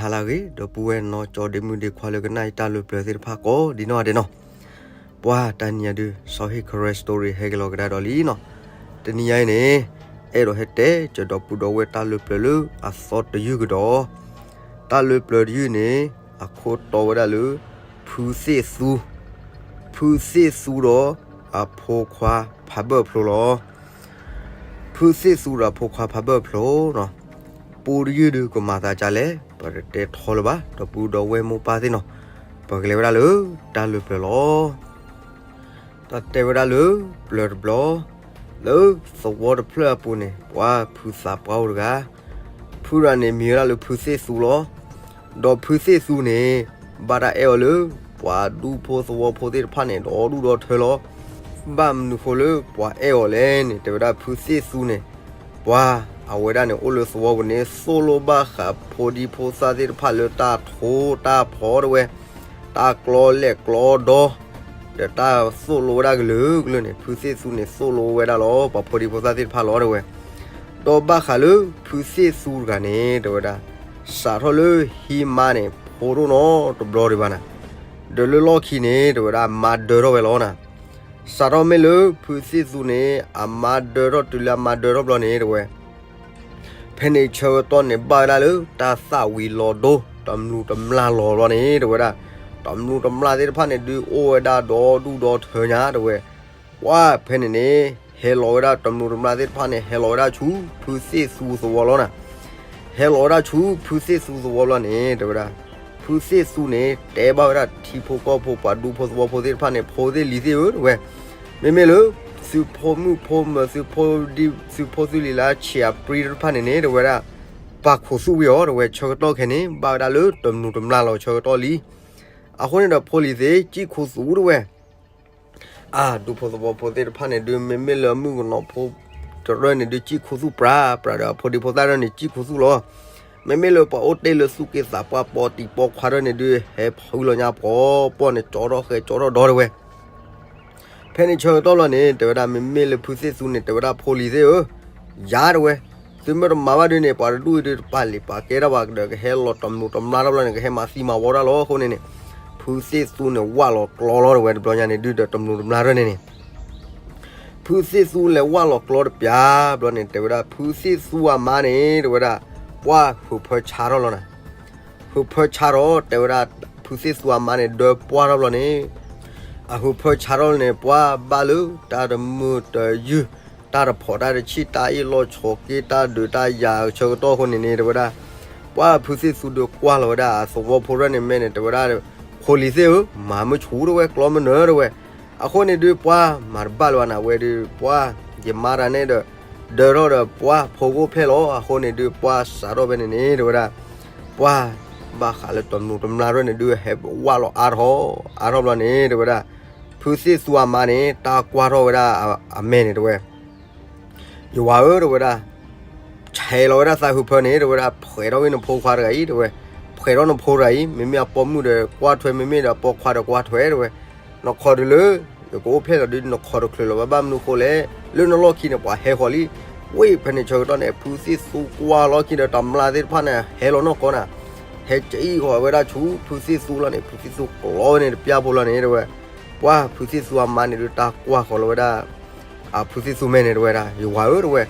ဟါလၢအဂ့ၤ ဒီပုၢ်ဝဲၢ်နီၢ်ကၠီဒ့မုၣ်ဒ့ခွါလၢကနၣ်အံၤတၢ်လၢပျၢၤသ့ၣ်တဖၣ်ကိးဒံနီၢ်ဂၤဒဲးနီၤ, ပှၤတနံၤအံၤဒုး စီၤဟ့ၣ် Karen Story ဟဲက့ၤလီၤကဒါဒီးလံနီၤ, တနံၤအံၤန့ၣ် အဲၣ်ဒိးဟဲတဲကဒီးဒီပုၢ်ဒီဝဲၢ်တၢ်လၢပျၢၤလၢအသီတယုၢ်ကဒီး, တၢ်လၢပျၢၤတယုၢ်န့ၣ် အခိၣ်တီဝဲဒၣ်လၢ ဖုသ့ၣ်သူ, ဖုသ့ၣ်သူဒီးအဖိခွါဖးဘၢၣ်ဖျိလီၤ. ဖုသ့ၣ်သူဒီးအဖိခွါဖးဘၢၣ်ဖျိနီၤ, ပူတယုၢ်ဒုးကမၤသးဒ်လဲၣ် ပတတဲထီလၢၤဘၣ် ဒီပုၢ်ဒီဝဲၢ်မိၢ်ပၢ်သ့ၣ်နီၤ, ပကလဲၤဝဲဒၣ်လၢတၢ်လၢပျၢၤလီၤ. တၢ်တဲဝဲဒၣ်လၢပျၢၤတဘျီ, လၢသဝီတဖျၢၣ်အပူၤန့ၣ် ပှၤဖုသးပှၢ်အိၣ်တဂၤ, ဖုတဂၤန့ၣ်မံၤဝဲဒၣ်လၢဖုသ့ၣ်သူလီၤ. ဒီးဖုသ့ၣ်သူန့ၣ် ဘၣ်တၢ်အဲၣ်အီၤလၢ ပှၤဒူဖိသဝီဖိသ့ၣ်တဖၣ်န့ၣ် ဒီဒူၣ်ဒီထၢလီၤ. ဘၣ်မနုၤဃိလၢပှၤအဲၣ်အီၤလဲၣ်န့ၣ် တဲဝဲဒၣ်ဖုသ့ၣ်သူန့ၣ် ပှၤအဝဲဒၣ်န့ၣ် အိၣ်လၢသဝီပူၤန့ၣ် သိၣ်လိဘၣ်ဃးဖိဒံဖိသၣ်သ့ၣ်တဖၣ်လၢတၢ်ထိတၢ်ဖီတဲဝဲ, တၢ်ကျီလဲၢ်ကျီဒီ, ဒီးတၢ်သိၣ်လိဝဲဒၣ်ကလုာ်ကလုာ်န့ၣ် ဖုသ့ၣ်သူန့ၣ် သိၣ်လိဝဲဒၣ်လီၤ ပှၤဖိဒံဖိသၣ်သ့ၣ်တဖၣ်လီၤတဲဝဲ. ဒီးဘၣ်ဃးလၢဖုသ့ၣ်သူတဂၤန့ၣ် တဲဝဲဒၣ် စးထီၣ်လၢဟံးမါန့ၣ် ဖိတအိၣ်နီတဘျီဒံးဘၣ်နၤ, ဒီးလၢလီၢ်ခံန့ၣ် တဲဝဲဒၣ်မါဒၢထီၣ်ဝဲလီၤနၤ. စးထီၣ်မ့ၢ်လၢဖုသ့ၣ်သူန့ၣ် အမါဒၢထီၣ်တုၤလၢအမါဒၢထီၣ်ဘျီန့ၣ် တဲဝဲ ဖဲန့ၣ်ဆၢကတီၢ်န့ၣ် ဘၣ်ဝဲဒၣ်လၢတၢ်သၣ်ဝံၤလီၤဒိ တမျိးတမျာ်လီၤဘျီန့ၣ် တဲဝဲဒၣ်, တမျိးတမျာ်သ့ၣ်တဖၣ်န့ၣ် ဒုးအိၣ်ဝဲဒၣ်ဒီဒူၣ်ဒီထၢညါ တဲဝဲ. ပှၤဖဲန့ၣ်န့ၣ် ဟဲလီၤဝဲဒၣ်တမျိးတမျာ်သ့ၣ်တဖၣ်န့ၣ် ဟဲလီၤဝဲဒၣ်ဆူဖုသ့ၣ်သူသဝီလီၤနၤ. ဟဲလီၤဝဲဒၣ်ဆူဖုသ့ၣ်သူသဝီဘျီန့ၣ် တဲဝဲဒၣ်, ဖုသ့ၣ်သူန့ၣ် တဲဘၣ်ဝဲဒၣ်ထံဖိကီၢ်ဖိပှၤဒူဖိသဝီဖိသ့ၣ်တဖၣ်န့ၣ် ဖိသ့ၣ်လံၤသ့ၣ်ဧၢ တဲဝဲ, မ့မ့ၢ်လၢ သုးဖိမုၣ်ဖိမၢၤ သုးဖိသုးလံၤလၢဆံးအပြံတဖၣ်န့ၣ်န့ၣ် တဲဝဲဒၣ် ပာ်ခူသူၣ်ဝံၤအီၤ တဲဝဲ ဆၢကတီၢ်ခဲန့ၣ် ဘၣ်ဝဲဒၣ်လၢတမျိးတမျာ်လီၤဆၢကတီၢ်လံ. အဃိန့ၣ်ဒီးဖိလံၤသ့ၣ် စံၣ်ခူသူၣ်တဲဝဲ အဒူဖိသဝီဖိသ့ၣ်တဖၣ်န့ၣ်ဒုး မ့မ့ၢ်လၢအမုၣ်ကနီၤဖိတရၢၣ်န့ၣ်ဒုး စံၣ်ခူသူၣ်ပြးပြးဒီး အဖိဒံဖိသၣ်တရၢၣ်န့ၣ် စံၣ်ခူသူၣ်လီၤ. မ့မ့ၢ်လၢပှၤအိၣ်တ့ၢ်လၢသူၣ်က့သးပှၢ်ပိာ်တံၤပိာ်ခွါတရၢၣ်န့ၣ်ဒုး ဟဲဖုလီၤညါပှီၤပှီၢ်န့ၣ် ကၠီထီၣ်ဃဲကၠီထီၣ်ဒီတဲဝဲ. ဖဲန့ၣ်ဆၢကတီၢ်လီၤန့ၣ် တဲဝဲဒၣ် မ့မ့ၢ်လၢဖုသ့ၣ်သူန့ၣ် တဲဝဲဒၣ်ဖိလံၤသ့ၣ်ဧၢ, ယၤတဲဝဲ, သုမ့ၢ်တမၤဘၣ်ဒုးန့ၣ် ပှၤတဒူၣ်အံၤဒုးတပာ်လံာ်ပာ်ကဲထီၣ်ဘၣ်ဒီး ကဟဲလီၤတမျိးတမျာ်ထီၣ်ဘျီန့ၣ် ကဟဲမၤသံမၤဝီတၢ်လီၤ. အဃိန့ၣ်န့ၣ် ဖုသ့ၣ်သူန့ၣ် ဝၣ်လီၤကျီလီၤတဲဝဲ တဘျီညါန့ၣ်ဒုးဒီးတမျိးတမျာ်တရၢၣ်န့ၣ်န့ၣ် ဖုသ့ၣ်သူလဲၤဝၣ်လီၤကျီတပျၢ်ဘျီန့ၣ် တဲဝဲဒၣ် ဖုသ့ၣ်သူအမါန့ၣ် တဲဝဲဒၣ် ပှၢ်ဟုးဖၢဆါထီၣ်လီၤနၤ. ဟုးဖၢဆါထီၣ် တဲဝဲဒၣ် ဖုသ့ၣ်သူအမါန့ၣ် ဒၢပှၢ်ထီၣ်ဘျီန့ၣ် အဟုးဖၢဆါထီၣ်န့ၣ် ပှၢ်ဘၣ်လၢတၢ်တမုာ်တယုၢ် တၢ်တဖိးတၢ်တဆံၣ် တၢ်အ့ၣ်လိာ်ဆိးက့ တၢ်ဒုးတၢ်ယၤဆၢကတီၢ်အဃိန့ၣ်န့ၣ် တဲဝဲဒၣ် ပှၢ်ဖုသ့ၣ်သူဒုးကွၢ်လီၤဝဲဒၣ်အသဝီဖိတရၢၣ်န့ၣ်မဲာ်န့ၣ် တဲဝဲဒၣ် ဖိလံၤသ့ၣ်ဧၢ, မၤမုၢ်ဆူၣ်တဲဝဲ ကျီမနုၤတဲဝဲ. အဃိန့ၣ်ဒုးပှၢ်မၤတဘၣ်လၢၤဘၣ်နၤဝဲဒုး ပှၢ်ယမါတၢ်န့ၣ်ဒီး ဒၢထီၣ်ဒီးပှၢ်ဖိကအိၣ်ဖျဲၣ်လီၤ. အဃိန့ၣ်ဒုးပှၢ်စးထီၣ်ဖဲန့ၣ်န့ၣ် တဲဝဲဒၣ် ပှၢ်ဘၣ်ဃးလၢတမျိးတမျာ်တရၢၣ်န့ၣ်ဒုး ဟဲဝၣ်လီၤအါထီၣ်အါထီၣ်ဘျီန့ၣ် တဲဝဲဒၣ် ဖုသ့ၣ်သူအမါန့ၣ် တၢ်ကွၢ်ထီၣ်ဝဲဒၣ်အမဲာ်န့ၣ်တဲဝဲ ယဝၤဧၢ တဲဝဲဒၣ်, ဆဲးလီၤဝဲဒၣ်သးဟုးဖၢန့ၣ် တဲဝဲဒၣ် ဖှဲးထီၣ်ဝဲနဖိခွါတဂၤအံၤ တဲဝဲ, ဖှဲးထီၣ်နဖိတဂၤအံၤ မ့မ့ၢ်အပိာ်မုၣ်ဒီးကွၢ်ထွဲ မ့မ့ၢ်ဒီးအပိာ်ခွါဒီးကွၢ်ထွဲ တဲဝဲ, နခီၣ်တုၤလၢ ယကအိၣ်ဖျဲၣ်လီၤဒုး နခီၣ်တချုးလၢၤဘၣ် ဘၣ်မနုၤဃိလဲၣ်, လၢနလီၢ်ခံန့ၣ် ပှၤဟဲဃီၤလံ, ဝ့ၢ်ဖဲန့ၣ်ဆၢကတီၢ်န့ၣ် ဖုသ့ၣ်သူကွၢ်လီၢ်ခံဒီးတမျာ်သ့ၣ်တဖၣ်န့ၣ် ဟဲလီၤနီၢ်ကီၢ်နၤ, ဟဲကံၣ်ဃီၤဝဲဒၣ်ဆူဖုသ့ၣ်သူလီၤန့ၣ် ဖုသ့ၣ်သူကျီဝဲန့ၣ်တပျၢ်ဖိလီၤန့ၣ် တဲဝဲ, ပှၢ်ဖုသ့ၣ်သူအမါန့ၣ်ဒုးတၢ်ကွၢ်ဃီၤလီၤဝဲဒၣ် အဖုသ့ၣ်သူမဲာ်န့ၣ်တဲဝဲဒၣ် ယဝၤဧၢ တဲဝဲ,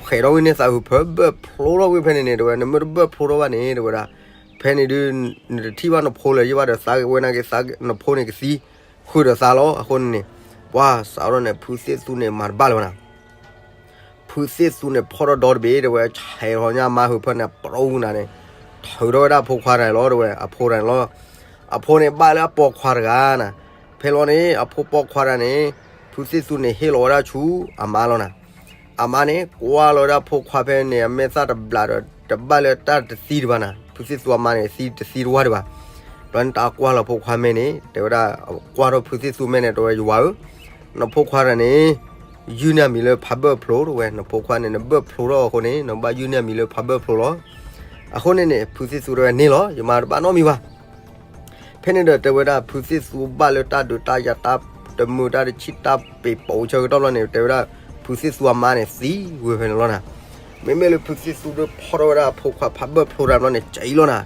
ဖှဲးထီၣ်ဝဲန့ၣ်သးဟုးဖၢ ဘၢၣ်ဖျိထီၣ်ဝဲဖဲန့ၣ်န့ၣ် တဲဝဲ, နမ့ၢ်တဘၢၣ်ဖျိထီၣ်ဘၣ်န့ၣ် တဲဝဲဒၣ်, ဖဲန့ၣ်ဒုး နတထံၣ်ဘၣ်နဖိလၢၤယံၤဘၣ်ဒီး သးက့ၤဝဲနာ်က့ၤ နဖိန့ၣ်ကသံ ဃုာ်ဒီးသးလီၤ. အဃိန့ၣ်န့ၣ် ပှၢ်စးထီၣ်န့ၣ် ဖုသ့ၣ်သူန့ၣ်မၤတဘၣ်လၢၤဘၣ်နၤ ဖုသ့ၣ်သူန့ၣ်ဖီၣ်ထီၣ်ဒီတဘ့ၣ် တဲဝဲ, ဆဲးထီၣ်ညါမါဟုးဖၢန့ၣ် ပရိနၤန့ၣ် ထုးထီၣ်ဝဲဒၣ်အဖိခွါတဂၤလီၤ တဲဝဲ, အဖိတဂၤန့ၣ်လီၤ. အဖိန့ၣ်ဘၣ်လၢအပိာ်ခွါတဂၤနၤ, ဖဲလီၤန့ၣ် အဖိပိာ်ခွါတဂၤန့ၣ် ဖုသ့ၣ်သူန့ၣ်ဟ့ၣ်လီၤဝဲဒၣ်ဆူအမါလီၤနၤ. အမါန့ၣ် ကွၢ်လီၤဝဲဒၣ်အဖိခွါဖဲန့ၣ် အမဲာ်သၣ်တဘျးဒီး တဘၣ်လၢတၢ်တသံတဘၣ်နၤ, ဖုသ့ၣ်သူအမါန့ၣ် သံတသံတဝၢ်ဒံးဘၣ်. ဘျီန့ၣ်တၢ်ကွၢ်လီၤဖိခွါမဲာ်န့ၣ် တဲဝဲဒၣ်, ကွၢ်ထီၣ်ဖုသ့ၣ်သူမဲာ်န့ၣ် တဲဝဲ ယဝၤဧၢ, နဖိခွါတဂၤန့ၣ် ယုၢ်န့ၢ်အမံၤလၢဖးဘၢၣ်ဖျိ တဲဝဲ, နဖိခွါန့ၣ် နဘၢၣ်ဖျိထီၣ်အဃိန့ၣ် နဘၣ်ယုၢ်န့ၢ်အမံၤလၢဖးဘၢၣ်ဖျိလီၤ. အဃိန့ၣ်န့ၣ် ဖုသ့ၣ်သူတဲဝဲန့ၣ်လီၤ, ယမါတဘၣ်နီတမံၤဘၣ်. ဖဲန့ၣ်ဒီးတဲဝဲဒၣ် ဖုသ့ၣ်သူဘၣ်လၢတၢ်ဒုးတၢ်ယၤတၢ်တမုာ်တၢ်တဆံၣ်တၢ်ပ့ၤပိာ်ဆၢကတီၢ်ဘျီန့ၣ် တဲဝဲဒၣ် ဖုသ့ၣ်သူအမါန့ၣ်သံဝဲဖဲန့ၣ်လီၤနၤ. မ့မ့ၢ်လၢဖုသ့ၣ်သူဒုးဖီၣ်ထီၣ်ဝဲဒၣ်အဖိခွါဖးဘၢၣ်ဖျိတဂၤဘျီန့ၣ် ကံၣ်လီၤနၤ.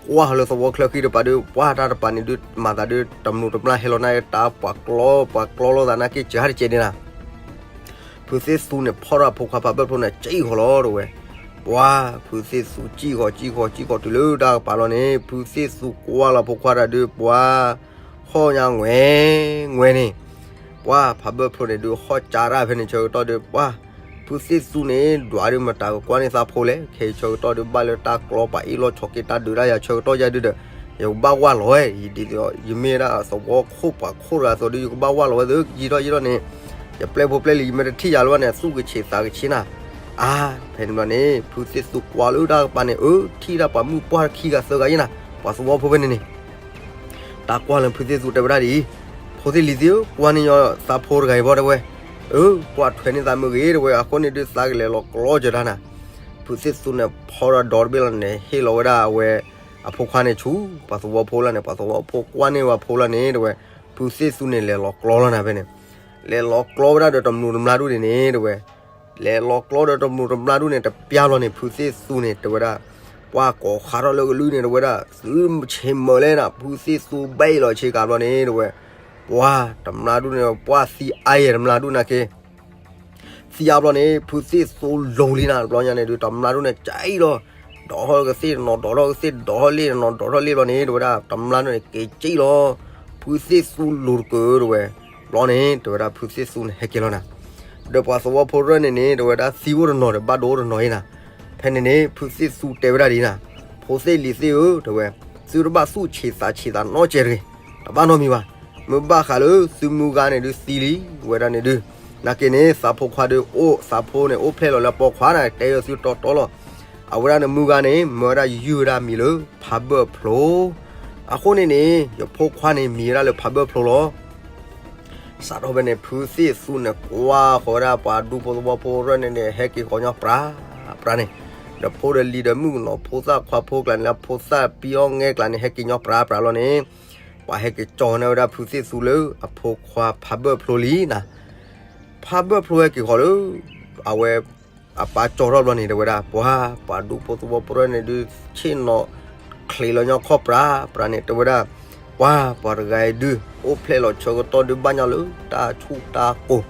ကွၢ်လၢသဝီချၢဃံတပၤဒီး ပှၢ်တၢ်တပၤန့ၣ်ဒုး မၤသးဒုး တမျိးတမျာဟဲလီၤန့ၢ်တၢ်ပှၤကျီ ပှၤကျီလိာ်သးနာ်က့ စှၤတကဲးန့ၣ်နၤ. ဖုသ့ၣ်သူန့ၣ်ဖီၣ်ဒီးအဖိခွါဖးဘၢၣ်ဖျိန့ၣ် စံၣ်ဃီၤလီၤတဲဝဲ. ပှၤ ဖုသ့ၣ်သူစံၣ်ဃီၤ စံၣ်ဃီၤ စံၣ်ဃီၤတုၤလၢတၢ်ကပၤလီၤန့ၣ် ဖုသ့ၣ်သူကွၢ်လီၤဖိခွါတၢ်ဒုး ပှၤ ဟီၣ်ညါငွဲ ငွဲန့ၣ် ပှၤဖးဘၢၣ်ဖျိန့ၣ်ဒုး ဟီၣ်ကၠါတၢ်ဖဲန့ၣ်ဆၢကတီၢ်ဒီး ပှၤ ဖုသ့ၣ်သူန့ၣ် ဒွးဒုးမတၤကကွၢ်န့ၢ်သးဖိလဲၣ်. ခဲအံၤဆၢကတီၢ်ဒုး ဘၣ်လၢတၢ်ကျီ ပှၤအ့ၣ်လိာ်ဆိးက့တၢ်ဒုးတၢ်ယၤဆၢကတီၢ်ယၤဒုးဒီး ယကဘၣ်ဝၢ်လီၤဝဲ ဒ်သိး ယမ့ၢ်ဒၣ်သဝီခိၣ်ပှၤခိၣ်တဂၤအသိးဒီး ယကဘၣ်ဝၢ်လီၤဝဲသ့ ယံာ်ထီၣ်ယံာ်ထီၣ်န့ၣ် ယပျဲၢ်ဖိပျဲၢ်လံၤ ယမ့ၢ်တထံၣ်ယၤလၢၤဘၣ်န့ၣ် သူၣ်ကဆံးသးကဆံးနၤ. အါ ဖဲန့ၣ်ဘျီန့ၣ် ဖုသ့ၣ်သူကွၢ်လၢတၢ်ကပၤန့ၣ် အၢ ထံၣ်ဒၣ်ပှၤမုၣ်ပှၢ်ခံဂၤသၢဂၤယဲနၤ ပှၤသဝီဖိဖဲန့ၣ်န့ၣ် တၢ်ကွၢ်လၢဖုသ့ၣ်သူတဲဝဲဒၣ်ဒ်အံၤ, ဖိသ့ၣ်လံၤသ့ၣ်ဧၢ, ကွၢ်န့ၢ်ညီသးဖိတဂၤအံၤဘၣ်တဲဝဲ, အၢ ကွၢ်ထွဲန့ၢ်သးမုၢ်ဂ့ၤတဲဝဲ, အဃိန့ၣ်ဒုးသးကလဲၤလီၤကျီစၢၤတၢ်နၤ. ဖုသ့ၣ်သူန့ၣ်ဖီၣ်ဒီးဒီတဘ့ၣ်လီၤန့ၣ် ဟ့ၣ်လီၤဝဲဒၣ်အဝဲ အဖိခွါန့ၣ်ဆူ ပှၤသဝီဖိလီၤန့ၣ်, ပှၤသဝီဖိကွၢ်န့ၢ်ဝဲဖိလီၤန့ၣ်တဲဝဲ, ဖုသ့ၣ်သူန့ၣ်လဲၤလီၤကျီလီၤနၤဖဲန့ၣ်, လဲၤလီၤကျီဝဲဒၣ်ဒီးတမျိးတမျာဒူၣ်န့ၣ်န့ၣ်တဲဝဲ လဲၤလီၤကျီဒီးတမျိးတမျာဒူၣ်န့ၣ် တပျၢ်လီၤန့ၣ် ဖုသ့ၣ်သူန့ၣ်တဲဝဲဒၣ်, ပှၤကိးခးထီၣ်လၢကလုၢ်န့ၣ်တဲဝဲဒၣ်, သုဆ့မၢလဲၣ်နၤ, ဖုသ့ၣ်သူဘၣ်အ့ၣ်လီၤဆ့ကၤဘျီန့ၣ်တဲဝဲ, ပှၤတမျာဒူၣ်န့ၣ် ပှၤသံအါယဲၢ်တမျာဒူၣ်နာ်က့ သံအါဘျီန့ၣ် ဖုသ့ၣ်သူလိၤလံနၤ, တဘျီညါန့ၣ်ဒုး တမျာဒူၣ်န့ၣ် ကၠဲအံၤလီၤ, ဒီးထီၣ်ကသ့ၣ်တနီၤ ဒီးထီၣ်ကသ့ၣ် ဒီးထီၣ်လ့ၣ်တနီၤ ဒီးထီၣ်လ့ၣ်ဘျီန့ၣ် တဲဝဲဒၣ် တမျာဒူၣ်န့ၣ် က့ၤကၠံလီၤ, ဖုသ့ၣ်သူလိၤတကၢးတဲဝဲ, ဘျီန့ၣ် တဲဝဲဒၣ် ဖုသ့ၣ်သူန့ၣ် ဟဲက့ၤလီၤနၤ, ဒီးပှၤသဝီဖိရဲၣ်န့ၣ်န့ၣ် တဲဝဲဒၣ်သံအိၣ်တနီၤဒီး ဘၣ်ဒိအိၣ်တနီၤအံၤနၤ, ဖဲန့ၣ်န့ၣ် ဖုသ့ၣ်သူတဲဝဲဒၣ်ဒ်နၤ, ဖိသ့ၣ်လံၤသ့ၣ်ဧၢ တဲဝဲ, သုတဘၣ်သူၣ်ဆံးသးဆံးသးနီတစဲးတဂ့ၤ, တဘၣ်နီတမံၤဘၣ်, မ့ၢ်ဘၣ်ဃးလၢသုမုၢ်ဂၤန့ၣ်ဒုးသံလံဝဲဒၣ်န့ၣ်ဒုး, နာ်က့န့ၣ် သးဖိခွါဒုးအိၣ် သးဖိန့ၣ်အိၣ်ဖျဲၣ်လီၤလၢပိာ်ခွါန့ၣ် တဲယီၤသုတီတီလီၤ, အဝဲဒၣ်န့ၣ်မုၢ်ဂၤန့ၣ် မၢဝဲဒၣ်ယုၢ်ဝဲဒၣ်မံၤလၢ ဖးဘၢၣ်ဖျိ, အဃိန့ၣ်န့ၣ် ယဖိခွါန့ၣ်မံၤဝဲဒၣ်လၢဖးဘၢၣ်ဖျိလီၤ. စးထီၣ်ဖဲန့ၣ် ဖုသ့ၣ်သူန့ၣ် ကွၢ်ဃီၤဝဲဒၣ်ပှၤဒူဖိသဝီဖိရဲၣ်န့ၣ်န့ၣ် ဟဲက့ၤဃီၤညီပြးပြးန့ၣ်, ဒီးဖိဒီးလံၤဒီးမုၣ်ကနီၤဖိသၣ်ခွါဖိကျါန့ၣ် လၢဖိသၣ်ပံအီၣ်ငဲကျါန့ၣ် ဟဲက့ၤညီပြးပြးလီၤန့ၣ်, ပှၤဟဲက့ၤကၠီန့ၢ်ဝဲဒၣ်ဖုသ့ၣ်သူလၢအဖိခွါဖးဘၢၣ်ဖျိလံနၤ, ဖးဘၢၣ်ဖျိဟဲက့ၤဃီၤလၢ အဝဲ အပၢ်ကၠီထီၣ်ဘျီန့ၣ် တဲဝဲဒၣ် ပှၤ ပှၤဒူဖိသဝီဖိရဲၣ်န့ၣ်ဒုး ဆ့ၣ်နီၤ ချံးလီၤညီခီၣ်ပြးပြးန့ၣ် တဲဝဲဒၣ်, ပှၤ ပှၤတဂၤအံၤဒုး အိၣ်ဖျဲၣ်လီၤဆၢကတီၢ်ဒုးဘၣ်ညီလၢ တၢ်ဆူၣ်တၢ်ကိၢ်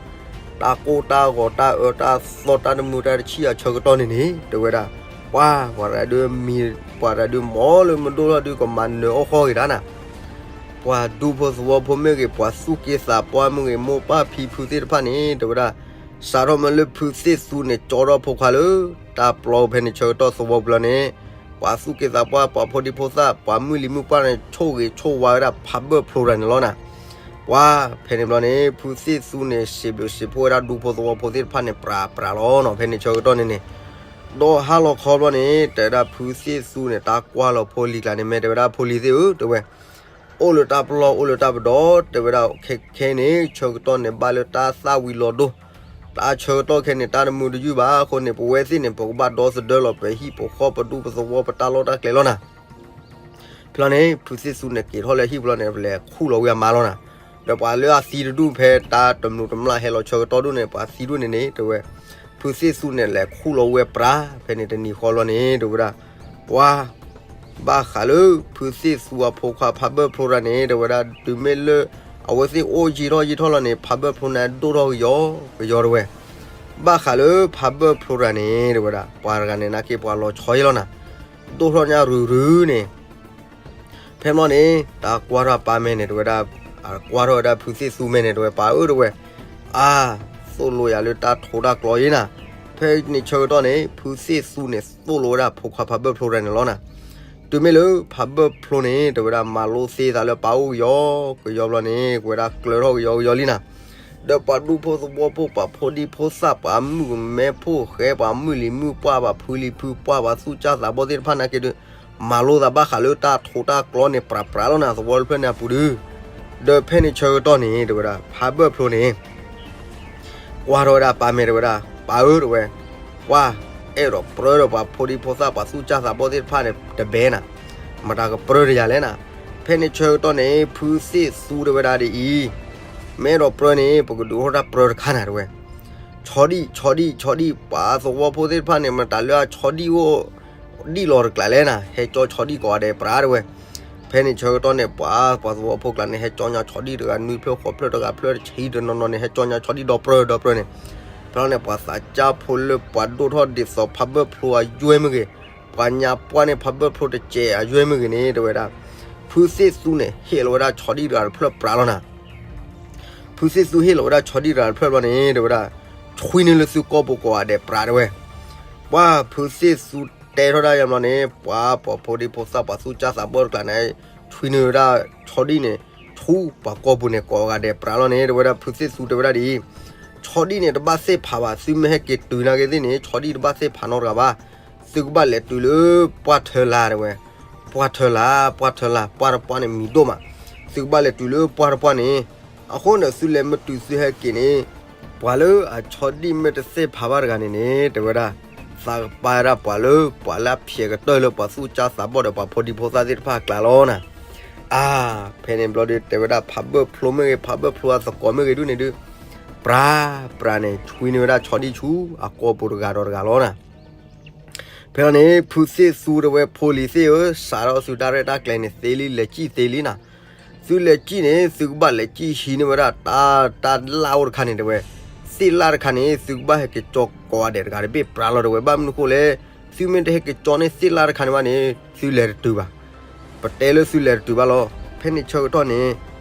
တၢ်ကိၢ်တၢ်ဂီၤ တၢ်အၢတၢ်သီ တၢ်တမုာ်တၢ်တဆံၣ်အဆၢကတီၢ်န့ၣ်န့ၣ် တဲဝဲဒၣ်, ပှၤ ပှၤတဂၤဒုးမံၤ ပှၤတဂၤဒုးမီၤလၢမုၢ်ဒိၣ်ထီၣ်ဒုးကမၤနၢၤအီၣ်ဃီဂ့ၤတၢ်နၤ ပှၤဒူဖိသဝီဖိမ့ၢ်ဂ့ၤ ပှၤသူၣ်က့သးပှၢ်မ့ၢ်ဂ့ၤ မိၢ်ပၢ်ဖံဖုသ့ၣ်တဖၣ်န့ၣ် တဲဝဲဒၣ်, စးထီၣ်မ့ၢ်လၢဖုသ့ၣ်သူန့ၣ် ကၠီထီၣ်ဖိခွါလၢ တၢ်ပျီဖဲန့ၣ်ဆၢကတီၢ်သဝီပူၤလီၤန့ၣ်, ပှၤသူၣ်က့သးပှၢ် ပှၤဖိဒံဖိသၣ် ပှၤမုၢ်လံၤမုၢ်ပှၢ်န့ၣ် ဆိၣ်ဂ့ၤဆိၣ်ဝါဝဲဒၣ်ဖးဘၢၣ်ဖျိတဂၤန့ၣ်လီၤနၤ. ပှၤ ဖဲန့ၣ်ဘျီန့ၣ် ဖုသ့ၣ်သူန့ၣ် စံးဘျုးစံးဖှိၣ်ဝဲဒၣ်ဒူဖိသဝီဖိသ့ၣ်တဖၣ်န့ၣ် ပြးပြးလီၤနီၤ ဖဲန့ၣ်ဆၢကတီၢ်န့ၣ်န့ၣ် ဒီးဟါလီၤခီဘျီန့ၣ် တဲဝဲဒၣ်ဖုသ့ၣ်သူန့ၣ် တၢ်ကွၢ်လီၤဖိလံၤကျါန့ၣ် မ့ၢ်တဲဝဲဒၣ်ဖိလံၤသ့ၣ်ဧၢ တဲဝဲ, အိၣ်လၢတၢ်ပလီၢ်အိၣ်လၢတၢ်ပဒီ တဲဝဲဒၣ် ခဲခဲန့ၣ် ဆၢကတီၢ်န့ၣ် ဘၣ်လၢတၢ်သၣ်ဝံၤလီၤဒိ တၢ်ဆၢကတီၢ်ခဲန့ၣ် တၢ်တမုာ်တယုၢ်ဘၣ်အဃိန့ၣ် ပဝဲသ့ၣ်န့ၣ် ပကဘၣ်ဒီသဒၢလီၤ ပဟံၣ်ပဃီပဒူပသဝီပတၢ်လီၢ်တၢ်ကျဲလီၤနၤ. ဖဲလီၤန့ၣ် ဖုသ့ၣ်သူန့ၣ် က့ၤထီၣ်လၢဟံၣ်ပူၤလီၤန့ၣ် လဲၤခူၣ်လီၤဝံၤအမါလီၤနၤ. ဒီးပှၤလၢအသံတဒူၣ်ဖဲတၢ်တမုာ်တမျၢ်ဟဲလီၤဆၢကတီၢ်ဒူၣ်န့ၣ် ပှၤသံဒူၣ်န့ၣ်န့ၣ် တဲဝဲ, ဖုသ့ၣ်သူန့ၣ် လဲၤခူၣ်လီၤဝံၤပြး ဖဲန့ၣ်တနံၤဃီလီၤန့ၣ် တဲဝဲဒၣ်, ပှၤ ဘၣ်ဃးလၢ ဖုသ့ၣ်သူအဖိခွါဖးဘၢၣ်ဖျိတဂၤန့ၣ် တဲဝဲဒၣ် တုၤမ့ၢ်လၢ အဝဲသ့ၣ်အိၣ်ယံာ်ထီၣ်ယံာ်ထီၣ်လီၤန့ၣ် ဖးဘၢၣ်ဖျိန့ၣ် ဒိၣ်ထီၣ်ကယီကယီတဲဝဲ. ဘၣ်ဃးလၢဖးဘၢၣ်ဖျိတဂၤန့ၣ် တဲဝဲဒၣ် ပှၤတဂၤန့ၣ် နာ်က့ပှၤလီၤဆီယဲလီၤနၤ. ဒိၣ်ထီၣ်ညါရုၤရုၤန့ၣ် ဖဲမီၢ်န့ၣ် တၢ်ကွၢ်ထီၣ်အပၢ်မဲာ်န့ၣ် တဲဝဲဒၣ်, ကွၢ်ထီၣ်ဝဲဒၣ်ဖုသ့ၣ်သူမဲာ်န့ၣ် တဲဝဲ ပၢ်ဧၢ တဲဝဲ, အါ, သိၣ်လိယၤလၢတၢ်ထိးတၢ်ကျီအံၤနၤ. ဖဲန့ၣ်ဆၢကတီၢ်န့ၣ် ဖုသ့ၣ်သူန့ၣ် သိၣ်လိဝဲဒၣ်ဖိခွါဖးဘၢၣ်ဖျိတဂၤန့ၣ်လီၤနၤ. တုၤမ့ၢ်လၢဖးဘၢၣ်ဖျိန့ၣ် တဲဝဲဒၣ် မၤလိသ့သးလၢပၢ်အိၣ်ကယီကယီဘျီန့ၣ် ကွဲဒၣ်ကျၢၤထီၣ်ကယီကယီလံနၤ. ဒီးပှၤဒူဖိသဝီဖိ ပှၤဖိဒံဖိသၣ် ပှၤမုၣ်မဲဖိဃဲ ပှၤမုၢ်လံၤမုၢ်ပှၢ် ပှၤဖုလံၤဖုပှၢ် ပှၤသူၣ်စၢ်သးဘီၣ်သ့ၣ်တဖၣ်နာ်က့ဒုး မၤလိသးဘၣ်ဃးလၢတၢ်ထိးတၢ်ကျီန့ၣ် ပြးပြးလီၤနၤ သဝီတဖျၢၣ်န့ၣ်အပူၤဒုး. ဒီးဖဲန့ၣ်ဆၢကတီၢ်န့ၣ် တဲဝဲဒၣ် ဖးဘၢၣ်ဖျိန့ၣ် ကွၢ်ထီၣ်ဝဲဒၣ်ပၢ်မဲာ်တဲဝဲဒၣ် ပၢ်ဧၢ တဲဝဲ, ပှၤ အဲၣ်ဒိးပြၢဒီးပှၤဖိဒံဖိသၣ် ပှၤသူၣ်စၢ်သးဘီၣ်သ့ၣ်တဖၣ်န့ၣ် တဘဲနၤ, မတၤကပြၢတယၤလဲၣ်နၤ. ဖဲန့ၣ်ဆၢကတီၢ်န့ၣ် ဖုသ့ၣ်သူတဲဝဲဒၣ်ဒ်အံၤ, မ့ၢ်အဲၣ်ဒိးပြၢန့ၣ် ပကဒုးအိၣ်ထီၣ်တၢ်ပြၢတခါနၤ တဲဝဲ. ဆီဒံၣ် ဆီဒံၣ် ဆီဒံၣ် ပှၤသဝီဖိသ့ၣ်တဖၣ်န့ၣ် မတၤလၢအဆီဒံၣ်အိၣ် ဒံၣ်လီၤတကျးလဲၣ်နၤ, ဟဲကၠီဆီဒံၣ်ကိးဂၤဒဲးပြးတဝဲ. ဖဲန့ၣ်ဆၢကတီၢ်န့ၣ် ပှၤပှၤသဝီဖိကျါန့ၣ် ဟဲကၠီညါဆီဒံၣ်တဂၤနွံဖျၢၣ်ဃိးဖျၢၣ်တဂၤဖျၢၣ်တဆံတနီၤနီၤန့ၣ် ဟဲကၠီညါဆီဒံၣ်ဒီပြၢဒီပြၢန့ၣ်. ဖဲလီၤန့ၣ် ပှၤသးစၢ်ဖိလၢပှၤဒိၣ်ထီၣ်ဒ်သိးဖးဘၢၣ်ဖျိအယွဲၢ်မ့ၢ်ဂ့ၤ, ပှၤညါပှၢ်န့ၣ်ဖးဘၢၣ်ဖျိတစဲးအယွဲၢ်မ့ၢ်ဂ့ၤန့ၣ် တဲဝဲဒၣ် ဖုသ့ၣ်သူန့ၣ် ဟ့ၣ်လီၤဝဲဒၣ်ဆီဒံၣ်တဂၤတဖျၢၣ်ပြးလီၤနၤ. ဖုသ့ၣ်သူဟ့ၣ်လီၤဝဲဒၣ်ဆီဒံၣ်တဂၤတဖျၢၣ်ဘျီန့ၣ် တဲဝဲဒၣ် ဆွံနုာ်လၢသုကိာ်ပူၤကိးဂၤဒဲးပြးတဝဲ. ပှၤဖုသ့ၣ်သူတဲထီၣ်ဒၣ်ယါဘျီန့ၣ် ပှၤပှၤဖိဒံဖိသၣ်ပှၤသူၣ်ကၢ်သးဘီၣ်တကျါန့ၣ် ဆွံနုာ်ဝဲဒၣ်ဆီဒံၣ်န့ၣ် ဆူပှၤကိာ်ပူၤန့ၣ်ကိးဂၤဒဲးပြးလီၤန့ၣ် တဲဝဲဒၣ် ဖုသ့ၣ်သူတဲဝဲဒၣ်ဒ်အံၤ, ဆီဒံၣ်န့ၣ်တဘၣ်သ့ၣ်ဖးဘၣ်, သုမ့ၢ်ဟဲက့ၤတုၤနာ်က့သ့ၣ်န့ၣ် ဆီဒံၣ်တဘၣ်သ့ၣ်ဖးနီတဂၤဘၣ်. သုကဘၣ်လဲၤတုၤလၢပှၢ်ထၢလါတဝဲ, ပှၢ်ထၢလါ, ပှၢ်ထၢလါ, ပှၢ်တပှၢ်န့ၣ်မံၤဒိၣ်မး, သုကဘၣ်လဲၤတုၤလၢပှၢ်တပှၢ်န့ၣ်, အဃိန့ၣ်သုလဲၤမ့ၢ်တုၤသုဟဲက့ၤန့ၣ် ပှၤလၢအဆီဒံၣ်မ့ၢ်တသ့ၣ်ဖးဘၣ်တဂၤန့ၣ်န့ၣ် တဲဝဲဒၣ် သးကပၤဒၣ်ပှၤလၢ ပှၤလၢအဖျဲးကတၢၢ်လၢပှၤသူၣ်ကၢ်သးဘီၣ်ဒီးပှၤဖိဒံဖိသၣ်သ့ၣ်တဖၣ်အကျါလီၤနၤ. အါ, ဖဲန့ၣ်ဘျီဒီး တဲဝဲဒၣ်ဖးဘၢၣ်ဖျိမ့ၢ်ဂ့ၤ, ဖးဘၢၣ်ဖျိအသကိးမ့ၢ်ဂ့ၤဒုန့ၣ်ဒုး ပြး, ပြးန့ၣ် ဆွံနုာ်ဝဲဒၣ်ဆီဒံၣ်ဆူအကိာ်ပူၤတဂၤဒီးတဂၤလီၤနၤ. ဖဲလီၤန့ၣ် ဖုသ့ၣ်သူတဲဝဲ ဖိလံၤသ့ၣ်ဧၢ, စးထီၣ်သုတၢ်ရဲၣ်တၢ်ကျဲၤန့ၣ်သ့လံ, လဲၤစံၣ်သ့လံနၤ. သုလဲၤစံၣ်န့ၣ် သုကဘၣ်လဲၤစံၣ်ဟံးန့ၢ်ဝဲဒၣ်တၢ်, တၢ်လၣ်အိၣ်တခါန့ၣ်တဲဝဲ, သ့ၣ်လၣ်တခါန့ၣ် သုကဘၣ်ဟဲက့ၤကၠီကိးဂၤဒဲးတဂၤတဘ့ၣ်ပြးလီၤတဲဝဲ. ဘၣ်မနုၤဃိလဲၣ်, သုမ့ၢ်တဟဲက့ၤကၠီန့ၢ်သ့ၣ်လၣ်တခါန့ၣ်ဘၣ်န့ၣ် သုလဲၤတတုၤဘၣ်. ပတဲလၢသုလဲၤတတုၤဘၣ်လီၤ. ဖဲန့ၣ်ဆၢကတီၢ်န့ၣ်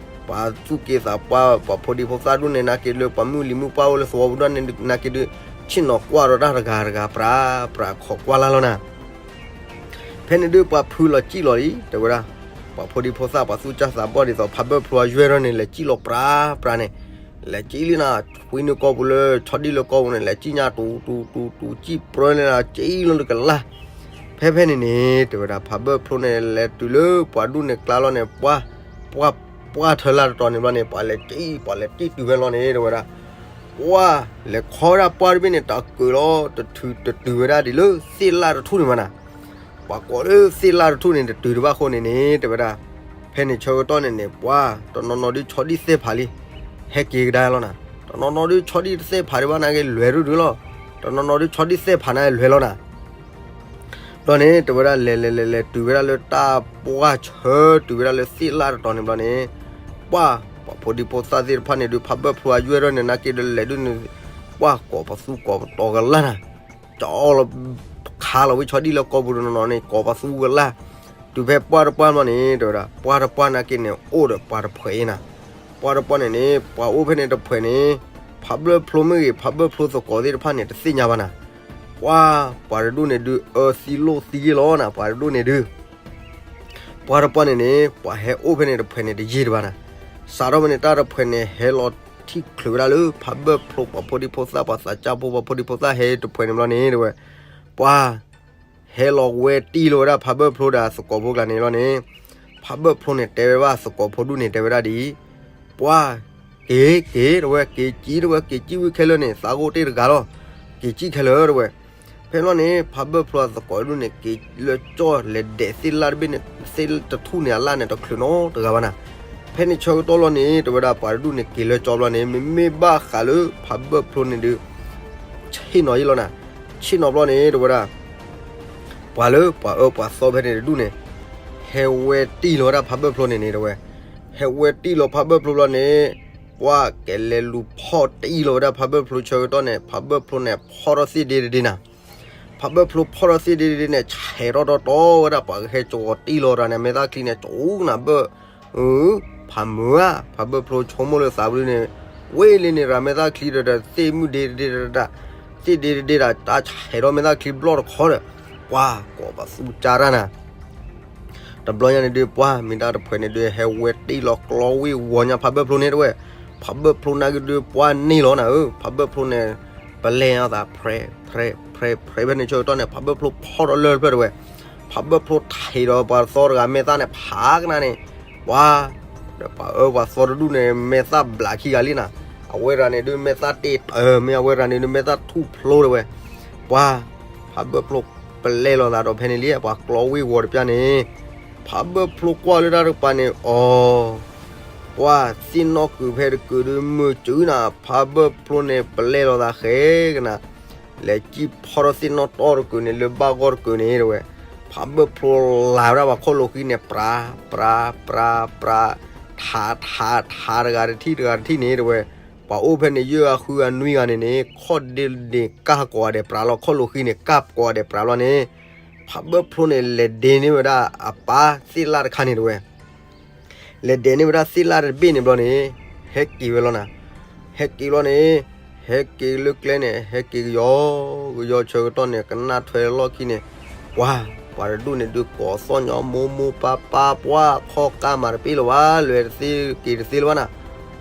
ပှၤသူၣ်က့သးပှၢ် ပှၤဖိဒံဖိသၣ်ဒုန့ၣ် နာ်က့လၢပှၤမုၢ်လံၤမုၢ်ပှၢ်အိၣ်လၢသဝီပူၤဒၣ်န့ၣ် နာ်က့ဒုး ဆ့ၣ်နီၤကွၢ်ဒီးတၢ်တဂၤတဂၤပြး, ပြးခိးကွၢ်လၢ်လီၤနၤ. ဖဲန့ၣ်ဒုးပှၤဖုလီၤစံၣ်လီၤလံ တဲဝဲဒၣ်, ပှၤဖိဒံဖိသၣ်ပှၤသူၣ်ကၢ်သးဘီၣ်ဒ်သိးဖးဘၢၣ်ဖျိအယွဲၢ်ထီၣ်န့ၣ် လဲၤစံၣ်လီၤပြးပြးန့ၣ်, လဲၤစံၣ်လံနၤ, ဆွံနုာ်ကိာ်ပူၤလၢ ဆီဒံၣ်လၢကိာ်ပူၤန့ၣ် လဲၤစံၣ်ညါတူၤတူၤတူၤတူၤ စံၣ်ပြၢန့ၣ် စံၣ်လီၤတကလၢ်. ဖဲဖဲန့ၣ်န့ၣ် တဲဝဲဒၣ် ဖးဘၢၣ်ဖျိန့ၣ် လဲၤတုၤလၢပှၤဒူၣ်န့ၣ်ကျါလီၤန့ၣ် ပှၢ်, ပှၢ်ထၢလၢတတီၤန့ၣ်ဘျီန့ၣ် ပှၤလဲၤစံၣ်, ပှၤလဲၤစံၣ်တုၤဖဲလီၤန့ၣ် တဲဝဲဒၣ်, ပှၢ်လဲၤခီဝဲဒၣ်ပှၢ်တဘ့ၣ်န့ၣ် တၢ်ကၢၤလီၤ, တတုၤ, တတုၤဝဲဒၣ်ဒ်လၢသ့ၣ်လၣ်တထူၣ်န့ၣ်ဘၣ်နၤ. ပှၤကိးလၢသ့ၣ်လၣ်တထူၣ်န့ၣ် တတုၤတဘၣ်အဃိန့ၣ်န့ၣ် တဲဝဲဒၣ်, ဖဲန့ၣ်ဆၢကတီၢ်န့ၣ်န့ၣ် ပှၢ်တနီၤနီၤဒုးဆီဒံၣ်သ့ၣ်ဖးလံ, ဟဲက့ၤကဒါလီၤနၤ. တနီၤနီၤဒုးဆီဒံၣ်တသ့ၣ်ဖးဒံးဘၣ်နာ်က့ လဲၤဒုဒုလီၤ. တနီၤနီၤဒုးဆီဒံၣ်သ့ၣ်ဖးနာ်က့ လဲၤလီၤနၤ. ဘျီန့ၣ် တဲဝဲဒၣ် လဲၤလဲၤလဲၤလဲၤတုၤဝဲဒၣ်လၢတၢ်ပှၢ်ဆၢတုၤဝဲဒၣ်လၢသ့ၣ်လၣ်တတီၤန့ၣ်ဘျီန့ၣ်, ပှၢ်, ပှၤဖိဒံဖိသၣ်သ့ၣ်တဖၣ်န့ၣ်ဒုး ဖးဘၢၣ်ဖျိအယွဲၢ်ထီၣ်န့ၣ် နာ်က့ဒီးလဲၤဒုန့ၣ်, ပှၢ်ကိးပသူကိးပတီၤကလၢ်နၤ. ကၠီလီၤ, ခးလီၤဝဲဆီဒံၣ်လၢကိာ်ပူၤတနီၤနီၤန့ၣ် ကိးပသူကလၢ်. တုၤဖဲပှၢ်တပှၢ်ဘျီန့ၣ် တဲဝဲဒၣ် ပှၢ်တပှၢ်နာ်က့န့ၣ် အိၣ်ဒီးပှၤတဖှဲးအံၤနၤ. ပှၢ်တပှၢ်န့ၣ်န့ၣ် ပှၤအိၣ်ဖဲန့ၣ်တဖှဲးန့ၣ် ဖးဘၢၣ်ဖျိမ့ၢ်ဂ့ၤ ဖးဘၢၣ်ဖျိသကိးသ့ၣ်တဖၣ်န့ၣ် တသ့ၣ်ညါဘၣ်နၤ. ပှၢ်, ပှၤတဒူၣ်န့ၣ်ဒုး အၢသံလိၣ်သံယ့ၢ်လီၤနၤ ပှၤတဒူၣ်န့ၣ်ဒုး. ပှၢ်တပှၢ်န့ၣ်န့ၣ် ပှၤဟဲအိၣ်ဖဲန့ၣ်တဖှဲးန့ၣ် တယံာ်တဘၣ်နၤ. စးထီၣ်ဖဲန့ၣ် တၢ်တဖှဲးန့ၣ် ဟဲလီၤထံၣ်ချုးဝဲဒၣ်လၢ ဖးဘၢၣ်ဖျိ ပှၤဖိဒံဖိသၣ် ပှၤသးစၢ်ဖိ ပှၤဖိဒံဖိသၣ်ဟဲတဖှဲးန့ၣ်ဘျီန့ၣ် တဲဝဲ, ပှၢ် ဟဲလီၤဝဲတံၢ်လီၤဝဲဒၣ် ဖးဘၢၣ်ဖျိဒီးသကိးဖိကျါန့ၣ်လီၤန့ၣ်, ဖးဘၢၣ်ဖျိန့ၣ် တဲဝဲဘၣ်သကိးဖိဒူၣ်န့ၣ် တဲဝဲဒၣ်ဒ်အံၤ, ပှၢ်, က့ၤ, က့ၤ, တဲဝဲ, က့ၤစံၣ်, တဲဝဲ, က့ၤစံၣ်ဝံၤခဲလၢာ်န့ၣ် သးဂိၢ်တ့ၢ်တဂၤလီၤ. က့ၤစံၣ်ခဲလၢာ် တဲဝဲ. ဖဲလီၤန့ၣ် ဖးဘၢၣ်ဖျိအသကိးဒူၣ်န့ၣ် က့ၤလၢကၠီ လဲၤဒဲးသ့ၣ်လၣ်တဘ့ၣ်န့ၣ် သ့ၣ်တထူၣ်န့ၣ် အလၣ်န့ၣ် တချုးနီတဂၤဘၣ်နၤ. ဖဲန့ၣ်ဆၢကတီၢ်လီၤန့ၣ် တဲဝဲဒၣ် ပှၤတဒူၣ်န့ၣ် က့ၤလၢကၠီဘျီန့ၣ် မ့မ့ၢ်ဘၣ်ဃးလၢဖးဘၢၣ်ဖျိန့ၣ်ဒုး ဆ့ၣ်နီၤယ့ၢ်လီၤနၤ. ဆ့ၣ်နီၤဘျီန့ၣ် တဲဝဲဒၣ် ပှၤလၢပှၤအၢပှၤသီဖဲန့ၣ်တဒူၣ်န့ၣ် ဟဲဝဲတံၢ်လီၤဝဲဒၣ်ဖးဘၢၣ်ဖျိန့ၣ်န့ၣ် တဲဝဲ, ဟဲဝဲတံၢ်လီၤဖးဘၢၣ်ဖျိဘျီန့ၣ် ပှၢ်ကလဲၤလူၤဖီၣ်တံၢ်လီၤဝဲဒၣ်ဖးဘၢၣ်ဖျိဆၢကတီၢ်န့ၣ် ဖးဘၢၣ်ဖျိန့ၣ် ဖီၣ်ထီၣ်သ့ၣ်ဒ့တဒ့နၤ. ဖးဘၢၣ်ဖျိဖီၣ်ထီၣ်သ့ၣ်ဒ့တဒ့န့ၣ် ဆဲးထီၣ်တီတီဝဲဒၣ် ပှၤကဟဲကၠီတံၢ်လီၤတၢ်န့ၣ် မဲာ်သၣ်ချံန့ၣ် ကၠီနၤဘၢၣ် ဖးမုာ်ဧါ, ဖးဘၢၣ်ဖျိဆိကမိၣ်လၢသးပူၤန့ၣ် ဝ့ၢ်လံန့ၣ် ရၤမဲာ်သၣ်ချံဒီး သ့ၣ်မုၢ်ဒ့တဒ့တဒ့, သ့ၣ်ဒ့တဒ့ဒီး တၢ်ဆဲးထီၣ်မဲာ်သၣ်ချံဘျီၣ်တခီဒီး ပှၤကိးပသူကၢ်တၢ်နၤ. တဘျီညါန့ၣ်ဒုး ပှၢ်မ့ၢ်တၢ်တဖှဲးန့ၣ်ဒုး ဟဲဝဲတံၢ်လီၤကျီဝ့ၢ်ဝီၤညါဖးဘၢၣ်ဖျိန့ၣ်တဲဝဲ. ဖးဘၢၣ်ဖျိနာ်က့ဒုး ပှၢ်န့ၢ်လီၤနၤဧၢ, ဖးဘၢၣ်ဖျိန့ၣ် ပလဲၤအသး ဖြဲး, ဖြဲး, ဖြဲး, ဖြဲးဖဲန့ၣ်ဆၢကတီၢ်န့ၣ် ဖးဘၢၣ်ဖျိဖီၣ်ထီၣ်လၢၢ်တဖျၢၣ်တဲဝဲ. ဖးဘၢၣ်ဖျိထံးဒီးပှၤသီတဂၤမဲာ်သၣ်န့ၣ် ဖးကနၣ်န့ၣ် ပှၤ ဒီးပှၤအၢပှၤသီတဒူၣ်န့ၣ် မဲာ်သၣ်ဘျးခံဂၤလံနၤ. အဝဲတဂၤန့ၣ်ဒုး မဲာ်သၣ်တ့ၢ်တၢၢ်မ့ၢ် အဝဲတဂၤန့ၣ်ဒုး မဲာ်သၣ်ထူၣ်ဖျိတဲဝဲ. ပှၤ ဖးဘၢၣ်ဖျိပလဲၤလိာ်သးဒီးဖဲန့ၣ်လံ ပှၤကျီဝ့ၢ်ဝီၤတပျၢ်န့ၣ် ဖးဘၢၣ်ဖျိကွၢ်လၢတၢ်တကပၤန့ၣ် အီၤ ပှၤသ့ၣ်နီၣ်ကုာ်ဖဲတကုာ်ဒုး မုာ်စုနၤ ဖးဘၢၣ်ဖျိန့ၣ် ပလဲၤလိာ်သးဃဲကနၤ လဲၤစံၣ်ဖီၣ်ထီၣ်သ့ၣ်နီၣ်တီၢ်တကုာ်န့ၣ် လၢဘၣ်ဂီၢ်တကုာ်န့ၣ်တဲဝဲ. ဖးဘၢၣ်ဖျိလၤဝဲဒၣ်ပှၤခီၣ်လိာ်ဃံန့ၣ် ပြၤ ပြၤ ပြၤ ပြၤ ထး ထး ထးတဂၤတထံၣ်တဂၤတထံၣ်န့ၣ်တဲဝဲ, ပှၤအိၣ်ဖဲန့ၣ်ယဲၢ်ဂၤဃုဂၤနွံဂၤန့ၣ်န့ၣ် ခီၣ်ဒ့န့ၣ်ကၢ်ကိးဂၤဒဲးပြၤလီၤ, ခီၣ်လိာ်ဃံန့ၣ် ကၢ်ကိးဂၤဒဲးပြၤလီၤန့ၣ်, ဖးဘၢၣ်ဖျိန့ၣ် လဲၤဒ့န့ၢ်ဝဲဒၣ်အပၢ်သ့ၣ်လၣ်တခါန့ၣ်တဲဝဲ လဲၤဒ့န့ၢ်ဝဲဒၣ်သ့ၣ်လၣ်တဘ့ၣ်န့ၣ်ဘျီန့ၣ်, ဟဲက့ၤဝဲလီၤနၤ, ဟဲက့ၤလီၤန့ၣ်, ဟဲက့ၤလၢကျဲန့ၣ် ဟဲက့ၤကယီကယီဆၢကတီၢ်န့ၣ် ကနၣ်ထွဲလီၢ်ခံန့ၣ်, ပှၤ ပှၤတဒူၣ်န့ၣ်ဒုးကိးသီၣ်ညီ မိၢ်မိၢ်ပၢ်ပၢ် ပှၤခီၣ်ကၢ်မၤတပ့ၣ်လၢၤဘၣ် လဲၤတသ့က့ၤတသ့လၢၤဘၣ်နၤ,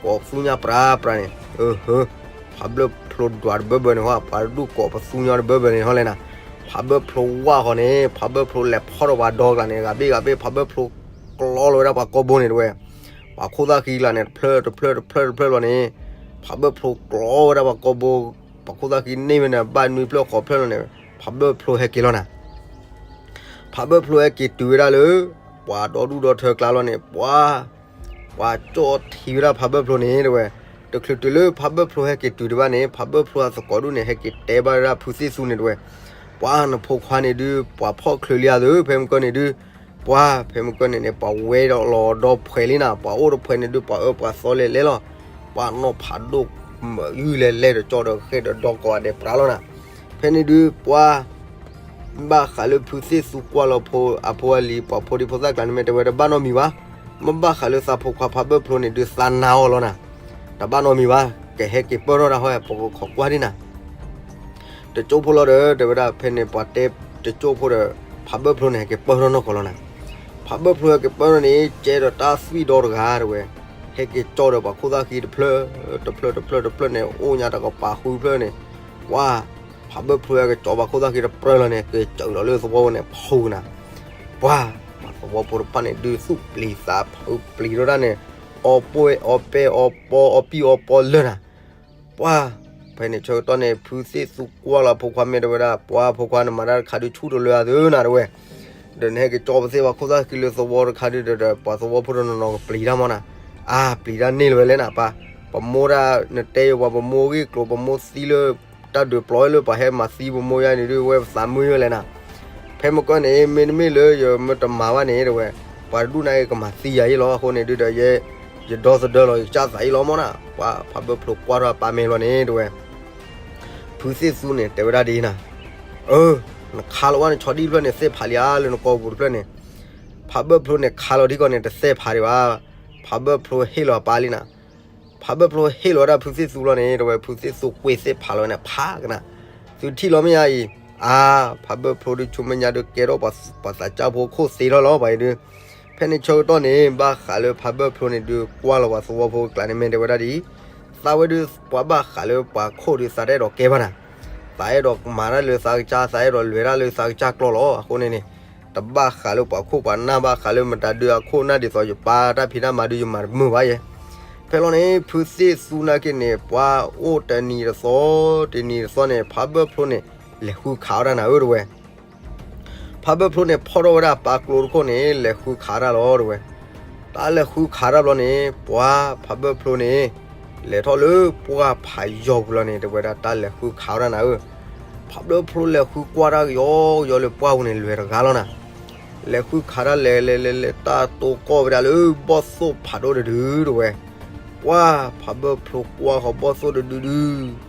ကိးပသူညါပြၤပြၤန့ၣ်, ဖးဘၢၣ်ဖျိဒွးတဘၢဘၢန့ၣ်ဟီ ပှၤတဒူၣ်ကိးပသူညါတဘၢဘၢန့ၣ်ဟီလဲၣ်နၤ, ဖးဘၢၣ်ဖျိဝၢ်ဃီန့ၣ် ဖးဘၢၣ်ဖျိလဲၤဖီၣ်ထီၣ်ပှၤဒီကလးန့ၣ် ဂၤဘ့ၣ်ဂၤဘ့ၣ် ဖးဘၢၣ်ဖျိကျီလီၤဝဲဒၣ်ပှၤကိာ်ဘိန့ၣ်တဲဝဲ, ပှၤခိၣ်သၣ်ဃံကျါန့ၣ် တဖျၢၣ်တဖျၢၣ်တဖျၢၣ်တဖျၢၣ်လီၤန့ၣ်, ဖးဘၢၣ်ဖျိကျီဝဲဒၣ်ပှၤကိာ်ဘိ, ပှၤခိၣ်သၣ်ဃံန့ၢ်ဝဲန့ၣ် ဘၣ်နွံဖျၢၣ်ဃိးဖျၢၣ်လီၤန့ၣ်, ဖးဘၢၣ်ဖျိဟဲက့ၤလီၤနၤ ဖးဘၢၣ်ဖျိဟဲက့ၤတုၤဝဲဒၣ်လၢ ပှၤဒီဒူၣ်ဒီထၢကျါလီၤန့ၣ် ပှၤ, ပှၤကၠီၣ်ထံဝဲဒၣ်ဖးဘၢၣ်ဖျိန့ၣ်တဲဝဲ, တချုးတုၤလၢဖးဘၢၣ်ဖျိဟဲက့ၤတုၤဒံးဘၣ်န့ၣ် ဖးဘၢၣ်ဖျိအသကိးဒူၣ်န့ၣ် ဟဲက့ၤတဲဘၣ်ဝဲဒၣ်ဖုသ့ၣ်သူန့ၣ်တဲဝဲ, ပှၤနဖိခွါန့ၣ်ဒုး ပှၤဖီၣ်ချုးလံဧါသၢ ဖဲမုၢ်ကၢၢ်န့ၣ်ဒုး, ပှၤဖဲမုၢ်ကၢၢ်န့ၣ်န့ၣ် ပှၤဝဲဒီးလီၤဒီဖှဲးလံနၤ ပှၤအိၣ်ဒီဖှဲးန့ၣ်ဒုး ပှၤအၢပှၤသီလဲၤလဲၤလီၤ, ပှၤနီၢ်ဖးဒိၣ်မုာ်ယုၢ်လဲၤလဲၤဒီးကၠီဒီးဃဲၢ်ဒီးဒီကိးဂၤဒဲးပြၤလီၤနၤ, ဖဲန့ၣ်ဒုး ပှၤ ဘၣ်ဃးလၢဖုသ့ၣ်သူကွၢ်လီၤဖိအဖိအလံၤ ပှၤဖိဒံဖိသၣ်ကျါန့ၣ်မ့ၢ်တဲဝဲတဘၣ်နီတမံၤဘၣ်, မ့ၢ်ဘၣ်ဃးလၢသးဖိခွါဖးဘၢၣ်ဖျိန့ၣ်ဒုးသးနါအီၤလီၤနၤ, တဘၣ်နီတမံၤဘၣ်, ကဟဲက့ၤပၢၢ်ထီၣ်တၢ်ဟီ ပကခိးကွၢ်ဒံးနၤ တကၠိၢ်ဖိလီၤဒီး တဲဝဲဒၣ်ဖဲန့ၣ် ပှၤတဲတကၠိၢ်ဖိဒီး ဖးဘၢၣ်ဖျိန့ၣ် ဟဲက့ၤပၢၢ်ထီၣ်နီၢ်ကီၢ်လီၤနၤ, ဖးဘၢၣ်ဖျိဟဲက့ၤပၢၢ်ထီၣ်န့ၣ် ကဲဒီးတၢ်သွံၣ်ဒီတဂၤတဲဝဲ, ဟဲက့ၤကၠီဒီးပှၤခိၣ်သၣ်ဃံတဖျၢၣ်, တဖျၢၣ်တဖျၢၣ်တဖျၢၣ်န့ၣ် အိၣ်ညါတကပၤဃုဖျၢၣ်န့ၣ်, ပှၤ, ဖးဘၢၣ်ဖျိဟဲက့ၤကၠီပှၤခိၣ်သၣ်ဃံတဖျၢၣ်လီၤန့ၣ် က့ၤစၢးလီၤလၢသဝီဖိန့ၣ် ဖူနၤ ပှၤ, ပှၤသဝီဖိတဖၣ်န့ၣ်ဒုးသူၣ်ပျံၤသးဖုးပျံၤထီၣ်ဒၣ်န့ၣ်, အီၣ်ပဲၢ်အီပီအီပီအီပံၣ်အီပီလၢနၤ, ပှၤ, ဖဲန့ၣ်ဆၢကတီၢ်န့ၣ် ဖုသ့ၣ်သူကွၢ်လီၤဖိခွါမ့ၢ်တဲဝဲဒၣ် ပှၤဖိခွါနမၤတၢ်တခါဒုးဆူၣ်တလၢအသၢနၤတဲဝဲ, ဒီးနဟဲက့ၤကၠီပသ့ၣ်ပှၤခိၣ်သၣ်ဃံလၢသဝီတခါဒုးဒီး ပှၤသဝီဖိတနီၤနီၤကပျံၤတၢ်မီၢ်နၤ, အါ ပျံၤတၢ်န့ၢ်လၢၤဝဲလဲၣ်နၤပၢ်, ပမိၢ်ဒၣ်နတဲယပှၤပမိၢ်ဂ့ၢ်ကျိၤ ပမိၢ်သံလၢ တၢ်ဒုးပျီလၢပှၤဟဲမၤသံပမိၢ်ယါန့ၣ်ဒုး ဝဲပသးမုာ်ဝဲလဲၣ်နၤ, ဖဲမုၢ်ကၢၢ်န့ၣ် မ့တမ့ၢ်လၢယမ့ၢ်တမၤဘၣ်န့ၣ်တဲဝဲ, ပှၤတဒူၣ်န့ၣ်ကမၤသံယၤအံၤလီၤ အဃိန့ၣ်ဒုးဒီးယဲ, ယဒီသဒၢလီၤယကစၢ်သးအံၤလီၤမီၢ်နၤ, ပှၤဖးဘၢၣ်ဖျိကွၢ်ထီၣ်အပၢ်မ့ၢ်လီၤန့ၣ်တဲဝဲ ဖုသ့ၣ်သူန့ၣ် တဲဝဲဒၣ်ဒ်အံၤနၤ, အၢ, နခးလီၤဝဲနဆီဒံၣ်တဖျၢၣ်န့ၣ် သဲၣ်ဖးလံဧါလၢနကိာ်ပူၤတဖျၢၣ်န့ၣ်, ဖးဘၢၣ်ဖျိန့ၣ် ခးလီၤထံကီၢ်န့ၣ် တသဲၣ်ဖးဒံးဘၣ်, ဖးဘၢၣ်ဖျိဟ့ၣ်လီၤအပၢ်လံနၤ, ဖးဘၢၣ်ဖျိဟ့ၣ်လီၤဝဲဒၣ်ဖုသ့ၣ်သူလီၤန့ၣ် တဲဝဲ ဖုသ့ၣ်သူကွံာ်သဲၣ်ဖးလီၤဝဲန့ၣ် ဖးကနၤ, သုထံၣ်လီၤမ့ၢ်ဧါအံၤ, အါ, ဖးဘၢၣ်ဖျိဒုးဆိမိၣ်ညါဒုးကဲထီၣ်ပှၤသးစၢ်ဖိခိၣ်သ့ထီၣ်လီၤ ပှၤအံၤဒုး, ဖဲန့ၣ်ဆၢကတီၢ်န့ၣ် ဘၣ်ဃးလၢဖးဘၢၣ်ဖျိန့ၣ်ဒုး ကွၢ်လီၤပှၤသဝီဖိကျါန့ၣ် မ့ၢ်တဲဝဲဒၣ်ဒ်အံၤ, သးဝဲဒုး ပှၤဘၣ်ဃးလၢပှၤခိၣ်ဒုးသးတအဲၣ်ဒိးကဲဘၣ်နၤ, သးအဲၣ်ဒိးမၤတၢ်လၢသးကစၢ် သးအဲၣ်ဒိးလဲၤတၢ်လၢသးကစၢ်ကျိာ်လီၤ အဃိန့ၣ်န့ၣ်, တဘၣ်ဃးလၢပှၤခိၣ်ပှၤနၢ် ဘၣ်ဃးလၢမတၤဒုးအခိၣ်နၢ်ဒ်သိးယပၢ်တၢ်ဖံးတၢ်မၤဒုး ယမၤတမုာ်ဘၣ်ယဲ, ဖဲလီၤန့ၣ် ဖုသ့ၣ်သူနာ်က့န့ၣ် ပှၤအိၣ်တနံၤတသီ, တနံၤတသီန့ၣ် ဖးဘၢၣ်ဖျိန့ၣ် လဲၤဃုခးအီၣ်တၢ်နၤဧၢတဲဝဲ ဖးဘၢၣ်ဖျိန့ၣ် ဖီၣ်ထီၣ်ဝဲဒၣ်ပၢ်ကျိတခိၣ်န့ၣ် လဲၤဃုခးတၢ်လီၤတဲဝဲ, တၢ်လဲၤဃုခးတၢ်ဘျီန့ၣ် ပှၤဖးဘၢၣ်ဖျိန့ၣ် လဲၤထီၣ်လၢပှၢ်ဖးယီၤပူၤလီၤန့ၣ် တဲဝဲဒၣ် တၢ်လဲၤဃုခးဝဲဒၣ်နၤဧၢ, ဖးဘၢၣ်ဖျိလဲၤဃုကွၢ်တၢ်ကယီကယီလၢပှၢ်ပူၤန့ၣ် လဲၤတဂၤလီၤနၤ, လဲၤဃုခးတၢ်လဲၤလဲၤလဲၤလဲၤ တၢ်တိကိၢ်ဝဲဒၣ်လၢဘီၣ်သိၣ်ဖးဒိၣ်တဒုတဲဝဲ, ပှၤဖးဘၢၣ်ဖျိကွၢ်ဃီဘီၣ်သိၣ်တဒုဒု,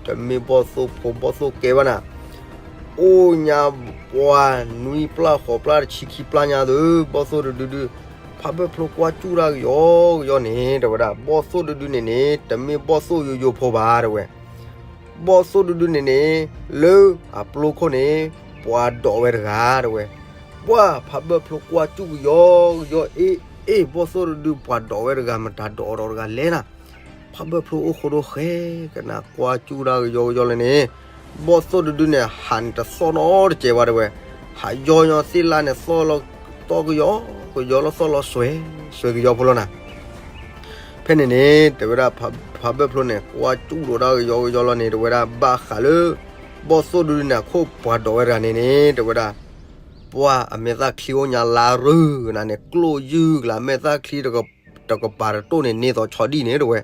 တမ့ၢ်ဘီၣ်သိၣ်ဖိဘီၣ်သိၣ်ကဲဘၣ်နၤ အိၣ်ညါပှၤနွံပျၢ်ဃိးပျၢ်တဆံခံပျၢ်ညါသု ဘီၣ်သိၣ်တဒုဒု, ဖးဘၢၣ်ဖျိကွၢ်စူၣ်တၢ်ကယီကယီန့ၣ် တဲဝဲဒၣ် ဘီၣ်သိၣ်တဒုန့ၣ်န့ၣ် တမ့ၢ်ဘီၣ်သိၣ်ယိယိဖိဘၣ်တဲဝဲ, ဘီၣ်သိၣ်တဒုန့ၣ်န့ၣ် လၢအပျိခိၣ်န့ၣ် ပှၤဒိးဝဲတဂၤတဲဝဲ, ပှၤဖးဘၢၣ်ဖျိကွၢ်စူၣ်ကယီကယီ အ့ၣ်အ့ၣ် ဘီၣ်သိၣ်တဒု ပှၤဒိးဝဲတဂၤ မတၤဒိးဒီးတဂၤလဲၣ်နၤ ဖးဘၢၣ်ဖျိအိၣ်ဃိဒိဃဲကနၣ်ကွၢ်စူၣ်တၢ်ကယီကယီလၢန့ၣ်, ဘီၣ်သိၣ်တဒုန့ၣ် ဟးန့ၣ်တသီၣ်နီတစဲးဘၣ်တဲဝဲ, ဟးယီညီသ့ၣ်လါန့ၣ် သီၣ်လီၤသီၣ်ကယီကယီလီၤ သီၣ်လီၤစွဲစွဲကယီဖိလီၤနၤ ဖဲန့ၣ်န့ၣ် တဲဝဲဒၣ် ဖးဘၢၣ်ဖျိန့ၣ် ကွၢ်စူၣ်ဒိးတၢ်ကယီကယီလီၤန့ၣ် တဲဝဲဒၣ် ဘၣ်ဃးလၢ ဘီၣ်သိၣ်တဒုန့ၣ် အခိၣ်ပှၤဒိးဝဲတဂၤန့ၣ်န့ၣ် တဲဝဲဒၣ် ပှၤအမဲာ်သၣ်ချံအိၣ်ညါလါရူၢ်ကနၣ်န့ၣ် ကျိၣ်ယုၢ်ကလါ မဲာ်သၣ်ချံ တကပၤတတိၢ်န့ၣ် န့ၢ်သိးဆီဒံၣ်န့ၣ်တဲဝဲ,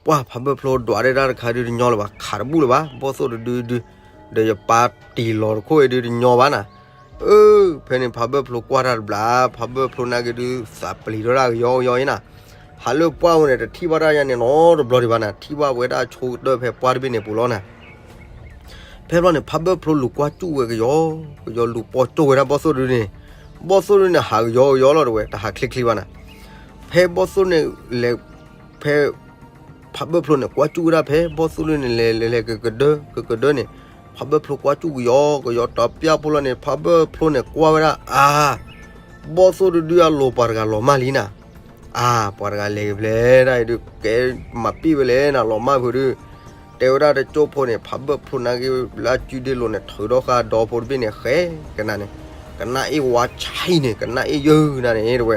ပှၤဖးဘၢၣ်ဖျိဒွးဒၣ်တၢ်တခါဒုးတညီလၢၤဘၣ် ခးတဘူၣ်လၢၤဘၣ် ဘီၣ်သိၣ်တဒုဒု, ဒီးယပၢ်တံၢ်လီၤတခိၣ်အံၤဒုးတညီဘၣ်နၤ, အၢ ဖဲန့ၣ်ဖးဘၢၣ်ဖျိကွၢ်တၢ်တဘျီ ဖးဘၢၣ်ဖျိနာ်က့ဒုးသးပျံၤထီၣ်ဒၣ်ကယီကယီအံၤနၤ, ဟးလၢပှၢ်ဝဲန့ၣ် တထံၣ်ဘၣ်တၢ်ယါန့ၣ်နီတဘျီဒံးဘၣ်နၤ, ထံၣ်ဘၣ်ဝဲဒၣ်ဆိကတၢၢ်ဖဲပှၢ်တဘ့ၣ်န့ၣ်ပူၤလီၤနၤ. ဖဲဘျီန့ၣ် ဖးဘၢၣ်ဖျိလူၤကွၢ်စူၣ်ဝဲကယီကယီ လူၤပိာ်ကၠိဝဲဒၣ်ဘီၣ်သိၣ်တဒုန့ၣ်, ဘီၣ်သိၣ်တဒုန့ၣ် ဟးကယီကယီလီၤတဝဲ တဟးချ့ချ့ဘၣ်နၤ. ဖဲဘီၣ်သိၣ်န့ၣ်လဲၤ ဖဲ ဖးဘၢၣ်ဖျိန့ၣ် ကွၢ်စူၣ်ဝဲဒၣ်ဖဲဘီၣ်သိၣ်တဒုန့ၣ် လဲၤလဲၤလဲၤကကဒၢကကဒၢန့ၣ်, ဖးဘၢၣ်ဖျိကွၢ်စူၣ်ကယီကယီ တပျၢ်ဖိလီၤန့ၣ် ဖးဘၢၣ်ဖျိန့ၣ်ကွၢ်ဝဲဒၣ် အါ ဘီၣ်သိၣ်တဒုအလိၤ ပှၤတဂၤလီၤမၢ်လံနၤ. အါ ပှၤတဂၤလဲၤကဖျဲဒၣ်အံၤဒုး ကဲမၤပံၣ်ဝဲလဲၣ်နၤ လီၤမၢ်ဖုးဒုး, တဲဝဲဒၣ်တကၠိၢ်ဖိန့ၣ် ဖးဘၢၣ်ဖျိနာ်က့လၢအစုဒ့လိၤန့ၣ် ထုးထီၣ်ဃာ်ဒီဖိတဘ့ၣ်န့ၣ် ဃဲကနၤန့ၣ်, ကနၣ်အ့ၣ်ဝါဆံးန့ၣ် ကနၣ်အ့ၣ်ယုၢ်နၤန့ၣ်တဝဲ,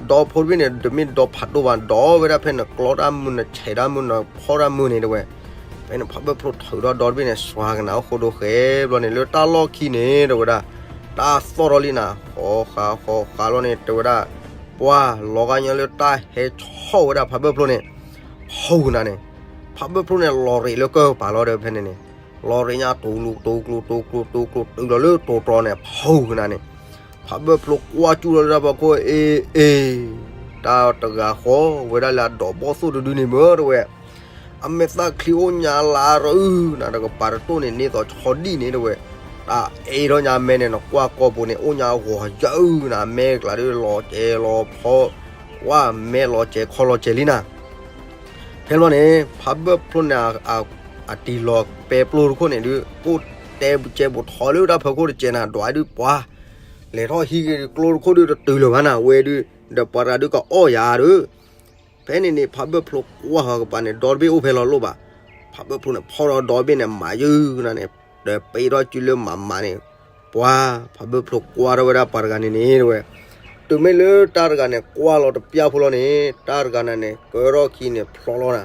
ဒီဖိတဘ့ၣ်န့ၣ် တမ့ၢ်ဒီဖးဒိၣ်ဘၣ် ဒီဝဲဒၣ်ဖဲနကျီတၢ်မုၢ် နဆဲးတၢ်မုၢ် နဖီၣ်တၢ်မုၢ်န့ၣ်တဝဲ, ဖဲန့ၣ်ဖးဘၢၣ်ဖျိထုးထီၣ်ဒီတဘ့ၣ်န့ၣ် စွၤကနၤအိၣ်ဃိဒိဃဲဘျီန့ၣ် လၢတၢ်လီၢ်ခံန့ၣ်တဝဲဒၣ်, တၢ်သီၣ်ထီၣ်လံနၤ ဃီဃာ်ဃီဃာ်လီၤန့ၣ် တဲဝဲဒၣ်, ပှၤလီၤဂာ်ညီလၢတၢ်ဟဲဆီၣ်ဝဲဒၣ်ဖးဘၢၣ်ဖျိန့ၣ်, ဖီၣ်ကနၤန့ၣ်, ဖးဘၢၣ်ဖျိန့ၣ် လီၤရ့းလၢကၢၢ်ပၤလီၤဒီးဖဲန့ၣ်န့ၣ်, လီၤရ့းညါတိၤကျိၤတိၤကျိၤတိၤကျိၤတိၤကျိၤတုၤလီၤလၢတိၤတြီန့ၣ် ဖီၣ်ကနၤန့ၣ်, ဖးဘၢၣ်ဖျိကွၢ်စူၣ်လီၤလၢတၢ်ဖီခိၣ် အ့ၣ်အ့ၣ်, တၢ်တဂၤဃီဝဲဒၣ်လၢအဒိးဘီၣ်သိၣ်တဒုန့ၣ်မ့ၢ်တဝဲ အမဲာ်သၣ်ချံအိၣ်ညါလၢရၢနၤ တကပၤတတိၢ်န့ၣ် န့ၢ်သိးဆီဒံၣ်န့ၣ်တဝဲ, တၢ်အဲၣ်ထီၣ်ညါမဲန့ၣ် နကွၢ်ကီၢ်ပူၤန့ၣ် အိၣ်ညါဂီၤယၢနၤ မဲကျါဒုးလီၤစဲးလီၤဖီ, ဝဲမဲလီၤစဲးခီလီၤစဲးလံနၤ. ဖဲလီၤန့ၣ် ဖးဘၢၣ်ဖျိန့ၣ် အတံၤလီၤပဲပျိတခိၣ်န့ၣ်ဒုး အိၣ်တဲပူၤစဲးပူၤထီလၢတၢ်ဖီခိၣ်တစဲးနၤ ဒွးဒုးပှၤ လဲၤထီၣ်ဟံးက့ၤကျိတခိၣ်ဒုးတတုၤလၢၤဘၣ်နၤ ဝဲဒုး ဒီးပှၤတဂၤဒုးကအီၣ်ယၤဒီး ဖဲန့ၣ်န့ၣ် ဖးဘၢၣ်ဖျိကွၢ်ဃီကပၤန့ၣ် ဒီတဘ့ၣ်အိၣ်ဖဲလီၤလိၣ်ဘၣ်. ဖးဘၢၣ်ဖျိန့ၣ် ဖီၣ်ဒီးဒီဘ့ၣ်န့ၣ် မၤယုၢ်နၤန့ၣ် ဒီးပ့ထီၣ်စုလၢမၤမၤန့ၣ်, ပှၤ ဖးဘၢၣ်ဖျိကွၢ်ထီၣ်ဝဲဒၣ်ပှၤတဂၤန့ၣ်န့ၣ်တဝဲ, တုၤမ့ၢ်လၢတၢ်တဂၤန့ၣ် ကွၢ်လီၤတပျၢ်ဖိလီၤန့ၣ် တၢ်တဂၤနၤန့ၣ် ကၢထီၣ်ခံန့ၣ် ဖျီလီၤနၤ,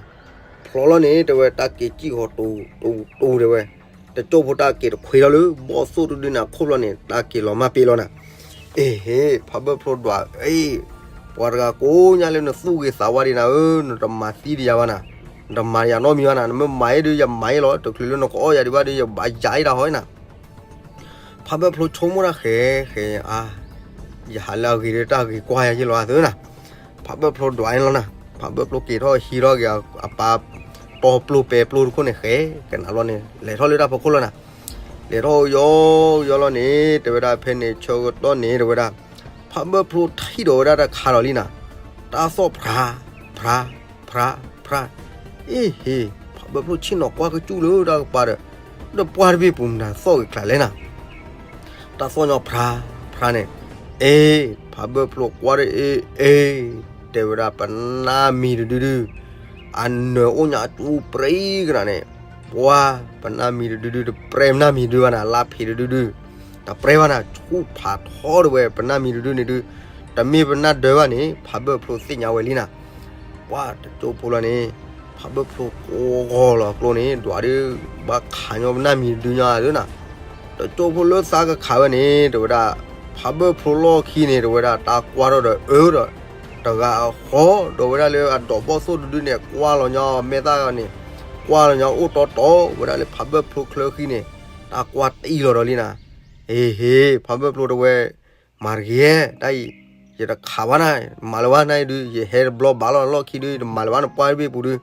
ဖျီလီၤန့ၣ် တဝဲတၢ်က့ၤစံၣ်ဃီၤတူတူတူတဲဝဲ, တကၠိၢ်ဖိတၢ်က့ၤတခွ့ထီၣ်လၢ ဘီၣ်သိၣ်တဒုန့ၣ်အခိၣ်ဖျီန့ၣ် တၢ်က့ၤလီၤမၢ်ပ့လီၤနၤ. အ့ဟ့ ဖးဘၢၣ်ဖျိဒွး အ့ ပှၤတဂၤကိးညါလၢနသူၣ်ဂ့ၤသးဝါဒံးနၤဧၢ, နတမၤသံဒံးယၤဘၣ်နၤ, နတမၤယၤနီတမံၤဘၣ်နၤ, နမ့ၢ်မၤအ့ၣ်ဒုးယမၤအ့ၣ်လီၤ, တချုးလၢနကအီၣ်ယၤဒံးဘၣ်ဒီး ယဘၣ်ယၤအ့ၣ်တၢ်ဟီနၤ. ဖးဘၢၣ်ဖျိဆိကမိၣ်တၢ်ဃဲ ဃဲ အါ ယဟးလၢအဂ့ၤဒီးတၢ်ဂ့ၤကွၢ်ယၤယ့ၢ်လီၤအသးနၤ. ဖးဘၢၣ်ဖျိဒွးအ့ၣ်လီၤနၤ, ဖးဘၢၣ်ဖျိက့ၤထီၣ်ဟံးထီၣ်က့ၤအပၢ် တီပျိပဲပျိတခိၣ်န့ၣ်ဃဲ ကနၤလီၤန့ၣ် လဲၤထီၣ်လၢတၢ်ဖီခိၣ်လီၤနၤ. လဲၤထီၣ်ယီယီလီၤန့ၣ် တဲဝဲဒၣ်ဖဲန့ၣ် ဆၢကတီၢ်န့ၣ် တဲဝဲဒၣ် ဖးဘၢၣ်ဖျိထံၣ်ဒီးဝဲဒၣ်တၢ်ခါလီၤလံနၤ, တၢ်သီၣ်ဖြါ ဖြါ ဖြါ ဖြါ, အ့ဟ့ ဖးဘၢၣ်ဖျိဆ့ၣ်နီၤကွၢ်ကစူၣ်လၢတၢ်ကပၤဒီး ဒီးပှၢ်တဘ့ၣ်ပူၤမတၤသီၣ်ဂ့ၤချးလဲၣ်နၤ. တၢ်သီၣ်ညီဖြါ ဖြါန့ၣ်, အ့ ဖးဘၢၣ်ဖျိကွၢ်ဒီး အ့ အ့ တဲဝဲဒၣ်ပနၢ်မံၤတဒုဒု, အနၢၤအိၣ်ညါအတူပြံကနၤန့ၣ်, ပှၤ ပနၢ်မံၤတဒုဒု တပြဲပနၢ်မံၤဒုဘၣ်နၤ, လါဖံးတဒုဒု, တပြဲဘၣ်နၤ, ဆူၣ်ဖးထီတဝဲ ပနၢ်မံၤတဒုန့ၣ်ဒု, တမ့ၢ်ပနၢ်ဒၢဘၣ်န့ၣ် ဖးဘၢၣ်ဖျိသ့ၣ်ညါဝဲလံနၤ. ပှၤတကၠိၢ်ဖိလီၤန့ၣ်, ဖးဘၢၣ်ဖျိကိးဂီၤလီၤကျိန့ၣ် ဒွးဒုး ဘၣ်ခးညီပနၢ်မံၤတဒုညါဒုနၤ. တကၠိၢ်ဖိလၢသးကခးဝဲန့ၣ် တဲဝဲဒၣ်, ဖးဘၢၣ်ဖျိလီၢ်ခံန့ၣ် တဲဝဲဒၣ် တၢ်ကွၢ်ထီၣ်ဒီးအၢဒီး တဂၤဃီ ဒီးဝဲဒၣ်လၢအဒိးဘီၣ်သိၣ်တဒုန့ၣ် ကွၢ်လီၤညီမဲာ်သၣ်န့ၣ်, ကွၢ်လီၤညီအိၣ်တီတီဝဲဒၣ်လၢဖးဘၢၣ်ဖျိချၢဃံန့ၣ်, တၢ်ကွၢ်တံၢ်လီၤဒီးလံနၤ. အ့ဟ့ ဖးဘၢၣ်ဖျိတဲဝဲ မၤတဂ့ၤ, တၢ်အံၤ ယတခးဘၣ်နၤ, မၤလၢၤဘၣ်နၤအံၤဒု ယဟဲတဘျီဘၣ်လီၤ လီၢ်ခံဒု ယတမၤလၢၤဘၣ်နပှၢ်တဘ့ၣ်ပူၤဒု.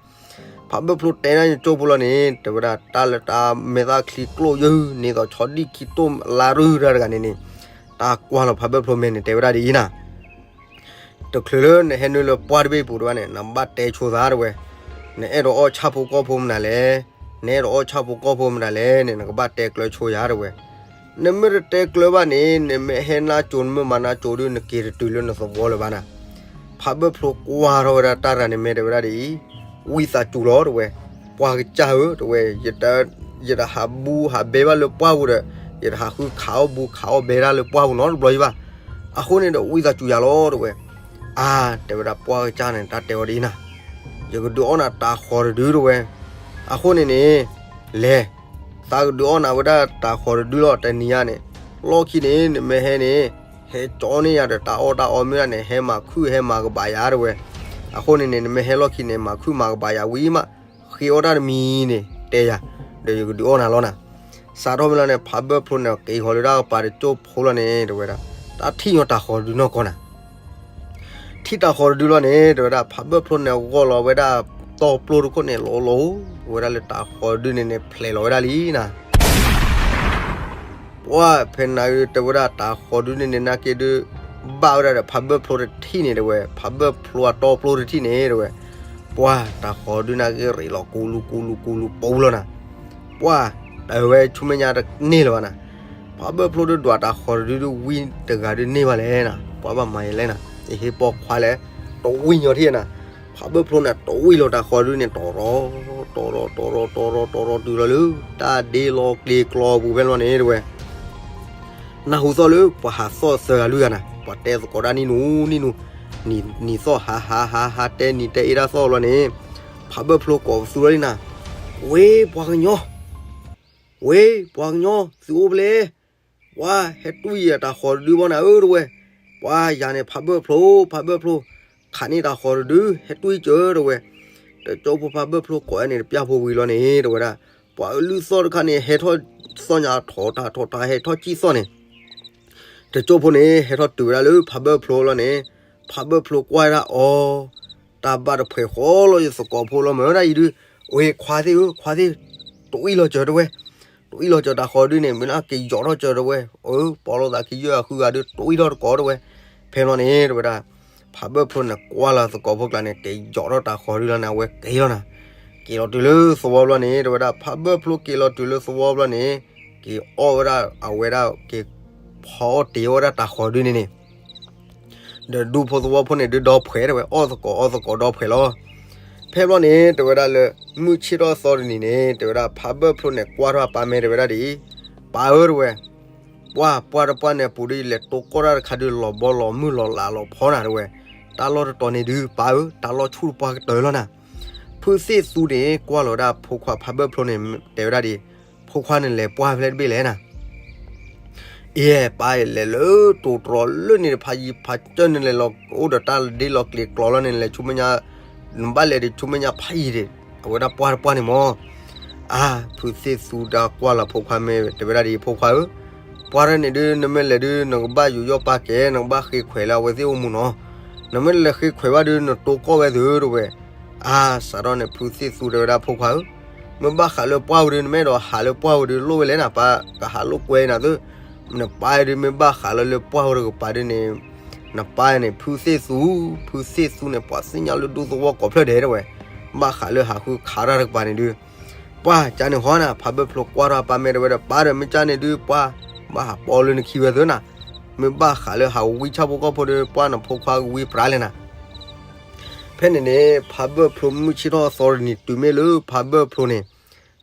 ဖးဘၢၣ်ဖျိတဲဒၣ်ယကၠိၢ်ဖိလီၤန့ၣ် တဲဝဲဒၣ် တၢ်လၢတၢ်မဲာ်သၣ်ချံကျိၣ်ယုၢ် န့ၢ်သိးဆီဒံၣ်ခံတိၢ်လါရုၢ်တၢ်တဂၤန့ၣ်န့ၣ်, တၢ်ကွၢ်လီၤဖးဘၢၣ်ဖျိမဲာ်န့ၣ် တဲဝဲဒၣ်ဒ်အံၤနၤ. တချုးလၢနဟဲနုာ်လၢပှၢ်တဘ့ၣ်ပူၤတဝဲန့ၣ် နဘၣ်တဲဆိသးတဝဲ, နအဲၣ်ဒိးအီၣ်ဆၣ်ဖိကီၢ်ဖိမနုၤလဲၣ်, နအဲၣ်ဒိးအီၣ်ဆၣ်ဖိကီၢ်ဖိမနုၤလဲၣ်န့ၣ် နကဘၣ်တဲကျၢၤဆိယၤတဝဲ. နမ့ၢ်တတဲကျၢၤဘၣ်န့ၣ် နမ့ၢ်ဟဲနါစိၤ နမ့ၢ်မၤနါစိၤဒု နက့ၤတတုၤလၢနသဝီလၢၤဘၣ်နၤ. ဖးဘၢၣ်ဖျိကွၢ်ထီၣ်ဝဲဒၣ်တၢ်တဂၤန့ၣ် မ့ၢ်တဲဝဲဒၣ်ဒ်အံၤ, ဝံသးစူၤလီၤတဝဲ, ပှၢ်ကစၢ်ဧၢတဝဲ, ယတဟးဘူဟးဘဲဘၣ်လၢပှၢ်ပူၤဒီး ယတဟးဃုခးအီၣ်ဘူခးအီၣ်ဘဲဒၣ်လၢပှၢ်ပူၤနီတဘျီယံၤဘၣ်. အဃိန့ၣ်ဒီးဝံသးစူၤယၤလီၤတဝဲ. အါ တဲဝဲဒၣ်ပှၢ်ကစၢ်န့ၣ် တၢ်တဲအီၤဒ်အံၤနၤ, ယကဒုးအီၣ်နၤတၤဃီၤတဒုတဝဲ. အဃိန့ၣ်န့ၣ် လဲၤ, သးကဒုးအီၣ်နၤဝဲဒၣ်တၤဃီၤတဒုလီၤ တနံၤညါန့ၣ်, လီၢ်ခံန့ၣ် နမ့ၢ်ဟဲန့ၣ် ဟဲကၠီန့ၢ်ယၤဒီးတၢ်အီၣ်တၢ်အီမ့ၢ်ဒၣ်န့ၣ် ဟဲမၤခုၣ်ဟဲမၤကဘၣ်ယၤတဝဲ. အဃိန့ၣ်န့ၣ် နမ့ၢ်ဟဲလီၢ်ခံန့ၣ် မၤခုၣ်မၤကဘၣ်ယၤဝံၤမး, ဃ့အီၣ်တၢ်တမံၤန့ၣ် တဲယၤ, ဒီးယကဒုးအီၣ်နၤလီၤနၤ. စးထီၣ်မ့ၢ်လီၤန့ၣ် ဖးဘၢၣ်ဖျိန့ၣ် က့ၤဃီၤလၢဒၣ်ပှၤတကၠိဖိလီၤန့ၣ် တဲဝဲဒၣ်, တၢ်ထံၣ်ညီတၢ်ဃီၤတဒုနီၢ်ကီၢ်နၤ ထံၣ်တၢ်ဃီၤတဒုလီၤန့ၣ် တဲဝဲဒၣ် ဖးဘၢၣ်ဖျိန့ၣ်ဂီၢ်လီၤဝဲဒၣ် တီၢ်ပျိတခိၣ်န့ၣ် လီၤလီၤဝဲဒၣ်လၢတၢ်ဃီၤတဒုန့ၣ်န့ၣ် ဖျဲးလီၤဝဲဒၣ်လံနၤ. ပှၢ်ဖဲနၤဒု တဲဝဲဒၣ် တၢ်ဃီၤတဒုန့ၣ်န့ၣ် နာ်က့ဒု ဘၣ်ဝဲဒၣ်ဒီး ဖးဘၢၣ်ဖျိတထံၣ်န့ၣ် တဲဝဲ, ဖးဘၢၣ်ဖျိအတီၢ်ပျိတထံၣ်န့ၣ် တဲဝဲ, ပှၢ်တၢ်ဃီၤတဒုနာ်က့ ရ့းလီၤကူလူကူလူကူလူပူၤလီၤနၤ. ပှၢ် တဲဝဲဆူမဲာ်ညါတန့ၢ်လၢၤဘၣ်နၤ. ဖးဘၢၣ်ဖျိဒုဒွးတၢ်ဃီၤတဒုဒု ဝံတဂၤဒုန့ၢ်ဘၣ်လဲၣ်နၤ. ပှၢ်ဘၣ်မၤယဲလဲၣ်နၤ, ယဟ့ၣ်ပိာ်ခွါလဲၣ်, တဝံညီထံၣ်နၤ. ဖးဘၢၣ်ဖျိန့ၣ် တဝံလီၤတၢ်ဃီၤတဒုန့ၣ် တီၤရီၤ တီၤရီၤ တီၤရီၤ တီၤရီၤ တီၤရီၤတုၤလီၤလၢ တၢ်ဒ့လီၤကျဲၤကျီပူၤဖဲလီၤန့ၣ် တဲဝဲ နၢ်ဟူသီၣ်လၢ ပှၤဟးသီၣ်သၢဂၤလွံၢ်ဂၤနၤ, ပှၤတဲသကိးတၢ်နံၣ်နူနံၣ်နူ, နံၤသီၣ်ဟးဟးဟးဟး တဲနံၤတဲအ့ၣ်တၢ်သီၣ်ဘျီန့ၣ်, ဖးဘၢၣ်ဖျိကိးပသူထီၣ်လံနၤ, ဝ့ ပှၤကညီ, ဝ့ ပှၤကညီ သုအိၣ်ဖဲလဲၣ်, ပှၤဟဲတွံၢ်ယတၢ်ဃီၤတဒုဘၣ်နၤဧၢ တဲဝဲ, ပှၤယၤန့ၣ် ဖးဘၢၣ်ဖျိ ဖးဘၢၣ်ဖျိ, ခးန့ၢ်တၢ်ဃီၤတဒု ဟဲတွံၢ်ကၢ တဲဝဲ, တကၠိဖိဖးဘၢၣ်ဖျိကိးန့ၣ် တပျၢ်ဖိဝံၤလီၤန့ၣ် တဲဝဲဒၣ်, ပှၤအလုၢ်သီၣ်တခါန့ၣ် ဟဲထီၣ်သီၣ်ညါထီၣ်တၢ်ထီၣ်တၢ်ဟဲထီၣ်ကံၣ်သီၣ်န့ၣ် တကၠိဖိန့ၣ် ဟဲထီၣ်တုၤဝဲဒၣ်လၢဖးဘၢၣ်ဖျိလီၤန့ၣ်, ဖးဘၢၣ်ဖျိကွၢ်ဝဲဒၣ်အီၤ, တၢ်ဘၣ်တဖှဲးဃီလီၤယသကိးဖိလီၤမၢဒၣ်အံၤဒု, ဝ့ ခွါသ့ၣ်ဧၢ ခွါသ့ၣ်, တဝံလီၤစၢၤတဲဝဲ, တဝံလီၤစၢၤတၢ်ဃီၤဒုန့ၣ် မ့ၢ်လၢက့ၤယီၤထီၣ်စၢၤတဲဝဲ, အၢ ပီလိာ်သးခံယဲၢ်အဃုဂၤဒု တဝံထီၣ်တကိးတဲဝဲ, ဖဲလီၤန့ၣ် တဲဝဲဒၣ် ဖးဘၢၣ်ဖျိန့ၣ် ကွၢ်လီၤသကိးဖိကျါန့ၣ် က့ၤယီၤထီၣ်တၢ်ဃီၤဒုလီၤန့ၣ် အဝဲက့ၤလီၤနၤ, က့ၤလီၤတုၤလၢသဝီဘျီန့ၣ် တဲဝဲဒၣ် ဖးဘၢၣ်ဖျိက့ၤလီၤတုၤလၢသဝီဘျီန့ၣ်, က့ၤအီၣ်ဝဲဒၣ်အဝဲဒၣ်က့ၤဖီအီၣ်တ့ၤအီၣ်ဝဲဒၣ်တၢ်ဃီၤဒုန့ၣ်န့ၣ်, ဒီးဒူဖိသဝီဖိန့ၣ်ဒုဒီဖှဲးတဲဝဲ အီၣ်သကိးအီၣ်သကိးဒီဖှဲးလီၤ. ဖဲဘျီန့ၣ် တဲဝဲဒၣ်လၢ မုၢ်ဆ့ၣ်ထီၣ်သီတနံၤန့ၣ် တဲဝဲဒၣ် ဖးဘၢၣ်ဖျိန့ၣ်ကွၢ်ထီၣ်အပၢ်မဲတဲဝဲဒၣ်ဒ်အံၤ, ပၢ်ဧၢ တဲဝဲ, ပှၢ်ပှၢ်တပှၢ်န့ၣ်အပူၤဒ်လဲၤတိကိၢ်တၢ်တခါဒု လီၤဘီလီၤမုၢ်လီၤလးလီၤဖီနၤတဲဝဲ, တၢ်လီၢ်တတီၤန့ၣ်ဒု ပၢ်ဧၢ တၢ်လီၢ်ဆူၣ်တပှၢ်ကတၢၢ်လီၤနၤ. ဖုသ့ၣ်သူန့ၣ် ကွၢ်လီၤဝဲဒၣ်ဖိခွါဖးဘၢၣ်ဖျိန့ၣ် တဲဝဲဒၣ်ဒ်အံၤ, ဖိခွါန့ၣ်လဲၤပှၢ်ဖဲလဲၣ်တဘ့ၣ်လဲၣ်နၤ အ့ ပၢ်အံၤလဲၤလၢတိၤတြီၤလၢန့ၣ်တဖးယံၤဖးကၢၢ်န့ၣ် လဲၤလီၤအိၣ်ဒီးတၢ်ဒ့လီၤကျဲၤကျီလီၤန့ၣ် လဲၤဆူမဲာ်ညါ, နဘၣ်လဲၤဒီးဆူမဲာ်ညါဖးယံၤဒံး အဝဲဒၣ်ပှၢ်တပှၢ်န့ၣ်မၢ်. အါ ဖုသ့ၣ်သူတၢ်ကွၢ်လီၤဖိခွါမ့ၢ်တဲဝဲဒၣ်ဒ်အံၤ ဖိခွါဧၢ, ပှၢ်တၢ်န့ၣ်ဒု နမ့ၢ်လဲၤဒု နကဘၣ်ယူးယီၣ်ပာ်ကဲ နကဘၣ်ဃ့ခွဲးလၢအဝဲသ့ၣ်အိၣ်မူနီၤ, နမ့ၢ်လဲၤဃ့ခွဲးဘၣ်ဒု နတိကိၢ်ဝဲသုတဲဝဲ အါ စးထီၣ်န့ၣ် ဖုသ့ၣ်သူတဲဝဲဒၣ်ဖိခွါဧၢ, မ့ၢ်ဘၣ်ဃးလၢပှၢ်ဝဲဒု နမ့ၢ်အဲၣ်ဒိးဟးလၢပှၢ်ဝဲဒု လိၣ်ဝဲလဲၣ်နၤ ပၢ်ကဟးလိာ်ကွဲနၤသု, နပၢ်ဒု မ့ၢ်ဘၣ်ဃးလၢလၢပှၢ်ဝဲတကပၤဒုန့ၣ်, နပၢ်န့ၣ် ဖုသ့ၣ်သူ, ဖုသ့ၣ်သူန့ၣ် ပှၤသ့ၣ်ညါလၢဒူသဝီကိးဖျၢၣ်ဒဲးတဲဝဲ, ဘၣ်ဃးလၢဟးဃုခးတၢ်တကပၤန့ၣ်ဒု ပှၢ်ကန့ၣ်ဟီနၤ ဖးဘၢၣ်ဖျိကွၢ်ထီၣ်အပၢ်မဲာ်တဲဝဲဒီး ပၢ်ဒီးမ့ၢ်ကန့ၣ်ဒု ပှၢ်ဘၣ်ဟးပိာ်လၢနခံဝဲသုနၤ, မ့ၢ်ဘၣ်ဃးလၢဟးဝံဆၣ်ဖိကီၢ်ဖိဒီး ပှၢ်နဖိခွါကဝံပြးလဲၣ်နၤ. ဖဲန့ၣ်န့ၣ် ဖးဘၢၣ်ဖျိမုၢ်ဆ့ၣ်ထီၣ်သီတနံၤတုၤမ့ၢ်လၢဖးဘၢၣ်ဖျိန့ၣ်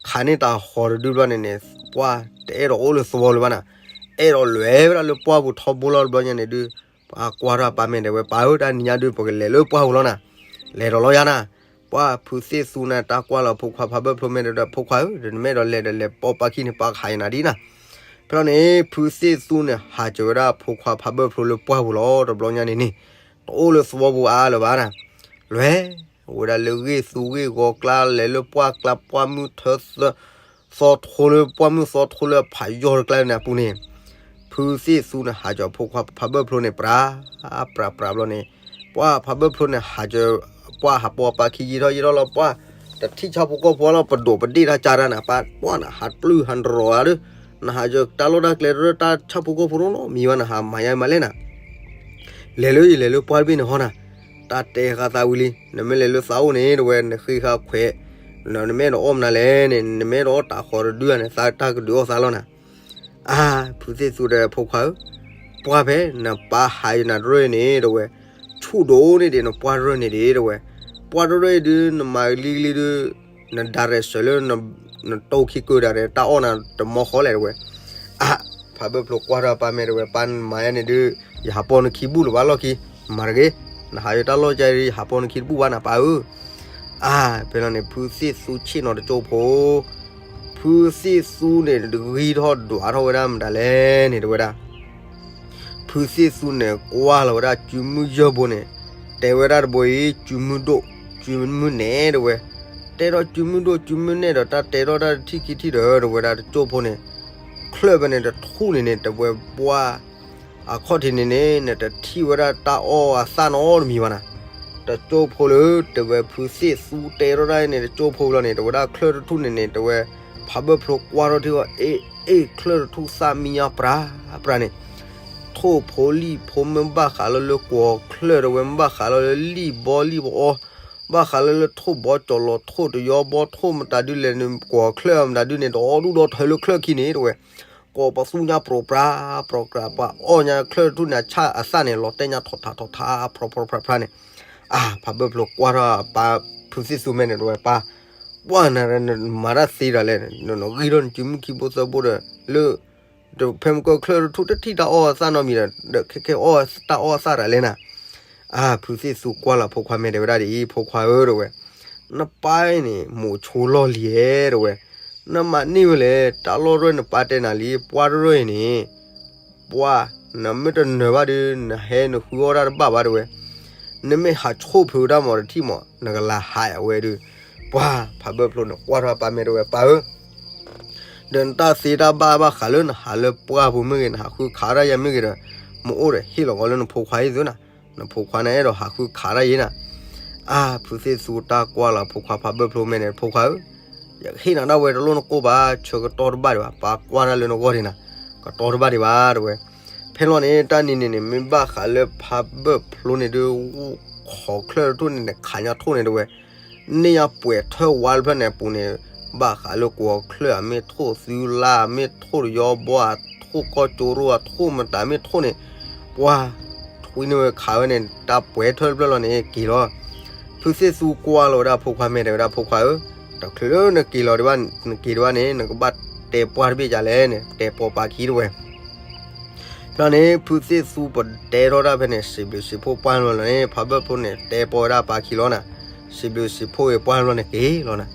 ခးန့ၢ်တၢ်ဃီၤတဒုဘျီန့ၣ်န့ၣ် ပှၢ်တအဲၣ်ဒိးအိၣ်လၢသဝီလၢၤဘၣ်နၤ, အဲၣ်ဒိးလဲၤဝဲဒၣ်လၢပှၢ်ပူၤထီဘိလီၤတဘျီညါန့ၣ်ဒု ပှၢ်ကွၢ်ထီၣ်အပၢ်မဲာ်တဲဝဲ ပၢ်ဧၢ တၢ်နံၤညါဒု ပကလဲၤလၢပှၢ်ပူၤလီၤနၤ, လဲၤဒီးလီၤယါနၤ. ပှၢ်ဖုသ့ၣ်သူန့ၣ် တၢ်ကွၢ်လီၤဖိခွါဖးဘၢၣ်ဖျိမဲာ်တဲဝဲ ဖိခွါဧၢ ဒီးနမ့ၢ်အဲၣ်ဒိးလဲၤဒီးလဲၤပိာ်ပၢ်ခံန့ၣ် ပၢ်ကဟးယနၤဒ်နၤ. ဖဲလီၤန့ၣ် ဖုသ့ၣ်သူန့ၣ် ဟးစၢၤဝဲဒၣ်ဖိခွါဖးဘၢၣ်ဖျိလၢပှၢ်ပူၤလီၤ တဘျီညါန့ၣ်န့ၣ် တအိၣ်လၢသဝီပူၤအါလၢၤဘၣ်နၤ, လဲၤဝဲဒၣ်လၢဂ့ၢ်သူဂ့ၢ်ဂီၤကျါ လဲၤလၢပှၢ်ကျါ ပှၢ်မုၢ်ထၢသၢ သီထိလၢပှၢ်မုၢ်သီထိလၢအဖးယီၤတကျါန့ၣ်အပူၤန့ၣ်, ဖုသ့ၣ်သူန့ၣ် ဟးစၢၤဖိခွါဖးဘၢၣ်ဖျိန့ၣ် ပြး ပြးပြးဘျီန့ၣ်, ပှၢ်ဖးဘၢၣ်ဖျိန့ၣ် ဟးစၢၤ ပှၢ်ဟးပိာ်ပၢ်ခံယံာ်ထီၣ်ယံာ်ထီၣ်လီၤ ပှၢ်တထံၣ်ဆၣ်ဖိကီၢ်ဖိလီၤ ပဒိးပဒ့ၣ်တၢ်ကၢ်တၢ်နၤ ပှၢ် ပှၢ်နၤ ဟးတြူၢ်ဟးတရီၤဧါဒီး နဟးစၢၤတၢ်လီၢ်တၢ်ကျဲတရၢ တၢ်ဆၣ်ဖိကီၢ်ဖိနီတမံၤဘၣ် နဟးမၤယါမၤလဲၣ်နၤ လဲၤလၢယလဲၤလၢပှၢ်တဘ့ၣ်န့ၣ်ဟီနၤ, တၢ်တဲဃာ်သးဝံၤလံ နမ့ၢ်လဲၤလၢသးအိၣ်န့ၣ် တဲဝဲ နဃ့ဃာ်ခွဲး နမ့ၢ်အဲၣ်ဒိးအီၣ်မနုၤလဲၣ်န့ၣ် နမ့ၢ်အဲၣ်ဒိးအီၣ်တၢ်ဃီၤတဒုဧါန့ၣ် သးတၢ်ကဒုးအီၣ်သးလီၤနၤ. အါ ဖုသ့ၣ်သူဒီးဖိခွါဧၢ, ပှၢ်ဖဲ နပၢ်ဟးယနၤတရၢၢ်အံၤန့ၣ် တဲဝဲ, ဆူၣ်ဒိၣ်န့ၢ်ဒံးနပှၢ်တရၢၢ်န့ၣ်ဒံး တဲဝဲ, ပှၢ်တရၢၢ်အံၤဒုး နမၤကလံကလံဒုး နဒါရဲးစၢၤလၢ နတိၢ်ခံကုာ်ဒၣ်ရဲး တၢ်အီၣ်နၤတမီဃီလဲၣ် တဲဝဲ. အါ ဖးဘၢၣ်ဖျိကွၢ်ထီၣ်ပၢ်မဲာ်တဲဝဲ ပၢ်မၤယါန့ၣ်ဒုး ယဟးပိာ်နခံဘူၣ်လၢၤဘၣ်လီၢ်ခံ, မၤတဂ့ၤ, နဟးယတၢ်လီၢ်ကါအံၤဒုး ယဟးပိာ်နခံတဘူၣ်ဘၣ်နၤပၢ်ဧၢ. အါ ဖဲလီၤန့ၣ် ဖုသ့ၣ်သူဆ့ၣ်နီၤတကၠိဖိ, ဖုသ့ၣ်သူန့ၣ် ဂံၢ်ထီၣ်ဒွးထီၣ်ဝဲဒၣ်မတၤလဲၣ်န့ၣ် တဲဝဲဒၣ် ဖုသ့ၣ်သူန့ၣ် ကွၢ်လီၤဝဲဒၣ်စုမုၢ်ယဲၢ်ဘိန့ၣ်, တဲဝဲဒၣ်တဘိအံၤ စုမုၢ်ဒိၣ်, စုမုၢ်နဲၣ် တဲဝဲ, တဲဒီးစုမုၢ်ဒိၣ်စုမုၢ်နဲၣ်ဒီး တၢ်တဲထီၣ်တၢ်တထံၣ်ခံထံၣ်ဒီး တဲဝဲဒၣ်တကၠိဖိန့ၣ်, ချၢၣ်ဖဲန့ၣ်တထူၣ်န့ၣ်န့ၣ် တဝဲပှၢ် အခီၣ်ထံးန့ၣ်န့ၣ် နတထံၣ်ဝဲဒၣ်တၢ်အီၣ်အသၣ်နီတမံၤဘၣ်နၤ. တကၠိဖိလၢ တဝဲဖုသ့ၣ်သူတဲထီၣ်ဒၣ်န့ၣ် တကၠိဖိလီၤန့ၣ် တဝဲဒၣ်ချၢၣ်တထူၣ်န့ၣ်န့ၣ် တဝဲ ဖးဘၢၣ်ဖျိကွၢ်ထီၣ်ထံၣ်အီၤ အ့ၣ် အ့ၣ် ချၢၣ်တထူၣ်သၣ်မံညါပြးပြးန့ၣ် ထိၣ်ဖိလံၣ်ဖိမ့ၢ်ဘၣ်ဃးလၢလၢကွီၤချၢၣ်တဝဲ မ့ၢ်ဘၣ်ဃးလၢလၢလံၣ်ဘီလံၣ်ဘီအီ ဘၣ်ဃးလၢလၢထိၣ်ဘီကၠီၤလီၤထိၣ်တယီဘီထိၣ်မတၤဒုလဲၣ်န့ၣ် ကွီၤချၢၣ်မတၤဒုန့ၣ် ဒီးအီၣ်ဒူၣ်ဒီထၢလၢချၢၣ်ခံန့ၣ်တဝဲ ကိးပသူညါပြီပြးပြီပြး ပှၤအီၣ်ညါချၢၣ်တထူၣ်န့ၣ် အဆၣ်အသၣ်န့ၣ် လီၤတဲာ်ညါထီၣ်ထးထီၣ်ထး ပြီပြီပြးပြးန့ၣ် အါ ဖးဘၢၣ်ဖျိကွၢ်ထီၣ်အပၢ်ဖုသ့ၣ်သူမဲာ်န့ၣ်တဝဲပၢ် ပှၢ်နၤ နမၤတၢ်သ့တၢ်လဲၣ် နဂံၢ်ထီၣ်နစုမုၢ်ခံဘိသၢဘိဒီး လၢ ဖဲမ့ၢ်ကီၢ်ချၢၣ်တထူၣ်တထံၣ်တၢ်အီၣ်အသၣ်နီတမံၤဒီး ဒီးခဲခဲအီၣ်တၢ်အီၣ်အသၣ်တၢ်လဲၣ်နၤ အါ ဖုသ့ၣ်သူကွၢ်လီၤဖိခွါမဲာ်တဲဝဲဒၣ်ဒ်အံၤ ဖိခွါဧၢ တဲဝဲ, နပၢ်အံၤန့ၣ် မိးဆိလီၢ်လံဧါ တဲဝဲ, နမၤန့ၢ်ဝဲလဲၣ် တၢ်လီၢ်တရဲၣ်နပၢ်တဲနၤလံ ပှၢ်တရဲၣ်အံၤန့ၣ် ပှၢ် နမ့ၢ်တနၢၤဘၣ်ဒီး နဟဲနဃုအီၣ်တၢ်တဘၣ်ဘၣ် တဲဝဲ, နမ့ၢ်ဟးဆိၣ်ဖုးတၢ်မီၤတထံၣ်မး နကလၤဟးဝဲဒီး ပှၢ် ဖးဘၢၣ်ဖျိန့ၣ် ကွၢ်ထီၣ်ပၢ်မဲာ်တဲဝဲ ပၢ်ဧၢ ဒီးနတၢ်သ့တၢ်ဘၣ်ဘၣ်ဃးလၢနဟးလၢပှၢ်ပူၤမ့ၢ်ဂ့ၤ နဟးဃုခးတၢ်ယၤမ့ၢ်ဂ့ၤဒီး မ့ၢ်အိၣ်ဒီးဟ့ၣ်လီၤကီးလၢနဖိခွါအံၤသုနၤ, နဖိခွါန့ၣ်အဲၣ်ဒိးဟးဃုခးတၢ်ယၤနၤ. အါ ဖုသ့ၣ်သူတၢ်ကွၢ်လီၤဖိခွါဖးဘၢၣ်ဖျိမဲာ်န့ၣ် ဖိခွါဧၢ, ယကဟ့ၣ်နၤဒၣ်ဝဲတလိၣ်နကိၢ်ဘၣ် ဆၢကတီၢ်တဘၣ်ဒံးဘၣ် ပၢ်ကွၢ်တၢ်လၢနဂီၢ်ဒံးနၤ, ကတီၢ်တဘၣ်ဒံးဘၣ်တဲဝဲ. ဖဲလီၤန့ၣ် တၢ်နံၤန့ၣ်န့ၣ် မ့ၢ်ဘၣ်ဃးလၢဖးဘၢၣ်ဖျိန့ၣ်ဒုး ခိးချၢၣ်တထူၣ်န့ၣ်န့ၣ် ခးညါထိၣ်န့ၣ်တဲဝဲ န့ၢ်ယၤပှဲၤထၢၣ်ဝါတဖျၢၣ်န့ၣ်အပူၤန့ၣ်, ဘၣ်ဃးလၢကွီၤချၢၣ်အမ့ၢ်ထိၣ်သုလါအမ့ၢ်ထိၣ်တယီဘီအထိၣ်ကီၢ်ကၠိရိၣ်အထိၣ်မတၤမ့ၢ်ထိၣ်န့ၣ်, ပှၤ ထွံန့ၢ်ဝဲခးဝဲန့ၣ် တၢ်ပှဲၤထၢၣ်တဖျၢၣ်လီၤန့ၣ် က့ၤလီၤ. ဖုသ့ၣ်သူကွၢ်လီၤဝဲဒၣ်ဖိခွါမဲာ်တဲဝဲဒၣ်ဖိခွါဧၢ, တချုးလၢနက့ၤလီၤဒံးဘၣ်, နက့ၤဒံးဘၣ်န့ၣ် နကဘၣ်တဲပှၢ်တဘ့ၣ်ကလဲၣ်န့ၣ် တဲပီပၢ်ခံတဲဝဲ ဖဲန့ၣ် ဖုသ့ၣ်သူပတဲထီၣ်ဒၣ်ဖဲန့ၣ် စံးဘျုးစံးဖှိၣ်ပှၢ်လီၤန့ၣ် ဖးဘၢၣ်ဖျိန့ၣ် တဲပီဝဲဒၣ်ပၢ်ခံလီၤနၤ, စံးဘျုးစံးဖှိၣ်ဝဲပှၢ်လီၤန့ၣ်က့ၤလီၤနၤ,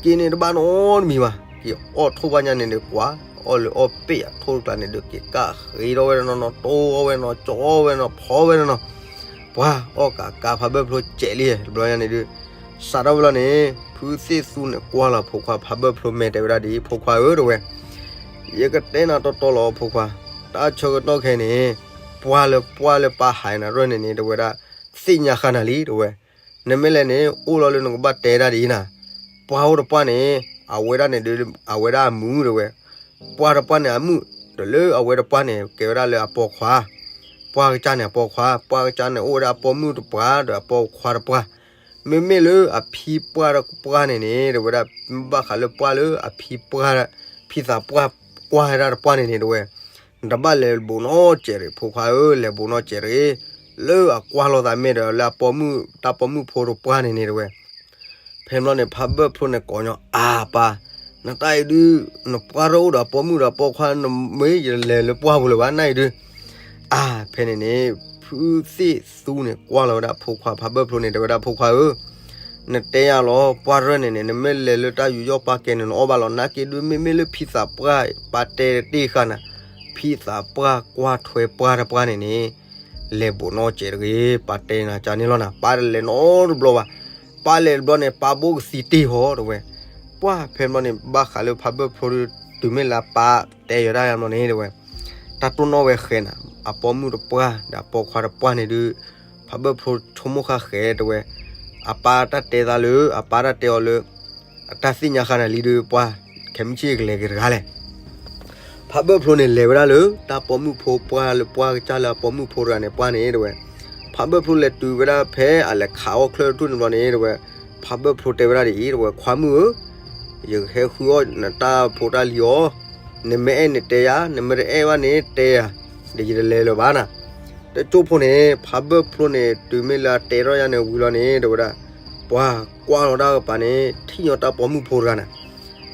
က့ၤန့ၣ်တဘၣ်နီတမံၤဘၣ်, က့ၤအီၣ်ထိၣ်ဘၣ်ညါန့ၣ်ဒီးကွၢ်, အီၣ်လၢအီၣ်ပ့ၣ်အထိၣ်တကျါန့ၣ်ဒီး က့ၤကၣ်ဃ့ထီၣ်ဝဲနီၢ်နီၢ် တိၢ်အီၣ်ဝဲနီၢ် ကၠီအီၣ်ဝဲနီၢ် ဖီဝဲနီၢ်နီၢ် ပှၤအီၣ်ကးကးဖးဘၢၣ်ဖျိစဲးလံ တဘျီညါန့ၣ်ဒီး စးထီၣ်ဝဲလီၤန့ၣ် ဖုသ့ၣ်သူန့ၣ်ကွၢ်လီၤဖိခွါဖးဘၢၣ်ဖျိမဲာ်တဲဝဲဒၣ်ဒ်အံၤ ဖိခွါဧၢတဲဝဲ, ယကတဲနၤတီတီလီၤဖိခွါ, တၢ်ဆၢကတီၢ်ခဲအံၤန့ၣ် ပှၢ်လၢပှၢ်လၢပၢ်ဟးနၤရဲၣ်န့ၣ်န့ၣ် တဲဝဲဒၣ် သ့ၣ်ညါဃာ်နၤလံတဲဝဲ, နမ့ၢ်လဲၤန့ၣ် အိၣ်လီၤလၢနကဘၣ်တဲဒၣ်ဒ်အံၤနၤ, ပှၢ်အိၣ်တပှၢ်န့ၣ် အဝဲဒၣ်န့ၣ်ဒီး အဝဲဒၣ်အမုၣ်တဲဝဲ ပှၢ်တပှၢ်န့ၣ်အမုၣ်, ဒီးလၢအဝဲတပှၢ်န့ၣ် ကဲဝဲဒၣ်လၢအပိာ်ခွါ, ပှၢ်ကစၢ်န့ၣ်အပိာ်ခွါ, ပှၢ်ကစၢ်န့ၣ်အိၣ်ဝဲဒၣ်အပိာ်မုၣ်တပှၢ် ဒီးအပိာ်ခွါတပှၢ်, မ့မ့ၢ်လၢအဖံပှၢ်တပှၢ်န့ၣ်န့ၣ် တဲဝဲဒၣ် ဘၣ်ဃးလၢပှၢ်လၢအဖံပှၢ် ဖံသးပှၢ်ကွၢ်ဝဲဒၣ်တပှၢ်န့ၣ်န့ၣ်တဲဝဲ, နတဘၣ်လဲၤဘူးနီတစဲးတဂ့ၤ ဖိခွါဧၢ လဲၤဘူးနီတစဲးတဂ့ၤ, လၢအကွၢ်လိာ်သးမဲာ်ဒီးလၢအပိာ်မုၣ် တၢ်ပိာ်မုၣ်ဖိတပှၢ်န့ၣ်န့ၣ်တဲဝဲ ဖဲမ့ၢ်န့ၣ် ဖးဘၢၣ်ဖျိန့ၣ်ကိးညီ အါပၢ်, နတၢ်အံၤဒုး နပှၢ်တအိၣ်ဒီးအပိာ်မုၣ်ဒီးအပိာ်ခွါ နမ့ၢ်ယလဲၤလၢပှၢ်ပူၤလၢၤဘၣ် နၢ်အံၤဒုး, အါ ဖဲန့ၣ်န့ၣ် ဖုသ့ၣ်သူန့ၣ် ကွၢ်လီၤဝဲဒၣ်ဖိခွါဖးဘၢၣ်ဖျိန့ၣ် တဲဝဲဒၣ်ဖိခွါဧၢ, နတဲယၤလီၤ ပှၢ်ရဲၣ်န့ၣ်န့ၣ် နမ့ၢ်လဲၤလၢတၢ်ယူးယီၣ်ပာ်ကဲန့ၣ် နအီၣ်ဘၣ်လီၤ နာ်က့ဒုး မ့မ့ၢ်လၢဖံသးပှၢ် ပၢ်တဲတ့ၢ်ဃာ်နၤ, ဖံသးပှၢ်ကွၢ်ထွဲပှၢ်တပှၢ်န့ၣ်န့ၣ် လဲၤဘူးနီတစဲးတဂ့ၤ ပၢ်တဲနၤကန့ၣ်လီၤနၤ ပၢ်တလဲၤနီတဘျီဘၣ်, ပၢ်လဲၤတဘျီန့ၣ် ပၢ်ဘိကသံတ့ၢ်ဟီတဲဝဲ, ပှၢ်ဖဲမ့ၢ်န့ၣ် ဘၣ်ဃးလၢဖးဘၢၣ်ဖျိဒုး တုၤမ့ၢ်လၢပၢ်တဲယၤဒၣ်ယၤမ့ၢ်န့ၣ်တဲဝဲ, တၢ်တိၢ်နီၣ်ဝဲဃဲနၤ, အပိာ်မုၣ်တပှၢ် ဒီးအပိာ်ခွါတပှၢ်န့ၣ်ဒုး, ဖးဘၢၣ်ဖျိဆိကမိၣ်ဃာ်ဃဲတဲဝဲ, အပၢ်တၢ်တဲသးလၢ အပၢ်တၢ်တဲအီၤလၢ အတၢ်သ့ၣ်ညါဃာ်နၤလံဒုး ပှၢ် ခဲမုၢ်ဆ့ၣ်ကလဲၤက့ၤတဂၤလဲၣ် ဖးဘၢၣ်ဖျိန့ၣ်လဲၤဝဲဒၣ်လၢ တၢ်ပိာ်မုၣ်ဖိပှၢ်လၢပှၢ်ကစၢ်လၢအပိာ်မုၣ်ဖိတဂၤန့ၣ် ပှၢ်န့ၣ်တဲဝဲ, ဖးဘၢၣ်ဖျိလဲၤတုၤဝဲဒၣ်ဖဲအလဲၤခးအီၣ်ချၢၣ်တထူၣ်န့ၣ်ဘျီန့ၣ်တဲဝဲ, ဖးဘၢၣ်ဖျိတဲဝဲဒၣ်ဒ်အံၤတဲဝဲ ခွါမုၣ်ဧၢ, ယကဟဲဃုအီၣ်နတၢ်ဖိတၢ်လံၤအီၤ, နမ့ၢ်အဲၣ်န့ၣ်တဲယၤ, နမ့ၢ်တအဲၣ်ဘၣ်န့ၣ်တဲယၤ, ဒီးယတလဲၤလၢၤဘၣ်နၤ, တကၠိဖိန့ၣ် ဖးဘၢၣ်ဖျိန့ၣ် တုၤမ့ၢ်လၢအတဲထီၣ်ယၤန့ၣ်ဝံၤလီၤန့ၣ်တဲဝဲဒၣ်, ပှၢ်ကွၢ်လီၤတၢ်ကပၤန့ၣ် ထံၣ်ညီတၢ်ပိာ်မုၣ်ဖိတဂၤနၤ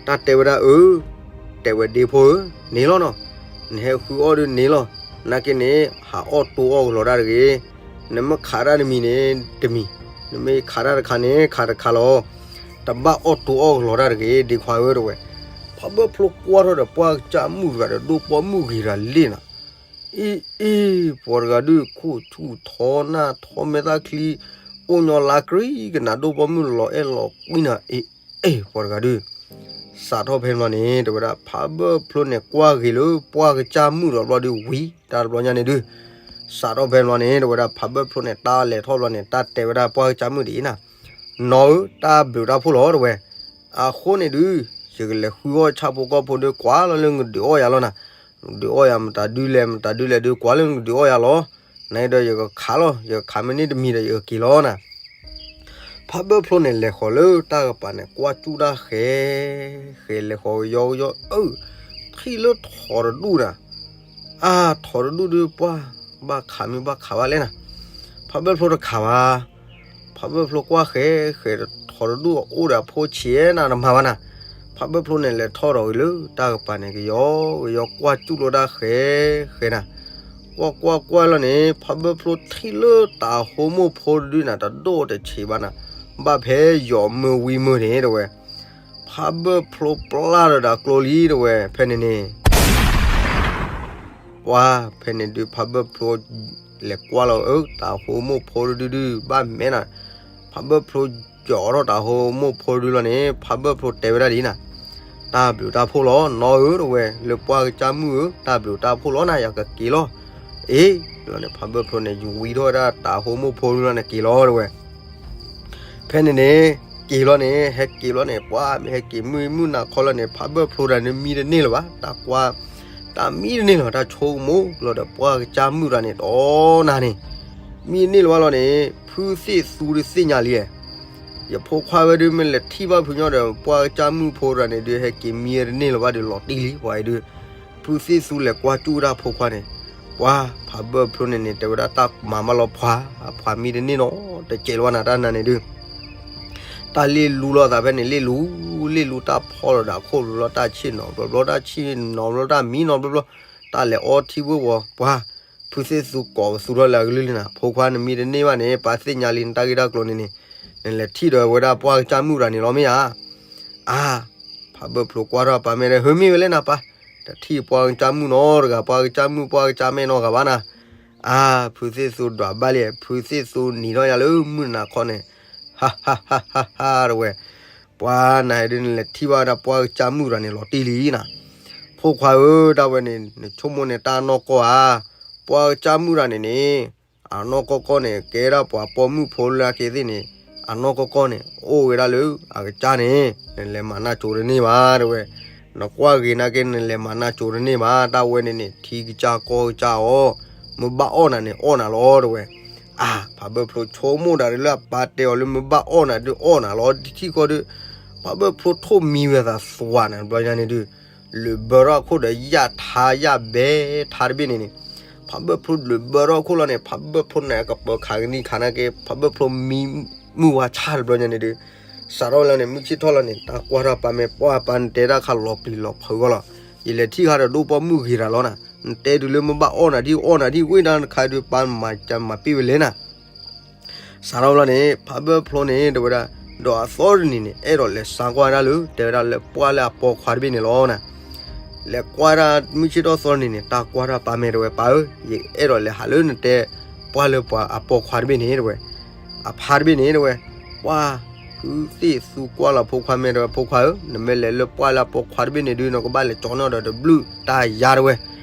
တၢ်တဲဝဲဒၣ်အၢ, တဲဝဲဒ့ဖိဧၢ, န့ၣ်လီၤနီၤ, နဟဲဃုအီၣ်ဒုးန့ၣ်လီၤ, နာ်က့န့ၣ် ဟးအီၣ်တိအီၣ်ကလီၤတၢ်တဂ့ၤ, နမ့ၢ်ခးတၢ်တမံၤန့ၣ်တမံၤ, နမ့ၢ်ခးတၢ်တခါန့ၣ်ခးတခါလီၤ, တဘၣ်အီၣ်တိအီၣ်ကလီၤတၢ်တဂ့ၤ ဒ့ခွါဧၢတဲဝဲ, ဖးဘၢၣ်ဖျိကွၢ်ထီၣ်ဒီးပှၢ်ကစၢ်မုၣ်တဂၤဒီးဒိၣ်ပိာ်မုၣ်ဂ့ၤတဂၤလံနၤ အ့ အ့ ပှၤတဂၤဒုးခိၣ်ဆူၣ်ထီနၢ်ထီမဲာ်သၣ်ချံ, အိၣ်ညီလါကြံကနၤဒိၣ်ပိာ်မုၣ်လီၤအဲၣ်လီၤကွံနၤ အ့ အ့ ပှၤတဂၤဒုး, စးထီၣ်ဖဲန့ၣ်ဘျီန့ၣ် တဲဝဲဒၣ် ဖးဘၢၣ်ဖျိန့ၣ် ကွၢ်ဂ့ၤလၢပှၢ်ကစၢ်မုၣ်ဒီးဘျီဒုးဝံၤ တၢ်တဘျီညါန့ၣ်ဒုး စးထီၣ်ဖဲန့ၣ်ဘျီန့ၣ် တဲဝဲဒၣ် ဖးဘၢၣ်ဖျိန့ၣ် တၢ်လဲၤထီၣ်ဘျီန့ၣ် တၢ်တဲဝဲဒၣ်ပှၢ်ကစၢ်မုၣ်ဒ်အံၤနၤ, နီၢ်ဧၢ, တၢ်ဘျုးတၢ်ဖှိၣ်လီၤ တဲဝဲ. အဃိန့ၣ်ဒုး ယကလဲၤဃုအီၣ်ဆၣ်ဖိကီၢ်ဖိဒုး ကွၢ်လီၤလၢနကဒုးအီၣ်ယၤလီၤနၤ. နဒုးအီၣ်ယၤမတၤဒုလဲၣ် မတၤဒုလဲၣ်ဒုး ကွၢ်လၢနကဒုးအီၣ်ယၤလီၤ. နဒီးယကခးလီၤ, ယကခးမ့ၢ်န့ၢ်တမံၤဒီး ယကက့ၤလီၤနၤ. ဖးဘၢၣ်ဖျိန့ၣ် လဲၤဃီၤလၢတၢ်ကပၤန့ၣ် ကွၢ်စူၣ်တၢ်ဃဲၤ ဃဲၤ လဲၤဃီၤကယီကယီ အၢ ထံၣ်လၢထိးတဒူၣ်နၤ. အါ ထိးတဒူၣ်ဒုး ပှၢ် ဘၣ်ခးမ့ၢ်ဘၣ်ခးဘၣ်လဲၣ်နၤ. ဖးဘၢၣ်ဖျိတခးဘၣ်. ဖးဘၢၣ်ဖျိကွၢ်ဃဲၤဃဲၤ ထိးတဒူၣ်အိၣ်ဒီးအဖိဆံးနၤ တမၤဘၣ်နၤ. ဖးဘၢၣ်ဖျိန့ၣ် လဲၤထီၣ်ဒီးဝံၤလၢတၢ်ကပၤန့ၣ် ကယီကယီ ကွၢ်စူၣ်လီၤတၢ်ဃဲၤဃဲၤနၤ. ကွၢ်ကွၢ်ကွၢ်လီၤန့ၣ် ဖးဘၢၣ်ဖျိထံၣ်လၢတၤဟိမိၢ်ဖိတဒုနၤ တဒိၣ်တဆံးဘၣ်နၤ, ဘၣ်ဖဲယီၤမုၢ်ဝံမုၢ်န့ၣ် တဲဝဲ. ဖးဘၢၣ်ဖျိပျၢ်ဒီးဒီးကျိလံ တဲဝဲ ဖဲန့ၣ်န့ၣ် ပှၢ် ဖဲန့ၣ်ဒုး ဖးဘၢၣ်ဖျိ လဲၤကွၢ်လီၤ အၢ တၤဟိမိၢ်ဖိတဒုဒုး ဘၣ်မဲာ်နၤ. ဖးဘၢၣ်ဖျိ ယီၤထီၣ်တၤဟိမိၢ်ဖိတဒုလီၤန့ၣ် ဖးဘၢၣ်ဖျိတဲဝဲဒၣ်ဒ်နၤ, တၢ်ဘျုးတၢ်ဖှိၣ်လီၤ နီၢ်ဧၢ တဲဝဲ, လၢပှၢ်ကစၢ်မုၣ်ဧၢ တၢ်ဘျုးတၢ်ဖှိၣ်လီၤနၤ ယကက့ၤလီၤ. အ့ လီၤန့ၣ် ဖးဘၢၣ်ဖျိန့ၣ် ယဝံထီၣ်ဝဲဒၣ်တၤဟိမိၢ်ဖိတဒုလီၤန့ၣ် က့ၤလီၤ တဲဝဲ. ဖဲန့ၣ်န့ၣ် က့ၤလီၤန့ၣ် ဟဲက့ၤလီၤန့ၣ် ပှၢ် မ့ၢ်ဟဲက့ၤမုၢ်မုၢ်နၤခီလီၤန့ၣ် ဖးဘၢၣ်ဖျိတၢ်န့ၣ် မံတန့ၢ်လၢၤဘၣ် တၢ်ကွၢ်, တၢ်မံတန့ၢ်လၢၤဘၣ် တၢ်ဆိကမိၣ်လီၤဒီး ပှၢ်ကစၢ်မုၣ်တၢ်န့ၣ် ဒီးနၤန့ၣ် မံတန့ၢ်လၢၤဘၣ်လီၤန့ၣ် ဖုသ့ၣ်သူဒုးသ့ၣ်ညါလံ, ယဖိခွါဝဲဒုး မ့ၢ်လဲၤထံၣ်ဘၣ်ဖုညီဒီး ပှၢ်ကစၢ်မုၣ်ဖိတၢ်န့ၣ်ဒုး ဟဲက့ၤမံတန့ၢ်လၢၤဘၣ်ဒီး လီၤတံၢ်လံ ပှၤအံၤဒုး. ဖုသ့ၣ်သူလဲၤကွၢ်စူၣ်ဝဲဒၣ်ဖိခွါန့ၣ်, ပှၢ် ဖးဘၢၣ်ဖျိန့ၣ်န့ၣ် တဲဝဲဒၣ်တၢ်မၤဘၣ်လီၤပှၤ, ပှၤမံတန့ၢ်နီတစဲးလၢၤဘၣ်နၤ တၢ်နၤန့ၣ်ဒုး တၢ်လ့ၣ်လူလီၤသးဖဲန့ၣ် လ့ၣ်လူ, လ့ၣ်လူတၢ်ဖီၣ်လီၤဒီးအခိၣ်ဘျီဘျီ တၢ်ဆ့ၣ်နီၤဘျီဘျီ တၢ်ဆ့ၣ်နီၤဘျီ တၢ်မံနီၤဘျီဘျီ, တၢ်လဲၤအီထံဝ့ၢ်ဝီၤ ပှၢ် ဖုသ့ၣ်သူကိးပသူထီၣ်လၢအကလုၢ်လံနၤ, ဖိခွါနမံတန့ၢ်ဘၣ်န့ၣ် ပၢ်သ့ၣ်ညါလံနတၢ်ဂ့ၢ်တၢ်ကျိၤန့ၣ်န့ၣ်, နလဲၤထံၣ်ဒီးဝဲဒၣ်ပှၢ်ကစၢ်မုၣ်တၢ်န့ၣ်လီၤမ့ၢ်ဧါ. အါ ဖးဘၢၣ်ဖျိကွၢ်ထီၣ်ပၢ်မဲာ်ဒီး ဟၢမ့ၢ်ဝဲလဲၣ်နၤပၢ်, တထံၣ်ပှၢ်ကစၢ်မုၣ်နီတဂၤ ပှၢ်ကစၢ်မုၣ်ပှၢ်ကစၢ်မဲာ်နီတဂၤဘၣ်နၤ. အါ ဖုသ့ၣ်သူဒွးဘၣ်လံ, ဖုသ့ၣ်သူနံၤထီၣ်ယၤလၢမုၢ်နၤခီန့ၣ်, ဟါဟါဟါဟါဟါ တဲဝဲ, ပှၢ်နၤဒုး နလဲၤထံၣ်ဘၣ်ဝဲဒၣ်ပှၢ်ကစၢ်မုၣ်တၢ်န့ၣ်လီၤတံၢ်လံနၤ. ဖိခွါဧၢ ဒၣ်ဝဲန့ၣ် နဆိကမိၣ်န့ၣ်တၢ်နီၢ်ကီၢ်ဧါ, ပှၢ်ကစၢ်မုၣ်တၢ်န့ၣ်န့ၣ် အနီၢ်ကီၢ်ကီၢ်န့ၣ် ကဲဒၣ်ပှၤပိာ်မုၣ်ဖိလၢအက့သ့ၣ်န့ၣ်, အနီၢ်ကီၢ်ကီၢ်န့ၣ် အိၣ်ဝဲဒၣ်လၢအကစၢ်န့ၣ် နလဲၤမၤနၢ်ကၠိတန့ၢ်ဘၣ် တဲဝဲ. နကွၢ်ဂ့ၤနာ်က့ နလဲၤမၤနၢ်ကၠိတန့ၢ်ဘၣ်, တၢ်ဝဲန့ၣ်န့ၣ် ထံကစၢ်ကီၢ်ကစၢ်အီၤ, မ့ၢ်ဘၣ်အီၣ်နၤန့ၣ် အီၣ်နၤလီၤ တဲဝဲ. အါ ဖးဘၢၣ်ဖျိဆိကမိၣ်ဒၣ်လၢအပၢ်တဲအီၤလၢမ့ၢ်ဘၣ်အီၣ်နၤဒုးအီၣ်နၤလီၤ တထံၣ်ဃီဒုး, ဖးဘၢၣ်ဖျိထိၣ်မံဝဲသးသွးနၤတဘျီညါန့ၣ်ဒုး လုာ်ဘၢထီၣ်အခိၣ်ဒီးယၣ်ထါယၣ်ဘဲထါတဘ့ၣ်န့ၣ်န့ၣ်, ဖးဘၢၣ်ဖျိလုာ်ဘၢထီၣ်အခိၣ်လီၤန့ၣ် ဖးဘၢၣ်ဖျိန့ၣ် ကပၢၤခးကနံၣ်ခးနာ်က့ ဖးဘၢၣ်ဖျိမံမုၢ်ဝါဆၣ်တဘျီညါန့ၣ်ဒုး, စးထီၣ်လီၤန့ၣ် မုၢ်ဆ့ၣ်ထီၣ်လီၤန့ၣ် တၢ်ကွၢ်ထီၣ်ပၢ်မဲာ် ပှၢ်ပၢ်နတဲတၢ်ခါလီၤပျံၤလီၤဖုးဂီၢ်လီၤ. ယလဲၤထံၣ်ခါဒီးဒိၣ်ပိာ်မုၣ်ဂ့ၤတၢ်လီၤနၤ, နတဲဒုးလၢမ့ၢ်ဘၣ်အီၣ်နၤဒ်အီၣ်နၤဒ်ဝ့ၢ်ဒၣ်တခါဒုး ပၢ်မၤကမၤပ့ၢ်ဝဲလဲၣ်နၤ စးထီၣ်လီၤန့ၣ် ဖးဘၢၣ်ဖျိန့ၣ် တဲဝဲဒၣ်, ဒီးအသီတနံၤန့ၣ် အဲၣ်ဒိးလဲၤစါကွၢ်ဒၣ်လၢ တဲဝဲဒၣ်လၢပှၢ်လၢအပိာ်ခွါတဘ့ၣ်န့ၣ်လီၤနၤ. လဲၤကွၢ်ဒၣ်မုၢ်ဆ့ၣ်ထီၣ်သီတနံၤန့ၣ် တၢ်ကွၢ်ထီၣ်ပၢ်မဲာ်တဲဝဲ ပၢ်ဧၢ, ယအဲၣ်ဒိးလဲၤဟးလၢနတဲ ပှၢ်လၢပှၤအပိာ်ခွါတဘ့ၣ်န့ၣ် တဲဝဲ. အဖါတဘ့ၣ်န့ၣ် တဲဝဲ, ပှၢ် ဖုသ့ၣ်သူကွၢ်လီၤဖိခွါမဲာ်တဲဝဲ ဖိခွါဧၢ, နမ့ၢ်လဲၤလၢပှၢ်လၢအပိာ်ခွါတဘ့ၣ်န့ၣ်ဒုး နကဘၣ်လဲၤကၠီန့ၢ်ဒီးတဘျုးတၢ်ယါတဲဝဲ,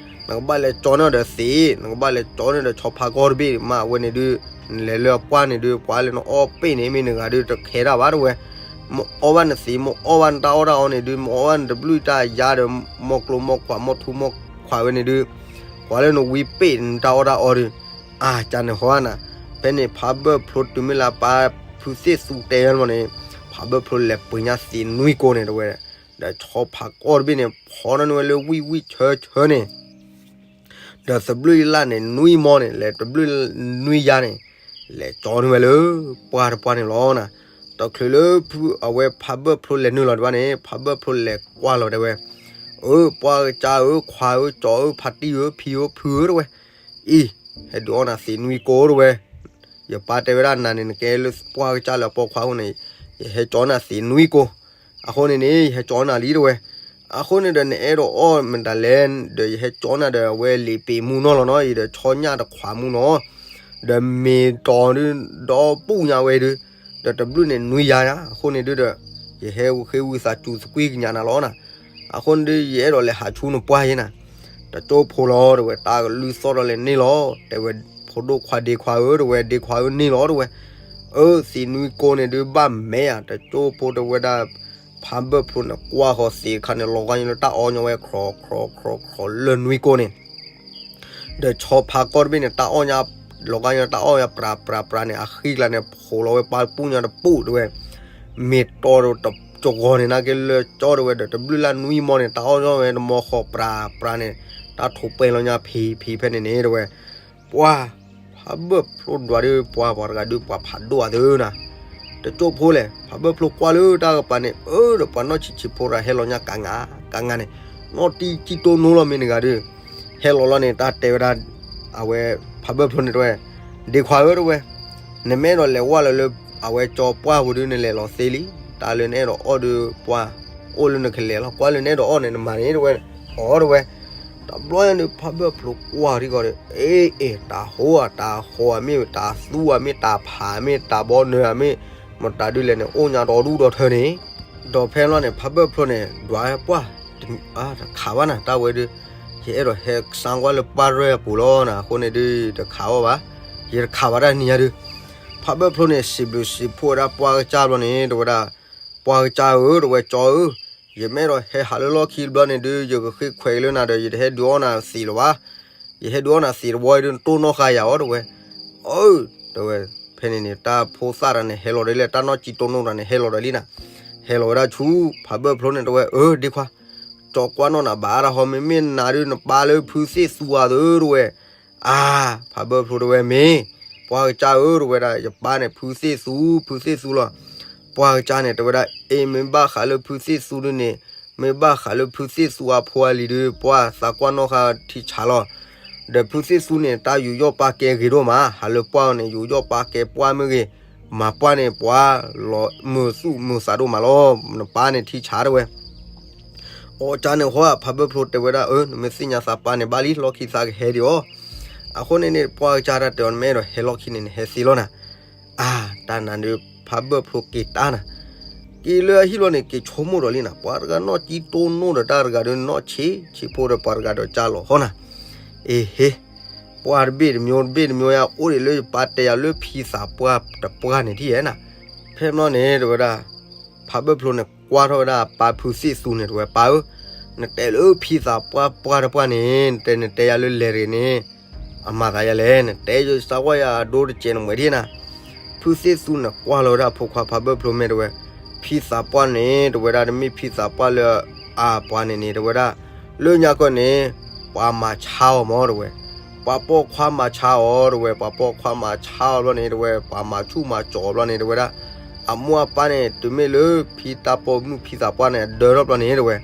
နကဘၣ်လဲၤကၠီန့ၢ်ဒီးသ့း, နကဘၣ်လဲၤကၠီန့ၢ်ဒီးဆီဖါကီၢ်တဘ့ၣ်မး အဝဲန့ၣ်ဒုး, နလဲၤလၢအပှၢ်န့ၣ်ဒုး ပှၤလၢနအီၣ်ပ့ၣ်န့ၣ် မ့ၢ်နဂၤဒုးတခဲတၢ်ဘၣ်တဲဝဲ, မ့ၢ်အီၣ်ဘၣ်နသ့း မ့ၢ်အီၣ်ဘၣ်နတၢ်အီၣ်တၢ်အီန့ၣ်ဒုး မ့ၢ်အီၣ်ဘၣ်နတဘျုးတၢ်ယါဒီး မ့ၢ်ကျိမ့ၢ်ခွါ မ့ၢ်ထူမ့ၢ်ခွါဝဲန့ၣ်ဒုး, ပှၤလၢနဝံပ့ၣ်နတၢ်အီၣ်တၢ်အီဒုး, အါ ကန့ၣ်ဟီနၤ, ဖဲန့ၣ်ဖးဘၢၣ်ဖျိတုၤမ့ၢ်လၢပၢ်ဖုသ့ၣ်သူတဲဝဲန့ၣ်, ဖးဘၢၣ်ဖျိလဲၤပှ့ၤညါသ့းနွံကိန့ၣ်တဲဝဲ, ဒီးဆီဖါကီၢ်တဘ့ၣ်န့ၣ် ဖီထီၣ်န့ၢ်ဝဲလၢဝံၣ်ဝံၣ်ဆၢဆၢန့ၣ် ဒီးသဘျုးလၢ်န့ၣ် နွံမီန့ၣ် လဲၤသဘျုးနွံယါန့ၣ်, လဲၤကၠီန့ၢ်ဝဲလၢပှၢ်တပှၢ်န့ၣ်လီၤနၤ. တချုးလၢဖု အဝဲဖးဘၢၣ်ဖျိလဲၤနုာ်လီၤတဘၣ်န့ၣ် ဖးဘၢၣ်ဖျိလဲၤကွၢ်လီၤတဲဝဲ, အၢ ပှၢ်ကစၢ်ဧၢ ခွါဧၢ ကၠီဧၢ ဖါတံၢ်ဧၢ ဖံဧၢ ဖုဧၢတဲဝဲ, အံၤ ဟဲဒုးအီၣ်နၤသ့းနွံကိတဲဝဲ, ယပၢ်တဲဝဲဒၣ်နၤန့ၣ် နကဲလၢပှၢ်ကစၢ်လၢအပိာ်ခွါအဃိန့ၣ်, ယဟဲကၠီနၤသ့းနွံကိ, အဃိန့ၣ်န့ၣ် ယဟဲကၠီနၤလံတဲဝဲ, အဃိန့ၣ်ဒီးနအဲၣ်ဒိးအီၣ်မတၤလဲၣ်, ဒီးယဟဲကၠီနၤဒီးအဝဲလံာ်ပ့ၤမူနီၢ်လီၤနီၤ, အံၤဒီးဆီညၣ်တခွးမူနီၤ, ဒီးမ့ၢ်တီၤဒုး ဒီပူၣ်ညါဝဲဒုး, ဒီးတဘျုးန့ၣ်နွံယါညါ, အဃိန့ၣ်ဒုးဒီး ယဟဲဃ့ဝံသးစူၤသကွံၢ်ကညးနၤလီၤနၤ. အဃိန့ၣ်ဒုး ယအဲၣ်ဒိးလဲၤဟးဆူနပှၢ်ယဲနၤ. တကၠိဖိလီၤ တဲဝဲ, တၢ်ကလုၢ်သီၣ်ဒီးလဲၤန့ၢ်လီၤ တဲဝဲ, ဖိဒိၣ်ခွါဒ့ခွါဧၢ တဲဝဲ, ဒ့ခွါဧၢန့ၢ်လီၤ တဲဝဲ. အၢ သံးနွံကိန့ၣ်ဒုးဘၣ်မဲာ်ဧါ. တကၠိဖိတဲဝဲဒၣ်, ဖးဘၢၣ်ဖျိန့ၣ်ကွၢ်ဃီၤသံးတခါန့ၣ် လီၤဂာ်ညါလၢတၢ်အီညီဝဲ ခြောက်ခြောက်ခြောက်ခြောက် လၢနွံကိန့ၣ် ဒီးဆီဖါကီၢ်တဘ့ၣ်န့ၣ် တၢ်အီၣ်ညါ, လီၤဂာ်ညါတၢ်အီၣ်ညါပြးပြးပြးန့ၣ် အဃံကျါန့ၣ် ဖှိးလီၤဝဲပၢ်ပူၣ်ညါတပူၣ် တဲဝဲ, မ့ၢ်တီဒီးတကဂီၤန့ၣ် နာ်က့လၢကၠီ တဲဝဲ, ဒီးတဘျုးလၢနွံမီန့ၣ် တၢ်အီၣ်ညါဝဲတမီဃီပြးပြးန့ၣ် တၢ်ထိးပဲလီၤညါဖံးဖံးဖဲန့ၣ်န့ၣ် တဲဝဲ. ပှၢ်, ဖးဘၢၣ်ဖျိဒွးဒုး ပှၢ်ပှၤတဂၤဒုး ပှၤဖးဒိၣ်အသးနၤ. တကၠိဖိလဲၣ်, ဖးဘၢၣ်ဖျိကွၢ်လၢတၢ်ကပၤန့ၣ် အၢ ဒီးပှၤနီၢ်ဆံးဆံးဖိတဂၤဟဲလီၤညါကၤငါ, ကၤငါန့ၣ်, နီၢ်တံၢ်ကံတိၢ်နိလီၤမ့ၢ်နဂၤဒုး, ဟဲလီၤလီၤန့ၣ် တၢ်တဲဝဲဒၣ်, အဝဲ, ဖးဘၢၣ်ဖျိန့ၣ်တဲဝဲ, ဒ့ခွါဧၢ တဲဝဲ, နမ့ၢ်အဲၣ်ဒိးလဲၤဝဲလၢလၢ, အဝဲကၠီပှၢ်ပူၤဒုး နလဲၤလီၤသ့လံ, တၢ်လၢနအဲၣ်ဒိးအီၣ်ဒုး ပှၢ်, အိၣ်လၢနကလဲၤလီၤ, ကွၢ်လၢနအဲၣ်ဒိးအီၣ်န့ၣ် နမၤန့ၣ် တဲဝဲ, အီ တဲဝဲ. တဘျီညါန့ၣ် ဖးဘၢၣ်ဖျိကွၢ်ထံကီၢ်ဒီး အ့ အ့ တၢ်ဟိဧါ တၢ်ဟိဧါမ့ၢ် တၢ်သူဧါမ့ၢ် တၢ်ဖးမ့ၢ် တၢ်ဘီနၢၤဧါမ့ၢ်, မတၤဒုးလဲၣ်န့ၣ် အိၣ်ညါဒီဒူၣ်ဒီထၢန့ၣ်, ဒီးဖဲလီၤန့ၣ် ဖးဘၢၣ်ဖျိန့ၣ် ဒွးပှၢ်, တခးဘၣ်နၤ တၢ်ဝဲဒုး, ယအဲၣ်ဒိးဟဲကစၢ်ကွၢ်လၢပှၢ်ရဲၣ်အပူၤလီၤနၤ, အဃိန့ၣ်ဒုး တခးအီၣ်ဘၣ်, ယတခးဘၣ်တၢ်နံၤညါဒုး, ဖးဘၢၣ်ဖျိန့ၣ် စံးဘျုးစံးဖှိၣ်ဝဲဒၣ်ပှၢ်ကစၢ်ဘျီန့ၣ် တဲဝဲဒၣ်, ပှၢ်ကစၢ်ဧၢ တဲဝဲ ကၠီဧၢ, ယမ့ၢ်အဲၣ်ဒိးဟဲဟးလၢလီၢ်ခံတဘျီန့ၣ်ဒုး ယကဃ့ခွဲးက့ၤလၢနၤဒီး ယတဟဲဒုးအီၣ်နၤသံးလၢၤဘၣ်, ယဟဲဒုးအီၣ်နၤသံးတဝီအံၤဒုး နတိၢ်နီၣ်ဃာ်ယၤအီၤ တဲဝဲ, အၢ, တဲဝဲ, ဖဲန့ၣ်န့ၣ် တၢ်ဖိသၣ်တဂၤန့ၣ် ဟဲလီၤဒီးလံ တၢ်နီၢ်ကံတိၢ်နိတဂၤန့ၣ် ဟဲလီၤဒီးလံနၤ, ဟဲလီၤဝဲဒၣ်ဆူ ဖးဘၢၣ်ဖျိန့ၣ် တဲဝဲ, အၢ ဒ့ခွါ, ကၠီကွၢ်နီၣ်နၤဘၣ်တၢ်ဟီ မ့မ့ၢ်နၤဒုး နပၢ်လၢဖုသ့ၣ်သူဧါသၢ တဲဝဲ, အါ, ဖးဘၢၣ်ဖျိတဲဝဲ မ့ၢ်, ပှၢ်ကစၢ်ဧၢ တဲဝဲဒၣ် ယပၢ်န့ၣ် ဖုသ့ၣ်သူ, ဖုသ့ၣ်သူလီၤ, ပှၢ်ကစၢ်န့ၣ် တဲဝဲဒၣ် အ့ မ့ၢ်ဘၣ်ဃးလၢဖုသ့ၣ်သူဒုးန့ၣ်, မ့ၢ်ဘၣ်ဃးလၢဖုသ့ၣ်သူအဖိအလံၤဒုး ပှၢ်သးကွၢ်နီၣ်ဃာ်ထံဆးလီၤ, ဒီးဖုသ့ၣ်သူန့ၣ် တၢ်ယူးယီၣ်ပာ်ကဲဂ့ၤဒိၣ်မး ဟးလၢပှၢ်န့ၣ် ယူးယီၣ်ပာ်ကဲပှၢ်မ့ၢ်ဂ့ၤ, မၤပှၢ်န့ၣ် ပှၤလီၤမုာ်သူၣ်မုာ်သးဒိၣ်မးလီၤ, နပၢ်န့ၣ်ထံဆးတဲဝဲ အကစၢ်န့ၣ်ဃီ ဖးဘၢၣ်ဖျိတဲဝဲဒၣ် အၢ နမ့ၢ်သ့ၣ်ညါသးပၢ်န့ၣ်ဘၣ်လံ လီၢ်ခံသးကဟဲဒံးအီၤ, အဃိန့ၣ်န့ၣ် ပှၢ်ကစၢ်တၢ်တဲအီၤ နမ့ၢ်အဲၣ်ဒိးဟဲလီၢ်ခံန့ၣ် နဟဲသ့လီၤနၤ, အါ, တၢ်နၤဒုး ဖးဘၢၣ်ဖျိက့ၤတၢ်နၤ, က့ၤလၢအဟံၣ်လီၤန့ၣ် က့ၤဆိကမိၣ်ဒီးလံနၤ, ပှၤတဂၤနီၢ်ကံတိၢ်နိဒီးတၢ်တဂၤဒုး နီၢ်ဆံးဆံးဖိဒီးပှၤတဂၤဒီးကၢ်လီၤဃီနၤ, အ့ဟ့, ပှၢ်တဘ့ၣ်တမျိုးတဘ့ၣ်တမျိုးယါ အိၣ်ဒံးလၢယပၢ်တဲယၤလၢဖံသးပှၢ်တပှၢ်န့ၣ်ထံၣ်ဧဲနၤ, ဖဲမနီၤန့ၣ် တဲဝဲဒၣ် ဖးဘၢၣ်ဖျိန့ၣ် ကွၢ်ထီၣ်ဝဲဒၣ်ပၢ်ဖုသ့ၣ်သူန့ၣ် တဲဝဲ ပၢ်ဧၢ, နတဲလၢဖံသးပှၢ်ပှၢ်တပှၢ်န့ၣ် နတဲနတဲယၤလၢလဲၤတဂ့ၤန့ၣ် အမၤသးယၤလဲၣ်, နတဲယစးကွၢ်ယၤအဒိတစဲးနမှဲးဒ်နၤ, ဖုသ့ၣ်သူန့ၣ် ကွၢ်လီၤဝဲဒၣ်ဖိခွါဖးဘၢၣ်ဖျိမ့ၢ်တဲဝဲ, ဖံသးပှၢ်န့ၣ် တဲဝဲဒၣ် တမ့ၢ်ဖံသးပှၢ်လၢအပှၤန့ၣ်န့ၣ် တဲဝဲဒၣ်, လၢညါကီၢ်န့ၣ် ပှၤမၤဆါအီၤမး တဲဝဲ, ပှၤပိာ်ခွါမၤဆါအီၤ တဲဝဲ, ပှၤပိာ်ခွါမၤဆါအီၤဘျီန့ၣ် တဲဝဲ ပှၤမၤဆူၣ်မၤစီၤအီၤဘျီန့ၣ် တဲဝဲဒၣ်, အမိၢ်အပၢ်န့ၣ် တုၤမ့ၢ်လၢဖံတၢ်ပိာ်မုၣ်ဖံသးပှၢ်န့ၣ် အဒၢထီၣ်ဘျီန့ၣ် တဲဝဲ,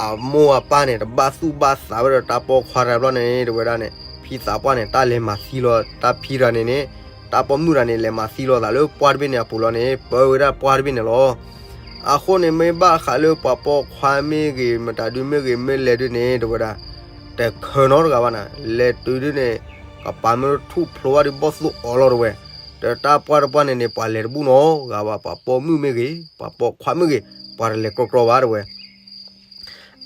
အမိၢ်အပၢ်န့ၣ် တဘၣ်သူၣ်ဘၣ်သးဝဲဒီးတၢ်ပိာ်ခွါတဂၤဘျီန့ၣ် တဲဝဲဒၣ်န့ၣ် ဖံသးပှၢ်န့ၣ် တၢ်လဲၤမၤသံလီၤ တၢ်ဖံတဂၤန့ၣ်န့ၣ်, တၢ်ပိာ်မုၣ်တဂၤန့ၣ် လဲၤမၤသံလီၤသးလၢပှၢ်တဘ့ၣ်န့ၣ်အပူၤလီၤန့ၣ် ပၢဝဲဒၣ်ပှၢ်တဘ့ၣ်န့ၣ်လီၤ. အဃိန့ၣ် မ့ၢ်ဘၣ်ဃးလၢပှၤပိာ်ခွါမ့ၢ်ဂ့ၤ မတၤဒုမ့ၢ်ဂ့ၤ မ့ၢ်လဲၤဒုန့ၣ် တဲဝဲဒၣ်, တခၢနီတဂၤဘၣ်နၤ, လဲၤတုၤဒုန့ၣ် ကပာ်မ့ၢ်ထူၣ်ဖျိဘၣ်ဒုဘီၣ်သိၣ်အီၤလီၤ တဲဝဲ, ဒီးတၢ်ပှၢ်တပှၢ်န့ၣ်န့ၣ် ပှၤလဲၤတဘူၣ်နီတဂၤဘၣ် ပှၤပိာ်မုၣ်မ့ၢ်ဂ့ၤ ပှၤပိာ်ခွါမ့ၢ်ဂ့ၤ ပှၤတလဲၤကြီကြီဘၣ် တဲဝဲ.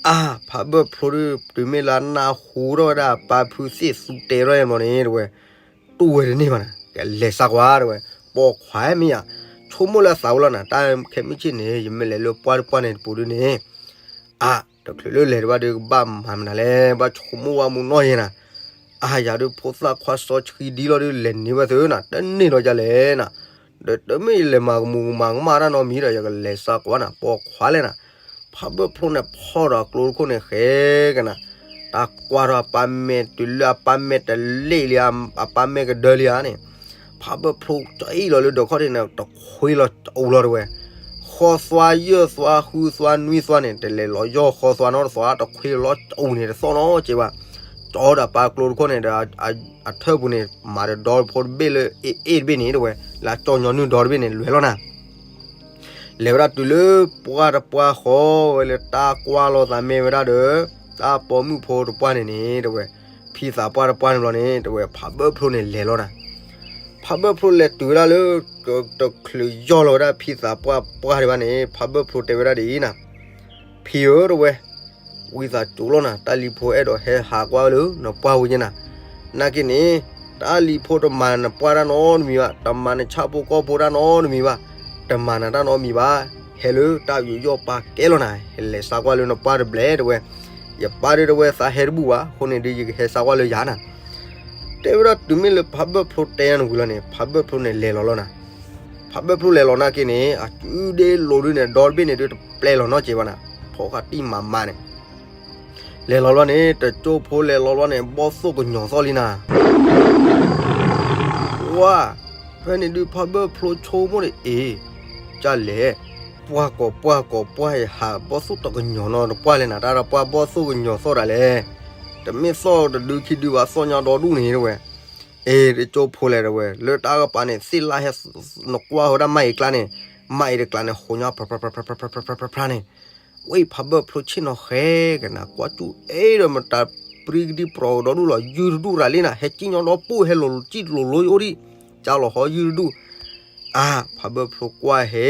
အါ, ဖးဘၢၣ်ဖျိဒု တုၤမ့ၢ်လၢအနၢ်ဟူထီၣ်ဝဲဒၣ်ပၢ်ဖုသ့ၣ်သူတဲထီၣ်အံၤမီၤန့ၣ် တဲဝဲ, တူၢ်ဝဲတန့ၢ်ဘၣ်နၤ, ကလဲၤစးကွၢ် တဲဝဲ, ပိာ်ခွါမ့ၢ်ယါ, ဆိကမိၣ်လၢအသးဝဲလီၤနၤ, တၢ်ခဲမုၢ်ဆ့ၣ်န့ၣ် ယမ့ၢ်လဲၤလၢပှၢ်တပှၢ်န့ၣ်တပူၤဒုန့ၣ်, အါ, တချုးလၢလဲၤတဘၣ်ဒု ကဘၣ်မၤမနုၤလဲၣ် ဘၣ်ဆိကမိၣ်ဝဲမူနီၢ်ယဲနၤ, အါ, ယၤဒုးဖိသၣ်ခွါစီဆှံဒ်လီၤဒု လဲၤန့ၢ်ဝဲသုနၤ တန့ၢ်လီၤဒ်လဲၣ်နၤ, ဒီးတမ့ၢ်ယလဲၤမၤကမူၤကမၤကမၣ်တၢ်နီတမံၤဒီး ယကလဲၤစးကွၢ်နၤ ပိာ်ခွါလဲၣ်နၤ, ဖးဘၢၣ်ဖျိန့ၣ် ဖီၣ်ဒီးကျိတခိၣ်န့ၣ်ဃဲကနၤ, တၢ်ကွၢ်ထီၣ်အပၢ်မဲာ်တုၤလၢအပၢ်မဲာ်တလ့ၣ်လံဧါ, အပၢ်မဲာ်ကဒၢလံဧါန့ၣ်, ဖးဘၢၣ်ဖျိကအံၣ်လီၤလၢဒိးခီၣ်ထံးန့ၣ် တခွ့လီၤအူလီၤ တဲဝဲ, ဃီသွါယဲၢ်သွါဃုသွါနွံသွါန့ၣ် တလဲၤလီၤယီၢ်ဃီသွါနီတသွါ တခွ့လီၤအူန့ၣ်တသီၣ်နီက့ဘၣ်, ကၠီဒီးပၢ်ကျိတခိၣ်န့ၣ်ဒီး အထၢၣ်ပူၤန့ၣ် မၤတဒီဖိတဘ့ၣ်လၢအ့ၣ်အ့ၣ်တဘ့ၣ်န့ၣ် တဲဝဲ, လၢအကၠီညီနုၢ်ဒီတဘ့ၣ်န့ၣ် လဲၤလီၤနၤ လဲၤဝဲဒၣ်တုၤလၢပှၢ်တပှၢ်ဃီဝဲလၢတၢ်ကွၢ်လိာ်သးမ့ၢ်ဝဲဒၣ်ဒီး တၢ်ပိာ်မုၣ်ဖိတပှၢ်န့ၣ်န့ၣ် တဲဝဲ, ဖံသးပှၢ်တပှၢ်န့ၣ်ဘျီန့ၣ် တဲဝဲ ဖးဘၢၣ်ဖျိန့ၣ်လဲၤလီၤနၤ, ဖ ဖးဘၢၣ်ဖျိလဲၤတုၤဝဲဒၣ်လၢ တချုးယီၢ်လီၤဝဲဒၣ်ဖံသးပှၢ်ပှၢ်ဒံးဘၣ်န့ၣ် ဖးဘၢၣ်ဖျိတဲဝဲဒၣ်ဒ်အံၤနၤ, ဖံဧၢတဝဲ, ဝံသးစူၤလီၤနၤ, တၢ်လံၤဖိအဲၣ်ဒိးဟဲဟးကွၢ်လၢနပှၢ်ဝဲက့နၤ, နာ်က့န့ၣ် တၢ်လံၤဖိတမၤနပှၢ်တၢ်နီတမံၤဘၣ်, တမၤနဆၣ်ဖိကီၢ်ဖိတၢ်နီတမံၤဘၣ်, တမၤနတၢ်နီတမံၤဘၣ်, ဟဲလၢတၢ်ယူးယီၣ်ပာ်ကဲလီၤနၤ, ဟဲလဲၤစါကွၢ်လၢနပှၢ်တဘျဲၣ်တဝဲ, ယပၢ်ဒုတဝဲသးဟဲတဘူၣ်ဘၣ်, အဃိန့ၣ်ဒုးယကဟဲစါကွၢ်လၢယၤနၤ တဲဝဲဒၣ်တုၤမ့ၢ်လၢဖးဘၢၣ်ဖျိတဲညါနဝံၤလီၤန့ၣ် ဖးဘၢၣ်ဖျိန့ၣ်လဲၤလီၤလီၤနၤ, ဖးဘၢၣ်ဖျိလဲၤလီၤနာ်က့န့ၣ် အစုဒ့လိၤဒုန့ၣ် ဒီတဘ့ၣ်န့ၣ်ဒုးတပျဲလီၤနီတစဲးဘၣ်နၤ, ဖီၣ်ဃာ်တံၢ်မးမးန့ၣ် လဲၤလီၤလီၤန့ၣ် တကၠိဖိလဲၤလီၤလီၤန့ၣ် ဘီၣ်သိၣ်ကညီၤသီၣ်လံနၤ ဝါ, ဖဲန့ၣ်ဒုးဖးဘၢၣ်ဖျိဆိကမိၣ်န့ၣ် အ့ၣ်, ကၢ်လဲၣ်, ပှၢ်ကိးပှၢ်ကိးပှၢ်ယဟးဘီၣ်သိၣ်တကညီၤနီတပှၢ်လဲၣ်နၤ, တၢ်တပှၢ်ဘီၣ်သိၣ်ကညီၤသီၣ်ဒၣ်လဲၣ်, တမ့ၢ်သီၣ်တဒုခံဒုဘၣ်သီၣ်ညါဒီဒူၣ်န့ၣ်တဝဲ, အ့ၣ် တကၠိဖိလဲၤတဝဲ လၢတၢ်ကပၤန့ၣ် သ့ၣ်လၢဟဲ နကွၢ်ဃီဒၣ်မၤအံၤကျါန့ၣ်, မၤအံၤတကျါန့ၣ် ဟိးညါ ဖြါဖြါဖြါဖြါန့ၣ် ဝဲဖးဘၢၣ်ဖျိဆ့ၣ်နီၤဃဲကနၤ ကွၢ်ကၠူၣ်အ့ၣ်ဒီးမတၤပြံကဒံပြီၤကဒီဒူၣ်လီၤ ယုၢ်တဒူၣ်ရၤလံနၤ ဟဲကံၣ်ညီဒီပူၣ် ဟဲလိာ်လီၤကံၣ်လိာ်လိၤအိၣ်ဒံး ကၢ်လီၤဟီယုၢ်တဒူၣ်, အါ ဖးဘၢၣ်ဖျိကွၢ်ဟဲ,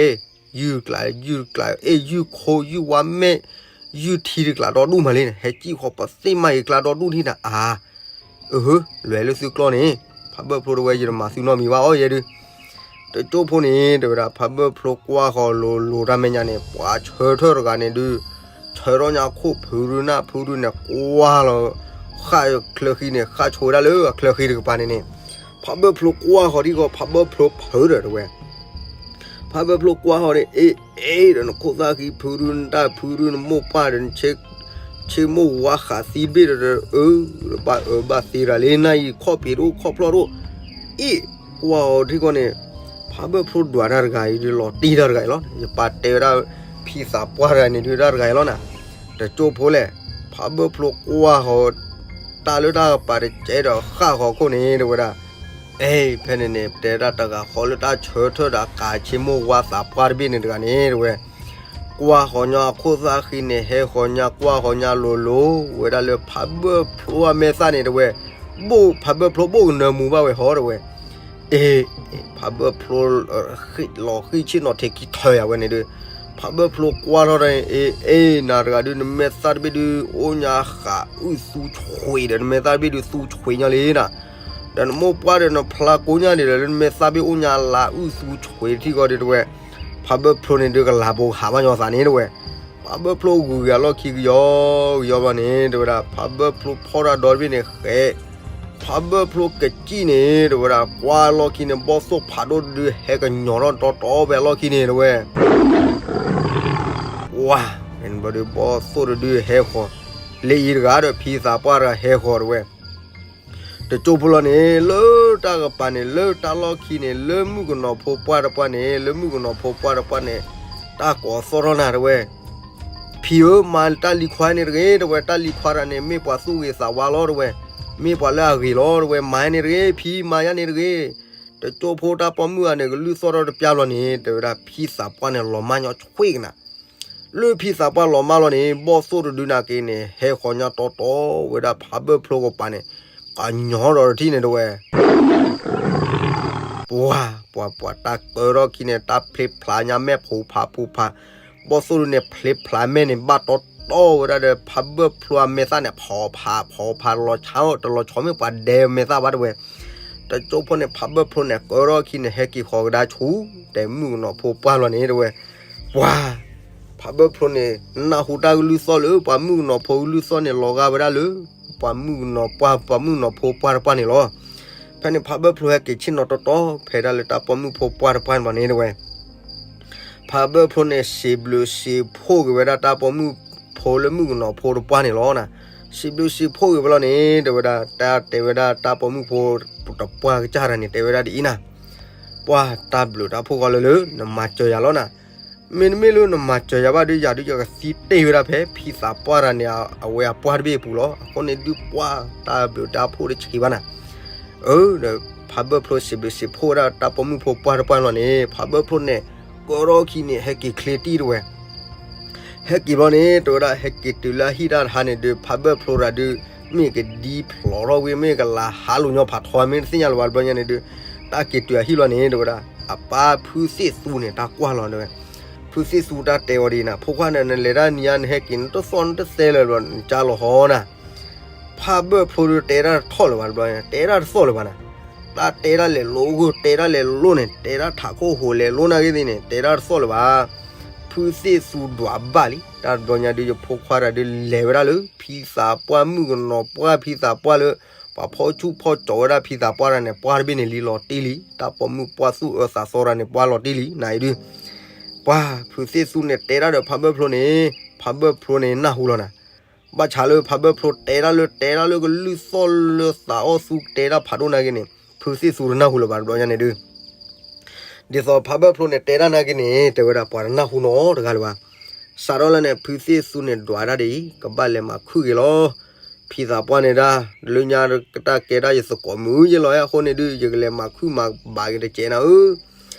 ယုၢ်ကျး ယုၢ်ကျး အ့ၣ် ယုၢ်ခိ ယုၢ်ဝါမဲာ်, ယုၢ်ထံတကျးဒီဒူၣ်မးလံန့ၣ် ဟဲကံၣ်ဃီပသ့ၣ်မၤအံၤကျါဒီဒူၣ်ဒံးနၤ အါ အဟၢ လွဲၤလၢသုကျီၢ်န့ၣ်, ဖးဘၢၣ်ဖျိတဝဲ ယတမၤသုနီတမံၤဘၣ်အီၤယဲဒုး, တကၠိဖိန့ၣ် တဲဝဲဒၣ် ဖးဘၢၣ်ဖျိကွၢ်ဃီၤလိၤလိၤတၢ်မဲာ်ညါန့ၣ် ပှၤဆၢထၢၣ်တဂၤန့ၣ်ဒုး, ဆၢထီၣ်ညါခိၣ်ဖုးဒုးနၢ်ဖုးဒုးန့ၣ် ကွၢ်လီၤ, ဃၣ်ချၢဃံန့ၣ် ဃၣ်ဆိဝဲဒၣ်လၢအချၢဃံတကပၤန့ၣ်န့ၣ်, ဖးဘၢၣ်ဖျိကွၢ်ဃီၤဒံးဃီၤ ဖးဘၢၣ်ဖျိဖုးဒီးတဲဝဲ ဖးဘၢၣ်ဖျိကွၢ်ဃီၤန့ၣ် အ့ၣ် အ့ၣ်ဒီးနခိၣ်သၣ်ဃံဖုးဒုး နတၢ်ဖုးဒုး နမိၢ်ပၢ်ဒီးန ဆ့မိၢ်ဝါဃးသံတဘ့ၣ်ဒီး အၢ ဘၣ်အၢဘၣ်သ့ရၤလံ နၢ်အံၤခီၣ်ဖံးတအိၣ်ခီၣ်ဖျီၣ်တအိၣ်, အ့ၣ် ကွၢ်ဃီၤထံဃီၤန့ၣ်, ဖးဘၢၣ်ဖျိဒွးတၢ်တဂၤအံၤဒုး လီၤတံၢ်တၢ်တဂၤအံၤလီၤ, ယပာ်တဲဝဲဒၣ် ဖံသးပှၢ်တဂၤန့ၣ်ဒုး တၢ်တဂၤအံၤလီၤနၤ, တကၠိဖိလဲၣ်, ဖးဘၢၣ်ဖျိကွၢ်ဃီၤ တၢ်လၢတၢ်ကပၤတကဲဒီးဃၣ်ဃီၤခိၣ်န့ၣ် တဲဝဲဒၣ် အဲ ဖဲန့ၣ်န့ၣ် တဲဒၣ်တဂၤဃီလၢတၢ်ဆၢထၢၣ်ဒီးကးဆ့မိၢ်ဝါသးပှၢ်တဘ့ၣ်န့ၣ်တဂၤန့ၣ် တဲဝဲ, ကွၢ်ဃီၤညါအခိၣ်သၣ်ဃံန့ၣ် ဟဲဃီၤညါကွၢ်ဃီၤညါလိၤလိၤ ဝဲဒၣ်လၢဖးဘၢၣ်ဖျိအမဲာ်သၣ်န့ၣ် တဲဝဲ, ဘိၣ်ဖးဘၢၣ်ဖျိဘိၣ်ကနၢမူဘၣ်ဝဲဟီ တဲဝဲ, အ့ ဖးဘၢၣ်ဖျိ လီၤဃံၣ်ဆ့ၣ်နီၤထံးခံထၢယၤဝဲန့ၣ်ဒုး, ဖးဘၢၣ်ဖျိကွၢ်ထီၣ်ဒီး အ့ အ့ နၤတဂၤဒုး နမဲာ်သၣ်တဘ့ၣ်ဒုး အိၣ်ညါဃးအုၣ်သူဆှံးဒီး နမဲာ်သၣ်တဘ့ၣ်ဒုးသူဆှံးညါလံနၤ, ဒီးနမိၢ်ပှၢ်ဒီးနဖျါကိညါန့ၣ်ဒီး လၢနမဲာ်သၣ်ဘ့ၣ်အိၣ်ညါလါအုၣ်သူဆှံးထံဃီဒီး တဲဝဲ, ဖးဘၢၣ်ဖျိန့ၣ်ဒုး ကလၤဘိးဟးဘၣ်ညီသးန့ၣ် တဲဝဲ, ဖးဘၢၣ်ဖျိဂုာ်က့ၤအလီၢ်ခံကယီကယီဘျီန့ၣ် တဲဝဲဒၣ် ဖးဘၢၣ်ဖျိဖီၣ်တၢ်ဒီတဘ့ၣ်န့ၣ်ဃဲ ဖးဘၢၣ်ဖျိကစံၣ်န့ၣ် တဲဝဲဒၣ် ကွၢ်လီၢ်ခံန့ၣ် ဘီၣ်သိၣ်ဖးဒိၣ်တဒုဟဲကညီၤထီၣ်တီတီဖဲအလီၢ်ခံန့ၣ် တဲဝဲ, ဝါ ဘျီဒုး ဘီၣ်သိၣ်တဒုဟဲဃီၤ လၢအံၤတဂၤဒီးဖံသးပှၢ်တဂၤဟဲဃီၤ တဲဝဲ, တကၠိဖိလီၤန့ၣ် လၢတၢ်ကပၤန့ၣ် လၢတၢ်လီၢ်ခံန့ၣ် လၢမုၣ်ကနီၤဖိပှၢ်တပှၢ်န့ၣ် လၢမုၣ်ကနီၤဖိပှၢ်တပှၢ်န့ၣ် တၢ်ကိးသီၣ်ထီၣ်နၤ တဲဝဲ ဖံဧၢ မၤတၢ်လံၤခွါန့ၣ်တဂ့ၤ တဲဝဲ တၢ်လံၤခွါတဂၤန့ၣ် မ့ၢ်ပှၤသူၣ်ဂ့ၤသးဝါလီၤ တဲဝဲ, မ့ၢ်ပှၤလၢအဂ့ၤလီၤ တဲဝဲ, မၤန့ၣ်တဂ့ၤ ဖံမၤယါန့ၣ်တဂ့ၤ, တကၠိဖိတၢ်ပိာ်မုၣ်ဂၤန့ၣ် ကလုၢ်သီၣ်ထီၣ်တပျၢ်ဘျီန့ၣ် တဲဝဲဒၣ် ဖံသးပှၢ်န့ၣ် လီၤမၢ်ညီဆွ့ကနၤ လၢဖံသးပှၢ်လီၤမၢ်လီၤန့ၣ် ဘီၣ်သိၣ်တဒုနာ်က့န့ၣ် ဟဲဃီၤညါတီတီဝဲဒၣ်ဖးဘၢၣ်ဖျိကပၤန့ၣ် ကညီၤဒီးတထံၣ်န့ၣ် တဲဝဲ ပှၤ ပှၤ ပှၤ တၢ်ကၢထီၣ်ခံန့ၣ် တၢ်ဖျ့ဖျါညါမဲာ်ဖူးဖးဖူးဖး, ဘီၣ်သိၣ်ဒုန့ၣ် ဖျ့ဖျါမဲာ်န့ၣ် ဘၣ်တီတီဝဲဒၣ်ဒီး ဖးဘၢၣ်ဖျိအမဲာ်သၣ်န့ၣ် ဖီဖး ဖီဖး တလီၤဆါ တလီၤဆါမ့ၢ်ပှၤဒဲမဲာ်သၣ်ဘၣ်တဲဝဲ, တကၠိဖိန့ၣ် ဖးဘၢၣ်ဖျိန့ၣ် ကၢထီၣ်ခံန့ၣ် ဟဲက့ၤဃီၤကဒါဆူ တဲမုၣ်ကနီၤဖိပှၢ်လီၤန့ၣ်တဲဝဲ, ပှၤ ဖးဘၢၣ်ဖျိန့ၣ် နၢ်ဟူတၢ်ကလုၢ်သီၣ်လၢ ပှၤမုၣ်ကနီၤဖိကလုၢ်သီၣ်န့ၣ် လီၤဂာ်ဝဲဒၣ်လၢ ပှၤမုၣ်ကနီၤပှၢ် ပှၤမုၣ်ကနီၤဖိပှၢ်တပှၢ်န့ၣ်လီၤ. ဖဲန့ၣ် ဖးဘၢၣ်ဖျိဟဲက့ၤဆ့ၣ်နီၤတီတီ ဖဲဒၣ်လၢတၢ်ပိာ်မုၣ်ဖိပှၢ်တပှၢ်န့ၣ်ဘၣ်န့ၣ်တဲဝဲ, ဖးဘၢၣ်ဖျိန့ၣ် စံးဘျုးစံးဖှိၣ်က့ၤဝဲဒၣ်တၢ်ပိာ်မုၣ်ဖိလၢမုၣ်ကနီၤဖိတပှၢ်န့ၣ်လီၤနၤ. စံးဘျုးစံးဖှိၣ်က့ၤဝဲလီၤန့ၣ် တဲဝဲဒၣ် တၢ်တဲဝဲဒၣ်တၢ်ပိာ်မုၣ်ဖိတပှၢ်ကစၢ်တဂၤန့ၣ် တဲဝဲဒၣ်ဒ်အံၤနၤ, ပှၤတၢ်ဘျုးတၢ်ဖှိၣ်ဃီလၢလၢ နမၤစၢၤယၤလီၤနၤ. မ့တမ့ၢ်လၢနမၤစၢၤယၤဘၣ်ဒီး ယၤဒုးယကသံတ့ၢ်ဝဲဒၣ်ဖဲ ဖံသးပှၢ်တဂၤန့ၣ် အဝဲအပှၢ်တဘ့ၣ်အပူၤလီၤ. အဃိန့ၣ်ဒုးပှၤတၢ်ဘျုးတၢ်ဖှိၣ်တဆံးဘၣ်နၤ. အၢ ဒီးဖးဘၢၣ်ဖျိစံးဘျုးစံးဖှိၣ်ဝဲဒၣ်တၢ်ပိာ်မုၣ်ဖိပှၢ်တပှၢ်န့ၣ်လီၤန့ၣ် ဖးဘၢၣ်ဖျိန့ၣ် ကၢထီၣ်ခံန့ၣ် ဟဲက့ၤချ့တံၢ်တဲဝဲ ဟဲက့ၤဘျီန့ၣ် တဲဝဲဒၣ် ဟဲက့ၤတုၤလၢအဟံၣ်တၢ်တဟါန့ၣ်ဒုး ဖးဘၢၣ်ဖျိတဂၤဒုး မ့ၢ်ကဒံဖျိးထီၣ်ဝံၤ မ့ၢ်ကလၤဟးလိာ်ညီဖးထီ မ့ၢ်တသ့ၣ်ညါလၢၤဘၣ်တဘျီညါန့ၣ်ဒုး တၢ်က့ၤတုၤအဟံၣ်လီၤန့ၣ် တဲဝဲဒၣ်, အပၢ်ဖုသ့ၣ်သူန့ၣ် တၢ်ကွၢ်လီၤတဲဝဲ, ဖုသ့ၣ်သူတၢ်တဲအီၤဒ်အံၤနၤ, ဖိခွါန့ၣ် နလဲၤတၢ်နံၤညါ နဟဲက့ၤ နတသီၣ်နတသဲလၢၤဘျီ နကၢ်လီၤဟီနၤ. ဖးဘၢၣ်ဖျိဒုးတဲတၢ်တထီၣ်လၢၤဘၣ်တဘျီ, တဲတၢ်တသီၣ်လၢၤဘၣ်နၤ. တၢ်တဲတၢ်လဲၤလိဂိၢ် တဲတၢ်လဲၤလိန့ၣ်, တဲတၢ်ထးခိၣ်ဟိးလဲၤလိနာ်က့သ့ၣ်န့ၣ် တဲတၢ်တသီၣ်လၢၤဘၣ်. ဖုသ့ၣ်သူဒွးဘၣ်လံ, တၢ်တဘျီညါဒုး ယဖိခွါတၢ်ဒုးလဲၤဝဲဒၣ်လၢ ဖံသးပှၢ်မုၣ်ကနီၤပှၢ် ဖံသးပှၢ်လၢ ပှၤဖီၣ်ဆူၣ်ဖီၣ်ကၠီၤဝဲဒၣ်ဖံသးပှၢ်တၢ်န့ၣ် ပှၢ်တဘ့ၣ်န့ၣ်လံလီၤတံၢ်လံ, တၢ်ပိာ်မုၣ်ပှၢ်သူၣ်အၢသးသီတၢ်န့ၣ် ပှၢ်လီၤတံၢ်လံ နၤအံၤဒုး. ပှၢ်ဖုသ့ၣ်သူန့ၣ် တဲတၢ်ဒီးဖးဘၢၣ်ဖျိန့ၣ်, ဖးဘၢၣ်ဖျိန့ၣ်နၢ်ဟူလီၤနၤ. ဘၣ်ဆၣ်လၢဖးဘၢၣ်ဖျိတဲတၢ်လၢ တဲတၢ်လၢကလုၢ်သီၣ်လၢသးအီၣ်သူ တဲတၢ်ဖးဒိၣ်နာ်က့န့ၣ် ဖုသ့ၣ်သူတနၢ်ဟူလၢၤဘၣ်တဘျီညါန့ၣ်ဒုး. ဒ်သိးဖးဘၢၣ်ဖျိန့ၣ် တဲတၢ်နာ်က့န့ၣ် တဲဝဲဒၣ်ပှၤတနၢ်ဟူနီတဂၤလၢၤဘၣ်. စးထီၣ်လၢန့ၣ် ဖုသ့ၣ်သူန့ၣ်ဒွးတၢ်ဒ်အံၤ, ကဘၣ်လဲၤမၤခုၣ်က့ၤလီၤ. ဖံသးပှၢ်န့ၣ်ဒၣ်, လၢညါတၢ်ကဲဒၣ်ယသကိးမုၣ်ယဲလီၤ, အဃိန့ၣ်ဒုး ယကလဲၤမၤခုၣ်မၤဘၣ်က့ၤတကဲးနၤဧၢ.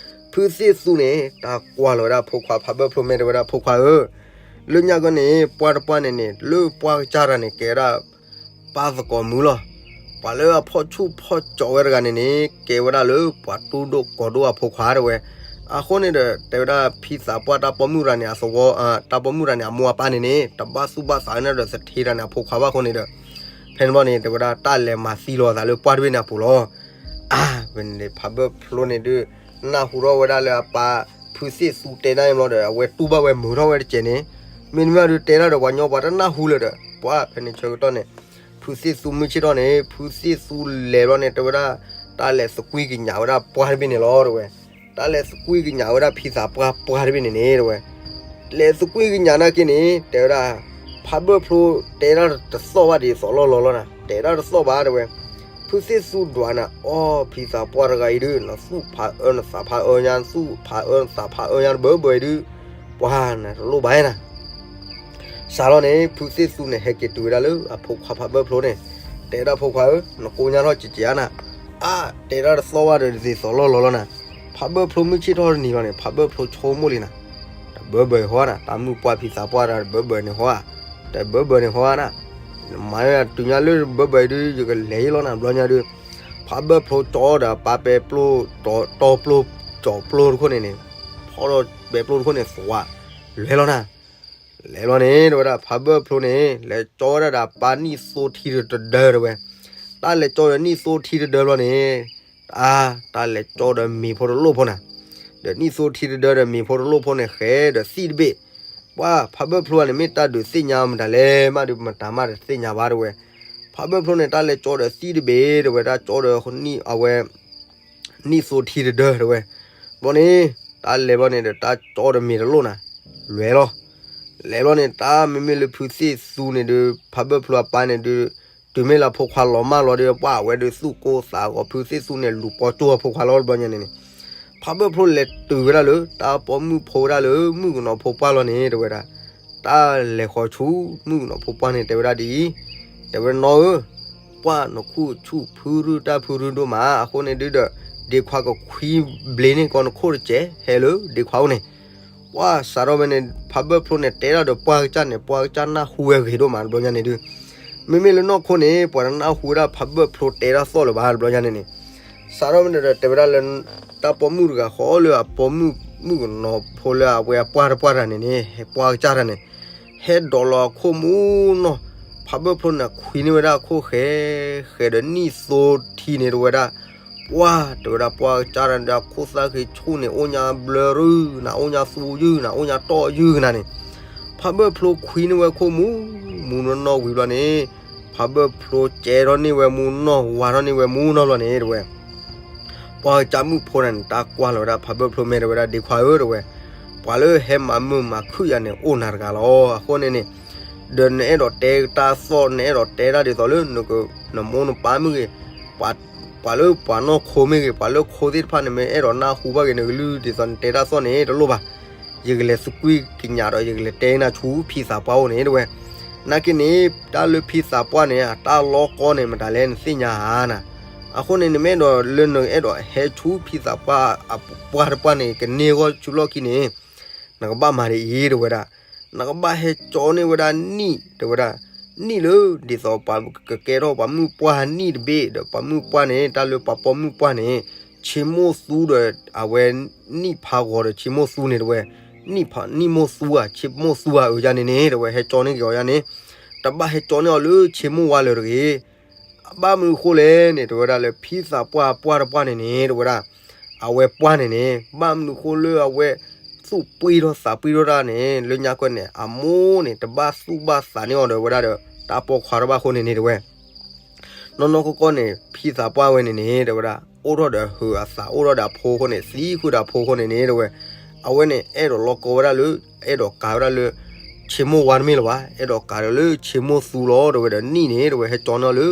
ဖုသ့ၣ်သူန့ၣ် တၢ်ကွၢ်လီၤဝဲဒၣ်ဖိခွါဖးဘၢၣ်ဖျိ မ့ၢ်တဲဝဲဒၣ်ဖိခွါဧၢ, လၢညါကီန့ၣ် ပှၢ်တပှၢ်န့ၣ်န့ၣ် လၢပှၢ်ကစၢ်တၢ်န့ၣ် ကဲဝဲဒၣ် ပၢ်သကိးမုၣ်လီၤ. ပှၤလၢအဖီၣ်ဆူၣ်ဖီၣ်ကၠီၤဝဲတဂၤန့ၣ်န့ၣ် ကဲဝဲဒၣ်လၢပှၤတူၢ်ဒိၣ်ကီၤဒိၣ်အဖိခွါတဲဝဲ. အဃိန့ၣ်ဒီး တဲဝဲဒၣ်ဖံသးပှၢ်တၢ်ပိာ်မုၣ်တဂၤန့ၣ် အသဝီ, တၢ်ပိာ်မုၣ်တဂၤန့ၣ် အမိၢ်အပၢ်န့ၣ်န့ၣ် တဘၣ်သူၣ်ဘၣ်သးန့ၣ်ဒီးသထ့တၢ်န့ၣ်အဖိခွါဘၣ်အဃိန့ၣ်ဒီး ဖဲန့ၣ်ဘျီန့ၣ် တဲဝဲဒၣ်တၢ်လဲၤမၤသံလီၤအသးလၢပှၢ်တဘ့ၣ်န့ၣ်အပူၤလီၤ. အါ, ဖဲန့ၣ်ဖးဘၢၣ်ဖျိန့ၣ်ဒုး နၢ်ဟူထီၣ်ဝဲဒၣ်လၢအပၢ်ဖုသ့ၣ်သူတဲဒၣ်အံၤဘျီဒီး အဝဲတူၢ်ဘၣ်ဝဲမုာ်ထီၣ်ဝဲတကဲးန့ၣ်, မ့တမ့ၢ်ဒုးတဲတၢ်ဒီးပှၤညီပှၤတနၢ်ဟူလၢၤဒီး ပှၢ်ဖဲန့ၣ်ဆၢကတီၢ်န့ၣ် ဖုသ့ၣ်သူမုၢ်ဆ့ၣ်ထီၣ်န့ၣ် ဖုသ့ၣ်သူလဲၤဘျီန့ၣ် တဲဝဲဒၣ် တၢ်လဲၤသကွံၢ်ကညးဝဲဒၣ်ပှၢ်တဘ့ၣ်န့ၣ်လီၤတဲဝဲ. တၢ်လဲၤသကွံၢ်ကညးဝဲဒၣ်ဖံသးပှၢ်ပှၢ်တဘ့ၣ်န့ၣ်န့ၣ်တဲဝဲ. လဲၤသကွံၢ်ကညးနာ်က့န့ၣ် တဲဝဲဒၣ် ဖးဘၢၣ်ဖျိတဲဒၣ်တသီၣ်ဘၣ်ဒ်သိးလီၢ်လီၤလီၤနၤ, တဲဒၣ်တသီၣ်ဘၣ်တဲဝဲ. ဖုသ့ၣ်သူဒွးနၤ အီ ဖံသးပှၢ်တဂၤအံၤဒုး နသူၣ်ဖးအၢနသးဖးအၢညါ, နသူၣ်ဖးအၢနသးဖးအၢညါတဘၢဘၢအံၤဒုး ပှၢ်နၤတလိၣ်ဘၣ်နၤ. စးထီၣ်န့ၣ် ဖုသ့ၣ်သူန့ၣ် ဟဲက့ၤတုၤဝဲဒၣ်လၢအဖိခွါဖးဘၢၣ်ဖျိန့ၣ်, တဲဒၣ်ဖိခွါဧၢ, နကိညါထီၣ်ကကးနၤ, အါ, တဲဒၣ်တသီၣ်ဘၣ်ဒီးဒ်သိးလီၢ်လီၤလီၤနၤ. ဖးဘၢၣ်ဖျိမုၢ်ဆ့ၣ်ထီၣ်တနံၤလီၤန့ၣ် ဖးဘၢၣ်ဖျိဆိကမိၣ်လံနၤ, တဘၢဘၢအံၤဟီဧါနၤ, တၢ်မုၣ်ပှၢ်ဖံသးပှၢ်တၢ်တဘၢဘၢန့ၣ်ဟီဧါ, တဘၢဘၢန့ၣ်ဟီဧါနၤ, မၤတုၤညါလၢတဘၢဘၢအံၤဒုး ယကလဲၤယလီၤနၤဘျီညါဒုး. ဖးဘၢၣ်ဖျိကၠီဒီးပၢ်ပဲပျိ, တီပျိ, ကၠီပျိတခိၣ်န့ၣ်န့ၣ်, ဖီၣ်ဒီးပဲပျိတခိၣ်န့ၣ် သွး, လဲၤလီၤနၤ. လဲၤလီၤန့ၣ် တဲဝဲဒၣ် ဖးဘၢၣ်ဖျိန့ၣ် လဲၤကၠီဝဲဒၣ်ဒီးပၢ်နံၣ်သိထံတဒၢတဲဝဲ. တၢ်လဲၤကၠီဒီးနံၣ်သိထံတဒၢဘျီန့ၣ်, အါ, တၢ်လဲၤကၠီဒီးမ့ၤဖိတလိၣ်ဖိနၤ, ဒီးနံၣ်သိထံတဒၢဒီးမ့ၤဖိတလိၣ်ဖိန့ၣ် ဃဲဒီးသံၣ်တဘ့ၣ်. ပှၢ်ဖးဘၢၣ်ဖျိန့ၣ် မ့ၢ်တၢ်ဒုးသ့ၣ်ညါမတၤလဲၣ်, မ့ၢ်ဒုးမတၤမးတသ့ၣ်ညါဘၣ်တဲဝဲ. ဖးဘၢၣ်ဖျိန့ၣ် တၢ်လဲၤကၠီဒီးသံၣ်တဘ့ၣ်တဲဝဲ, တၢ်ကၠီဒီးအဝဲ နံၣ်သိထံတဒၢတဲဝဲ. ဘျီန့ၣ် တၢ်လဲၤဘျီန့ၣ်ဒီး တၢ်ကၠီဒီးမ့ၤတလိၣ်နၤ, လဲၤလီၤ. လဲၤဘျီန့ၣ် တၢ်မ့မ့ၢ်လၢဖုသ့ၣ်သူန့ၣ်ဒုး ဖးဘၢၣ်ဖျိအပၢ်န့ၣ်ဒုး, တုၤမ့ၢ်လၢအဖိခွါလီၤမၢ်လီၤဒီး ပှၢ်အဝဲဒုးသူၣ်ကိၢ်သးဂီၤ ဖုသ့ၣ်သူန့ၣ် လူၤပိာ်ကၠိအဖိခွါလီၤတဘျီညါန့ၣ်န့ၣ်, ဖးဘၢၣ်ဖျိလဲၤတုၤဝဲဒၣ်လၢ တၢ်ပိာ်မုၣ်ဖိဝဲဒၣ်လၢမုၣ်ကနီၤဖိပှၢ်လီၤန့ၣ်တဲဝဲဒၣ်. တၢ်လဲၤဃီၤဆူ မုၣ်ကနီၤဖိပှၢ်န့ၣ် တဲဝဲဒၣ်ဒ်အံၤ, တဲဝဲနီၢ်ဧၢ, ပှၢ်နခူၣ်ဆူၣ်ဖုရူၢ်တၢ်ဖုရူၢ်ဒိၣ်မး, အဃိန့ၣ်ဒုးဒီး ဒ့ခွါကခွံဘျ့န့ၢ်ကီးနခိၣ်တစဲး ဟဲလၢဒ့ခွါအိၣ်န့ၣ်. ပှၢ်စးထီၣ်ဝဲန့ၣ် ဖးဘၢၣ်ဖျိန့ၣ် တဲဒၣ်ဒီးပှၢ်ကစၢ်န့ၣ် ပှၢ်ကစၢ်နၢ်ဟူဝဲဂ့ၤဒိၣ်မးတဘျီညါန့ၣ်ဒုး, မ့မ့ၢ်လၢနီၢ်ခိန့ၣ် ပှၤတနၢ်ဟူဝဲဒၣ်ဖးဘၢၣ်ဖျိတဲတၢ်သီၣ်လၢၤဘၣ်တဘျီညါန့ၣ်န့ၣ်. စးထီၣ်ဝဲန့ၣ်ဒီး တဲဝဲဒၣ်လၢ တၢ်ပိာ်မုၣ်တဂၤဃီလၢအပိာ်မုၣ် မုၣ်ကနီၤဖိလၢအဝဲအပှၢ်တပှၢ်တဂၤန့ၣ်န့ၣ် ဟဲပှၢ်ကစၢ်တၢ်န့ၣ် ဟဲဒိးလီၤအခိၣ်မူနီၢ်, ဖးဘၢၣ်ဖျိန့ၣ် ခွံန့ၢ်ဝဲဒၣ်အခိၣ်ဃဲ, ဃဲဒီးနံၣ်သိထံန့ၣ်တဲဝဲဒၣ်. ပှၢ်တဲဝဲဒၣ် ပှၢ်ကစၢ်တၢ်န့ၣ်ဒီး အခိၣ်သၣ်ဃ့ဆူၣ်န့ၣ် အိၣ်ညါဘျၢရုၢ်နၤ, အိၣ်ညါသူယုၢ်နၤ, အိၣ်ညါတီၢ်ယုၢ်နၤန့ၣ်. ဖးဘၢၣ်ဖျိခွံန့ၢ်ဝဲခိၣ်မူ မူနီၢ်နီၢ်ဝံၤဘျီန့ၣ် ဖးဘၢၣ်ဖျိကဲထီၣ်န့ၢ်ဝဲမူနီၢ် ဝါထီၣ်န့ၢ်ဝဲမူနီၢ်ဘျီန့ၣ်တဲဝဲ. ပှၢ်ကစၢ်မုၣ်ဖိန့ၣ် တၢ်ကွၢ်လီၤဝဲဒၣ်ဖးဘၢၣ်ဖျိ မ့ၢ်တဲဝဲဒၣ် ဒ့ခွါဧၢတဲဝဲ, ပှၤလၢဟဲမၤမုာ်မၤခုၣ်ယၤန့ၣ် အိၣ်နၤတဂၤလီၤ. အဃိန့ၣ်န့ၣ် ဒီးနအဲၣ်ဒိးတဲတၢ်သီၣ် နအဲၣ်ဒိးတဲတၢ်ဒ်သိးလၢ နမိၢ်နပၢ်မ့ၢ်ဂ့ၤ, ပှၤလၢပှၤနီၢ်ခိမ့ၢ်ဂ့ၤ, ပှၤလၢခိသ့ၣ်တဖၣ်န့ၣ် မ့ၢ်အဲၣ်ဒိးနၢ်ဟူဘၣ်ဂ့ၤ နကလုၢ်ဒ်သိးနတဲတၢ်သီၣ်န့ၣ် တလိၣ်ဘၣ်. ယကလဲၤသကွံၢ်ကညးဒီး ယကလဲၤတဲနၤဆူဖံသးပှၢ်အိၣ်န့ၣ်တဲဝဲ. နာ်က့န့ၣ် တၢ်လၢဖံသးပှၢ်န့ၣ် အတၢ်လီၤကီန့ၣ် မတၤလဲၣ်နသ့ၣ်ညါဧါနၤ. အဃိန့ၣ် နမ့ၢ်အဲၣ်ဒိးလၢနအဲၣ်ဒိးဟဲဆူဖံသးပှၢ်အပှၢ်တပှၢ်န့ၣ် ကန့ၢ်ဂီၢ်ဆူလီၢ်ခံန့ၣ် နကဘၣ်မၤဒ်အံၤတဲဝဲဒၣ်. နကဘၣ်ဟဲကၠီန့ၢ်ဝဲဒၣ်နံၣ်တဲဝဲဒၣ်, နံၣ်လၢဒ်သိးပှၤကကဲထီၣ်ပှၤမုၣ်ပှၢ်နံၣ်တဘ့ၣ်ဒီး ပှၤမုၣ်ပှၢ်န့ၣ် တၢ်လၢပှၤပိာ်မုၣ်ပှၢ်န့ၣ် ဆ့မိၣ်သူဒီး အဝဲနံၣ်ဖးဂီၤဒီးဆ့မိၣ်သူန့ၣ်တဝဲ, နံၣ်ဖး နံၣ်မိၣ်သူဧါ ဆ့မိၣ်သူဧါ အၢယၤန့ၣ်န့ၣ်တဝဲ ဟဲကၠီန့ၢ်က့ၤအီၤယၤန့ၣ်, တဘၣ်ဟဲကၠီန့ၢ်အီၤလၢဆ့မိၣ်ဝါလၢၤတဂ့ၤ. ဘၣ်မနုၤဃိလဲၣ်န့ၣ် တဝဲဒၣ်လၢဖံသးပှၢ်ပှၢ်တပှၢ်န့ၣ်န့ၣ် တဝဲဒၣ် အဝဲပှၢ်န့ၣ်န့ၣ် ဘၣ်မနုၤဃိလၢအဝဲ သူၣ်ပှံထီၣ်သးပှံထီၣ်တၢ်န့ၣ် လၢညါကွဲန့ၣ် အမိၢ်န့ၣ် တဘၣ်သူၣ်ဘၣ်သးန့ၢ်အီၤဒီးဝဲဒၣ်ဒီး တၢ်ပိာ်ခွါတဘၣ်အဃိန့ၣ်န့ၣ်တဝဲ နီၢ်နီၢ်ကီၢ်ကီၢ်န့ၣ် ဖံသးပှၢ်ဝဲန့ၣ်န့ၣ် တဝဲဒၣ် အိၣ်ထီၣ်ဒီးဟုးအသး အိၣ်ထီၣ်ဒီးအဖိအဃိန့ၣ် သံဃုာ်ဒီးအဖိအဃိန့ၣ်န့ၣ် တဝဲ အဝဲန့ၣ် အဲၣ်ဒိးလီၤကီဝဲဒၣ်လၢ အဲၣ်ဒိးကးဝဲဒၣ်လၢ ဆ့မိၣ်ဝါတမ့ၢ်လၢၤဘၣ်, အဲၣ်ဒိးကးဒီးလၢဆ့မိၣ်သူလီၤ တဝဲဒီးနံၣ်န့ၣ် တဝဲဟဲကၠီန့ၢ်အီၤလၢ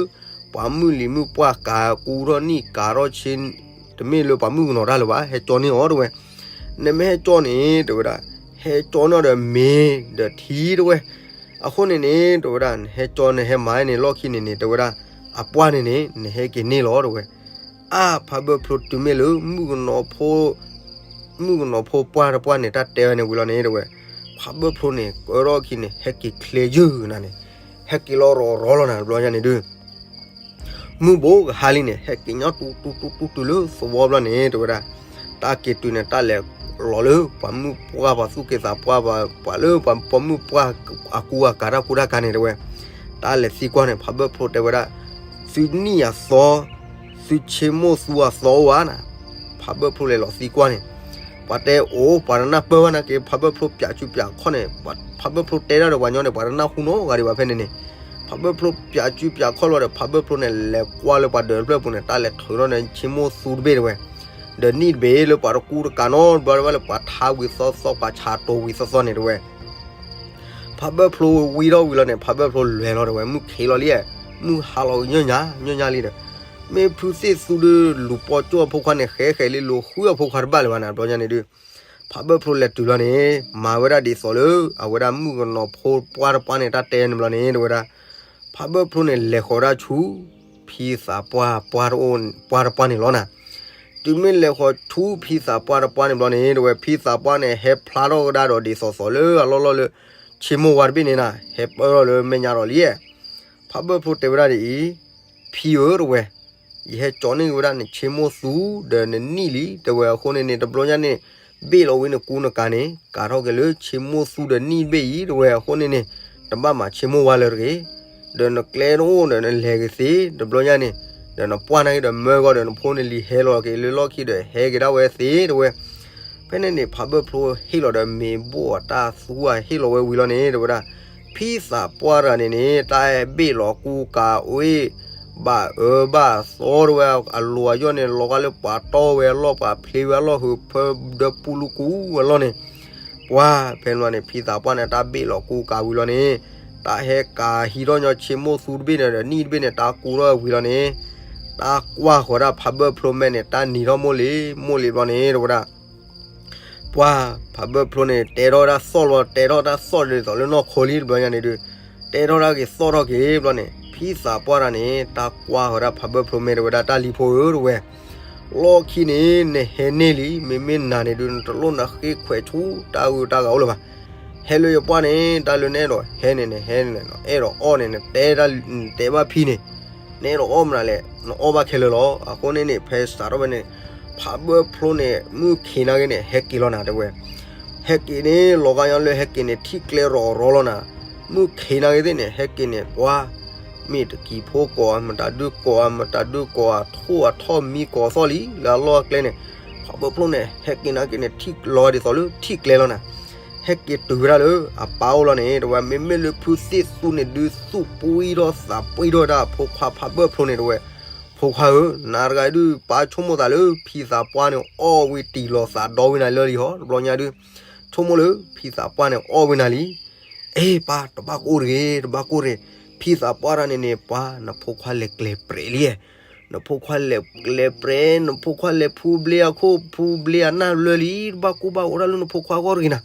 ပှၤမုၢ်လံၤမုၢ်ပှၢ်ကးကူထီၣ်နံၣ်ကးထီၣ်ဆ့ တမ့ၢ်လၢပှၤမုၣ်ကနီၤတၢ်လၢၤဘၣ်, ဟဲကၠီန့ၢ်အီၤတဝဲ နမ့ၢ်ဟဲကၠီန့ၣ် တဝဲဒၣ် ဟဲကၠီန့ၢ်အီၤဒီးမ့ၤဒီးထံတဝဲ, အဃိန့ၣ်န့ၣ် တဝဲဒၣ် နဟဲကၠီနဟဲမၤန့ၣ် လီၢ်ခံန့ၣ်န့ၣ် တဝဲဒၣ် အပှၢ်န့ၣ်န့ၣ် နဟဲက့ၤန့ၢ်လီၤတဝဲ, အါ ဖးဘၢၣ်ဖျိတုၤမ့ၢ်လၢ မုၣ်ကနီၤဖိပှၢ်တပှၢ်န့ၣ် တၢ်တဲဝဲန့ၣ်ဝံၤလီၤန့ၣ် တဝဲ ဖးဘၢၣ်ဖျိန့ၣ် ကၢထီၣ်ခံန့ၣ် ဟဲက့ၤချ့ယုၢ်နၤန့ၣ်, ဟဲက့ၤလီၤရီၤရီၤလီၤနၤ တဘျီညါန့ၣ်ဒုး မုၢ်ဘိကဟါလံန့ၣ် ဟဲက့ၤညီတူတူတူတူတုၤလၢသဝီဘျီန့ၣ် တဝဲဒၣ် တၢ်က့ၤတုၤန့ၣ် တၢ်လဲၤလီၤလၢ ပှၤမုၣ်ပှၢ် ပှၤသူၣ်က့သးပှၢ် ပှၤလၢပှၤပိာ်မုၣ်ပှၢ်အကူအကၤ တၢ်ကူတၢ်ကၤန့ၣ်တဝဲ, တၢ်လဲၤသံကွၢ်န့ၣ် ဖးဘၢၣ်ဖျိတဲဝဲဒၣ်, သုနံၣ်အသီ သုဆ့မိၣ်သူအသီအိၣ်ဧါနၤ, ဖးဘၢၣ်ဖျိလဲၤလီၤသံကွၢ်န့ၣ်, ပှၤတဲအိၣ် ပှၤတနၢ်ပၢၢ်ဘၣ်နာ်က့ ဖးဘၢၣ်ဖျိပၠးစုပၠးခီၣ်န့ၣ်, ဖးဘၢၣ်ဖျိတဲတၢ်ဒီးပှၤညီန့ၣ် ပှၤတနၢ်ဟူနီတဂၤဒံးဘၣ်ဖဲန့ၣ်န့ၣ်, ဖးဘၢၣ်ဖျိပၠးစုပၠးခီၣ်လီၤဒီး ဖးဘၢၣ်ဖျိန့ၣ် လဲၤကွၢ်လၢပှၤဒၢးတဖျၢၣ်ပူၤန့ၣ် တၢ်လဲၤထုးထီၣ်န့ၣ် ဆ့မိၣ်သူတဘ့ၣ်တဝဲ, ဒီးနံၣ်တဘ့ၣ်လၢပှၤတကူတကၤနီတဘျီတဝဲလၢပှၤထါဝံၤသီသီ ပှၤဆးတိၤဝံၤသီသီန့ၣ်တဝဲ ဖးဘၢၣ်ဖျိဝံထီၣ်ဝံၤလီၤန့ၣ် ဖးဘၢၣ်ဖျိလဲၤလီၤတဝဲ မုၢ်ခံးလီၤလံ, မုၢ်ဟါလီၤညၣ်ညါ ညၣ်ညါလံဒီး, မ့ၢ်ဖုသ့ၣ်သူဒုး လူၤပိာ်ကၠိအဖိခွါန့ၣ် ဃဲဃဲလံ လူၤဃုအဖိခွါတဘၣ်လၢၤဘၣ်န့ၣ် တဘျီညါန့ၣ်ဒုး, ဖးဘၢၣ်ဖျိလဲၤတုၤလီၤန့ၣ် မၤဝဲဒၣ်ဒ်သိးလၢ အဝဲဒၣ်မုၣ်ကနီၤဖိပှၢ်တပှၢ်န့ၣ် တၢ်တဲန့ၣ်ဘျီန့ၣ် တဝဲဒၣ်, ဖးဘၢၣ်ဖျိန့ၣ် လဲၤဃီၤဒၣ်ဆူ ဖံသးပှၢ်ပှၢ်တအိၣ် ပှၢ်တပှၢ်န့ၣ်လီၤနၤ, တုၤမ့ၢ်လဲၤဃီၤဆူဖံသးပှၢ်တပှၢ်န့ၣ်ဘျီန့ၣ် တဝဲ ဖံသးပှၢ်န့ၣ်ဟဲဖျါထီၣ်ကဒါဒီးဒ်သိးသိးလၢအလီၢ်လီၢ်လၢ ဆ့မိၣ်ဝါတဘ့ၣ်န့ၣ်နၤ ဟဲပၢၢ်ထီၣ်လၢမဲာ်ညါဒီးလံ, ဖးဘၢၣ်ဖျိတဲဝဲဒၣ်ဒ်အံၤ, ဖံဧၢတဝဲ, ယဟဲကၠီန့ၢ်က့ၤဝဲဒၣ်န့ၣ် ဆ့မိၣ်သူဒီးနနံၣ်လံ တဝဲအဃိန့ၣ်န့ၣ် တဘျီညါန့ၣ် ဘ့ၣ်လီၤဝံၤနကူနကၤန့ၣ် ကၤထီၣ်က့ၤလၢဆ့မိၣ်သူဒီးနံၣ်တဘ့ၣ်အံၤ တဝဲအဃိန့ၣ်န့ၣ် တဘၣ်မၤဆ့မိၣ်ဝါလၢၤတဂ့ၤ, ဒီးနကျဲတအိၣ်ဒီးနလဲၤက့ၤသ့ တဘျီညါန့ၣ်, ဒီးနပှၢ်နာ်က့ဒီးမၢကီၢ်ဒီးနဖိန့ၣ်လံၤဟဲလီၤက့ၤလၢလီၢ်ခံဒီးဟဲက့ၤဒၣ်ဝဲသ့တဝဲ ဖဲန့ၣ်န့ၣ် ဖးဘၢၣ်ဖျိဟ့ၣ်လီၤဒီးမ့ၤဘိၣ်အတၢ်သူအဟ့ၣ်လီၤဝဲဝံၤလီၤန့ၣ် တဝဲဒၣ်, ဖံသးပှၢ်တဂၤန့ၣ်န့ၣ် တၢ်ဘ့ၣ်လီၤကူကၤအ့ၣ် ဘၣ်အၢဘၣ်သီတဝဲ အလိၤအယီၢ်န့ၣ် လီၤဂာ်လၢပှၤတီဝဲအလီၢ် ပှၤဖျ့ဝဲအလီၢ် ဟုးဖၢဒီပူလူကူအလီၢ်န့ၣ်, ပှၤ ဖဲန့ၣ်န့ၣ် ဖံသးပှၢ်န့ၣ် တၢ်ဘ့ၣ်လီၤကူကၤဝံၤလီၤန့ၣ်, တၢ်ဟဲကၤဟံးထီၣ်ညီဆ့မိၣ်သူတဘ့ၣ်န့ၣ်ဒီးနံၣ်တဘ့ၣ်န့ၣ် တၢ်ကူထီၣ်ဝံၤလီၤန့ၣ်, တၢ်ကွၢ်ဃီၤဒၣ်ဖးဘၢၣ်ဖျိမဲာ်န့ၣ် တၢ်နံၤထီၣ်မိၢ်လံၤ မိၢ်လံၤဘျီန့ၣ် တဝဲဒၣ် ပှၤ ဖးဘၢၣ်ဖျိန့ၣ် တဲထီၣ်ဝဲဒၣ်သီၣ်လီၤ တဲထီၣ်တၢ်သီၣ်ဒ်သိးလၢနီၢ်ခိလံ တဘျီညါန့ၣ်ဒုး, တဲထီၣ်တၢ်က့ၤသီၣ်ထီၣ်က့ၤဘျီန့ၣ် ဖံသးပှၢ်တဂၤန့ၣ် တၢ်ကွၢ်ဃီၤဒၣ်ဖးဘၢၣ်ဖျိမဲာ် တဝဲဒၣ် တၢ်လံၤဖိဧၢ တဝဲ လီၢ်ခံန့ၣ် နဟဲန့ၢ်လံ မ့မ့ၢ်နၤန့ၣ်ဒုး နတလိၣ်နဃ့ခွဲးဆူတၢ်ဂုၤတၢ်ဂၤအိၣ်လၢၤဘၣ်. ဟဲလၢယပှၢ်န့ၣ် တၢ်လၢနအဲၣ်ဒိးဟဲန့ၣ် နဟဲန့ၣ် နအဲၣ်ဒိးအီၣ်န့ၣ် နတဲတၢ် နတဲဘၣ်ဖံန့ၣ် နအဲၣ်ဒိးအီၣ်မနုၤလဲၣ် နအီၣ်ဘၣ်ခဲလၢာ်လီၤ. အဃိန့ၣ်န့ၣ် ဖဲစးထီၣ်ဝဲန့ၣ် ဖးဘၢၣ်ဖျိန့ၣ် မုၢ်ခံးနာ်က့န့ၣ် ဟဲက့ၤလီၤနၤ တဝဲ ဟဲက့ၤန့ၣ် လီၤဂာ်ညီလၢဟဲက့ၤန့ၣ် ထံၣ်ကျဲရီၤရီၤလီၤနၤ. မုၢ်ခံးနာ်က့သ့ၣ်န့ၣ် ဟဲက့ၤန့ၣ် ပှၤ မ့ၢ်တကံၤဖိကိးဧါ မတၤဒုကိးဧါ မတၤဒုကိးဧါ ထိၣ်အထီၣ်မံကိးသီၣ်လံ လၢအလီၢ်အကျဲန့ၣ် ဖးဘၢၣ်ဖျိန့ၣ် ဟဲက့ၤနာ်က့န့ၣ် ထံၣ်လီၤဒ်သိးလၢထံၣ်ကျဲလီၤနၤ. ဟဲက့ၤတုၤဝဲဒၣ်လၢအပၢ်အိၣ်လီၤန့ၣ် တဝဲ မ့မ့ၢ်လၢဖုသ့ၣ်သူန့ၣ်ဒုး သူၣ်ပှံထီၣ်သးပှံထီၣ်ဝဲဒၣ်အဖိခွါဖးဘၢၣ်ဖျိန့ၣ် တဝဲ ဖိခွါဧၢ, နၤတဂၤဒုး ပၢ်ဆိကမိၣ်သးလၢ ဖံသးပှၢ်န့ၣ် အီၣ်ဝံၤတံၢ်လီၤသးဒီဝံၤနၤလၢလံဟီ တဘျီညါဒုး ဆိကမိၣ်လၢ ဖံသးပှၢ်န့ၣ် အီၣ်ဝံၤနၤလံ. အ့ ပၢ် တဘၣ်ကိၢ်တဂ့ၤ တဘၣ်ကိၢ်တဂ့ၤ, ဖံသးပှၢ်တဂၤန့ၣ်န့ၣ် ပှၤ နဖိခွါလဲၤကျဲၤပြဲးလံ, နဖိခွါလဲၤကျဲၤပြဲး နဖိခွါလဲၤဖူဘျ့အခိၣ် ဖူဘျ့အနၢ်လၢလံ, တဘၣ်ကိၢ်ဘၣ်အိၣ်ဒၣ်လၢနဖိခွါဂီၢ်တဂ့ၤနၤ.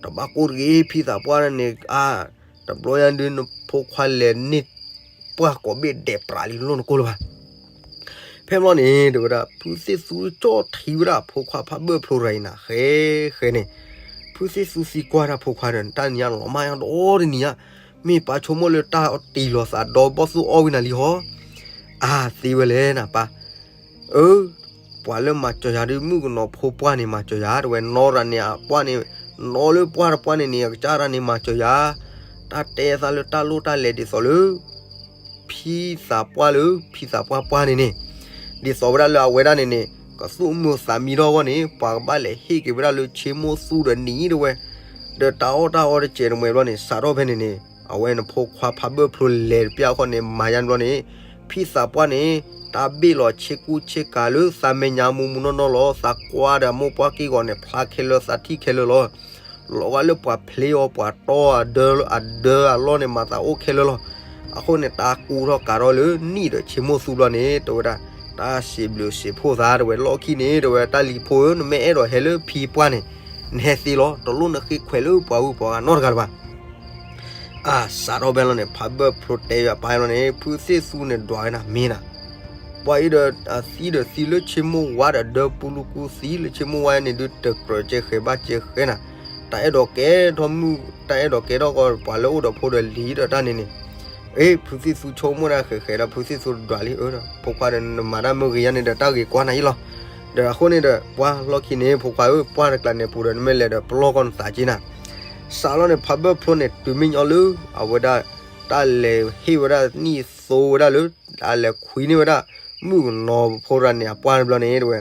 တဘၣ်ကိၢ်တဂ့ၤ ဖံသးပှၢ်တဂၤန့ၣ် အါ တဘျီညါဒုး နဖိခွါလဲၤန့ၢ် ပှၢ်ကိးဘ့ၣ်ဒဲးပြးလံ လိၣ်နကိၢ်လၢၤဘၣ်. ဖဲဘျီန့ၣ် တဝဲဒၣ် ဖုသ့ၣ်သူကၠီၣ်ထံဝဲဒၣ် ဖိခွါဖးဘၢၣ်ဖျိတဂၤအံၤနၤ ဃဲဃဲန့ၣ်, ဖုသ့ၣ်သူသံကွၢ်တၢ်ဖိခွါဒီး တၢ်နံၤညါလီၤမၢ်ညါဒီတနံၤညါ, မ့ၢ်ပၢ်ဆိကမိၣ်လၢတၢ်တံၢ်လီၤသးဒီဘီၣ်သူအီၣ်ဝံၤနၤလံဟီ, အါ သ့ဝဲလဲၣ်နၤပၢ်, အၢ ပှၤလၢမၤစၢၤယၤဒီး မုၣ်ကနီၤဖိပှၢ်န့ၣ်မၤစၢၤယၤ တဲဝဲ, နီၢ်ရၤန့ၣ်အပှၢ်န့ၣ်, နီၢ်လၢပှၢ်တပှၢ်န့ၣ်န့ၣ် အကစၢ်ရၤန့ၣ်မၤစၢၤယၤ, တၢ်တဲသးလၢတၢ်လိၣ်တၢ်လဲၤဒ်သိးလၢ ဖံသးပှၢ်လၢ ဖံသးပှၢ်ပှၢ်န့ၣ်န့ၣ်, ဒ်သိးဝဲဒၣ်လၢအဝဲဒၣ်န့ၣ်န့ၣ် ကသူၣ်မုာ်သးမံထီၣ်အဂီၢ်န့ၣ် ပှၤကဘၣ်လဲၤဟ့ၣ်က့ၤဝဲဒၣ်လၢဆ့မိၣ်သူဒီးနံၤ တဲဝဲ, ဒီးတၢ်အီၣ်တၢ်အီတစဲးတမှဲၤဘျီန့ၣ် စးထီၣ်ဖဲန့ၣ်န့ၣ် အဝဲန့ၣ်ဖိခွါဖးဘၢၣ်ဖျိလဲၤတပျၢ်အဃိန့ၣ် မၤယါန့ၣ်ဘျီန့ၣ် ဖံသးပှၢ်န့ၣ် တၢ်ဘ့ၣ်လီၤဆ့ကူဆ့ကၤလၢသးမဲာ်ညါမူးမူးနီၢ်နီၢ်လီၤ. သးကွၢ်ဒီးအမိၢ်ပှၢ်က့ၢ်ဂီၤန့ၣ် ဖျါခဲလၢာ် သးထံၣ်ခဲလၢာ်လီၤ. လီၤဂာ်လၢပှၤဖျ့အီၤ ပှၤတီအီၤ အဒၢအလီၢ်န့ၣ် မၤသးအိၣ်ခဲလၢာ်လီၤ. အဃိန့ၣ် တၢ်ကူၣ်ထီၣ်ကၤထီၣ်လၢနံၣ်ဒီးဆ့မိၣ်သူဘျီန့ၣ် တဲဝဲဒၣ်, တၢ်စံးဘျုးစံးဖှိၣ်သး တဲဝဲ, လီၢ်ခံန့ၣ် တဲဝဲ, တၢ်လံၤဖိဧၢ, နမ့ၢ်အဲၣ်ဒိးဟဲလၢဖံပှၢ်န့ၣ် နဟဲသ့လီၤ. တလိၣ်နဃ့ခွဲးလၢပှၤဂုၤပှၤဂၤနီတဂၤလၢၤဘၣ်. အစးထီၣ်ဖဲလီၤန့ၣ် ဖးဘၢၣ်ဖျိတဲယၤပၢ်လီၤန့ၣ် ဖုသ့ၣ်သူန့ၣ်ဒွးဝဲနၤမ့ၢ်နၤ, ပှၤအံၤဒီးအသံဒီးသံလၢဆ့မိၣ်ဝါဒီးဒၢပူလူကူသံလၢဆ့မိၣ်ဝါန့ၣ်ဒုး တကြၢးကဲဃဲၤဘၣ်ကဲဃဲနၤ, တၢ်အဲၣ်ဒိးကဲထီၣ်မုၣ် တၢ်အဲၣ်ဒိးကဲထီၣ်ကီးပှၤလၢအိၣ်ဒီးဖိဒီးလံၤဒီးတၢ်န့ၣ်န့ၣ်, အ့ ဖုသ့ၣ်သူဆိကမိၣ်ဒၣ်ဃဲၤဃဲၤဒီး ဖုသ့ၣ်သူဒွးလံ အၢ ဒီးဖိခွါဒီး နမၤတၢ်မုၢ်ဂ့ၤယါန့ၣ်ဒီး တၢ်ဂ့ၤကွၢ်နၤအံၤလီၤ. ဒီးအဃိန့ၣ်ဒီး ပှၤလီၢ်ခံန့ၣ် ဖိခွါဧၢ, ပှၢ်တကျးန့ၣ်ပူၤဒီး နမ့ၢ်လဲၤဒီးပလီၢ်ကီၢ်နသးက့နၤ. စးလီၤန့ၣ် ဖးဘၢၣ်ဖျိန့ၣ် တုၤမ့ၢ်ညီလၢ အဝဲဒၣ် တၢ်လဲၤဟ့ၣ်ဝဲဒၣ်နံၣ်သိဝဲဒၣ်လၢ အလဲၤခွံန့ၢ်ဝဲဒၣ် မုၣ်ကနီၤဖိရၤန့ၣ်အပှၢ်တဘျီန့ၣ် တဲဝဲ,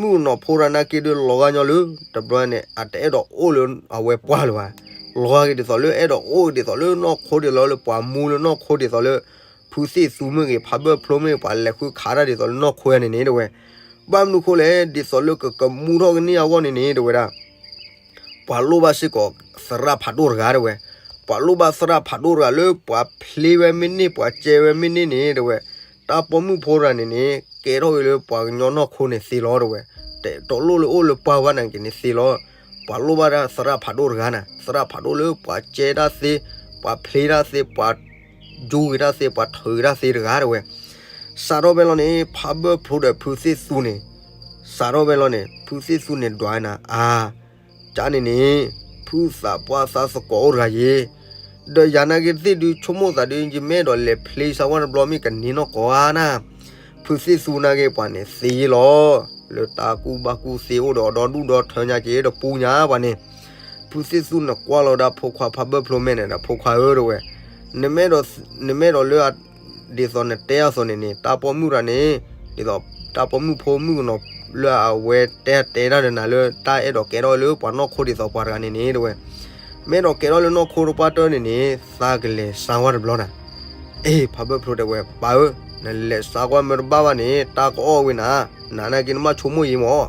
မုၣ်ကနီၤဖိရၤနာ်က့ဒုးလီၤဂာ်ညီလၢ တဘျီန့ၣ် အတအဲၣ်ဒိးအိၣ်လၢအဝဲပှၢ်လၢၤဘၣ်. လီၤဂာ်က့ၤဒ်သိးလၢအဲၣ်ဒိးအိၣ်က့ၤဒ်သိးလၢနီၢ်ခိ ဒ်သိးလၢပှၤမူလၢနီၢ်ခိဒ်သိးလၢ ဖုသ့ၣ်သူမ့ၢ်ဂ့ၤ ဖးဘၢၣ်ဖျိမ့ၢ်ဂ့ၤ ပှၤလဲၤဃုခးတၢ်ဒ်သိးလၢနီၢ်ခိန့ၣ်န့ၣ် တဲဝဲ. ဘၣ်မနုၤဃိလဲၣ် ဒ်သိးလၢကကမူထီၣ်ကန့ၢ်အဂီၢ်န့ၣ်န့ၣ် တဲဝဲဒၣ် ပှၤလိၣ်ဘၣ်စ့ၢ်ကီးသရၣ်ဖးဒိၣ်တဂၤ တဲဝဲ, ပှၤလိၣ်ဘၣ်သရၣ်ဖးဒိၣ်တဂၤလၢပှၤဖျ့ဝဲမ့ၢ်န့ၢ် ပှၤကဲဝဲမ့ၢ်န့ၢ်န့ၣ် တဲဝဲ, တၢ်ပိာ်မုၣ်ဖိတဂၤန့ၣ်န့ၣ် ကဲထီၣ်က့ၤလၢပှၤကညီနီၢ်ခိန့ၣ်သ့လီၤ တဲဝဲ, တလိၣ်လၢအိၣ်လၢပှၢ်ဝဲနာ်က့န့ၣ်သ့လီၤ. ပှၤလိၣ်ဘၣ်ဒၣ်သရၣ်ဖးဒိၣ်တဂၤနၤ, သရၣ်ဖးဒိၣ်လၢပှၤကဲတၢ်သ့, ပှၤဖျ့တၢ်သ့, ပှၤယူၤက့ၤတၢ်သ့, ပှၤထုးက့ၤတၢ်သ့တဂၤ တဲဝဲ. စးထီၣ်ဖဲလီၤန့ၣ် ဖးဘၢၣ်ဖျိဒီးဖုသ့ၣ်သူန့ၣ် စးထီၣ်ဖဲလီၤန့ၣ် ဖုသ့ၣ်သူန့ၣ်ဒွးနၤ အါ ကန့ၣ်န့ၣ် ဖုသးပှၢ်သးသကိးအိၣ်တဂၤယ့ၤ, ဒီးယၤနာ်က့သ့ၣ်ဒုးဆိကမိၣ်သးဒုး ယမ့ၢ်အဲၣ်ဒိးလဲၤဖျ့စၢ်ဝဲတဘျီမ့ၢ်ကန့ၢ်နီၢ်ကီၢ်ဧါနၤ, ဖုသ့ၣ်သူနာ်က့ပှၤန့ၣ်သ့လီၤ. လၢတၢ်ကူၣ်ဘၣ်ကူၣ်သ့အိၣ်ဒီးအီၤဒီဒူၣ်ဒီထၢညါက့ၤဒီးပူညါပှၤန့ၣ်, ဖုသ့ၣ်သူန့ၣ်ကွၢ်လီၤဝဲဒၣ်ဖိခွါဖးဘၢၣ်ဖျိမဲာ်န့ၣ်ဒီး ဖိခွါဧၢ တဲဝဲ, နမ့ၢ်အဲၣ်ဒိးလၢ ဒ်သိးနတဲအသိးန့ၣ်န့ၣ် တၢ်ပိာ်မုၣ်တဂၤန့ၣ် ဒ်သိးတၢ်ပိာ်မုၣ်ဖိမုၣ်ကနီၤလၢအဝဲတဲတဲတၢ်ဒီးနၤလၢ တၢ်အဲၣ်ဒိးကဲထီၣ်လၢပှၤနီၢ်ခိဒ်သိးပှၤတဂၤန့ၣ်န့ၣ် တဲဝဲ, မ့ၢ်အဲၣ်ဒိးကဲထီၣ်လၢနီၢ်ခိတပှၢ်တၢၢ်န့ၣ်န့ၣ် သးကလဲၤစၢ်ဝဲတဘျီနၤ. အ့ ဖးဘၢၣ်ဖျိတဲဝဲ ပၢ်ဧၢ, နလဲၤစၢ်ကွၢ်မ့ၢ်တဘၣ်ဘၣ်န့ၣ် တၢ်ကအီၣ်ဝဲနၤ, နနာ်က့နဘၣ်ဆိကမိၣ်ယံၤမး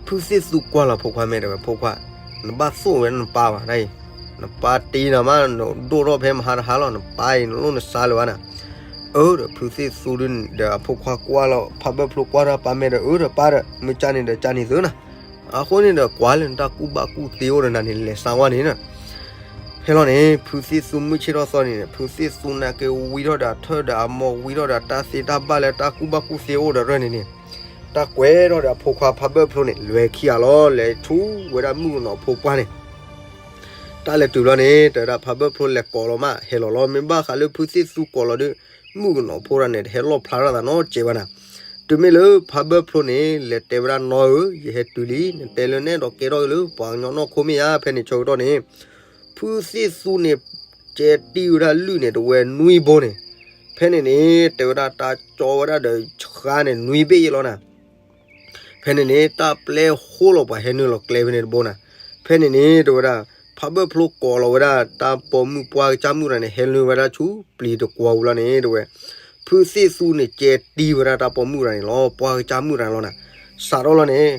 ဖုသ့ၣ်သူကွၢ်လီၤဖိခွါမဲာ်တဲဝဲ ဖိခွါ, နဘၣ်သိၣ်ဝဲနပၢ်ဘၣ်တၢ်အံၤ, နပၢ်တ့နၤမး နဒိၣ်ထီၣ်ဖဲမဟါတဟါလီၤ နပၢ်အံၤနလိၣ်နစၢ်လၢၤဘၣ်နၤ. အၢ ဒီးဖုသ့ၣ်သူဒီးအဖိခွါကွၢ်လီၤ ဖးဘၢၣ်ဖျိကွၢ်ဒီးပၢ်မဲာ်ဒီး အၢ ဒီးပၢ်ဒီး မ့ၢ်ကန့ၣ်ဒီးကန့ၣ်သုနၤ. အဃိန့ၣ်ဒီး ကွၢ်လၢနတၢ်ကူၣ်ဘၣ်ကူၣ်သ့အိၣ်ဒီးနၤန့ၣ် လဲၤစၢ်ဝဲန့ၣ်နၤ. ဖဲလီၤန့ၣ် ဖုသ့ၣ်သူမုၢ်ဆ့ၣ်ထီၣ်သီန့ၣ် ဖုသ့ၣ်သူနာ်က့ဝံထီၣ်ဒီးအထၢၣ်ဒီးအမိၢ် ဝံထီၣ်ဒီးတၢ်သ့တၢ်ဘၣ်လၢတၢ်ကူၣ်ဘၣ်ကူၣ်သ့အိၣ်ဒီးရၢၢ်န့ၣ်န့ၣ် တၢ်ကွဲထီၣ်ဒီးအဖိခွါဖးဘၢၣ်ဖျိန့ၣ် လဲၤခံဂၤလီၤ လဲၤဆူဝဲဒၣ်မုၣ်ကနီၤဖိပှၢ်န့ၣ် တၢ်လဲၤတုၤဘျီန့ၣ် တဲဝဲဒၣ်ဖးဘၢၣ်ဖျိလဲၤကိးလီၤမး ဟဲလီၤလီၤ မ့ၢ်ဘၣ်ဃးလၢဖုသ့ၣ်သူကိးလီၤဒီး မုၣ်ကနီၤဖိတဂၤန့ၣ် တဟဲလီၣ်ဖျါထီၣ်သးနီတစဲးဘၣ်နၤ. တုၤမ့ၢ်လၢဖးဘၢၣ်ဖျိန့ၣ် လဲၤတဲဝဲဒၣ်နီၢ်ဧၢ ယဟဲတုၤလံ နတဲလၢနအဲၣ်ဒိးကဲထီၣ်လၢပှၤကညီနီၢ်ခိမ့ၢ်ဧါ ဖဲန့ၣ်ဆၢကတီၢ်န့ၣ် ဖုသ့ၣ်သူန့ၣ် ကဲတံၢ်ဝဲဒၣ်လုၢ်န့ၣ် တဝဲနွံဘိန့ၣ် ဖဲန့ၣ်န့ၣ် တဲဝဲဒၣ်တၢ်ကၠီဝဲဒၣ်ဒီးဆှါန့ၣ် နွံဘ့ၣ်ယဲလီၤနၤ. ဖဲန့ၣ်န့ၣ် တၢ်ပျဲဃိလီၤပှၤဟဲနုာ်လီၤကျဲဖဲန့ၣ်တဘိနၤ. ဖဲန့ၣ်န့ၣ် တဲဝဲဒၣ် ဖးဘၢၣ်ဖျိကိးလီၤဝဲဒၣ် တၢ်ပိာ်မုၣ်ပှၢ်ကစၢ်မုၣ်တဂၤန့ၣ် ဟဲနုာ်ဝဲဒၣ်ဆူပျံၤတကွီၤပူၤလီၤန့ၣ် တဲဝဲ ဖုသ့ၣ်သူန့ၣ် ကဲတံၢ်ဝဲဒၣ်တၢ်ပိာ်မုၣ်တဂၤန့ၣ်လီၤ ပှၢ်ကစၢ်မုၣ်တဂၤန့ၣ်လီၤနၤ. စးထီၣ်လီၤန့ၣ်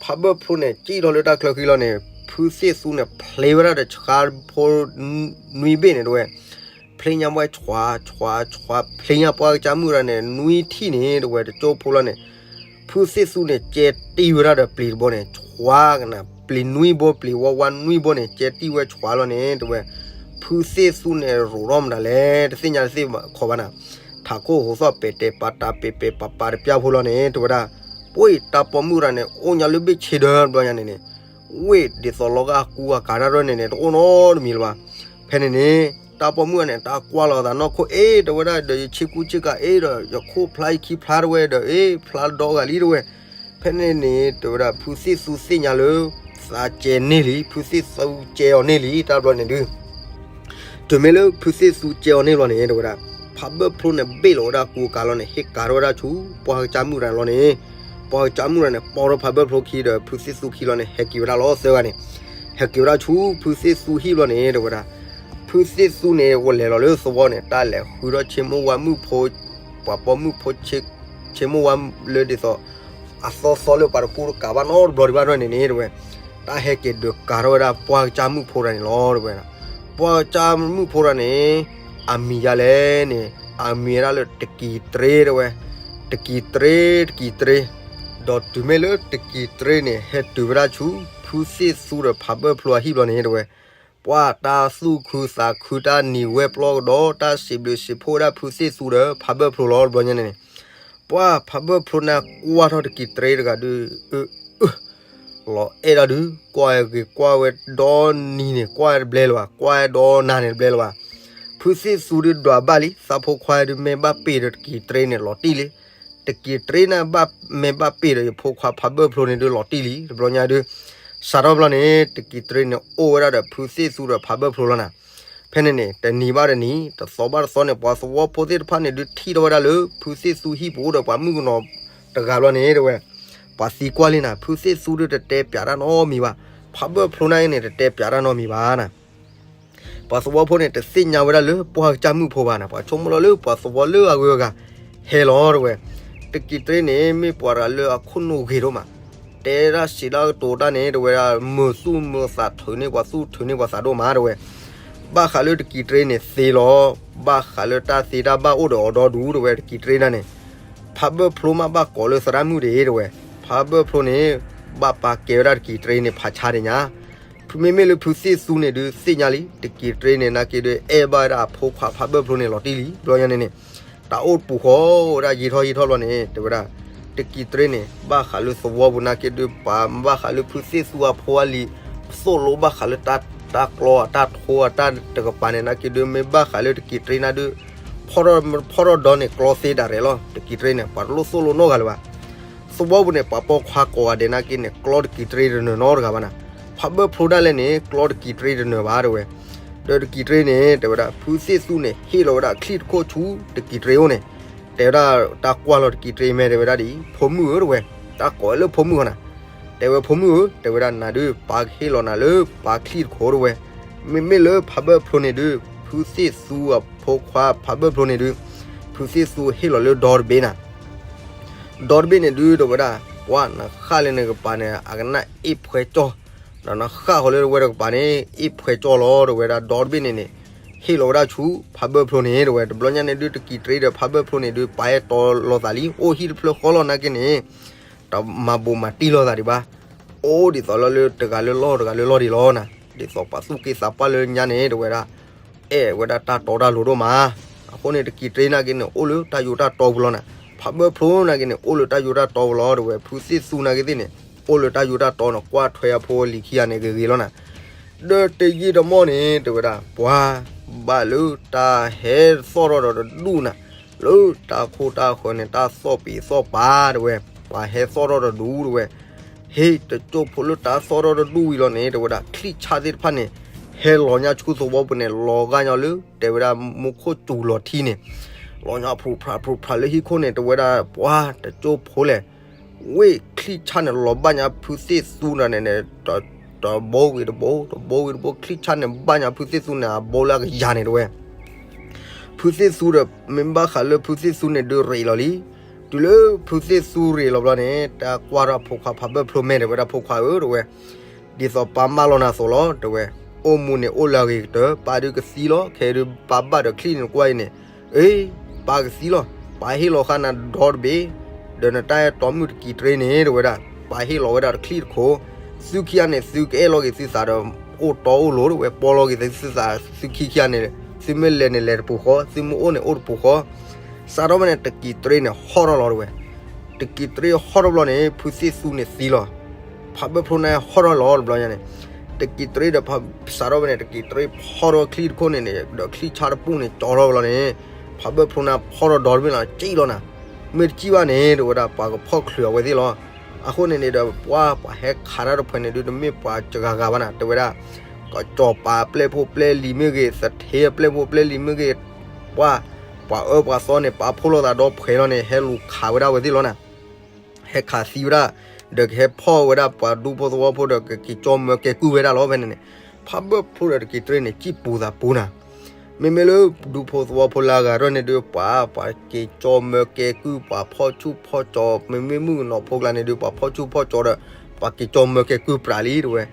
ဖးဘၢၣ်ဖျိန့ၣ် စံၣ်ထီၣ်လၢတၢ်ချၢဃံလီၤန့ၣ် ဖုသ့ၣ်သူန့ၣ် ဖျ့ဝဲဒၣ်ဒီးဆှါဖိ နွံဘ့ၣ်န့ၣ် တဲဝဲ ဖျ့ညါဝဲဆှး ဆှး ဆှး ဖျ့ညါပှၢ်ကစၢ်မုၣ်တဂၤန့ၣ် နွံထံၣ်န့ၣ် တဲဝဲ တကၠိဖိလီၤန့ၣ် ဖုသ့ၣ်သူန့ၣ် ကဲတံၢ်ဝဲဒၣ်ဒီးပျံၤတဘိန့ၣ် ဆှးကနၤ ပျံၤနွံဘိ ပျံၤဝါဝါနွံဘိန့ၣ် ကဲတံၢ်ဝဲဆှးလီၤန့ၣ် တဲဝဲ ဖုသ့ၣ်သူန့ၣ် ရိးထီၣ်မတၤလဲၣ် တသ့ၣ်ညါတသ့ၣ်ခီဘၣ်နၤ ထးခိၣ်ဟိးသီၣ်ပဲာ်တဲာ်ပာ်တၢ်ပဲာ်ပဲာ်ပာ်ပာ်တပျၢ်ဖိလီၤန့ၣ် တဲဝဲဒၣ် ပှၤတၢ်ပိာ်မုၣ်တဂၤန့ၣ် အိၣ်ညါလၢဘ့ၣ်ဆ့ဒၢတဘျီညါန့ၣ်န့ၣ် ဝ့ၢ်ဒ်သိးလီၤဂာ်အကူအကၤတၢ်ရၢၢ်န့ၣ်န့ၣ် တအိၣ်နီတမံၤလၢၤဘၣ်. ဖဲန့ၣ်န့ၣ် တၢ်ပိာ်မုၣ်န့ၣ် တၢ်ကွၢ်လီၤသးနီၢ်ခိၣ်အ့ တဲဝဲဒၣ် ဒီးယဆ့ကူဆ့ကၤအ့ဒီး ယခိၣ်ဖျါယခံဖျါတဲဝဲဒီး အ့ ဖျါဒီဂၤလံတဲဝဲ. ဖဲန့ၣ်န့ၣ် တဲဝဲဒၣ် ဖုသ့ၣ်သူသ့ၣ်ညါလၢ သးကဲန့ၢ်လံ, ဖုသ့ၣ်သူကဲအီၤန့ၢ်လံ တၢ်ဘျီန့ၣ်ဒုး တုၤမ့ၢ်လၢဖုသ့ၣ်သူကဲအီၤန့ၢ်ဘျီန့ၣ် တဲဝဲဒၣ် ဖးဘၢၣ်ဖျိန့ၣ် ဘ့ၣ်လီၤဝဲဒၣ်ကူကၤလီၤန့ၣ် ဟ့ၣ်ကၤထီၣ်ဝဲဒၣ်ဆူ ပှၢ်ကစၢ်မုၣ်ရၤလီၤန့ၣ်, ပှၢ်ကစၢ်မုၣ်ရၤန့ၣ် ပိာ်ထီၣ်ဖးဘၢၣ်ဖျိခံဒီး ဖုသ့ၣ်သူခံလီၤန့ၣ် ဟဲက့ၤဝဲဒၣ်လီၤသၢဂၤန့ၣ်, ဟဲက့ၤဝဲဒၣ်ဆူဖုသ့ၣ်သူဟံၣ်ဘျီန့ၣ် တဲဝဲဒၣ် ဖုသ့ၣ်သူန့ၣ် အိၣ်လဲၤလီၤလၢသဝီန့ၣ် တၢ်လဲၤဃုထီၣ်ဆ့မိၢ်ဝါမုၣ်ဖိ, ပှၤပိာ်မုၣ်ဖိ ဆ့မိၢ်ဝါလၢဒ်သိး အသီသီလၢပှၤတကူတကၤဘၣ်နီတဘျီဒံးဘၣ်ဒ်န့ၣ်န့ၣ် တဲဝဲ, တၢ်ဟဲက့ၤဒုးကၤထီၣ်ဝဲဒၣ်ပှၢ်ကစၢ်မုၣ်ဖိတဂၤန့ၣ်လီၤ တဲဝဲ. ပှၢ်ကစၢ်မုၣ်ဖိတဂၤန့ၣ် အမံၤဒ်လဲၣ်န့ၣ် အမံၤဝဲဒၣ်လၢတကံၤတရ့ တဲဝဲ, တကံၤတရ့ တကံၤတရ့, ဒီးတုၤမ့ၢ်လၢတကံၤတရ့န့ၣ် ဟဲတုၤဝဲဒၣ်ဆူ ဖုသ့ၣ်သူဒီးဖးဘၢၣ်ဖျိအဟံၣ်ဘျီန့ၣ် တဲဝဲ ပှၢ်တၢ်သူၣ်ခုသးခု တၢ်နံၤဝဲပျီကဒီး တၢ်စံးဘျုးစံးဖှိၣ်ဝဲဒၣ်ဖုသ့ၣ်သူဒီးဖးဘၢၣ်ဖျိလီၤတဘျီညါန့ၣ်န့ၣ်, ပှၢ်ဖးဘၢၣ်ဖျိန့ၣ်ကွၢ်ထီၣ်တကံၤတရ့တဂၤဒုး လီၤအဲၣ်ဒၣ်ဒုး ကွၢ်ဂ့ၤကွၢ်ဝဲဒီနံၤန့ၣ် ကွၢ်တဘျဲလၢၤဘၣ်, ကွၢ်ဒီနၤန့ၣ်တဘျဲလၢၤဘၣ်. ဖုသ့ၣ်သူဒုးဒွးဘၣ်လံ သးဖိခွါဒုး မ့ၢ်ဘၣ်ပ့ၢ်ဒီးတကံၤတရ့န့ၣ်လီၤတံၢ်လံ, တကံၤတရ့န့ၣ်ဘၣ် မ့ၢ်ဘၣ်ပ့ၢ်ဒီးယဖိခွါဖးဘၢၣ်ဖျိန့ၣ်ဒုးလီၤတံၢ်လံ တဘျီညါဒုး. စးထီၣ်ဘျီန့ၣ် တကံၤတရ့န့ၣ်အိၣ်ဝဲဒၣ်ဒီးဖုသ့ၣ်သူဒီးဖးဘၢၣ်ဖျိလီၤနၤ. ဖဲန့ၣ်န့ၣ် တနံၤဘၣ်တနံၤ တသီဘၣ်တသီန့ၣ် ပှၤသဝီဖိသ့ၣ်တဖၣ်န့ၣ်ဒုးထံၣ်ထီၣ်ဝဲဒၣ်လၢ ဖုသ့ၣ်သူဟံၣ်ပူၤအိၣ်ဒီးပှၤမုၣ်ကနီၤတဂၤဘျီန့ၣ် တဲဝဲ, ပှၤသံကွၢ်လံနၤ ဖုသ့ၣ်သူဒုးတတဲပၠးတၢ်နီတမံၤဘၣ်, ဖးဘၢၣ်ဖျိန့ၣ်န့ၣ် တတဲပၠးတၢ်နီတမံၤဘၣ်နၤ. ပှၤသဝီဖိန့ၣ် တသ့ၣ်ညါဝဲဒၣ်လၢပှၢ်ကစၢ်မုၣ်ဖိဘၣ်နၤ, ပှၤဆိကမိၣ်လီၤလၢပှၤသဝီလၢအဂုၤအဂၤ ဟဲလီၤတဲဝဲ. တကံၤတရ့န့ၣ် မ့ၢ်ပှၤတဂၤလၢအခိၣ်နူာ်ဂ့ၤဒိၣ်မး, တဲဒၣ်စံးဒၣ်ကတိၤတၢ်န့ၣ် တဲဝဲဒၣ် မုာ်သူၣ်မုာ်သး ထုးန့ၢ်ပှၤသူၣ်ထုးန့ၢ်ပှၤသးဒိၣ်မး တဲဝဲ. ဘၣ်ဃးလၢတကံၤတရ့န့ၣ်သ့လီၤ, ဘၣ်ဃးလၢတၢ်သ့တၢ်ဘၣ်အိၣ်ဒီးအီၤဒီဒူၣ် တဲဝဲ တကံၤတရ့ဒၣ်န့ၣ်, ဖးဘၢၣ်ဖျိမးဘၣ်ကိးလၢသရၣ်မုၣ်ဒံး တဲဝဲ. ဖးဘၢၣ်ဖျိန့ၣ် ဘၣ်ပာ်ကဲဝဲဒၣ်တကံၤတရ့န့ၣ် ဖးဆါဒံးညါ မ့မ့ၢ်လၢဖုသ့ၣ်သူန့ၣ်ဒုးသ့ၣ်ညါလံ တကံၤတရ့န့ၣ် နာ်က့ဒုးအဲၣ်ဘၣ်ဝဲဒၣ်အဖိခွါဖးဘၢၣ်ဖျိန့ၣ်လီၤတံၢ်လံ ဘျီညါန့ၣ်န့ၣ်, တၢ်အိၣ်တပူၤဃီဝဲဒၣ်ယံာ်ထီၣ်ယံာ်ထီၣ်ဘျီန့ၣ် တဲဝဲဒၣ်, တကံၤတရ့န့ၣ် ဘၣ်ဃးလၢသဝီပူၤနာ်က့ဒုး ပှၤဘၣ်ဃးလၢဖုသ့ၣ်သူအဖိအလံၤ သိၣ်လိဘၣ်ဃးလၢတၢ်ကျီ တၢ်ထီတၢ်တကပၤန့ၣ် နာ်က့ဒုး မ့ၢ်ဘၣ်ဃးလၢတကံၤတရ့န့ၣ်ဒုး ဖီၣ်ထီၣ်ဒီန့ၣ် ကျီသ့ဒၣ်ရဲၣ်လီၤ တကံၤတရ့န့ၣ် ပှၤတလိၣ်သိၣ်လိနီတဂၤလၢၤဘၣ်. သဝီပူၤန့ၣ် ပှၤပိာ်ခွါကိးဂၤဒဲးနာ်က့န့ၣ် ကျီတကံၤတရ့တနၢၤနီတဂၤဘၣ်နၤ, ဖးဘၢၣ်ဖျိဒၣ်လဲာ်န့ၣ် ကျီတကံၤတရ့တနၢၤဘၣ် တဲဝဲ. ဒီးတကံၤတရ့န့ၣ် တဲဝဲဒၣ် ဖုသ့ၣ်သူန့ၣ် ဟ့ၣ်လီၤဝဲဒၣ်ချံၣ်တခိၣ်ဆူ တကံၤတရ့အိၣ်န့ၣ်, တဲဝဲဒၣ်တၢ်ကွၢ်လီၤတကံၤတရ့မဲာ် တဲဝဲဒၣ်ဒ်အံၤ ဖိမုၣ်ဧၢ တဲဝဲ, တၢ်ကိးဝဲလၢဖိမုၣ်ဃီနၤ, တဲဝဲဖိမုၣ်ဧၢ တဲဝဲဒၣ် နၤဒုး ပၢ်ကဟ့ၣ်လီၤနၤလၢပၢ်ချံၣ်တခိၣ် တဲဝဲ. မ့မ့ၢ်လၢဖးဘၢၣ်ဖျိန့ၣ်ဒုး ဖုသ့ၣ်သူအဖိခွါဖးဘၢၣ်ဖျိန့ၣ်ဒုး ဖုသ့ၣ်သူဟ့ၣ်လီၤလၢဒီတဘ့ၣ်နၤ ဒီတဘ့ၣ်န့ၣ်ဒုး တဲဝဲဒၣ် ပှၤနဃၣ်လၢနကပၤန့ၣ် အကနၣ်အ့ၣ်ဖှဲကၠီၣ်, ဒီးနဃၣ်ဃီလၢဝဲတကပၤန့ၣ် အ့ၣ်ဖှဲကၠီၣ်လီၤ တဲဝဲဒၣ် ဒီတဘ့ၣ်န့ၣ်န့ၣ် ဟ့ၣ်လီၤဝဲဒၣ်ဆူ ဖးဘၢၣ်ဖျိန့ၣ် တဲဝဲ. တဘျီညါန့ၣ်ဒုး တကံၤတရ့ဒီးဖးဘၢၣ်ဖျိန့ၣ်ဒုး ပာ်ဟဲတီလိာ်သးလံ အိၣ်ဟံၣ်တဖျၢၣ်ဃီလီၤနာ်က့န့ၣ် တမၤဘူးမၤတံၢ်လိာ်သးဒံးဘၣ်, အိၣ်ဒ်သိးလီၤလၢတဂၤလၢလီၢ်တဂၤလၢလီၢ်ဒံးလီၤနၤ, ဒ်သိးပှၤသူၣ်က့သးပှၢ်လၢညါန့ၣ် တဲဝဲဒၣ် အဲၣ်ဝဲဒၣ်တၢ်တီတၢ်လိၤဒိၣ်မး. အဃိန့ၣ် တကံၤတရ့နာ်က့န့ၣ် အိၣ်လၢတၢ်ယိးတၢ်တီပူၤလီၤနၤ, ဖးဘၢၣ်ဖျိနာ်က့န့ၣ် အိၣ်လၢတၢ်ယိးတၢ်တီပူၤလီၤ တဲဝဲ. ဖုသ့ၣ်သူနာ်က့သ့ၣ်န့ၣ် အိၣ်လၢတၢ်ယိးတၢ်တီန့ၣ် ကွၢ်ထွဲအဖိအလံၤခံဂၤန့ၣ်ဂ့ၤဂ့ၤလီၤနၤ. ဒီးတယံာ်တမီၢ်န့ၣ် တဲဝဲဒၣ် ပှၤဘၣ်လၢတၢ်ဟဲသီၣ်ထီၣ်ဒီးတဒူၣ်နၤ, လၢတၢ်ခိၣ်တၢ်ဃၢၤန့ၣ် တၢ်သီၣ်ပံၤသီၣ်ပၤ တဲဝဲ, ပှၤဟဲသီၣ်ထီၣ်တဒူၣ် တဲဝဲ. ဟ့ၣ်တကၠိၢ်ဖိလၢတၢ်သီၣ်ထီၣ်တဒူၣ်ဝံၤလီၤန့ၣ် တဲဝဲဒၣ် ချံၣ်ဆၣ်သ့ၣ်တဖၣ်န့ၣ် ဟဲလီၤညါဆူသဝီပူၤန့ၣ် လီၤဂာ်ညီလၢ တဲဝဲဒၣ်မူခိၣ်စူၤလီၤထံန့ၣ် လီၤညီဖျိဖျါဖျိဖျါလၢဟံၣ်ခိၣ်န့ၣ် တဲဝဲဒၣ် ပှၤတကၠိၢ်ဖိလဲၣ် ဝ့ၢ်ချံၣ်ဆၣ်န့ၣ် လီၤဘၣ်ညါဖုသ့ၣ်သူန့ၣ်န့ၣ် တဘိဝံၤတဘိ တဘိဝံၤတဘိ ချံၣ်ဆၣ်န့ၣ် ဘၣ်ညါဖုသ့ၣ်သူန့ၣ် အဘိလၢအကယၤန့ၣ် တဲဝဲ. ဖုသ့ၣ်သူဒီး မ့ၢ်ဘၣ်ဃးလၢဖုသ့ၣ်သူန့ၣ်ဒုးရ့းလီၤလံ. တုၤလၢဖုသ့ၣ်သူရ့းလီၤဘျီန့ၣ် တၢ်ကွၢ်ထီၣ်ဖိခွါဖးဘၢၣ်ဖျိမဲာ် တဲဝဲဒၣ် ဖိခွါဧၢ တဲဝဲ, ဒ်သိးပၢ်မၢလီၤနၤအသိးလီၤ တဲဝဲ, အိၣ်မူန့ၣ်အိၣ်လၢအဂ့ၤကတၢၢ် ပၢ်ဒုးကသံလီၤ ခဲဒုးပၢ်ဘၣ်ဒီးချံၣ်န့ၣ်ကွၢ်အံၤန့ၣ်, အ့ ပၢ်ကသံလီၤ ပၢ်ဟ့ၣ်လီၤဃာ်နၤဒီတဘ့ၣ်, ဒီးနတၢ်အဲၣ်တီမုၣ်တကံၤတရ့န့ၣ် တဲဝဲဒၣ် ပၢ်ဟ့ၣ်လီၤဝဲဒၣ်တချံၣ်တခိၣ်, သုခံဂၤန့ၣ် သုကအဲၣ်လီၤက့ၤသုသးဒီး အိၣ်တီအိၣ်လိၤ တဲဝဲ, ပီလီၤက့ၤသုသး သုခံခံဂၤန့ၣ်, သုမ့ၢ်လဲၤန့ၣ်လဲၤတပူၤဃီ သုမ့ၢ်အိၣ်န့ၣ်အိၣ်တပူၤဃီ. စးထီၣ်ဖဲန့ၣ် တကံၤတရ့န့ၣ် ဟီၣ်ထီၣ်လီၤ တဲဝဲ. တကံၤတရ့ဟီၣ်ထီၣ်ဘျီန့ၣ် ဖုသ့ၣ်သူန့ၣ်သံလီၤ. ဖးဘၢၣ်ဖျိန့ၣ်ဟီၣ်ထီၣ်လီၤတဘျီညါန့ၣ်, တကံၢ်တြ့ဒီး စးထီၣ်ဖဲန့ၣ် တကံၢ်တြ့ဖီၣ်ထီၣ်ချံတခိၣ်န့ၣ်န့ၣ် ဒီးချံဆါတပူၤန့ၣ် ကၠီထီၣ်ဝဲလီၤန့ၣ်, ဖးဘၢၣ်ဖျိန့ၣ်ဖီၣ်ထီၣ်ဒီတဘ့ၣ်လီၤ စံၣ်လီၤနၤ, မ့ၢ်တစံၣ်ဘၣ်န့ၣ် တဲဝဲဒၣ် ပှၤကဖီၣ်ချုးအဝဲသ့ၣ်လီၤ. အဃိန့ၣ်န့ၣ်ဒီး ပှၤ ပှၤဟဲခးတၢ်တဖုန့ၣ်ဒုး တမ့ၢ်ပှၤစှၤဂၤဘၣ်နၤ, တဲဝဲဒၣ် ကၠီၤပၤပျဲၢ်ဖိပျဲၢ်လံၤမ့ၢ်ဂ့ၤ, သထ့ပျဲၢ်ဖိပျဲၢ်လံၤမ့ၢ်ဂ့ၤ, ပှၤ ပှၤအၢပှၤသီန့ၣ် ပာ်ဖှိၣ်လိာ်သးဒီဖှဲးလီၤန့ၣ် ဟဲလူၤခးဝဲဒၣ်အဝဲသ့ၣ်လီၤနၤ. ဟဲခးသံဝဲဒၣ်, ဒီးကဟဲဖီၣ်ဝဲဒၣ်ပှၤဒူဖိသဝီဖိဒီး ကက့ၤကၠီမၢကဲကုၢ်ဝဲဒၣ်လီၤ. ဖဲန့ၣ်န့ၣ် ဖးဘၢၣ်ဖျိဒီးတကံၢ်တြ့န့ၣ် စံၣ်ပူၤသးပူၤနၤ. မ့မ့ၢ်လၢဒူဖိသဝီဖိလၢအဂၤတဖၣ်န့ၣ်ဒုး ပှၤ ပှၤက့ၤကၠီမၢကဲကုၢ် ပှၤဖီၣ်ဆူၣ်ဖီၣ်ကၠီ, မ့မ့ၢ်မုၣ်ကနီၤဖိကျါန့ၣ်ဒုး ပှၤဖီၣ်ဆူၣ်ဖီၣ်ကၠီဒီး ပှၤက့ၤကၠီမၢကဲကုၢ်ပြးလံ တဲဝဲ.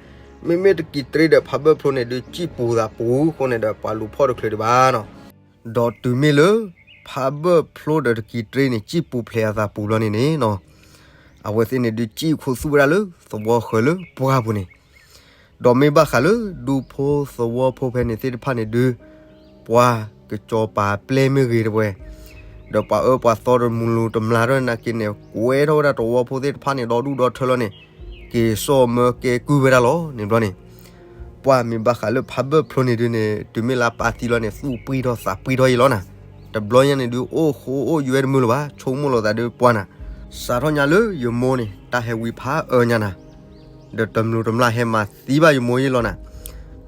မ့မ့ၢ်တကံၢ်တြ့ဒီးဖးဘၢၣ်ဖျိန့ၣ်ဒုး စံၣ်ပူၤသးပူၤအဃိန့ၣ်ဒီး ပှၤလူၤဖီၣ်တချုးဒံးဘၣ်နီၤ. ဒီးတုၤမ့ၢ်လၢ ဖးဘၢၣ်ဖျိဒီးတကံၢ်တြ့န့ၣ် စံၣ်ပူၤဖျဲးအသးပူၤလီၤန့ၣ်န့ၣ်နီၤ, အဝဲသ့ၣ်န့ၣ်ဒုး စံၣ်ခိးသူၣ်ဝဲဒၣ်လၢသဝီဃၢၤလၢပှၢ်ပူၤန့ၣ်, ဒီးမ့ၢ်ဘၣ်ဃးလၢဒူဖိသဝီဖိဖဲန့ၣ်သ့ၣ်တဖၣ်န့ၣ်ဒုး ပှၤကစီၤပၤပျဲၢ်မ့ၢ်ဂ့ၤတဝဲ, ဒီးပှၤအၢပှၤသီတမူးလူၤတမျၢ်ထီၣ်နာ်က့န့ၣ် ကွဲထီၣ်ဝဲဒၣ်သဝီဖိသ့ၣ်တဖၣ်န့ၣ် ဒီဒူၣ်ဒီထၢလီၤန့ၣ်, က့ၤစိာ်မၢကဲကုၢ်ဝဲဒၣ်လီၤန့ၣ်ဘျီန့ၣ်, ပှၢ်မ့ၢ်ဘၣ်ဃးလၢဖးဘၢၣ်ဖျိန့ၣ်ဒုးန့ၣ် တုၤမ့ၢ်လၢအပၢ်သံလီၤန့ၣ် သူၣ်ပှံၢ်ထီၣ်သးပှံၢ်ထီၣ်အံၤလီၤနၤ. တဘျီညါန့ၣ်ဒုး အိၣ်ဃိအိၣ်ယွဲတမုာ်လၢၤဘၣ်, ဆိကမိၣ်လိာ်သးဒုးပှၢ်နၤ, စးထီၣ်ညါလၢယမိၢ်န့ၣ် တၢ်ဟဲဝံဖးအၢညါနၤ, ဒီးတမျိးတမျာ်ဟဲမၤသံဘၣ်ယမိၢ်ယဲလီၤနၤ,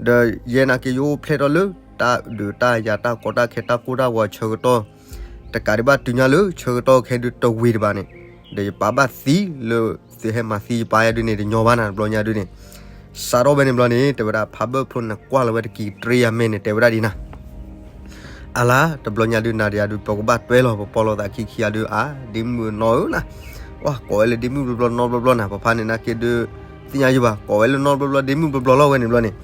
ဒီးယဲနာ်က့ယအိၣ်ဖျဲၣ်ထီၣ်လၢတၢ်ဒုးတၢ်ယၤတၢ်ကီတၢ်ခဲတၢ်ကိၢ်တၢ်ဂီၤဆၢကတီၢ်, တကးဒံးဘၣ်တုၤညါလၢဆၢကတီၢ်ခဲဒုးတဝံၤတဘၣ်န့ၣ်, ဒီးယပၢ်ဘၣ်သံလၢ သုဟဲမၤသံယပၢ်ယၤဒုးန့ၣ် တညီဘၣ်နၤတဘျီညါဒုးန့ၣ်, စးထီၣ်ဖဲန့ၣ်ဘျီန့ၣ် တဲဝဲဒၣ်ဖးဘၢၣ်ဖျိန့ၣ်ကွၢ်လီၤဝဲတကံၢ်တြ့အမဲာ်န့ၣ် တဲဝဲဒၣ်ဒ်နၤ အလါ တဘျီညါဒုးနၤဒီးယၤဒုး ပကဘၣ်တွဲလီၤ ပပီၢ်လိာ်သးခံခံဂၤဒုး အါ ဒ့မုၣ်နီၢ်ဧၢနၤ, ဝဲကိးဝဲလၢဒ့မုၣ်ဘျီဘျီနီၢ်ဘျီဘျီနၤ, ပဖါန့ၣ်နာ်က့ဒုး သ့ၣ်ညါယဘၣ် ကိးဝဲလၢနီၢ်ဘျီဘျီဒ့မုၣ်ဘျီဘျီလီၤဝဲန့ၣ်ဘျီန့ၣ်,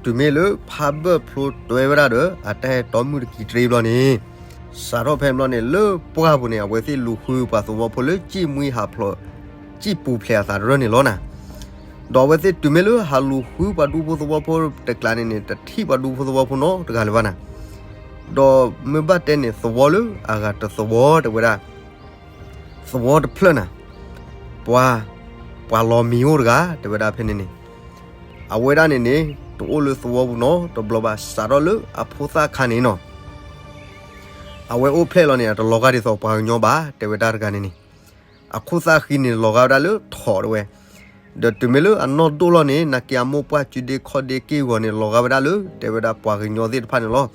တုၤမ့ၢ်လၢဖးဘၢၣ်ဖျိတွဲဝဲဒၣ်ဒီး အတၢ်အဲၣ်တီမုၣ်တကံၢ်တြ့ဘျီန့ၣ်, စးထီၣ်ဖဲန့ၣ်ဘျီန့ၣ် လၢပှၢ်ပူၤန့ၣ် အဝဲသ့ၣ်လူၤဃုပှၤသဝီဖိလၢစံၣ်မှံဟးဖျိး စံၣ်ပူၤဖျဲးအသးတရၢၢ်န့ၣ်လီၤနၤ, ဒီးအဝဲသ့ၣ်တုၤမ့ၢ်လၢဟးလူၤဃုပှၤဒူဖိသဝီဖိတကျးန့ၣ်န့ၣ် တထံၣ်ပှၤဒူဖိသဝီဖိနီတဂၤလၢၤဘၣ်နၤ, ဒီးမ့ၢ်ဘၣ်တဲန့ၣ် သဝီလၢအဂၤတသဝီတဲဝဲဒၣ် သဝီတဖျၢၣ်နၤ, ပှၤ ပှၤလီၤမံၤအိၣ်တဂၤ တဲဝဲဒၣ်ဖဲန့ၣ်န့ၣ်, အဝဲဒၣ်န့ၣ်န့ၣ် တအိၣ်လၢသဝီပူၤနီတဘျီဘၣ် စးထီၣ်လၢအဖိသၣ်ခါန့ၣ်နီၤ, အဝဲအိၣ်ဖျဲၣ်လီၤန့ၣ် အတလီၤဂာ်ဒ်သိးပှၤကညီဘၣ် တဲဝဲဒၣ်တဂၤန့ၣ်န့ၣ်, အခိၣ်သၣ်ဃံန့ၣ် လီၤဂာ်ဝဲဒၣ်လၢထိးတဲဝဲ, ဒီးတုၤမ့ၢ်လၢအနီၢ်ဒိၣ်လီၤန့ၣ် နာ်က့အမိၢ်ပှၢ်စုဒ့ခီၣ်ဒ့က့ၢ်ဂီၤန့ၣ် လီၤဂာ်ဝဲဒၣ်လၢ တဲဝဲဒၣ်ပှၤကညီသ့ၣ်တဖၣ်န့ၣ်လီၤ.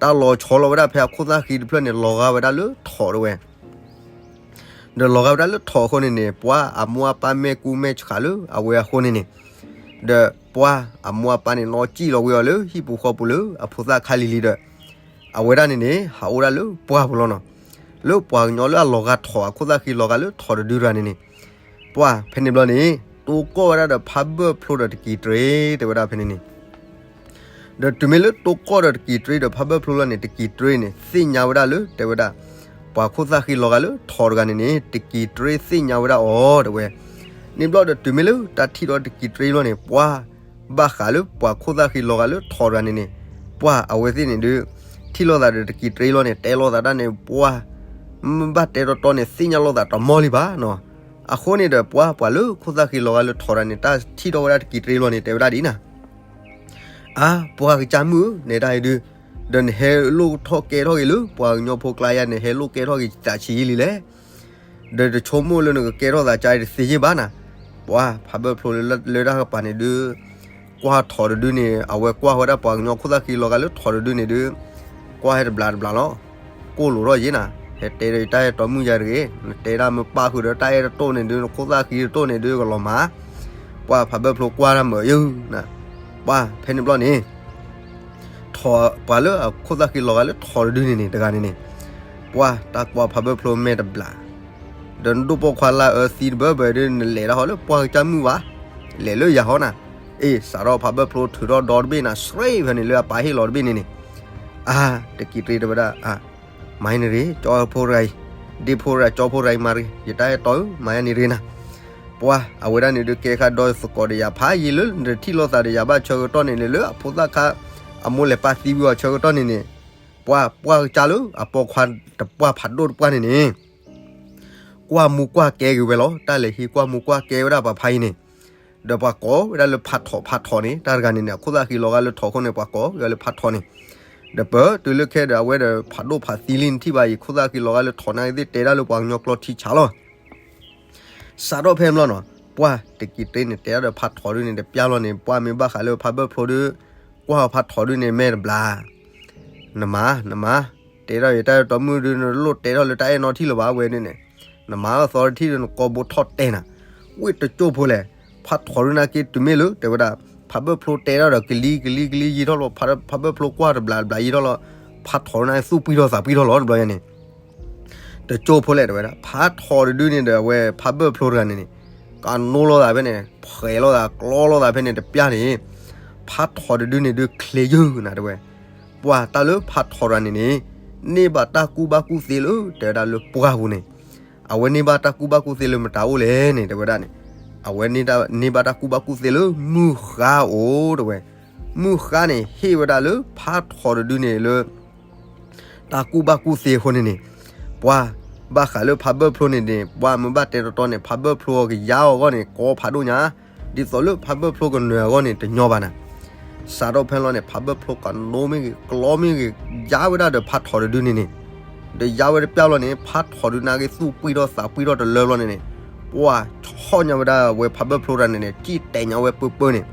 တၢ်လီၤဆီလီၤဝဲဒၣ်ဖဲအခိၣ်သၣ်ဃံတဖျၢၣ်န့ၣ် လီၤဂာ်ဝဲဒၣ်လၢထိးတဲဝဲ ဒီးလီၤဂာ်ဝဲဒၣ်လၢထိးအဃိန့ၣ်န့ၣ် ပှၤအမိၢ်အပၢ်မဲာ်ကူမဲာ်ဆှးလၢအဝဲအဃိန့ၣ်န့ၣ်, ဒီးပှၤအမိၢ်အပၢ်န့ၣ် နီၣ်စံၣ်လီၤဝဲအီၤလၢဟံၣ်ပူၤဃီပူၤလၢအဖိသၣ်ခါလံၤလံၤဒီး အဝဲဒၣ်န့ၣ်န့ၣ် ဟးအိၣ်ဒၣ်လၢပှၢ်ပူၤလီၤနီၤ. လၢပှၤကညီလၢအလီၤဂာ်ထိး အခိၣ်သၣ်ဃံလီၤဂာ်လၢထိးတဒုတဂၤန့ၣ်န့ၣ်, ပှၤဖဲန့ၣ်ဘျီန့ၣ် တိကိၢ်ဝဲဒၣ်ဒီးဖးဘၢၣ်ဖျိဒီးတကံၢ်တြ့ တဲဝဲဒၣ်ဖဲန့ၣ်န့ၣ် ဒီးတုၤမ့ၢ်လၢတိကိၢ်ဒီးတကံၢ်တြ့ဒီးဖးဘၢၣ်ဖျိလီၤန့ၣ် တကံၢ်တြ့န့ၣ် သ့ၣ်ညါဝဲဒၣ်လၢ တဲဝဲဒၣ် ပှၤခိၣ်သၣ်ဃံလီၤဂာ်လၢထိးတဂၤန့ၣ်န့ၣ် တကံၢ်တြ့သ့ၣ်ညါဝဲဒၣ်အီၤ တဲဝဲ. န့ၣ်ဘျီဒီးတုၤမ့ၢ်လၢတၢ်ထံၣ်ဒီးတကံၢ်တြ့ဘျီန့ၣ် ပှၤ ဘၣ်ဃးလၢပှၤခိၣ်သၣ်ဃံလီၤဂာ်လၢထိးတဂၤန့ၣ်န့ၣ် ပှၤအဝဲသ့ၣ်န့ၣ်ဒုး ထံၣ်လိာ်သးဒီးတကံၢ်တြ့လီၤန့ၣ် တဲလိာ်သးဒၣ်န့ၣ် ပှၤ မ့ၢ်ဘၣ်တဲတီတီန့ၣ် သ့ၣ်ညါလိာ်သးတမီၢ်လံဘၣ်နီၤ. အဃိန့ၣ်ဒီး ပှၤ ပှၤလၢခိၣ်သၣ်ဃံလီၤဂာ်လၢထိးတဂၤန့ၣ် တၢ်ထံၣ်ထီၣ်ဝဲဒၣ်တကံၢ်တြ့လီၤန့ၣ် တဲဝဲဒၣ်ဒ်နၤ အါ ပှၤကစၢ်မုၣ်ဧၢ နဲဒၣ်အံၤဒုး ဒီးနဟဲလိၣ်ထီၣ်ကဲထီၣ်က့ၤလၢ ပှၤကညီဖိကျါယၤ နဟဲလိၣ်ကဲထီၣ်က့ၤသးဆံးယံာ်လံလဲၣ်. ဒီးတဆိကမိၣ်လၢနကကဲထီၣ်သးကါအံၤတသ့ယ့ၢ်ဘၣ်နၤ. ပှၤဖးဘၢၣ်ဖျိလၢတၢ်ကပၤန့ၣ်ဒုး ကွၢ်ထိးတဒုန့ၣ် အဝဲကွၢ်ဝဲဒၣ်ပှၤကညီခိၣ်သၣ်ဃံလီၤဂာ်လၢထိးတဒုန့ၣ်ဒုး ကွၢ်ဟဲတဘျးတဘျးလီၤ. ကိၢ်လိာ်ထီၣ်ယ့ၢ်နၤ, ဟဲတဲဒီးယတၢ်အဲၣ်တီမုၣ်ယၤတဂ့ၤ, နတဲဒၣ်မ့ၢ်ပၢ်ဃုာ်ဒီးတၢ်အဲၣ်တတိၢ်န့ၣ်ဒုး နခိၣ်သၣ်ဃံတတိၢ်န့ၣ်ဒုးကလီၤမၢ်. ပှၤဖးဘၢၣ်ဖျိကွၢ်တၢ်မုာ်ယုၢ်နၤ. ပှၤဖဲန့ၣ်ဘျီန့ၣ် ထိး ပှၤလၢအခိၣ်သၣ်ဃံလီၤဂာ်လၢထိးတဒုန့ၣ်န့ၣ် တဂၤန့ၣ်န့ၣ် ပှၤတၢ်ကွၢ်ဖးဘၢၣ်ဖျိမဲာ်တဘျး ဒီးနဒိၣ်ပိာ်ခွါလၢအၢသံတဘၢဘၢဒီး နလဲၤဒၣ်ဟီလၢပှၢ်ကစၢ်မုၣ်ဘၣ်, လဲၤလၢယၤဟီနၤ. အ့ၣ် စးထီၣ်ဖးဘၢၣ်ဖျိထုးထီၣ်ဒီတဘ့ၣ်နၤ စရ့ဖဲန့ၣ်လၢအပၢ်ဟ့ၣ်လီၤတဘ့ၣ်န့ၣ်န့ၣ်, အါ တကံၢ်တြ့တဲဝဲဒၣ် မၤယါန့ၣ်ရ့ ကၠီဖိတဂၤအံၤ, ဒ့ဖိတဂၤ ကၠီဖိတဂၤအံၤမၤတဂ့ၤ, ယတၢ်အဲၣ်တီဧၢ မၤယါန့ၣ်ရ့နၤ. ပှၤအဝဲဒၣ်န့ၣ်ဒုးကဲခါဒီးသကိးဒီးယၤဖးယံာ်လၢနတထံၣ်လိာ်သးဒီးယၤဘၣ်ဆၢကတီၢ်န့ၣ်န့ၣ် လၢအဖိသၣ်ခါ အမိၢ်လဲၤပၢ်သံဝံၤအီၤဆၢကတီၢ်န့ၣ်န့ၣ်, ပှၤ ပှၢ်ကစၢ်လၢအပိာ်ခွါတပှၢ်ဖးဒိၣ်တပှၢ်န့ၣ်န့ၣ် ကွၢ်မူကွၢ်ကဲက့ၤဝဲလီၤ. တၢ်လဲၤဟံးကွၢ်မူကွၢ်ကဲဝဲဒၣ်ပှၤဖးအံၤန့ၣ်, ဒီးပှၤကိးဝဲဒၣ်လၢဖးထီၣ် ဖးထီၣ်န့ၣ် တၢ်တဂၤန့ၣ်န့ၣ် အခိၣ်သၣ်ဃံလီၤဂာ်လၢထီၣ်အဃိန့ၣ် ပှၤကိးဝဲဒၣ်လၢဖးထီၣ်န့ၣ်, ဒီးပတုၤလၢခဲဒီး အဝဲဒီးဖးဒိၣ်ဖးသံလံနထံၣ်ဘၣ်အံၤ ခိၣ်သၣ်ဃံလီၤဂာ်လၢထီၣ်နာ်က့သ့ၣ် တဲဒၣ်လၢပှၤကညီကျိာ်ထံဆးလီၤ. စးထီၣ်ဖဲန့ၣ်ဘျီနီၤ ပှၢ်တကံၢ်တရ့န့ၣ် တဲဒၣ်ဒီးဖးထီၣ်ဒုန့ၣ် တပျၢ်လီၤန့ၣ် ပှၢ်မ့ၢ်ဘၣ်ဃးလၢဖးဘၢၣ်ဖျိဒု ကွၢ်ဖးထီၣ်ဒုန့ၣ် မဲာ်တဘျါ နမၤ နမၤ, တဲထီၣ်ယတၢ်အဲၣ်တီမုၣ်ဒု နတလိၣ်တဲထီၣ်လၢတၢ်အဲၣ်နီထံၣ်လၢၤဘၣ်ဝဲဒုန့ၣ်, နမၤအသီတထံၣ်ဒု နကိးဘိထီၣ်တဲနၤ, ဝ့ၢ်တကၠိၢ်ဖိလဲၣ်, ဖးထီၣ်ဒုနာ်က့တုၤမ့ၢ်လၢ တဲဝဲဒၣ်, ဖးဘၢၣ်ဖျိတဲထီၣ်ဒီးကလံၤကလံၤကလံၤယံာ်ထီၣ်လီၤ, ဖးဘၢၣ်ဖျိကွၢ်တဘျးတဘျးယံာ်ထီၣ်လီၤ, ဖးထီၣ်ဒုနာ်က့သူၣ်ပှံၢ်ထီၣ်သးပှံၢ်ထီၣ်လီၤတဘျီညါန့ၣ် တကၠိၢ်ဖိလဲၣ်တဲဝဲဒၣ်, ဖးထီၣ်တဒုန့ၣ်ဒီးအဝဲဖးဘၢၣ်ဖျိတဂၤန့ၣ်န့ၣ်, ကနိလိာ်သးဖဲန့ၣ် ဖှဲးလိာ်သး ကျီလိာ်သးဖဲန့ၣ်တပျၢ်န့ၣ်, ဖးထီၣ်တဒုန့ၣ်ဒု ချ့ယုၢ်နၤတဲဝဲ, ပှၢ်တၢ်လၢဖးထီၣ်တဂၤန့ၣ်န့ၣ်, န့ၢ်ဘၣ်တၢ်ကူၣ်ဘၣ်ကူၣ်သ့လၢ တဲဝဲဒၣ်လၢပှၢ်ပူၤန့ၣ်, အဝဲန့ၢ်ဘၣ်တၢ်ကူၣ်ဘၣ်ကူၣ်သ့လၢမတၤအိၣ်လဲၣ်န့ၣ် တဲဝဲဒၣ်န့ၣ်, အဝဲန့ၢ်ဘၣ်တၢ်ကူၣ်ဘၣ်ကူၣ်သ့လၢမုၢ်ဃါအိၣ်တဲဝဲ, မုၢ်ဃါန့ၣ်ဟ့ၣ်ဝဲဒၣ်လၢဖးထီၣ်တဒုန့ၣ်လၢ တၢ်ကူၣ်ဘၣ်ကူၣ်သ့အဃိန့ၣ်န့ၣ်, ပှၢ်, ဘၣ်ဃးလၢဖးဘၢၣ်ဖျိန့ၣ်န့ၣ် ပှၢ်မ့ၢ်ဘၣ်တဲတီတီန့ၣ် ဖးဘၢၣ်ဖျိအီၤကယါအီၤအဂီၢ်န့ၣ် ကီဖးဒိၣ်ညါ, ဒ်သိးလၢဖးဘၢၣ်ဖျိကနၢၤအဂီၢ်န့ၣ် တညီဘၣ်နၤ. စးထီၣ်ဖဲလီၤန့ၣ် ဖးဘၢၣ်ဖျိကနိမ့ၢ်ဂ့ၤ ကျီမ့ၢ်ဂ့ၤ ယါဝဲဒၣ်ဒီးဖးထီၣ်တဒုန့ၣ်န့ၣ်, ဒီးယါဝဲတပျၢ်လီၤန့ၣ် ဖးထီၣ်ဒုနာ်က့သူၣ်ပှံၢ်ထီၣ်သးပှံၢ်ထီၣ်တလၢဘျီန့ၣ်န့ၣ်, ပှၢ်ဆီၣ်ညါဝဲဒၣ်ဝဲဖးဘၢၣ်ဖျိတဂၤန့ၣ်န့ၣ် စံၣ်တဲာ်ညါဝဲပၢပၢန့ၣ်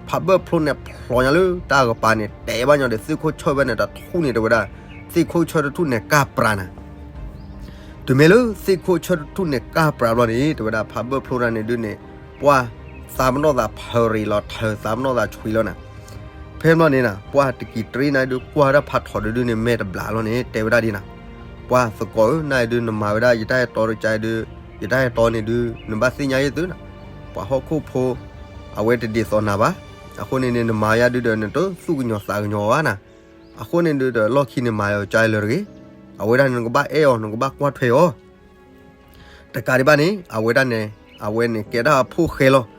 ဖးဘၢၣ်ဖျိန့ၣ်ဖျိးညါလၢတၢ်ကပၤန့ၣ် တဲဘၣ်ညီဒီးသ့ၣ်ခိၣ်ဆၢၣ်ဝဲန့ၣ်တထူၣ်န့ၣ် တဲဝဲဒၣ်, သ့ၣ်ခိၣ်ဆၢၣ်တထူၣ်န့ၣ်ကၢ်ပြးနၤ. တုၤမ့ၢ်လၢသ့ၣ်ခိၣ်ဆၢၣ်တထူၣ်န့ၣ်ကၢ်ပြးဘျီန့ၣ် တဲဝဲဒၣ်ဖးဘၢၣ်ဖျိတဂၤန့ၣ်ဒုန့ၣ်, ပှၢ်သးပနီၣ်သးဖၢရံၤလီၤထၢ သးပနီၣ်သးဆွံလီၤနၤ. ဖဲဘျီန့ၣ်နၤ ပှၢ်တကံၢ်တရ့နၤဒုကွၢ်ဝဲဒၣ်ဖးထီၣ်တဒုန့ၣ် မဲာ်တဘျးလီၤန့ၣ် တဲဝဲဒၣ်ဒ်နၤ, ပှၢ်သကိးဧၢ နၤဒုနမၤဝဲဒၣ်ယတၢ်အဲၣ်တီတကါဒု, ယတၢ်အဲၣ်တီန့ၣ်ဒု နဘၣ်သ့ၣ်ညါယဲၢ်သုနၤ, ပှၤဟီၣ်ခိၣ်ဖိ အဝဲတဒ်သိးနၤဘၣ်. အဃိန့ၣ်န့ၣ် နမၤယါဒုဒီး နတသူၣ်ကညီၤသးကညီၤဘၣ်နၤ. အဃိန့ၣ်ဒုဒီး လီၢ်ခံန့ၣ်မၤယၤကၠါလၢတဂ့ၤ. အဝဲဒၣ်န့ၣ် နကဘၣ်အဲၣ်အီၤ နကဘၣ်ကွၢ်ထွဲအီၤ. တကးဒံးဘၣ်န့ၣ် အဝဲဒၣ်န့ၣ် အဝဲန့ၣ်ကဲဒၣ်အဖိၣ်ဃဲလီၤ.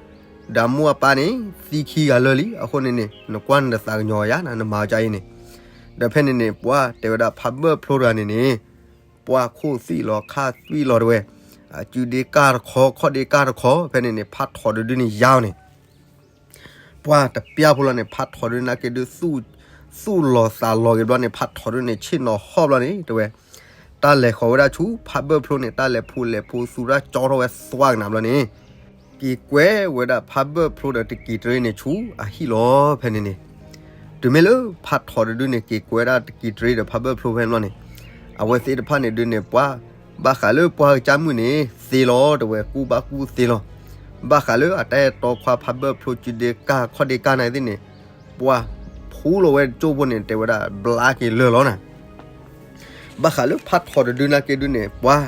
ဒီးအမိၢ်အပၢ်န့ၣ် သံခံဂၤလၢာ်လံ. အဃိန့ၣ်န့ၣ် နကွၢ်နတသးကညီၤယါနၤ နမၤကၠါအံၤန့ၣ်. ဒီးဖဲန့ၣ်န့ၣ် ပှၢ်တဲဝဲဒၣ်ဖးဘၢၣ်ဖျိတဂၤန့ၣ်န့ၣ် ပှၢ်ခိၣ်သွံၣ်လီၤခါသွံၣ်လီၤတဲဝဲ, အစုဒ့ကၢ်တခီ ခီၣ်ဒ့ကၢ်တခီ ဖဲန့ၣ်န့ၣ် ဖးထီၣ်တဒုန့ၣ်ယါအီၤန့ၣ် ပှၢ်တပျၢ်ဖိလီၤန့ၣ် ဖးထီၣ်ဒုနာ်က့ဒု သူၣ်လီၤသးလီၤက့ၤဘျီန့ၣ် ဖးထီၣ်ဒုန့ၣ် ဆ့ၣ်နီၤဟီၣ်ဘျီန့ၣ် တဲဝဲ, တၢ်လဲၤဃီၤဝဲဒၣ်ဆူ ဖးဘၢၣ်ဖျိန့ၣ် တၢ်လဲၤဖူလဲၤဖူသူတၢ်ကၠီထီၣ်ဝဲသွါကနၤဘျီန့ၣ် က့ၤကွဲဝဲဒၣ်ဖးဘၢၣ်ဖျိဒီးတကံၢ်တရ့န့ၣ်ဆူအဟံၣ်လီၤ. ဖဲန့ၣ်န့ၣ် တုၤမ့ၢ်လၢဖးထီၣ်တဒုန့ၣ် က့ၤကွဲဒၣ်တကံၢ်တရ့ဒီးဖးဘၢၣ်ဖျိဖဲန့ၣ်ဘျီန့ၣ် အဝဲသ့ၣ်တဖၣ်န့ၣ်ဒုန့ၣ် ပှၢ်ဘၣ်ဃးလၢပှၢ်ကစၢ်မုၣ်န့ၣ် သ့လီၤ တဲဝဲ ကူၣ်ဘၣ်ကူၣ်သ့လီၤ. ဘၣ်ဃးလၢအတၢ်အဲၣ်တီခွါဖးဘၢၣ်ဖျိစုဒ့ကၢ်ခီၣ်ဒ့ကၢ်နာ်သ့ၣ်န့ၣ် ပှၢ်ဖူလီၤဝဲကၠိၢ်ဖိန့ၣ် တဲဝဲဒၣ်ဘျါက့ၤလၢာ်လီၤနၤ. ဘၣ်ဃးလၢဖးထီၣ်တဒုနာ်က့ဒုန့ၣ် ပှၢ်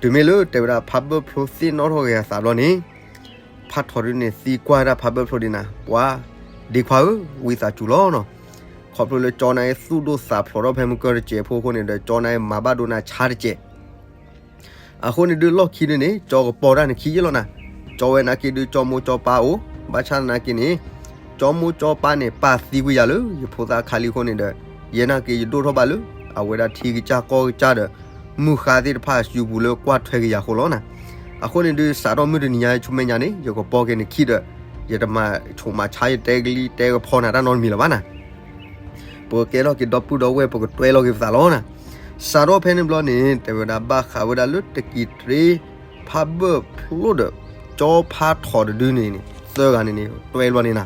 တုၤမ့ၢ်လၢတဲဝဲဒၣ်ဖးဘၢၣ်ဖျိသ့ၣ်နီၣ်ထီၣ်က့ၤအသးဘျီန့ၣ် ဖးထီၣ်တဒုန့ၣ် သံကွၢ်ဒၣ်ဖးဘၢၣ်ဖျိဒ်နၤ ပှၢ်ဒ့ခွါဧၢ ဝံသးစူၤလီၤနီၤ. ခီဖျိလၢကၠီနာ်က့သူၣ်ဒိၣ်သးဖျိးထီၣ်ဖဲမုၢ်ကၢၢ်တစဲးဖိအဃိန့ၣ်ဒီး ကၠီနာ်က့မၤဘၣ်ဒိနၤဆါတစဲး အဃိန့ၣ်ဒုလီၢ်ခံဒုန့ၣ် ကၠီကပီၤတၢ်နခံယဲၢ်လီၤနၤ. ကၠီဝဲနာ်က့ဒု ကၠီမိၢ်ကၠီပၢ်အိၣ် ဘၣ်ဆၣ်သနာ်က့န့ၣ် ကၠီမိၢ်ကၠီပၢ်န့ၣ် ပၢ်သံကွံာ်ယၤလၢယဖိသၣ်ခါလံအဃိန့ၣ်ဒီး ယဲနာ်က့ယဒိၣ်ထီၣ်ဘၣ်လၢ အဝဲဒၣ်ထံကစၢ်ကီၢ်ကစၢ်ဒီး မုၢ်ဃါသ့ၣ်တဖၣ်စုပူၤလၢကွၢ်ထွဲက့ၤယၤအဃိလီၤနၤ. အဃိန့ၣ်ဒု စးထီၣ်မုၢ်တနံၤညါဆူမဲာ်ညါန့ၣ် ယကပီၤက့ၤနခံဒီး ယတမၤဆိၣ်မၤဆါယတဲကလံၤတဲကဖီနၤတၢ်နီတမံၤလၢၤဘၣ်နၤ ပကကဲထီၣ်က့ၤဒီပုၢ်ဒီဝဲၢ် ပကတွဲလီၤက့ၤပသးလီၤနၤ. စးထီၣ်ဖဲန့ၣ်ဘျီန့ၣ် တဲဝဲဒၣ်ဘၣ်ဃးဝဲဒၣ်လၢတကံၢ်တရ့ ဖးဘၢၣ်ဖျိဒီး ကၠီဖးထီၣ်တဒုန့ၣ်န့ၣ် သၢဂၤန့ၣ်န့ၣ် တွဲဘျီန့ၣ်နၤ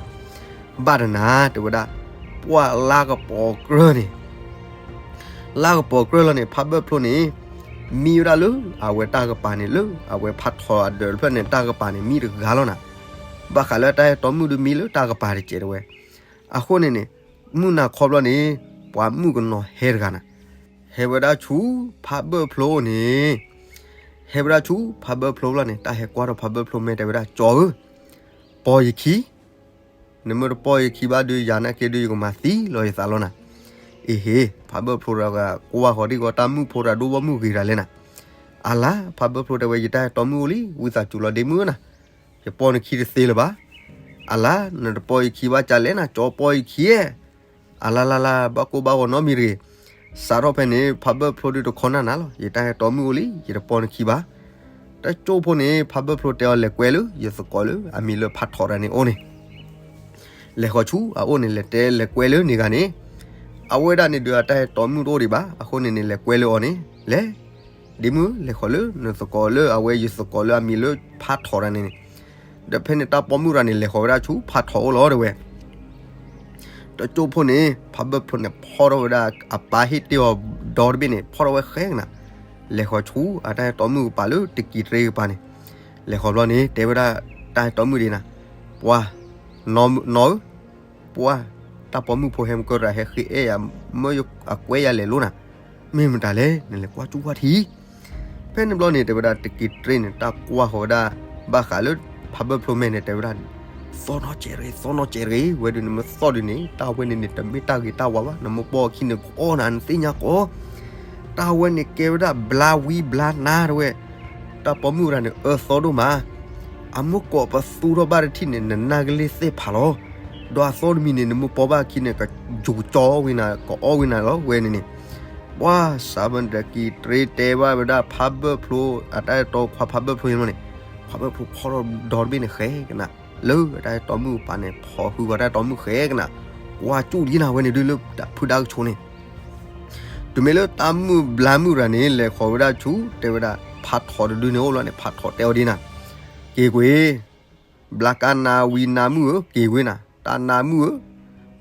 ဘၣ်တနၤ တဲဝဲဒၣ် ပှၢ်လါကပီၤကြၢၢ်န့ၣ် လါကပီၤကြၢၢ်လီၤန့ၣ် ဖးဘၢၣ်ဖျိန့ၣ် မံဝဲဒၣ်လၢအဝဲတၢ်ကပၤန့ၣ် လၢအဝဲဖးထီၣ်အဒၢးတဖျၢၣ်န့ၣ် တၢ်ကပၤန့ၣ် မံတဂၤလီၤနၤ. ဘၣ်ဃးလၢတၢ်အဲၣ်တီမုၣ်ဒုမံလၢတၢ်ကပၤတစဲးတဲဝဲ. အဃိန့ၣ်န့ၣ် မုၢ်နၤခီဘျီန့ၣ် ပှၤမုၣ်ကနီၤဟဲတဂၤနၤ ဟဲဝဲဒၣ်ဆူဖးဘၢၣ်ဖျိန့ၣ် ဟဲဝဲဒၣ်ဆူဖးဘၢၣ်ဖျိဘျီန့ၣ် တၢ်ဟဲကွၢ်ထီၣ်ဖးဘၢၣ်ဖျိ မ့ၢ်တဲဝဲဒၣ် ကၠီဧၢ ပီၢ်ယခံ နမ့ၢ်တပီၢ်ယခံဘၣ်ဒု ယၤနာ်က့ဒု ယကမၤသံလီၤယသးလီၤနၤ. အ့ဟ့ ဖးဘၢၣ်ဖျိတဂၤ ကွၢ်ဃီၤဒံၣ်ဃီၤ တၢ်မုၣ်ဖိတဂၤ ဒိၣ်ဘီမုၢ်ဂ့ၤတၢ်လဲၣ်နၤ. အလါ ဖးဘၢၣ်ဖျိတဲဝဲ ယတၢ်အဲၣ်တီမုၣ်အိၣ်လံ ဝံသးစူၤလီၤဒ့မုၣ်ဧၢနၤ. ယပီၢ်နခံတသ့လၢၤဘၣ်. အလါ နတပီၢ်ယခံဘၣ်ကလဲၣ်နၤ ကၠီပီၢ်ယခံဧၢ အလါလါလါ ဘၣ်ကိၢ်ဘၣ်ဂီၤနီတမံၤတဂ့ၤ. စးထီၣ်ဖဲန့ၣ် ဖးဘၢၣ်ဖျိဒုတခီနၢ်နၤလီၤ. ယတၢ်အဲၣ်တီမုၣ်အိၣ်လံ ယတပီၢ်နခံဘၣ်. တကၠိဖိန့ၣ် ဖးဘၢၣ်ဖျိတဲအီၤ လဲၤကွဲလၢယသကိးလၢအမံၤလၢဖးထီၣ်တဂၤန့ၣ်အိၣ်န့ၣ်, လဲၤဃီၤဆူအအိၣ်န့ၣ် လဲၤတဲလဲၤကွဲလၢန့ၣ်ဂၤန့ၣ်, အဝဲဒၣ်န့ၣ်ဒုးအတၢ်ဟဲတီမုၣ်တအိၣ်ဒံးဘၣ်. အဃိန့ၣ်န့ၣ် လဲၤကွဲလၢအီၤန့ၣ် လဲၤ, ဒ့မုၣ် လဲၤဃီၤလၢနသကိးလၢအဝဲယသကိးလၢအမံၤလၢဖးထီၣ်တဂၤန့ၣ်န့ၣ်, ဒီးဖဲန့ၣ်တၢ်ပိာ်မုၣ်တဂၤန့ၣ် လဲၤဃီၤဝဲဒၣ်ဆူဖးထီၣ်အိၣ်လီၤတဲဝဲ တကၠိဖိန့ၣ် ဖးဘၢၣ်ဖျိန့ၣ် ဖီၣ်ထီၣ်ဝဲဒၣ်အပၢ်ဟ့ၣ်တ့ၢ်အီၤဒီတဘ့ၣ်န့ၣ် ဖီၣ်ထီၣ်ဝဲဃဲကနၤ, လဲၤဃီၤဆူအတၢ်ဟဲတီမုၣ်ကပၤလၢတကံးတြ့ကပၤန့ၣ်, လဲၤဃီၤဘျီန့ၣ် တဲဝဲဒၣ်တၢ်ဟဲတီမုၣ်ဒ်နၤ, ပှၤ, နီၢ်ဧၢ, ပှၤ, တၢ်ပိာ်မုၣ်ဖိဟဲမုၢ်ကၢၢ်တဂၤ ဟဲဃ့အဲၣ်ယၤ, မၢယအကွဲယၤလဲၤလိနၤ, မ့ၢ်မတၤလဲၣ် နလဲၤကွၢ်ကၠူၣ်ကွၢ်ထံ ဖဲန့ၣ်ဘျီန့ၣ် တဲဝဲဒၣ်တကံးတြ့န့ၣ် တၢ်ကွၢ်ဃီၤဝဲဒၣ် ဘၣ်ဃးလၢဖးဘၢၣ်ဖျိမဲာ်န့ၣ် တဲဝဲဒၣ်န့ၣ်, သီၣ်နီၣ်စဲးတဂ့ၤ သီၣ်နီၣ်စဲးတဂ့ၤ ဝဲဒုးနမ့ၢ်သီၣ်ဒုးန့ၣ် တၢ်ဝဲန့ၣ်န့ၣ် တမ့ၢ်တၢ်ဂ့ၤတၢ်ဝါဘၣ် နမ့ၢ်ပိာ်အခံန့ၣ်ကအီၣ်နၤ နသ့ၣ်ညါကီး, တၢ်ဝဲန့ၣ်ကဲဝဲဒၣ်ဘျါဝံဘျါနါတဲဝဲ, တၢ်ပိာ်မုၣ်တဂၤန့ၣ် အၢသီဒိၣ်မး အမ့ၢ်ကိးပသူထီၣ်ဘၣ်တထံၣ်န့ၣ် နနၢ်ကလ့ၢ်သ့ၣ်ဖးလီၤ. ဒီးအသီတမံၤန့ၣ် နမ့ၢ်ပိာ်ဘၣ်အခံန့ၣ် ကယူၤကကၠီဝဲနၤ ကအီၣ်ဝဲနၤလီၤဝဲန့ၣ်န့ၣ်, ပှၤစးဘၢၣ်တကံးတြ့တဲဘၣ်ဝဲဒၣ်ဖးဘၢၣ်ဖျိ အတၢ်အဲၣ်တီခွါဖးဘၢၣ်ဖျိန့ၣ်, ဖးဘၢၣ်ဖျိဖီၣ်ထီၣ်ဒီတဘ့ၣ်န့ၣ်ဃဲကနၤ, လၢတၢ်အဲၣ်တီမုၣ်ကပၤန့ၣ် ဖီၣ်ဃုာ်ဃီၤတၢ်အဲၣ်တီမုၣ်ဃဲကနၤ, ကွၢ်ကၠူၣ်ဒ်နၤဝဲန့ၣ်ဒုးလၢဖုဒါကဆိးန့ၣ် တုၤမ့ၢ်လၢတၢ်မုၣ်ဘျါမုၣ်တဂၤန့ၣ် လဲၤဃီၤဝဲဒၣ်ဆူ တဲဝဲဒၣ်ဖးထီၣ်တဒုန့ၣ်အိၣ်လီၤန့ၣ် ဖးထီၣ်တဲအီၤဒ်နၤ, က့ၤကွ့ၢ်, ဘျါကါနါဝံနါမုၣ်ဧၢ က့ၤကွ့ၢ်နၤ, တၢ်နါမုၣ်ဧၢ,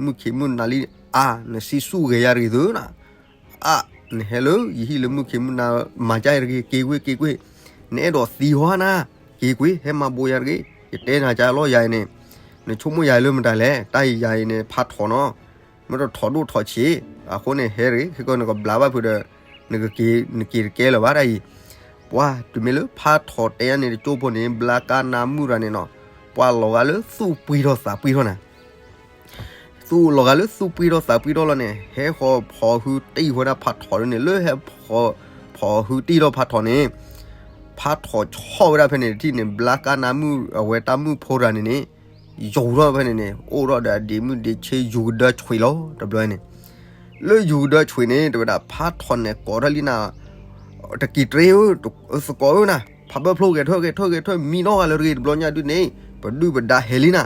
မုၢ်ခံးမုၢ်နၤလံ, အါ, နစံၣ်ဆူၣ်ဂဲၤယၤတဂ့ၤသုနၤ, အါ, နဟဲလၢယဟံၣ်လၢမုၢ်ခံးမုၢ်နၤ မၤကါအံၤတဂ့ၤ က့ၤကွ့ၢ် က့ၤကွ့ၢ်, နအဲၣ်ဒိးသံဟီနၤ, က့ၤကွ့ၢ် ဟဲမၤဘိးယၤတဂ့ၤ ယတဲနၤကါလီၤယၤအံၤန့ၣ်, နဆိကမိၣ်ယၤလၢမတၤလဲၣ် တၢ်အံၤယၤအံၤန့ၣ် ဖးထီၣ်နီၤ မ့ၢ်တထီၣ်ဒိၣ်ထီၣ်ဆံး, အဃိန့ၣ် ဟဲတဂ့ၤ ခဲကီန့ၣ် ကဘျါဘၣ်ဖုးဒီး နကက့ၤတကဲလၢၤဘၣ်တၢ်အံၤ, ပှၤတုၤမ့ၢ်လၢဖးထီၣ်တဲယၤန့ၣ် တကၠိဖိန့ၣ် ဘျါကါနါမုၣ်တဂၤန့ၣ်နီၤ, ပှၤလီၤဂာ်လၢသူၣ်ပှံထီၣ်သးပှံထီၣ်နၤ, သူၣ်လီၤဂာ်လၢသူၣ်ပှံထီၣ်သးပှံထီၣ်လီၤန့ၣ် ဟဲဃီၤဖီၣ်ဟုတံၢ်ဃီဝဲဒၣ်ဖးထီၣ်ဒ်န့ၣ် လၢဟဲဖီၣ်ဟုတံၢ်ထီၣ်ဖးထီၣ်န့ၣ်, ဖးထီၣ်ဆီၣ်ဝဲဒၣ်ဖဲန့ၣ်တထံၣ်န့ၣ် ဘျါကါနါမုၣ်အဝဲတၢ်မုၣ်ဖိတဂၤန့ၣ်န့ၣ် ယူၤထီၣ်ဖဲန့ၣ်န့ၣ် အိၣ်ထီၣ်ဒီးအဒ့မုၣ်ဒ့ဆ့ ယူၤကဒၢဆွံးလီၤ တဘျီန့ၣ်, လၢယူၤကဒၢဆွံးန့ၣ် တဲဝဲဒၣ်ဖးထီၣ်န့ၣ်ကိးထီၣ်လံနၤ, တကံးတြ့ဧၢ, သကိးဧၢနၤ, ဖးဘၢၣ်ဖျိဂဲၤထၢၣ်ဂဲၤထၢၣ်ဂဲၤထၢၣ် မံနီၢ်ဂၤလၢတဂ့ၤ တဘျီညါဒုးန့ၣ် ပဒုၣ်ပဒါဟဲလံနၤ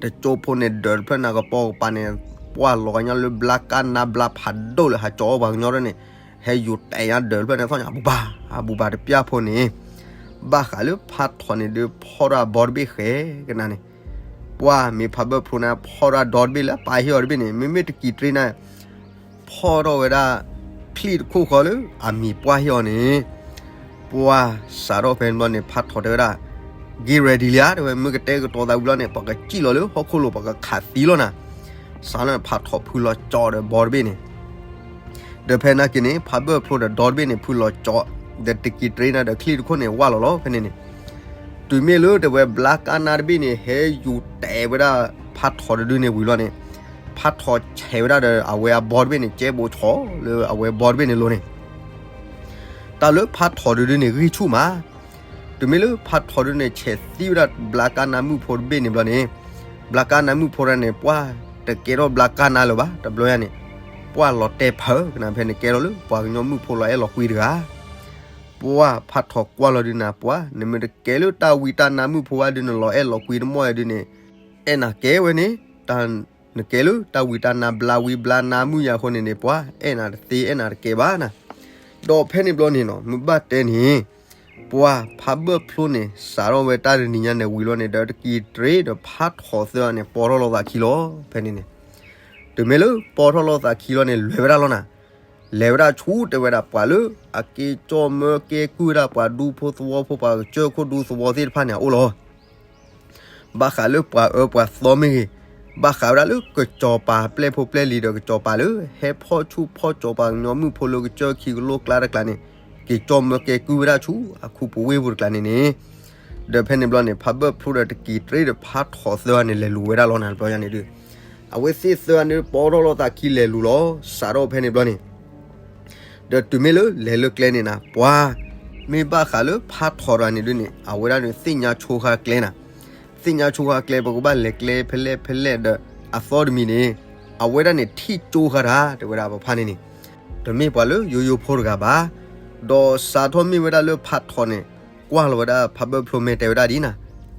တကၠိဖိန့ၣ် ဒၢးတဖျၢၣ်နၤကပီၤကပၤန့ၣ် ပှၤလီၤဂာ်ညါလၢဘျါကါနါဘျါဖးဒိၣ်လၢဟးကၠီအီၣ်ပှၤကညီဒ်န့ၣ်, ဟဲယူၤတဲာ်ညါဒၢးတဖျၢၣ်န့ၣ် သီၣ်ညါအဘူၣ်ဘၣ် အဘူၣ်ဘၣ်တပျၢ်ဖိန့ၣ်, ဘၣ်ဃးလၢဖးထီၣ်န့ၣ်ဒုးဖီၣ်ထီၣ်အဘီတဘ့ၣ်ဃဲကနၤန့ၣ်, ပှၤမ့ၢ်ဖးဘၢၣ်ဖျိန့ၣ် ဖီၣ်ထီၣ်အဒီတဘ့ၣ်လၢအပၢ်ဟ့ၣ်အီၤတဘ့ၣ်န့ၣ် မ့မ့ၢ်တကံးတြ့န့ၣ် ဖီၣ်ထီၣ်ဝဲဒၣ် ချံၣ်တခိၣ်ဃီလၢအမံၤပှၢ်ဟ့ၣ်အီၤန့ၣ်, ပှၤစးထီၣ်ဖဲန့ၣ်ဘျီန့ၣ် ဖးထီၣ်တဲဝဲဒၣ် get ready လံဧါ တဲဝဲ မ့ၢ်ကတဲကတီၤသးဝံၤလီၤန့ၣ် ပှၤကစံၣ်လီၤလၢဟီၣ်ခိၣ်လိၤ ပှၤကခးသံလီၤနၤ, စးထီၣ်န့ၣ်ဖးထီၣ်ဖုလီၤကၠီဒီးဘီတဘ့ၣ်န့ၣ်, ဒီးဖဲနာ်က့န့ၣ် ဖးဘၢၣ်ဖျိဒီးဒီတဘ့ၣ်န့ၣ် ဖုလီၤကၠီ, ဒီးတကံးတြ့န့ၣ်ဒီးချံၣ်တခိၣ်န့ၣ် ဝၢ်လီၤလီၤဖဲန့ၣ်န့ၣ်, တုၤမ့ၢ်လၢတဲဝဲဘျါကါနါတဘ့ၣ်န့ၣ် ဟဲယူၤတဲာ်ဝဲဒၣ်ဖးထီၣ်တဒုန့ၣ်ဝံၤလီၤန့ၣ်, ဖးထီၣ်ဆဲးဝဲဒၣ်ဒီးအဝဲအဘီတဘ့ၣ်န့ၣ် ကဲဘိးဆီလၢအဝဲဘီတဘ့ၣ်န့ၣ်လိၤန့ၣ် တၢ်လၢဖးထီၣ်တဒုန့ၣ် ဂံၢ်ဆူၣ်မး, တုၤမ့ၢ်လၢဖးထီၣ်တဒုန့ၣ် ဆဲးသံဝဲဒၣ်ဘျါကါနါမုၣ်ဖိတဘ့ၣ်န့ၣ်ဘျီန့ၣ်, ဘျါကါနါမုၣ်ဖိတဂၤန့ၣ် ပှၤတကဲထီၣ်ဘျါကါနါလၢၤဘၣ် တဘျီယါန့ၣ်, ပှၤလီၤတဲာ်ဖးကနၤဖဲန့ၣ် ကဲထီၣ်လၢပှၤကညီမုၣ်ဖိလီၤအဲၣ်လီၤကွံတဂၤ ပှၤဖးထီၣ်ကွၢ်လီၤဒုးနၤ ပှၤ နမ့ၢ်တကဲလၢတၢ်ဝံတၢ်နါမုၣ်ဖိဘၣ်ဒုး နလီၤအဲၣ်လီၤကွံတမီၢ်ဒုးန့ၣ်, အဲၣ်နၤကဲဝဲန့ၣ်, တၢ်နကဲလၢတၢ်ဝံတၢ်နါဘျါဝံဘျါနါမုၣ်ယါအဃိန့ၣ်န့ၣ် ပှၤအဲၣ်နၤတသ့အဲၣ်နၤတကဲဘၣ်နၤ, ဒီးဖဲန့ၣ်ဘျီန့ၣ်နီၤ မ့ၢ်ဘၣ်တဲန့ၣ်, ပှၤဖးဘၢၣ်ဖျိန့ၣ် စးထီၣ်ဝဲတၢ်တနံၤညါန့ၣ်ဝံၤလီၤန့ၣ် ဒီးတကံးတြ့ဒီးဖးထီၣ်သၢဂၤန့ၣ် ပိာ်ထီၣ်လိာ်သးခံလီၤ ဖဲန့ၣ်န့ၣ်, တုၤမ့ၢ်လၢပိာ်ထီၣ်လိာ်သးခံလီၤန့ၣ် လဲၤဝဲဒၣ်လီၤနၤ, လဲၤဝဲဒၣ်ဆူတဲဝဲဒၣ်ပှၤလၢ အက့ၤကၠီၣ်မၢကဲကုၢ်ဝဲဒၣ်ပှၤဒူဖိသဝီဖိ ပှၤကစၢၢ်ခိၣ်ဒူသဝီသ့ၣ်တဖၣ်န့ၣ် အအိၣ်လီၤ ဘၣ်ဃးလၢပှၤအၢပှၤသီမ့ၢ်ဂ့ၤ, ဘၣ်ဃးဝဲဒၣ်လၢကစီၤပၤပျဲၢ်ဖိပျဲၢ်လံၤဒီးကစီၤပၤလၢ ဟဲဖီၣ်ဆူၣ်ဖီၣ်ကၠီၤပှၤကညီမုၣ်ဖိလၢကစၢၢ်ခံကလိကျါတကျါန့ၣ်, က့ၤကၠီၣ်မၢကဲကုၢ်ဝဲဒၣ်ဆူအခိၣ်ပူၤဝ့ၢ်ပူၤတကျါန့ၣ်န့ၣ်, ဒီးဖဲန့ၣ်ဘျီန့ၣ် ဖးဘၢၣ်ဖျိဒီးတကံးတြ့ဒီးဖးထီၣ်သၢဂၤန့ၣ် လဲၤလူၤဝဲဒၣ်လီၤနၤတဘျီညါန့ၣ်ဒီး, အဝဲသ့ၣ်သၢဂၤန့ၣ် ပိာ်ထီၣ်လိာ်သးခံလဲၤလူၤလီၤ စးထီၣ်ဖဲန့ၣ်ဘျီန့ၣ် ဒီးတုၤမ့ၢ်လၢလဲၤလၢကျဲန့ၣ်နၤ ပှၤ မ့ၢ်ဘၣ်ဃးလၢဖးထီၣ်တဂၤန့ၣ်ဒုးန့ၣ် အဝဲဒၣ်န့ၣ်သ့ၣ်ညါဆိဃာ်ကျဲနၤ, သ့ၣ်ညါဆိဃာ်ကျဲ ပကဘၣ်လဲၤကျဲဖဲလဲၣ်ဖဲလဲၣ်ဒီး အသီတမံၤန့ၣ် အဝဲဒၣ်န့ၣ်ထံၣ်ကၠိဃာ်တၢ် တဲဝဲဒၣ်ပဖးန့ၣ်န့ၣ်, တမ့ၢ်ပှၤလၢယိယိဖိတဂၤဘၣ်, ဒီးစးထီၣ်မ့ၢ်ဝဲဒၣ်လၢဖးထီၣ်န့ၣ် ကွၢ်လီၤဝဲဒၣ်ဖးဘၢၣ်ဖျိ မ့ၢ်တဲဝဲဒၣ်ဒ်နၤ,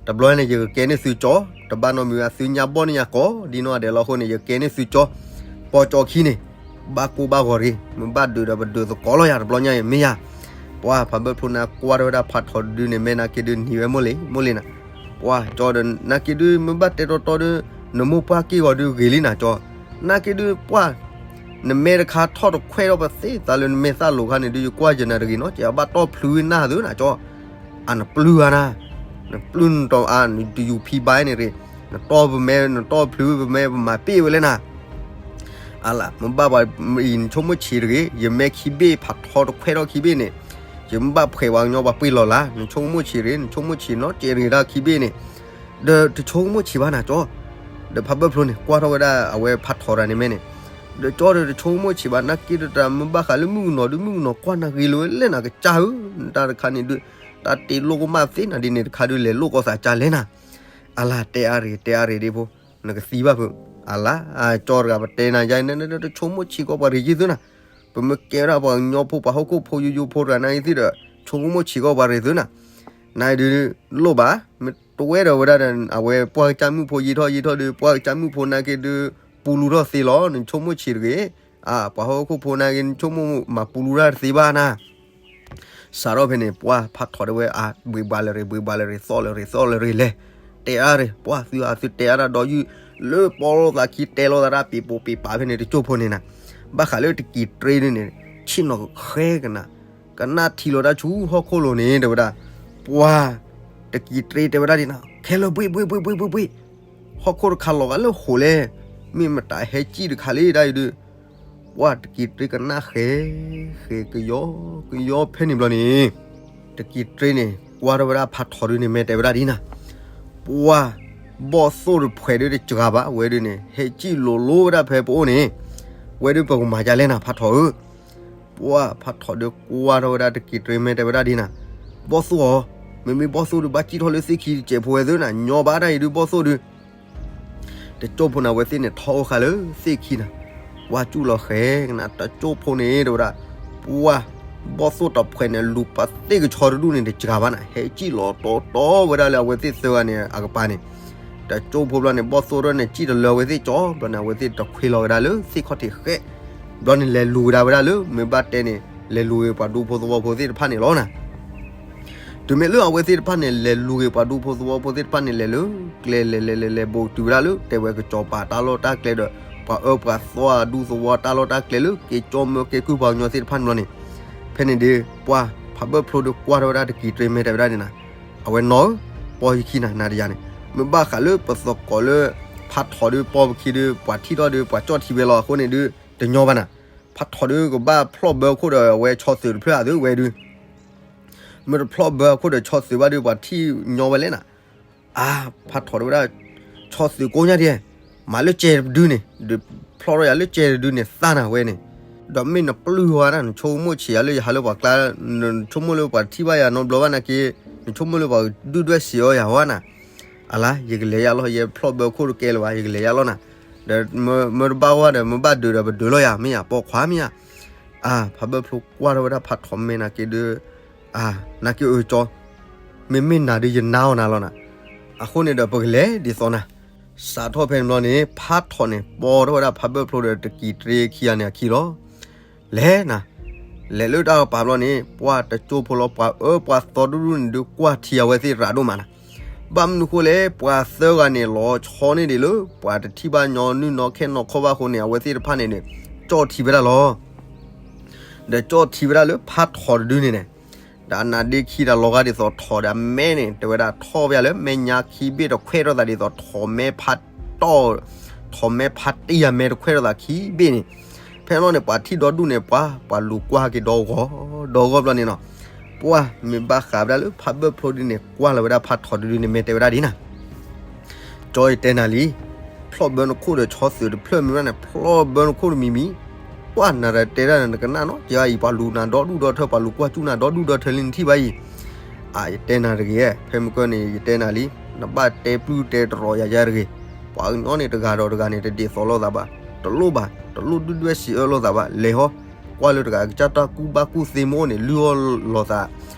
တဘျီန့ၣ် ယကကဲန့ၢ်သုကၠီ, တဘၣ်နီတမံၤဘၣ်, သုညါဘီၣ်န့ၢ်ယၤကိးဒ်နီၢ်ဂၤဒဲးလီၤ. အဃိန့ၣ် ယကဲန့ၢ်သုကၠီ, ပိာ်ကၠီခံန့ၣ် ဘၣ်ကိၢ်ဘၣ်ဂီၤတဂ့ၤ, မ့ၢ်ဘၣ်ဒုးဒီးပဒုးသကိးလီၤယၤ တဘျီညါအံၤ မ့ၢ်ယၤ. ပှၤဖးဘၢၣ်ဖျိန့ၣ် ကွၢ်ထီၣ်ဝဲဒၣ်ဖးထီၣ်တဒုန့ၣ် မဲာ်နၤက့ဒုးနံၤဝဲ မိၢ်လ့ၤ မိၢ်လ့ၤနၤ. ပှၤကၠီဒီး နၤက့ဒုး မ့ၢ်ဘၣ်တဲတီတီဒုး နမိၢ်ပှၢ်က့ၢ်ဂီၤဒုးဂ့ၤလံနၤကၠီ, နၤက့ဒုး ပှၤ နမဲာ်တခါထီၣ်တခွဲးဒီးပသ့သးလၢနမဲာ်သၣ်လိၤခါန့ၣ်ဒုး ယကွၢ်ယနၤတဂ့ၤနီတစဲး, ဘၣ်တီၢ်ဖျုးနၢ်သုနၤကၠီ, အနပျုၢ်ဧါနၤ, နပျုၢ်နတီၢ်အါ နတယူၤဖံဘါန့ၣ်ရ့ၣ်, နတီၢ်ပမဲ နတီၢ်ဖျုးပမဲ ပမၤပ့ၢ်ဝဲလဲၣ်နၤ. အလၢ မ့ၢ်ဘၣ်ပှၤအံၤ နဆိကမိၣ်ဆံးတဂ့ၤ, ယမဲာ်ခံဘ့ၣ်ဖးထီတခွဲးထီၣ်ခံဘ့ၣ်န့ၣ်, ယမ့ၢ်ဘၣ်ဖှဲးပှၤကညီပှၤပှ့ၤလီၤလၢ်, နဆိကမိၣ်ဆံးတဂ့ၤ, နဆိကမိၣ်ဆံးနီတစဲးတဂ့ၤတၢ်ခံဘ့ၣ်န့ၣ်, ဒီးတဆိကမိၣ်ဆံးဘၣ်နၤကၠီ. ဒီးဖးဘၢၣ်ဖျိန့ၣ် ကွၢ်ထီၣ်ဝဲဒၣ်အဝဲဖးထီၣ်တၢ်န့ၣ်မဲာ်န့ၣ်, ဒီးကၠီဒီးတဆိကမိၣ်ဆံးဘၣ် နၤက့ဒုးတၢ် မ့ၢ်ဘၣ်ဃးလၢမုၣ်ကနီၤဒုး မုၣ်ကနီၤကွၢ်နၤဂ့ၤလီၤဝဲလဲၣ်နၤ ကစၢ်ဧၢ, နတၢ်တခါန့ၣ်ဒုး တၢ်တ့လိၣ်ကမၣ်သ့နၤဒ်န့ၣ်တခါဒုး လဲၤလိၣ်ကီၢ်သးကၢ်လဲၣ်နၤ. အလၢ တဲအါရ့ၣ် တဲအါရ့ၣ်ဒ့ဖိ, နကသံဘၣ်ဖုး, အလၢ ကၠီတဂၤ ပတဲနၤယါ နတဆိကမိၣ်ဆံးကီးပှၤရ့ၣ်ယုၢ်သုနၤ, ပမ့ၢ်ကဲဝဲဒၣ်ပှၤကညီဖိ ပှၤဟီၣ်ခိၣ်ဖိယိယိဖိတဂၤ နၤအံၤသ့ၣ်ဒီး ဆိကမိၣ်ဆံးကီးပှၤရ့ၣ်သုနၤ, နၤအံၤဒုး လိၣ်ဘၣ်, မ့ၢ်တဝဲဒီးဝဲဒၣ်ဒီး အဝဲပှၢ်ကစၢ်မုၣ်ဖိယံာ်ထီၣ်ယံာ်ထီၣ်ဒီး ပှၢ်ကစၢ်မုၣ်ဖိနၤက့ဒုး ပူလူထီၣ်သ့လီၤ, နဆိကမိၣ်ဆံးတဂ့ၤ, အါ ပှၤဟီၣ်ခိၣ်ဖိနၤက့ နဆိကမိၣ်မးပူလူတၢ်တသ့ဘၣ်နၤ. စးထီၣ်ဖဲန့ၣ် ပှၢ်ဖးထီၣ်ဒၣ်ဝဲ အါ ဘှ့းဘှါလၢရ့ၣ် ဘှ့းဘှါလၢရ့ၣ် သီၣ်လၢရ့ၣ် သီၣ်လၢရ့ၣ်လဲၣ်, တဲအါရ့ၣ် ပှၢ်သုအသုတဲအါတၢ်ဒီးယုၢ် လၢပီလိာ်သးခံ တဲလိာ်သးတၢ်ပ့ၤပိာ်ပ့ၤပာ်ဖဲန့ၣ် တကၠိၢ်ဖိန့ၣ်နၤ, ဘၣ်ဃးလၢတကံၤတြ့ဒုးန့ၣ် ဆ့ၣ်နီၤဃဲကနၤ, ကနၣ်ထံလီၤတၢ်ဆူဟီၣ်ခိၣ်လိၤန့ၣ် တဲဝဲဒၣ်, ပှၢ် တကံၤတြ့တဲဝဲဒၣ်ဒ်နၤ ခဲလၢာ်ဘှ့ၣ်ဘှ့ၣ်ဘှ့ၣ်ဘှ့ၣ်ဘှ့ၣ်ဘှ့ၣ်, ဟီၣ်ခိၣ်တခါလီၤဂာ်လၢဃိာ်လဲၣ်, မ့ၢ်မတၤဟဲစံၣ်တခါလံဒၣ်အံၤဒုး ပှၢ်တကံၤတြ့ကနၣ်ဃဲ ဃဲကယီ ကယီဖဲန့ၣ်ဘျီန့ၣ်, တကံၤတြ့န့ၣ် ကွၢ်ထီၣ်ဝဲဒၣ်ဖးထီၣ်ဒုးန့ၣ် မ့ၢ်တဲဝဲဒၣ်ဒ်နၤ, ပှၢ် ဘီၣ်သိၣ်တဖှဲးဒုးတစှၤဘၣ်ဝဲဒုးန့ၣ် ဟဲစံၣ်လိၤလိၤဝဲဒၣ်ဖဲပအိၣ်န့ၣ်, ဝဲဒုးပကမၤဒ်လဲၣ်နၤ ဖးထီၣ်ဧၢ. ပှၢ်ဖးထီၣ်ဒုးကွၢ်ထီၣ်ဝဲဒၣ်တကံၤတြ့ မ့ၢ်တဲဝဲဒၣ်ဒ်နၤ, ဘီၣ်သိၣ်ဧၢ, မ့မ့ၢ်ဘီၣ်သိၣ်ဒုးဘၣ်စံၣ်ထီၣ်လၢသ့ၣ်ခံတစဲးဖိဝဲသုနၤ ညီဘၣ်တၢ်အံၤဒုးဘီၣ်သိၣ်ဒုး တကၠိၢ်ဖိန့ၣ် အဝဲသ့ၣ်န့ၣ်ထီၣ်အိၣ်ဃာ်လၢသ့ၣ်ခံနၤ, ကွၢ်စူၣ်လီၤဃဲကနၤ တကၠိၢ်ဖိန့ၣ် တဲဝဲဒၣ်, ပှၢ် ဘီၣ်သိၣ်တဖှဲးန့ၣ် လူၤပသ့ၣ်ကဆီတဒူၣ်န့ၣ် တစှၤဘၣ်နၤ ဟဲစံၣ်လီၤတီတီဝဲဒၣ်လၢအဝဲသ့ၣ်သၢဂၤန့ၣ် အကပၤန့ၣ်, တကၠိၢ်ဖိဘျီန့ၣ် ဘီၣ်သိၣ်ဒၣ်န့ၣ် စံၣ်တလၢအဝဲသ့ၣ်ကၠီ ဘျီန့ၣ် အဝဲသ့ၣ်တခွ့လီၤကဒါလၢသ့ၣ်ခီၣ်ထံးဃဲ, ဘျီန့ၣ် လဲၤလူၤကဒါဝဲဒၣ်လၢ မ့ၢ်ဘၣ်တဲန့ၣ် လဲၤလူၤက့ၤပှၤဒူဖိသဝီဖိသ့ၣ်တဖၣ်န့ၣ်လီၤနၤ. တုၤမ့ၢ်လၢအဝဲသ့ၣ်တဖၣ်န့ၣ် လဲၤလူၤက့ၤပှၤဒူဖိသဝီဖိသ့ၣ်တဖၣ်န့ၣ် လဲၤလၢကျဲ လဲၤလဲၤလဲၤလဲၤ ဘူးတုၤဝဲဒၣ်လၢ တဲဝဲကစီၤပၤတၢ်လီၢ်တၢ်ကျဲဒီး ပှၤအၢပှၤသီအဒူသဝီတၢ်လီၢ်တၢ်ကျဲလၢ က့ၤကၠီမၢကဲကုၢ်ပှၤကညီသ့ၣ်တဖၣ်န့ၣ်ဘျီန့ၣ်, ဖဲန့ၣ်ဒုး ပှၢ်ဖးဘၢၣ်ဖျိဒုးကွၢ်ထီၣ်ဝဲဒၣ်တကံၤတြ့ မ့ၢ်တဲဝဲဒၣ်န့ၣ်နၤ, အဝဲနီၢ်ဧၢ, ပီၢ်ယခံနၤ နၤတယၤန့ၣ် မ့ၢ်ဘၣ်ဃးလၢပသကိးလၢ ဖးထီၣ်ဒုးပီၢ်ပခံဒုး ပှၤထံၣ်ထီၣ်ဒုး ပှၤကၠီၣ်ထံဝဲလီၤအဃိန့ၣ်ဒုး တညီဘၣ်နၤ, ဖးထီၣ်ဒုးကဘၣ်ဖျီၣ်ဘၢအခိၣ်ဒီးအဝဲဆီသုးတဖျၢၣ်အသုဝဲဒုး မ့ၢ်တဖျီၣ်ဘၢအခိၣ်ဒီးဆီသုးဘၣ်ဒုး ပှၤထံၣ်ညီဝဲလဲၣ်နၤ, အါ ဖးထီၣ်ဒုးဝဲဒၣ် ဆီသုးကိးညါဒဲး, မၤလၢကဲတဒုန့ၣ် ဒုးဖျီၣ်ထီၣ်ယၤလၢကဲတဒုန့ၣ် သၣ်နၤဝဲန့ၣ်, ဒီးမ့ၢ်နပျုၢ်ဝဲဒၣ် နဆိကမိၣ်ဆံးယၤလၢယဟးလၢပှၤကျါ, နဆိကမိၣ်လၢပှၤထံၣ်ဘၣ်ယၤနီတဘျီဘၣ်နာ်က့, နဆိကမိၣ်လၢပှၤဒုၣ်ဒွဲၣ်စံးအီၤယၤဝဲနၤ, အလါ ယကလဲၤယၤလီၤ ယဖျီၣ်ဘၢခိၣ်တကဲလၢၤဘၣ် ယကလဲၤယၤလီၤနၤ, ဒီးမၢတဘၣ်ဝဲဒီး မ့ၢ်ဘၣ်ဒုးဒီးပဒုးလီၤယၤ မ့ၢ်ယၤပိာ်ခွါမ့ၢ်ယၤ, အါ ဖးဘၢၣ်ဖျိကွၢ်ထီၣ်ဝဲဒၣ်ဖးထီၣ်မဲာ်နာ်က့ဒုး, အါ နာ်က့အၢကၠီ, မ့မ့ၢ်နၤဒုးယနါအီၤနၤလီၤနၤ, အဃိန့ၣ်ဒီးပကလဲၤဒ်သိးနၤ, စးထီၣ်ဖဲန့ၣ်ဘျီန့ၣ် ဖးထီၣ်န့ၣ် ပိာ်ထီၣ်ဝဲဒၣ်ဖးဘၢၣ်ဖျိဒီးတကံၤတြ့ခံဂၤန့ၣ်အခံလီၤ. လဲၤနၤ, လဲၤလၢတၢ်ကပၤဘျီန့ၣ် ပှၢ်တကၠိဖိလီၤ ပှၤအၢပှၤသီဒူၣ်ဒူၣ်န့ၣ်ဒုးကွၢ်ထံအဝဲသ့ၣ်ရးဒိၣ်မးနၤ, ဘၣ်မနုၤဃိလဲၣ် ပှၤသၢဂၤန့ၣ် လီၤဆီန့ၢ်ဒံးလၢ ပှၤတထံၣ်ဘၣ်ညီနုၢ်နီခဲနီၢ်ခီဘၣ်အဃိန့ၣ် အဝဲသ့ၣ်တဖၣ်န့ၣ်န့ၣ် ကၠီၣ်ထံဝဲဒၣ်လီၤ. ဒီးကၠီၣ်ထံဝဲဒၣ်လၢဖးထီၣ်တဒုန့ၣ်န့ၣ်, ဒီးအနါဒ့ခံဒီးလီၤဂာ်ဒ်သိးထီၣ်ဒီးအမဲန့ၣ် တဲဝဲဒၣ်ထီၣ်ဝဲဒၣ်လၢမဲာ်ညါခံဘ့ၣ်တခွဲးထီၣ်သးဒ်သိးထီၣ်မဲာ်ဖးတီၢ်, ထီၣ်မဲာ်ဖးတံၢ်ယၤမဲာ်တခွဲးထီၣ်သးခံဘ့ၣ်န့ၣ်, ဖဲန့ၣ်ဘျီန့ၣ် ပှၤထံၣ်ဒီဒူၣ်န့ၣ် ပှၤ ပှၤလူၤကွၢ်က့ၤဒီဂီၤ, ဒီဂီၤဘျီန့ၣ်နီၤ, ပှၤမ့ၢ်ဘၣ်ဃးဝဲဒၣ်လၢဖးဘၢၣ်ဖျိဒုန့ၣ် ကွၢ်လီၤဝဲဒၣ်ဖးထီၣ်တဒုန့ၣ် မ့ၢ်တဲဝဲဒၣ်ဒ်နၤ ကၠီယတဲနၤလံ, ဖျီၣ်ဘၢနခိၣ်ဒီးဆီသုးတဖျၢၣ်မ့ၢ်ဘၣ်န့ၣ် ဖျီၣ်ဘၢနခိၣ်တမံၤမံၤ, ပှၤနၤဒီးတဲဒၣ်နကနၣ်နီၤ, ကၠီအံၤပှၤလူၤနၤဒီဒူၣ်ဒီထၢ ပှၤလူၤကွၢ်စူၣ်နၤဒီဒူၣ်ဒီထၢလံနထံၣ်ဘၣ်အံၤ, အယတဲနၤတဂ့ၤ, ဖဲမုၢ်ကၢၢ်န့ၣ် ယတဲနၤလံ, နဘၣ်တဲပျုၢ်တဲတရီၤယၤယၤတဂ့ၤ, ပှၤကညီန့ၣ်တဂၤဒီးတဂၤန့ၣ် တဒ်သိးလိာ်သးဘၣ်, တလိၣ်ဘၣ်, တလိၣ်ဒုၣ်ဒွဲၣ်စံးအၢလိာ်သးဘၣ်, လဲၤဟီ, ကွၢ်လၢတဂၤ ကစၢ်တၢ်ကူၣ်ဘၣ်ကူၣ်သ့မ့ၢ်အိၣ်န့ၣ် လုၢ်အီၣ်လိာ်သး,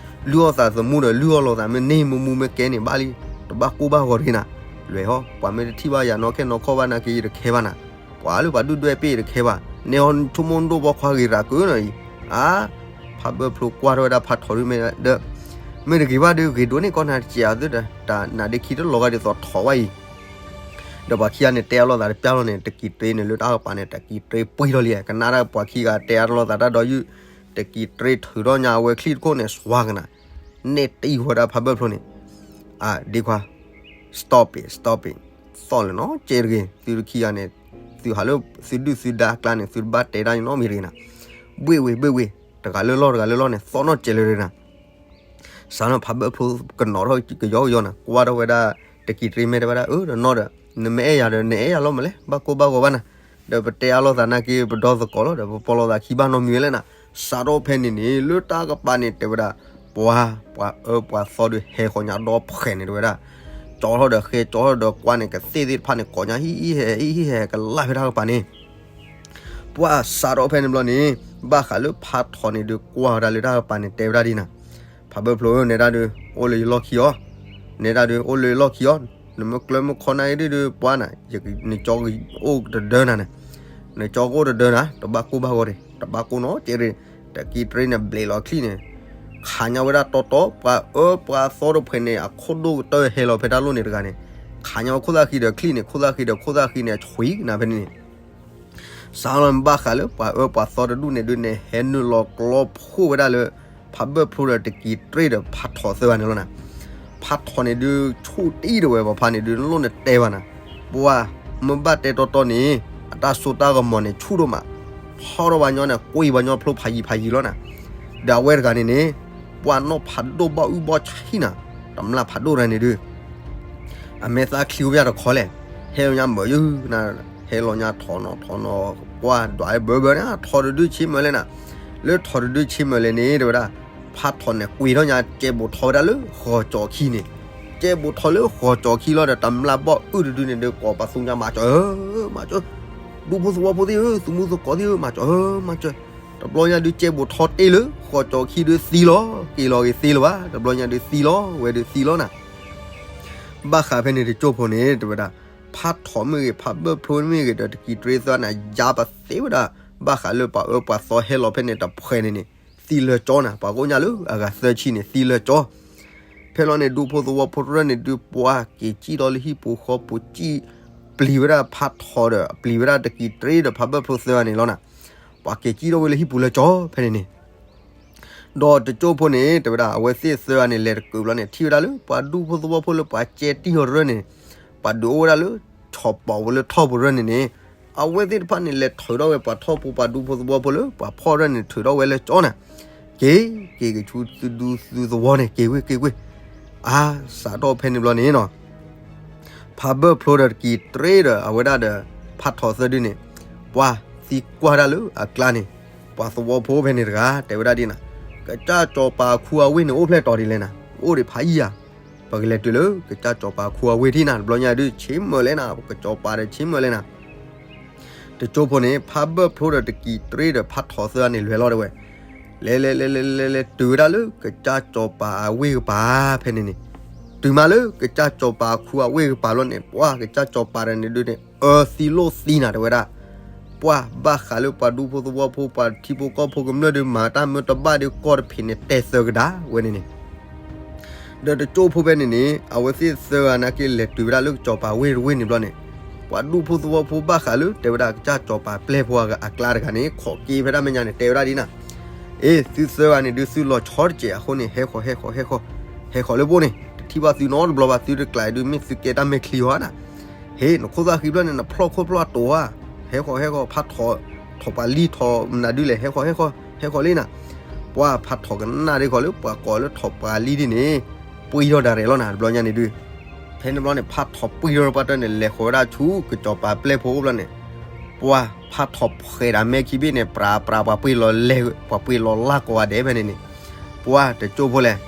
လုၢ်အီၣ်သးသမူဒီး လုၢ်အီၣ်လိာ်သးမ့ၢ်န့ၢ်မ့ၢ်မူမ့ၢ်ကဲန့ၣ် ဘၣ်လံ, တဘၣ်ကိၢ်ဘၣ်ဂီၤတဂ့ၤနၤ, လွဲၢ်ဟီ, ပှၤမ့ၢ်တထံၣ်ဘၣ်ယၤနီၢ်ခဲနီၢ်ခီဘၣ်နာ်က့ ယတခဲဘၣ်နၤ, ပှၤလၢပှၤဒုၣ်ဒွဲၣ်ပ့ၢ်ယတခဲဘၣ်, နဲအီၤဆိကမိၣ်ဒိၣ်ဘီခွါဂ့ၤရၤကၢနီၤအံၤ, အါ, ဖးဘၢၣ်ဖျိကွၢ်ထီၣ်ဝဲဒၣ်ဖးထီဒုးမ့ၢ်ဒီး မ့ၢ်တဂ့ၤဘၣ်ဒီး ဂ့ၤဒိၣ်န့ၢ်ကီၢ်နၤတစဲးအသုဒီး တၢ်နးဒ့ခံတလီၤဂာ်ဒ်သိးထီၣ်ဝဲအံၤ, ဒီးပှၤခံဂၤန့ၣ် တဲအလိာ်သးတပျၢ်လီၤန့ၣ် တကံးတြ့န့ၣ် လၢတၢ်ကပၤန့ၣ် တကံးတြ့ပှံၢ်ထီၣ်လံ, ကနၣ်တၢ်ပှၤခံဂၤတဲအလိာ်သးတၢ်ဒီးယုၢ်, တကံးတြ့ထုးထီၣ်ညါအဝဲချံၣ်တခိၣ်န့ၣ် စွါကနၤ, န့ၢ်တံၢ်ဝဲဒၣ်ဖးဘၢၣ်ဖျိန့ၣ်, အါ, ဒ့ခွါ, stop it, stop it, သီၣ်လၢၤနီတစဲးတဂ့ၤ, သုတခံဂၤန့ၣ်, သုဟးလၢသုဒုၣ်သုဒါအကျါန့ၣ် သုတဘၣ်တဲတၢ်နီတမံၤတဂ့ၤနၤ, ဘှ့ၣ်ဝ့ၤ ဘှ့ၣ်ဝ့ၤ, တဂၤလၢလီၢ်တဂၤလၢလီၢ်န့ၣ် သီၣ်နီတစဲးလၢၤတဂ့ၤနၤ စးထီၣ်ဖးဘၢၣ်ဖျိကနိးထီၣ်ကယီကယီနၤ, ကွၢ်ထီၣ်ဝဲဒၣ်တကံးတြ့မဲာ်တဲဝဲဒၣ် အၢ ဒီးနီၢ်ဒီး နမ့ၢ်အဲၣ်ယၤဒီး နအဲၣ်ယၤလီၤမးလဲၣ်, ဘၣ်ကိၢ်ဘၣ်ဂီၤဘၣ်နၤ, ဒီးပတဲအလိာ်သးနာ်က့ ပဒီသကိးလီၤဒီး ပပီၢ်လိာ်သးခံဘၣ်နီတမံၤဝဲလဲၣ်နၤ, စးထီၣ်ဖဲန့ၣ်န့ၣ် လၢတၢ်ကပၤန့ၣ် တဲဝဲဒၣ်, ပှၤ, ပှၤအၢပှၤသီဒီးဟဲဃီၤညါဒီဖျဲးန့ၣ် တဲဝဲဒၣ်, ကၠီထီၣ်ဒီးဃဲ ကၠီထီၣ်ဒီးကွၢ်န့ၣ် ကသ့ၣ်သ့ၣ်တဖၣ်န့ၣ် ကိးညါဟံၣ်ဟံၣ်ဟဲ ဟံၣ်ဟံၣ်ဟဲ ကလၢ်ဖဲတၢ်ကပၤန့ၣ် ပှၤစးထီၣ်ဖဲန့ၣ်ဘျီန့ၣ်, ဘၣ်ဃးလၢဖးထီန့ၣ်ဒုး ကွၢ်ဝဲဒၣ်လၢတၢ်ကပၤန့ၣ် တဲဝဲဒၣ်ဒ်နၤ, ဖးဘၢၣ်ဖျိဧၢ နဲဒၣ်ဒုး အိၣ်လၢယလီၢ်ခံအီၤ, နဲဒၣ်ဒုး အိၣ်လၢယလီၢ်ခံအီၤ, နမ့ၢ်ကျၢၢ်မ့ၢ်ခီနၢ်အံၤဒုးဒုး ပှၤနၤ, နကၠီအိၣ်တဒၢနၤန့ၣ်, နကၠီကအိၣ်တဒၢနၤ တဘၣ်ကိၢ်ဘၣ်ဂီၤတဂ့ၤ, တဘၣ်ကိၢ်နီတစဲးတဂ့ၤ, တကံးတြ့န့ၣ် ဘျဲးလီၤချံၣ်န့ၣ်, ခးညါဝဲဒၣ်တီတီ ပှၤအၢပှၤသီတဖျဲးန့ၣ် အခိၣ်ဒိၣ်ကတၢၢ်ဟဲလီၤဖဲတၢ်လီၢ်န့ၣ်တဂၤန့ၣ်, ခးညါဝဲခိၣ်သၣ်ဃံဒီးချံၣ်န့ၣ် ခိၣ်သၣ်ဃံဒီးခိၣ်သၣ်ဃံန့ၣ် အဆွံကနၤဖဲန့ၣ်န့ၣ် စးလီၤဘၣ်ဃးလၢပှၤအၢပှၤသီတဒူၣ်န့ၣ်ဒုးန့ၣ် ဟဲနုာ်လီၤကျီဖှိၣ်ဝဲဒၣ်လၢ ဖးဘၢၣ်ဖျိဒီးတကံးတြ့ဒီးဖးထီသၢဂၤန့ၣ်လီၤနၤ, ဖးထီန့ၣ်ဒုးဆူၣ်တံၢ်ဒီးဝဲပှၤဖးန့ၣ်ဒုး နလိၣ်နတဲဘၣ်နၤ, ပှၤ, မ့ၢ်ဘၣ်တဲတီတီန့ၣ်, အတၢ်စိတၢ်ကမီၤန့ၣ်ဆူၣ်ဒိၣ်မး, ထီၣ်ထီၣ်ဘၣ်ညီန့ၣ် ကွံာ်ဘၣ်ညီဖျိဖးယံၤဖးယံၤလီၤနၤ, ဒီးအဝဲတဂၤန့ၣ်န့ၣ်, ပှၤနီၢ်ဖးဒိၣ်ဘၣ်အုၣ်ဘီၣ်ဆံၣ်နၤ, တမျၢ်ဖးဒိၣ်တဂၤန့ၣ်ဒုး အမဲာ်သၣ်ချံဝဲတခီလဲၣ်, ဟဲလီၤညါမၢာ်ယုၢ်နၤ, ဟဲလီၤညါထီၣ်နီၤထီၣ်နီၤ, ကွၢ်ဒွးဘၢဘၢန့ၣ် ထီတဒုဆ့မၢလဲၣ်နၤ, လၢထီတဒုဆ့မၢလဲၣ်န့ၣ် တဲဝဲဒၣ်, ဖးထီန့ၣ် ကွံာ်ထီၣ်ညါကဲဘူးထီဝဲဒၣ်လၢဂီၤကၠီခံန့ၣ်, ကဲဘူးထီလၢဂီၤကၠီခံလီၤဒီး တမျၢ်ဘီၣ်အုၣ်တဒုန့ၣ်ဒီး ကိးပသူညါမၤစၢၤဧၢ, မၤစၢၤ, ဒူဖိသဝီဖိသ့ၣ်ဧၢ, သုးမုၢ်သကိးသ့ၣ်ဧၢ, မၤစၢၤဧၢ, မၤစၢၤ, တဘျီညါဒုးကဲဘူးထီတ့ၢ်လၢ ဂီၤကၠီခံဒုးသံလီၤ, က့ၤလီၤဂ့ၤသ့လၢၤဘၣ်, တဘျီညါဒုးသံလီၤ, ဝဲဒုးသံလီၤနၤ ဘၣ်ဃးဖဲန့ၣ်တကၠိၢ်ဖိန့ၣ် တဲဝဲဒၣ်, ဖးထီမ့ၢ်ဂ့ၤ ဖးဘၢၣ်ဖျိမ့ၢ်ဂ့ၤဒီး တကံးတြ့သၢန့ၣ် ယါပသ့ဝဲဒၣ်, ဘၣ်ဃးလၢပှၤအၢပှၤသီဟဲလီၤဖဲန့ၣ်တဖှဲးန့ၣ်န့ၣ်, သံလၢာ်ကၠီနၤ, ပှၤကိးညါလၢအဂၤသၢဆံန့ၣ် သံလၢာ်ကၠီ, ဖဲလီၤန့ၣ် ဒူဖိသဝီဖိတရၢၢ်န့ၣ်ဒုး ပှၤက့ၤစံၣ်ထီၣ်လၢဟံၣ်ပူၤဃီပူၤ စံၣ်ပျံၤဝဲဒၣ်ဖးထီဒီး ပျံၤဝဲဒၣ်တကံးတြ့ဒီးဖးဘၢၣ်ဖျိသၢဂၤန့ၣ်လီၤနၤ, ပှၤက့ၤစံၣ်ထီၣ်ဝဲလၢဟံၣ်ပူၤလၢာ်ကၠီဖဲန့ၣ်န့ၣ် ဒီးတကၠိၢ်ဖိန့ၣ် တဲဝဲဒၣ် အဝဲသ့ၣ်သၢဂၤန့ၣ် လဲၤတကုးဘျီန့ၣ် ထံၣ်ဝဲဒၣ်လၢ ပှၤဒူဖိသဝီဖိလၢပှၤကဲတံၢ်အီၤတရၢၢ်န့ၣ်, ပှၤဒုးအိၣ်ဝဲဒၣ်လၢ ဆီၣ်ပီးဝဲလၢထီၣ်ပူၤတရၢၢ်န့ၣ်န့ၣ်, အဝဲသ့ၣ်တဖၣ်န့ၣ် လဲၤထုးထီၣ်ဝဲပှၤထီၣ်ဖိ ပှၤဒူဖိသဝီဖိလၢပှၤဖီၣ်တရၢၢ်န့ၣ် ထုးထီၣ်ဝဲလၢာ်ကၠီနၤ, က့ၤ, က့ၤက့ၤဆူသုဒူသုသဝီန့ၣ် က့ၤကွ့ၢ်က့ၤကွ့ၢ်, အါ, စးထီၣ်ဖဲန့ၣ်ဘျီန့ၣ်နီၤ ဖးဘၢၣ်ဖျိဒီးတကံးတြ့ဒီး အဝဲဒၣ်ဒီး ဖးထီသၢဒုန့ၣ်, ပှၤသံကွၢ်တၢ်လၢအကျါန့ၣ်, ပှၤသဝီဖိဖဲန့ၣ်တဂၤ တဲဝဲဒၣ်ဒ်နၤ, ကစၢ်စီၤပၤအခူအဝ့ၢ်န့ၣ် အိၣ်ဖျဲၣ်တီၤဒ်လဲၣ်နၤ, အိၣ်ဒံးဖးယံာ်ဧါ, ပကလဲၤတုၤလၢကစၢ်စီၤပၤအခူအဝ့ၢ်ထံၣ်နၤ, တဘျီညါဒုး ဆ့မၢၢ်လဲၣ်နၤ, ကစီၤပၤဒီးဆ့မၢၢ်လဲၣ်နၤ တကၠိဖိန့ၣ် ဖးဘၢၣ်ဖျိဒီးတကံးတြ့ဒီးဖးထီသၢန့ၣ် လဲၤလီၤဒၣ်ဝဲ, လဲၤလဲၤလဲၤလဲၤလဲၤလဲၤတုၤဝဲဒၣ်လၢ ကစၢ်စီၤပၤအဝ့ၢ်ကပၤ ဖဲန့ၣ်န့ၣ်, တုၤမးလၢကစၢ်စီၤပၤအခူအဝ့ၢ်ကပၤလီၤန့ၣ်, ပှၤကစၢ်စီၤပၤတဂၤန့ၣ်ဒုးန့ၣ် အၢသံလိာ်သံနၤတဲဝဲဒၣ်, ပှၤဘၣ်ဃးလၢပှၤဒူဖိသဝီဖိ ပှၤထံဖိကီၢ်ဖိကမျၢၢ်ဒုး မၤတၢ်မၢတဘၣ်ဒုး ကီၢ်တဖံးန့ၣ် တဲသၢကဒါဝဲန့ၣ်န့ၣ် ဒီးတကၠိဖိဖဲန့ၣ်န့ၣ် အဝဲသ့ၣ်သၢဂၤနာ်က့ လဲၤတုၤဝဲဒၣ်လၢကစီၤပၤဝ့ၢ်တဝ့ၢ်န့ၣ်ဘျီန့ၣ်, ပှၤဒူဖိသဝီဖိဘၣ်ဃးလၢ တဲဝဲဒၣ်ကစၢ်စီၤပၤပျဲၢ်ဖိအကျါတဂၤန့ၣ် ခိးက့ၤဖဲဒၣ်မဲာ်ညါန့ၣ် တဲဝဲဒၣ်ဒ်နၤ, အ့ သုသၢဂၤန့ၣ်ဒုး သုလီၤဆီတစဲးအဃိန့ၣ် ဟဲဃီၤ ဟဲဃီၤ ဟဲဃီၤ, ဟဲဃီၤလၢဘိန့ၣ် တထံၣ်ဘၣ်သုနီတဘျီဘၣ်, သုတကျးဒုး မ့ၢ်သုကဲတၢ်မဲာ်ချံဧါနၤ, ဟ့ၣ် နခိၣ်သၣ်ဃံဖျၢၣ်န့ၣ် နဖျီၣ်ခိၣ်ဖျီၣ်တိၤဧါ, ဟဲဃီၤ ဟဲဃီၤ ဖးထီၣ်, ထီၣ်ပှၤလံ ထီၣ်မနုၤဒုးလဲၣ် ဟဲဃီၤ ဟဲဃီၤ ဟဲဃီၤလံနၤ, ပှၤဖးထီၣ်ကနၣ်ဒ်ဃီၤလၢပှၤကိးလၢထီၣ်ပှၤလံဒ်န့ၣ်, ပှံၢ်ထီၣ်ဒၣ်ရဲၣ်လီၤနၤ တဘျီညါန့ၣ်ဒုး, ဖဲန့ၣ်ဘျီန့ၣ် ဖးထီၣ်ပှံၢ်ထီၣ်ပှၤတၢၢ်န့ၣ် လဲၤဃီၤဝဲဒၣ်ဆူကစီၤပၤပျဲၢ်ဖိအိၣ်ဘျီန့ၣ်, ပှၤဖးထီၣ်ဖှဲးဒၣ်မဲာ်ခံဘ့ၣ်န့ၣ် ပြးပြး ပှၤပှ့ၤလီၤလဲၤ ပှၤပှ့ၤလီၤလၢ်ကိးဂၤဒဲးဖဲန့ၣ်န့ၣ်, ပှၤတကၠိဖိလဲၣ်,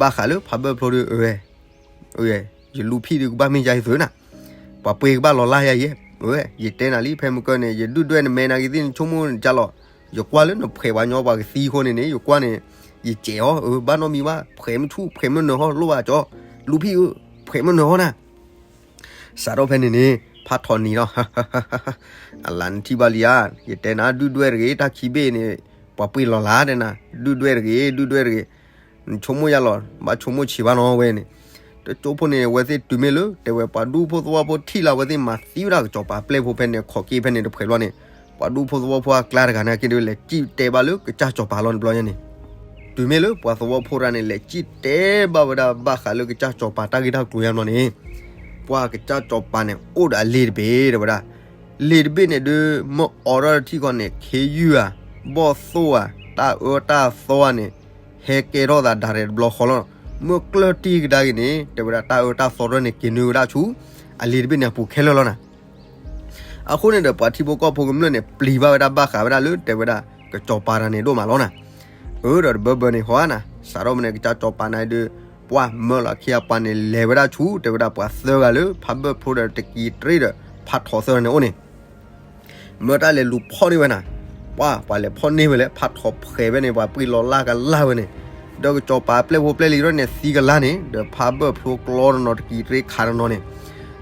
ဘၣ်ဃးလၢဖးဘၢၣ်ဖျိဒုး အဝဲ ယလူၤဖံးဒုးကဘၣ်မ့ၢ်ယါအံၤသုးနၤ, ပှၤပှ့ၤကဘၣ်လီၤလၢ်ယါအံၤ, ယတဲနၤလံ ဖဲမုၢ်ကၢၢ်န့ၣ် ယဒုၣ်ဒွဲၣ်နမဲာ်နာ်က့ၤသ့ၣ်နဆိကမိၣ်နကၢ်လီၤ, ယကွၢ်လၢနဖှဲးပှၤညီပှၤကသံအဃိန့ၣ်န့ၣ် ယကွၢ်န့ၣ် ယစဲးအီၤ အၢ ဘၣ်နီတမံၤဘၣ် ဖှဲးမ့ၢ်ဆူၣ် ဖှဲးမ့ၢ်နၢၤဟီ လိၣ်ဘၣ်ကၠီ, လူၤဖံးဧၢ, ဖှဲးမ့ၢ်နၢၤဟီနၤ. စးထီၣ်ဖဲန့ၣ်န့ၣ် ဖးထီၣ်နံၤလီၤ, အလၤနထံၣ်ဘၣ်လံဧါ, ယတဲနၤ ဒုၣ်ဒွဲၣ်တဂ့ၤ, တၢ်ခံဘ့ၣ်န့ၣ် ပှၤပှ့ၤလီၤလၢတဲနၤ, ဒုၣ်ဒွဲၣ်တဂ့ၤ, ဒုၣ်ဒွဲၣ်တဂ့ၤ, နဆိကမိၣ်ယါလီၤ, ဘၣ်ဆိကမိၣ်ဆံးဘၣ်နီၤဝဲန့ၣ်. တကၠိဖိန့ၣ် အဝဲသ့ၣ်တုၤမ့ၢ်လၢ တဲဝဲပှၤဒူဖိသဝီဖိထံၣ်လၢအဝဲသ့ၣ်မၤသံဝဲဒၣ်ကစီၤပၤပျဲၢ်ဖိဖဲန့ၣ် ခိးက့ၤဖဲန့ၣ်တဖှဲးဘျီန့ၣ်, ပှၤဒူဖိသဝီဖိအကျါတဂၤန့ၣ်က့ၤဒီး လဲၤစံၣ်တဲဘၣ်လၢကစၢ်စီၤပၤလီၤန့ၣ်ဘျီညါန့ၣ်, တုၤမ့ၢ်လၢပှၤသဝီဖိတဂၤန့ၣ် လဲၤစံၣ်တဲဘၣ်ဝဲဒၣ်ဘၣ်ဃးလၢကစၢ်စီၤပၤတၢ်ဂ့ၢ်တၢ်ကျိၤညါဘျီန့ၣ်, ပှၤကစၢ်စီၤပၤန့ၣ် အိၣ်ဒီးအလ့ၤတဘ့ၣ်တဲဝဲဒၣ်, လ့ၤတဘ့ၣ်န့ၣ်ဒုး မ့ၢ်အိးထီၣ်တထံၣ်ဃီန့ၣ် ခ့ယုၢ်ဧါ, ဘီၣ်သိၣ်ဧါ, တၢ်အၢတၢ်သီဧါန့ၣ် ဟဲကဲထီၣ်သးဒၣ်ရဲၣ်တဘျီဃီလီၤ. မ့ၢ်ကျၢၢ်တံၢ်ကဒါက့ၤန့ၣ် တဲဝဲဒၣ်တၢ်အၢတၢ်သီတဖၣ်န့ၣ် က့ၤနုာ်ဝဲဒၣ်ဆူ အလ့ၤတဘ့ၣ်န့ၣ်အပူၤခဲလၢာ်လီၤနၤ. အဃိန့ၣ်ဒီး ပှၤထံဖိကီၢ်ဖိကမျၢၢ်န့ၣ် ပျံၤဘၣ်ဝဲဒၣ်ဘၣ်ဃးဝဲဒၣ်လၢ တဲဝဲဒၣ် ကစီၤပၤတဂၤန့ၣ်ဒိၣ်မးလီၤနၤ. အၢ ဒီးတဘၢဘၢန့ၣ်ဟီနၤ စးထီၣ်မ့ၢ်န့ၣ် ကစၢ်စီၤပၤန့ၣ်ဒုး ပှၤမၢလီၤခံအပှၤန့ၣ် လဲၤဝဲဒၣ်ဆူ တဲဝဲဒၣ်ပှၤသၢဂၤလၢ ဖးဘၢၣ်ဖျိဒီးတကံၤတရံးဒီး ဖးထီၣ်သၢဂၤန့ၣ်အိၣ်န့ၣ် မၢတၢ်လဲၤလူၤဖီၣ်န့ၢ်ဝဲနၤ, ပှၤ ပှၤလဲၤဖီၣ်န့ၢ်ဝဲလဲၣ် ဖးထီၣ်ဖှဲးဝဲန့ၣ် ပှၤပှ့ၤလီၤလၢ်ကလၢ်ဝဲန့ၣ်, ဒီးကစီၤပၤပျဲၢ်ဖိပျဲၢ်လံၤဒီးန့ၣ် သံကလၢ်န့ၣ် ဒီးဖးဘၢၣ်ဖျိကျီတနီၤ တကံၤတရံးခးတနီၤန့ၣ်,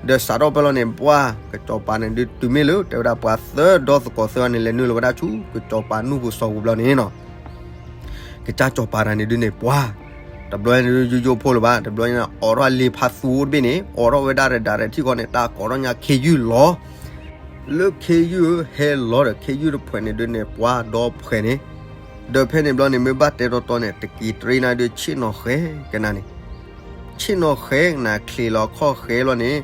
ဒီးစးထီၣ်ဖဲလီၤန့ၣ် ပှၤ ကစီၤပၤန့ၣ်ဒုးတုၤမ့ၢ်လၢ တဲဝဲဒၣ်ပှၤသၢဒီသကိးသၢဂၤန့ၣ် လဲၤနုာ်လီၤဝဲဒၣ်ဆူ ကစီၤပၤနူၢ်ပူၤစီၤပူၤဘျီန့ၣ်နီၤ ကစၢ်စီၤပၤတဂၤန့ၣ်ဒုးန့ၣ် ပှၤ တဘျီန့ၣ်ဒုး ယိယိဖိလၢၤဘၣ်, တဘျီန့ၣ် အိးထီၣ်လ့ၤဖးသူတဘ့ၣ်န့ၣ် အိးထီၣ်ဝဲဒၣ်ရဲၣ်ဒၣ်ရဲၣ်ထံၣ်ဃီန့ၣ် တၢ်ကိးထီၣ်ညါခ့ယုၢ်လီၤ. လၢခ့ယုၢ်ဧၢ ဟဲလီၤဒီး ခ့ယုၢ်တဖှဲးန့ၣ်ဒုးန့ၣ် ပှၤဒီဖှဲးန့ၣ်, ဒီးဖဲန့ၣ်ဘျီန့ၣ် မ့ၢ်ဘၣ်တဲတီတီန့ၣ် တကံၤတရံးနၤဒုး ဆ့ၣ်နီၤဃဲကနၤန့ၣ် ဆ့ၣ်နီၤဃဲကနၤ ချံးလီၤခီၣ်ဃဲလီၤန့ၣ်,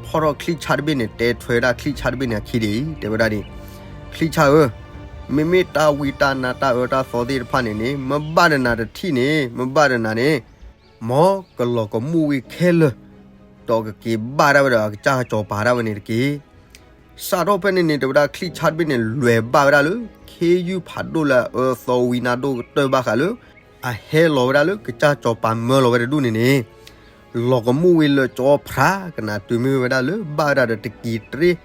ဖီၣ်ထီၣ်ချံၣ်ဆၣ်တဘ့ၣ်န့ၣ် တဲထွဲဒၣ်ချံၣ်ဆၣ်တဘ့ၣ်န့ၣ်အခံဒ်အံၤ တဲဝဲဒၣ်ဒ်, ချံၣ်ဆၣ်ဧၢ, မ့မ့ၢ်တၢ်ဝံတၢ်နါတၢ်အၢတၢ်သီသ့ၣ်တဖၣ်န့ၣ်န့ၣ် မ့ၢ်ဘၣ်ဒီးနၤတထံၣ်န့ၣ် မ့ၢ်ဘၣ်ဒီးနၤန့ၣ်, မ်ကလီၤကမူၣ်ဝံၤခဲလၢာ်, ဒီးကက့ၤဘၣ်ဒၣ်ဝဲဒီးအကစၢ်စီၤပၤဒၣ်ဝဲန့ၣ်တက့ၢ်. စးထီၣ်ဖဲန့ၣ်န့ၣ် တဲဝဲဒၣ်ချံၣ်ဆၣ်တဘ့ၣ်န့ၣ် လဲၤဘၣ်ဝဲဒၣ်လၢ ခ့ယုၢ်ဖးဒိၣ်လၢအအၢသီဝံနါဒိၣ်ကတၢၢ်ဘၣ်ဃးလၢ အဟဲလီၤဝဲဒၣ်လၢကစၢ်စီၤပၤမၢလီၤဝဲတဒူၣ်န့ၣ်န့ၣ်, လီၤကမူၣ်ဝံၤလၢာ်ကၠီဖးကနၤ တုၤမ့ၢ်ဝဲဒၣ်လၢဘၣ်ဝဲဒၣ်ဒီးတကံၤတရံး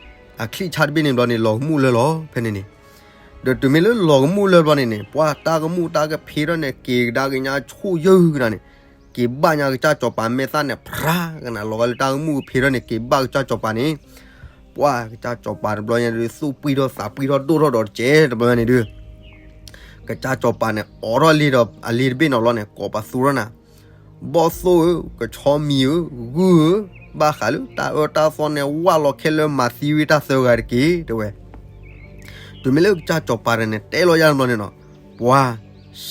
အချံၣ်ဆၣ်တဘ့ၣ်န့ၣ်ဘျီန့ၣ် လီၤကမူၣ်လၢာ်လီၤဖဲန့ၣ်န့ၣ်, ဒီးတုၤမ့ၢ်လၢလီၤကမူၣ်လၢာ်ဘျီန့ၣ်န့ၣ် ပှၤတၢ်ကမူၣ်တၢ်ကဖ့ထီၣ်န့ၣ် က့ၤကဒါက့ၤညါဆူၣ်ယုၢ်ကနၤန့ၣ်, က့ၤဘၣ်ညါကစၢ်စီၤပၤမဲာ်သၣ်န့ၣ် ဖးကနၤ လီၤဂာ်လၢတၢ်ကမူၣ်ကဖ့ထီၣ်န့ၣ် က့ၤဘၣ်ကစၢ်စီၤပၤန့ၣ်, ပှၤကစၢ်စီၤပၤတဘျီညါဒုး သူၣ်ပှံၢ်ထီၣ်သးပှံၢ်ထီၣ်ဒိၣ်ထီၣ်ဒီးတကဲးတဘျီညါန့ၣ်ဒုး ကစၢ်စီၤပၤန့ၣ် အိးထီၣ်လ့ၤဒီးအလ့ၤတဘ့ၣ်န့ၣ်လီၤန့ၣ် ကိးပသူထီၣ်နၤ, ဘီၣ်သိၣ်ဧၢ, ကဆီမံၤဧၢ, ဂုၢ်ဧၢ, ဘၣ်ဃးလၢတၢ်အၢတၢ်သီန့ၣ် ဝၢ်လီၤခဲလၢာ်မၤသံဝံၤတၢ်သၢဂၤတက့ၢ် တဲဝဲ. တုၤမ့ၢ်လၢကစၢ်စီၤပၤတဂၤန့ၣ် တဲလီၤယါတဘျီန့ၣ်နီၤ, ပှၤ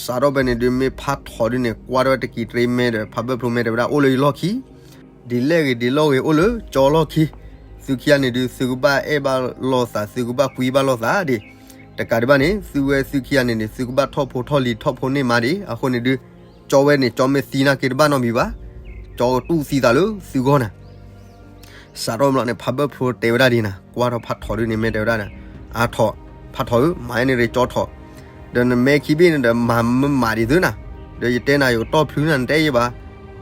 စးထီၣ်ဖဲန့ၣ်ဒုး မ့ၢ်ဖးထီၣ်ဒုးန့ၣ် ကွၢ်ထီၣ်ဝဲတကံၤတရံးမဲဒီး ဖးဘၢၣ်ဖျိမဲ တဲဝဲဒၣ် အိၣ်လၢယလီၢ်ခံ ဒ်လဲၣ်ဂ့ၤဒ်လဲၣ်ဂ့ၤ အိၣ်လၢကၠီလီၢ်ခံ, သုခံဂၤန့ၣ်ဒုး သုကဘၣ်အဲၣ်ဘၣ်လိာ်သး သုကဘၣ်ကွံဘၣ်လိာ်သးဒ်, တကးဒံးဘၣ်န့ၣ် သုဝဲသုခံဂၤန့ၣ်န့ၣ် သုကဘၣ်ထီၣ်ဖိထီၣ်လံၤထီၣ်ဖိန့ၢ်မးဒ်, အဃိန့ၣ်ဒုး ကၠီဝဲန့ၣ် ကၠီမ့ၢ်သံနာ်က့တဘၣ်နီတမံၤဘၣ်, ကၠီကတူၢ်သံသးလၢသုဂီၢ်နၤ စးထီၣ်ဘျီန့ၣ် ဖးဘၢၣ်ဖျိတဲဝဲဒၣ်ဒ်နၤ, ကွၢ်ထီၣ်ဖးထီၣ်ဒုးန့ၣ် မ့ၢ်တဲဝဲဒၣ်ဒီး, အါထီၣ်, ဖးထီၣ်ဧၢ, မၤန့ၢ်ရ့ကၠီထီၣ်, ဒီးနမဲခံဘ့ၣ်န့ၣ်ဒီး မၤမမးဒ်သုနၤ, ဒီးယတဲနၤ ယကတီၢ်ဖျုးနၤ နတအဲၣ်ယဘၣ်,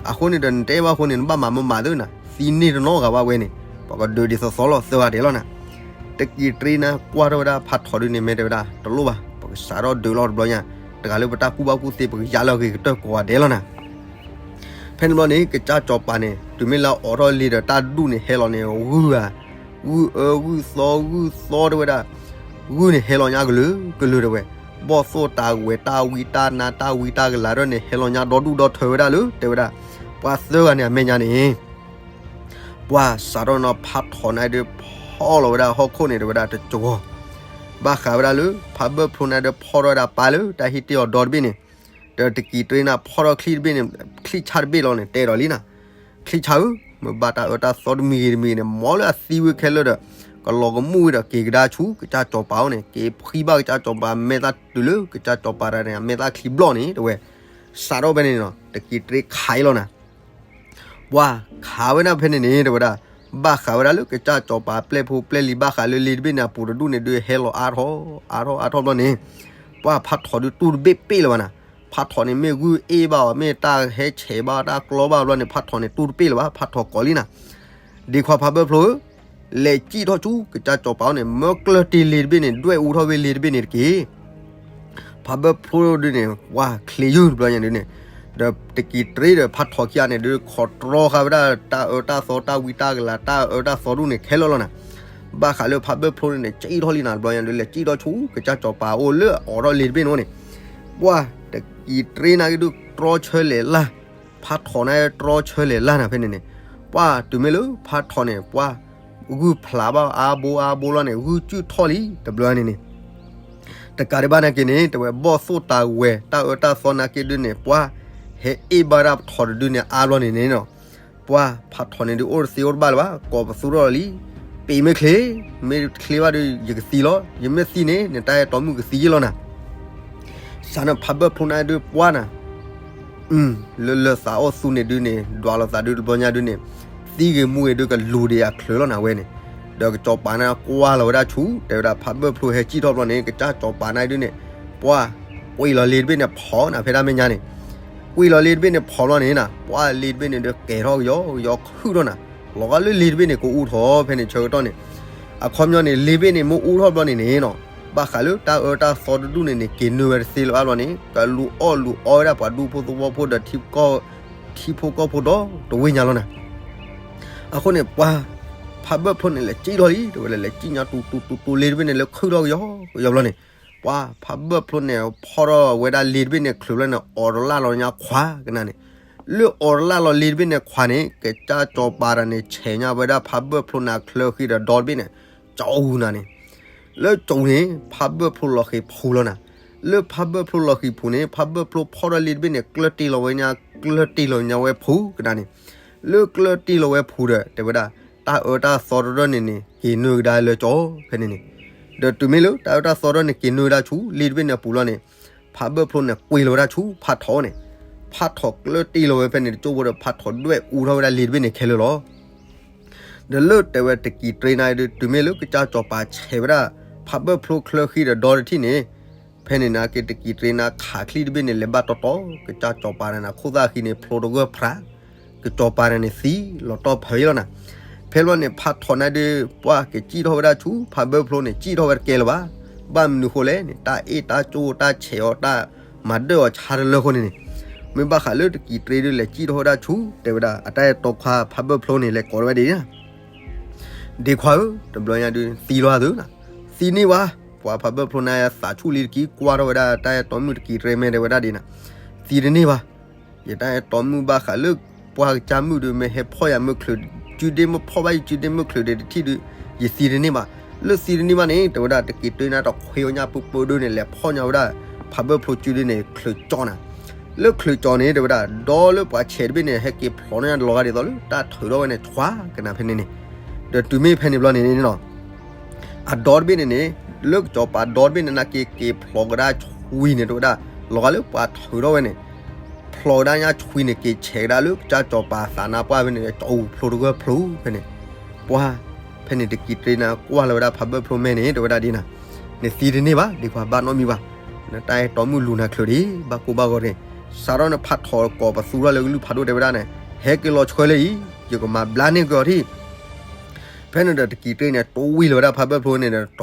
အဃိန့ၣ်ဒီး နတအဲၣ်ဘၣ်အဃိန့ၣ် နဘၣ်မၤမမးသုနၤ, သံန့ၢ်တနီတဂၤဘၣ်ဝဲန့ၣ်, ပှၤကဒုးဒ်သိးသိးလီၤ သၢဂၤဒဲးလီၤနၤ. တကံၤတရံးနၤ ကွၢ်ထီၣ်ဝဲဒၣ်ဖးထီၣ်ဒုးန့ၣ် မ့ၢ်တဲဝဲဒၣ် တလိၣ်ဘၣ်, ပကစးထီၣ်ဒုးလီၤတဘျီညါ, တဂၤလၢပတၢ်ကူၣ်ဘၣ်ကူၣ်သ့ ပကယါလၢအဂ့ၤကတၢၢ်ကိးဂၤဒဲးလီၤနၤ. ဖဲန့ၣ်ဘျီန့ၣ် ကစၢ်စီၤပၤန့ၣ် တုၤမ့ၢ်လၢအအိးထီၣ်လ့ၤဒီးတၢ်ဒူၣ်န့ၣ် ဟဲလီၤန့ၣ် ဂုၢ်ဧါ, ဂုၢ်အၢဂုၢ်သီဂုၢ်သီတဲဝဲဒၣ်, ဂုၢ်န့ၣ်ဟဲလီၤညါကလုာ်ကလုာ်တဲဝဲ, ဘီၣ်သိၣ်တၢ်ဝဲၤတၢ်ဝံတၢ်နါတၢ်ဝံတၢ်ကလၤဒၢန့ၣ် ဟဲလီၤညါဒီဒူၣ်ဒီထၢဝဲဒၣ်လၢ တဲဝဲဒၣ်, ပှၤသၢဂၤန့ၣ်အမဲာ်ညါန့ၣ် ပှၤစးထီၣ်န့ၣ်ဖးထီၣ်န့ၣ်ဒီး ဖီၣ်လီၤဝဲဒၣ်ဟီၣ်ခိၣ်န့ၣ် တဲဝဲဒၣ်တကဝီၤ, ဘၣ်ဃးဝဲဒၣ်လၢ ဖးဘၢၣ်ဖျိန့ၣ်ဒီး ဖီၣ်ထီၣ်ဝဲဒၣ်ပၢ်လၢတၢ်ဟ့ၣ်တ့ၢ်အီၤဒီတဘ့ၣ်န့ၣ်, ဒီးတကံၤတရံးနၤ ဖီၣ်ထီၣ်ချံတဘ့ၣ်န့ၣ်, ချံဆၣ်တဘ့ၣ်လီၤန့ၣ် တဲဒီးလံနၤ, ချံဆၣ်ဧၢ, မ့ၢ်ဘၣ်တၢ်အၢတၢ်သီတမံၤဂ့ၤတမံၤဂ့ၤန့ၣ် မ်လၢအသံဝဲခဲလၢာ်ဒီး ကလီၤကမူၣ်ဝဲဒီးက့ၤကဒါဆူ ကစၢ်စီၤပၤအိၣ်န့ၣ် က့ၤဖှံဘၣ်ကစၢ်စီၤပၤမဲာ်သၣ်တုၤလၢ ကစၢ်စီၤပၤတဂၤန့ၣ် အမဲာ်သၣ်ချံဘျီၣ်န့ၣ် တဲဝဲ, စးထီၣ်ဖဲန့ၣ်နီၤ တကံၤတရံးခးအံၤလီၤနၤ ပှၤခးဝဲဒၣ်ဖဲန့ၣ်န့ၣ် တဲဝဲဒၣ်, ဘၣ်ဃးဝဲဒၣ်လၢကစၢ်စီၤပၤပျဲၢ်ဖိပျဲၢ်လံၤ ဘၣ်ဃးလၢလ့ၤတဘ့ၣ်န့ၣ် အပူၤတဒူၣ်န့ၣ်ဒုး ဟဲလီၤအါထီၣ် အါထီၣ်အါထီၣ်ဘျီန့ၣ်, ပှၤဖးထီၣ်ဒုးတူၢ်တဘ့ၣ်ပ့ၣ်လၢၤဘၣ်နၤ, ဖးထီၣ်န့ၣ်မ့ၢ်ဂုၢ်အ့ၣ်ဘၣ်အီၤ မ့ၢ်တၢ်ဟဲဆဲးဘၣ်တၢ်ကျီဘၣ်ဘျီန့ၣ် ဖးထီၣ်န့ၣ်တူၢ်တဘ့ၣ်လၢၤဘၣ် ဖးထီၣ်ကိးလံနၤ, ဒ့ခွါဖးဘၢၣ်ဖျိဧၢ, လဲၤစံၣ်ထီၣ်ဆူကစၢ်စီၤပၤအိၣ်န့ၣ် မၢကျၢၢ်တ့ၢ်လ့ၤတဘ့ၣ်န့ၣ် ဒွဲၣ်အူထီၣ်ဝဲလ့ၤတဘ့ၣ်န့ၣ်တက့ၢ် ဖးဘၢၣ်ဖျိဒုန့ၣ် ပှၤချ့ယုၢ်တဘျီညါဒုန့ၣ်, ဒီးတကံၢ်တြ့ဒီးဖးထီၣ်ခံဂၤန့ၣ်ဒု ခိးတြီဃာ်ဝဲဒၣ်တၢ်အၢတၢ်သီတၢ်ဝံတၢ်ကလၤတၢ်အၢတၢ်သီဒုန့ၣ်ခဲလၢာ်လီၤနၤ. ဘၣ်ဃးလၢဖးဘၢၣ်ဖျိန့ၣ်န့ၣ် စံၣ်ထီၣ်လံနၤတဘျီညါဒု လဲၤစံၣ်ထီၣ်ဆူ ကစၢ်စီၤပၤအိၣ်လၢအအိးထီၣ်လ့တဘ့ၣ်န့ၣ်န့ၣ်, ပှၤတကံၢ်တြ့နာ်က့ဒုတြီဆၢလဲၤလၢ်, ဖးထီၣ်န့ၣ်တြီဆၢလဲၤလၢ်နၤဖဲန့ၣ်န့ၣ်, ပှၤတုၤမ့ၢ်လၢဖးထီၣ်န့ၣ် ပှၤဂုၢ်ဖျးဘၣ်အါဘိအါဘိလီၤန့ၣ် ဂုၢ်စူၣ်ထီၣ်လံတဘျီန့ၣ်န့ၣ် တကးဒံးဘၣ်နာ်က့န့ၣ် တဲဝဲဘီၣ်သိၣ်တၢ်ဝဲၤ တၢ်အၢတၢ်သီနာ်က့ဒုန့ၣ် ပှၤဟဲအ့ၣ်ဘၣ်ဒၣ်ဖးထီၣ်တဒုန့ၣ်အါဘျီန့ၣ်န့ၣ်နီၤ, ပှၤဖးထီၣ်န့ၣ်ဒုအိၣ်တသ့အိၣ်တဘၣ်လၢၤဘၣ် ကိးပသူထီၣ်လံ, ပ့ၤမ့ၢ်ချ့, မ့ၢ်ချ့ဘၣ်ဒု ယကသံလီၤ, ယမ့ၢ်သံန့ၣ် နတၢ်အဲၣ်တီမုၣ်ကသံယ့ၢ်လီၤနၤ. စးန့ၣ်ဖးဘၢၣ်ဖျိန့ၣ်ဒုပှၤနၤ လၢလၢသးအိၣ်သူန့ၣ်ဒုန့ၣ် ဒွးလိာ်သးဒုတဘျီညါဒုန့ၣ်, သံဂ့ၤမူဂ့ၤဒုကလူၤဒံးအချုးလီၤနၤဝဲန့ၣ်, ဒီးကစီၤပၤန့ၣ်ကွၢ်လီၤဝဲဒၣ်ဆူ တဲဝဲဒၣ်ဖးဘၢၣ်ဖျိဟဲစံၣ်ထီၣ်ဘျီန့ၣ် ကစၢ်စီၤပၤန့ၣ်ဒုန့ၣ်, ပှၤကွံာ်လီၤလ့တဘ့ၣ်န့ၣ်ဖီၣ်နၤဖဲဒၣ်မဲာ်ညါန့ၣ်, ကွံာ်လီၤလ့တဘ့ၣ်န့ၣ်ဖီၣ်ဘျီန့ၣ်နၤ ပှၤလ့တဘ့ၣ်န့ၣ်ဒုကဲၤထီၣ်ကယီကယီခုၣ်ထီၣ်နၤ, လီၤဂာ်လၢလ့တဘ့ၣ်န့ၣ်ကအူထီၣ်ဖဲန့ၣ် ဆၢကတီၢ်န့ၣ် အခီပညီန့ၣ် လ့တဘ့ၣ်န့ၣ်မ့ၢ်အူထီၣ်ဘျီန့ၣ်န့ၣ်နီၤ, ဘၣ်ဃးလၢတၢ်အၢတၢ်သီတဒူၣ်န့ၣ်န့ၣ် က့ၤနုာ်ဝဲတသ့လၢၤဘၣ်ဘျီန့ၣ် ကလူၤအီၣ်လူၤအီဝဲဒၣ်ပှၤဒူဖိသဝီဖိဒီး ထံဖိကီၢ်ဖိဒီတဝ့ၢ်ညါလီၤနၤ. အဃိန့ၣ် ပှၤဖးဘၢၣ်ဖျိန့ၣ် လဲၤစံၣ်ထီၣ်လံ တဲဝဲဒၣ် လဲၤစံၣ်ညါတူတူတူတူလ့တဘ့ၣ်န့ၣ် လၢခုၣ်ထီၣ်ကယီကယီဘျီန့ၣ်, ပှၤဖးဘၢၣ်ဖျိန့ၣ် ဖီၣ်ထီၣ်ဝဲဒၣ်လ့တဘ့ၣ်န့ၣ် ချုးဘျီန့ၣ် အိးတလၢ်လီၤညါခွါကနၤန့ၣ်, လၢအိးတလၢ်လီၤလ့တဘ့ၣ်န့ၣ်ခွါန့ၣ် ကစၢ်စီၤပၤတဂၤန့ၣ် ဆဲးညါဝဲဒၣ်ဖးဘၢၣ်ဖျိန့ၣ်အချၢဃံဒီးဒီတဘ့ၣ်န့ၣ် ကၠီအူနၤန့ၣ်, လၢကၠီန့ၣ် ဖးဘၢၣ်ဖျိလီၤဃံၤဖူလီၤနၤ, လၢဖးဘၢၣ်ဖျိလီၤဃံၤဖူန့ၣ် ဖးဘၢၣ်ဖျိဖီၣ်ထီၣ်လ့တဘ့ၣ်န့ၣ် ကျၢၢ်တ့ၢ်လီၤဝဲညါ ကျၢၢ်တ့ၢ်လီၤညါဝဲဖူကနၤန့ၣ်, လၢကျၢၢ်တ့ၢ်လီၤဝဲဖူဒီး တဲဝဲဒၣ် တၢ်အၢတၢ်သီတဒၢန့ၣ်န့ၣ် က့ၤနုာ်ကဒါလၢကၠီဖဲန့ၣ်န့ၣ်, ဒီးတုၤမ့ၢ်လၢတၢ်အၢတၢ်သီတဒၢန့ၣ် က့ၤနုာ်ဝဲဒၣ်ဆူလ့တဘ့ၣ်န့ၣ်အပူၤလီၤန့ၣ်, ဖးဘၢၣ်ဖျိန့ၣ် ကွံာ်လီၤဝဲဒၣ်ဆူဖးထီၣ်န့ၣ်, ဖးထီၣ်ကျၢၢ်တ့ၢ်လီၤဝဲဖဲန့ၣ်တကၠိဖိဒီး ဖးထီၣ်ဒွဲၣ်အူထီၣ်ဝဲဒၣ်လ့တဘ့ၣ်န့ၣ်ခဲလၢာ်လီၤ. ဒီးလၢတဲဝဲတကံၢ်တြ့နၤဒု တုၤမ့ၢ်လၢကစၢ်စီၤပၤဆဲးဝဲဒၣ် ဖးဘၢၣ်ဖျိချၢဃံဒီးဒီတထံၣ်န့ၣ်, ဖဲန့ၣ်နာ်က့တကံၢ်တြ့နၤခးချံတဘ့ၣ်န့ၣ် လဲၤဘၣ်တီတီ ကစၢ်စီၤပၤန့ၣ် ခိၣ်သၣ်ဃံန့ၣ် ဖျိတဂၢၢ်ဖြး, ကစီၤပၤန့ၣ်န့ၣ်သံလီၤတီၢ်ဖးလီၤနၤ. ဖဲလီၤန့ၣ် ဖးထီၣ်နၤဒု ပှၤကစံၣ်ထီၣ်ဝဲဒၣ်ဆူ ဖးဘၢၣ်ဖျိန့ၣ် စံၣ်ထီၣ်ဝဲတကဲလၢၤဘၣ်. ဘၣ်မနုၤဃိလဲၣ်န့ၣ် တၢ်အ့ၣ်တၢ်ကၠိတၢ်ဆဲးအီၤတၢ်မၤဒၢၣ်အီၤဆါတလၢဃိန့ၣ်န့ၣ်, မ့ၢ်ဘၣ်ဃးလၢတကံၢ်တြ့ဒုလဲၤစံၣ်ထီၣ်ဝဲဒၣ်ဆူ တဲဝဲဒၣ် အတၢ်အဲၣ်တီခွါဖးဘၢၣ်ဖျိန့ၣ် လဲၤကိးဝဲဒၣ်ဒ် ဒ့ခွါဧၢ, တဘျီညါဒု သံလီၤသုနၤ, သံန့ၢ်ဘၣ်. ပှၤဖးဘၢၣ်ဖျိန့ၣ်သးဆူၣ်လံတက့ၢ် ကွၢ်ထီၣ်ဝဲဒၣ်တၢ်အဲၣ်တီမုၣ်တကံၢ်တြ့ မ့ၢ်တဲဝဲဒၣ်ဒ်နၤ, သံတန့ၢ်ဘၣ်. ယတၢ်အဲၣ်တီမုၣ်ဘၣ်ဃးလၢ ပှၤကစၢ်မုၣ်ဒု မ့ၢ်ဟဲဖီၣ်ယၤမုၢ်ချုး, စုဒ့မုၢ်ဖီၣ်ဘၣ်ယစုဒ့မုၢ်ချုးဒံးတထံၣ်ဒု ယသံတန့ၢ်ဘၣ်. လၢသံတန့ၢ်ဘၣ်န့ၣ် တဲဝဲဒၣ် တကံၢ်တြ့နၤတခွ့အီၣ်ညၣ်ပၢပၢဒုန့ၣ် လဲၤဖီၣ်ညါဝဲဒၣ် ဖးဘၢၣ်ဖျိစုဒုန့ၣ် ချုးကၠီနၤ. လၢချုးကၠီန့ၣ် တဲဝဲဒၣ် ဒီလၢပှၤဆဲးတဘ့ၣ်န့ၣ် ဟဲက့ၤဖျိးန့ၢ်လီၤဂာ်ဒ်သိးလၢ တၢ်ထုးထီၣ်ဝဲန့ၣ် ဆွါကနၤဖဲန့ၣ်န့ၣ်, ဒီးတုၤမ့ၢ်ဖဲန့ၣ်ဘျီန့ၣ်န့ၣ်နီၤ အဒီတဘ့ၣ်န့ၣ်န့ၣ် လၢကစီၤပၤဒီတဘ့ၣ်န့ၣ် နာ်က့က့ၤဖျိးကဒါဆွံန့ၣ် တဲဝဲဒၣ် လီၤဂာ်လၢပှၤထုးထီၣ်ဝဲန့ၣ် ဖျိးကဒါညါဆွံန့ၣ် က့ၤဆဲးကဒါလၢကစၢ်စီၤပၤသးနါပှၢ်ဖဲန့ၣ် ကၠီအူဖျိတဂၢၢ်ဖျိဖဲန့ၣ်, ပှၤဖဲန့ၣ်တကံၢ်တြ့နၤ ကွၢ်လီၤဝဲဒၣ်ဖးဘၢၣ်ဖျိမဲာ်န့ၣ် တဲဝဲဒၣ်ဒ်နၤ, နသံတန့ၢ်ဘၣ် ဒ့ခွါ ဘၣ်နီတမံၤဘၣ်, နတၢ်အဲၣ်တီမုၣ်လူၤနၤချုးဒံး ဘၣ်ကိၢ်ဘၣ်ဂီၤန့ၣ်, စးထီၣ်န့ၣ် ဖးထီၣ်ကိးပသူထီၣ်လၢကလုၢ်ဖးဒိၣ် တဲဝဲဒၣ်န့ၣ် ဟဲက့ၤလီၤဆှၢလၢအံၤ ယကမၤဘျါန့ၢ်က့ၤအီၤထံၣ် ဖဲန့ၣ်ဒီးတကံၢ်တြ့န့ၣ် တွံၢ်လီၤဝဲဒၣ်ဖးဘၢၣ်ဖျိန့ၣ်ဒီး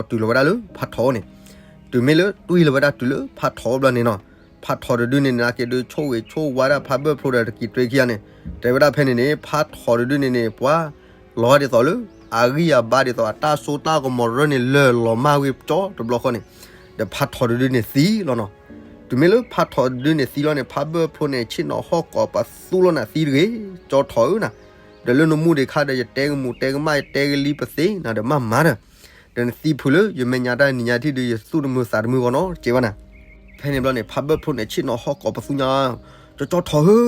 ထီၣ်နီၤထီၣ်နီၤထီၣ်နီၤတုၤလီၤဝဲဒၣ်လၢဖးထီၣ်န့ၣ်, တုၤမ့ၢ်လၢတွံၢ်လီၤဝဲဒၣ်တုၤလၢဖးထီၣ်ဘျီန့ၣ်နီၤ, ဖးထီၣ်တဒုန့ၣ် နာ်က့ဒု ဆိၣ်ဂ့ၤဆိၣ်ဝါဒၣ်ဖးဘၢၣ်ဖျိဒီးတကံၢ်တြ့ခံဂၤန့ၣ်, တဲဝဲဒၣ်ဖဲန့ၣ်န့ၣ် ဖးထီၣ်တဒုန့ၣ်န့ၣ် ပှၤလီၤဂာ်ဒ်သိးလၢ အဂံၢ်အဘါဒ်သိးအတၢ်စိတၢ်ကမီၤရၢန့ၣ် လၢာ်လီၤမၢ်ဝံၤကၠီတဘျီဃီန့ၣ်, ဒီးဖးထီၣ်တဒုန့ၣ်သံလီၤနီၤ. တုၤမ့ၢ်လၢဖးထီၣ်တဒုန့ၣ်သံလီၤန့ၣ် ဖးဘၢၣ်ဖျိန့ၣ် ဆ့ၣ်နီၤဟီၣ်ကိးပသူလီၤနၤ သံတဂ့ၤ ကၠီထီၣ်ဧၢနၤ, ဒီးလၢနမူဒံးခါဒီး ယတဲကမူးတဲကမၣ် ယတဲကလံပသ့နၤဒီးမၤမၤဒီး, ဒီးနသံဖုးလၢယမဲာ်ညါတၢ်နံၤညါထံၣ်ဒု ယသူၣ်တမုာ်သးတမုာ်ဂီၢ်နီတစဲးဘၣ်နၤ. ဖဲန့ၣ်ဘျီန့ၣ် ဖးဘၢၣ်ဖျိန့ၣ် ဆ့ၣ်နီၤဟီၣ်ကိးပသူညါ, ကၠီထီၣ်ဧၢ, ကၠ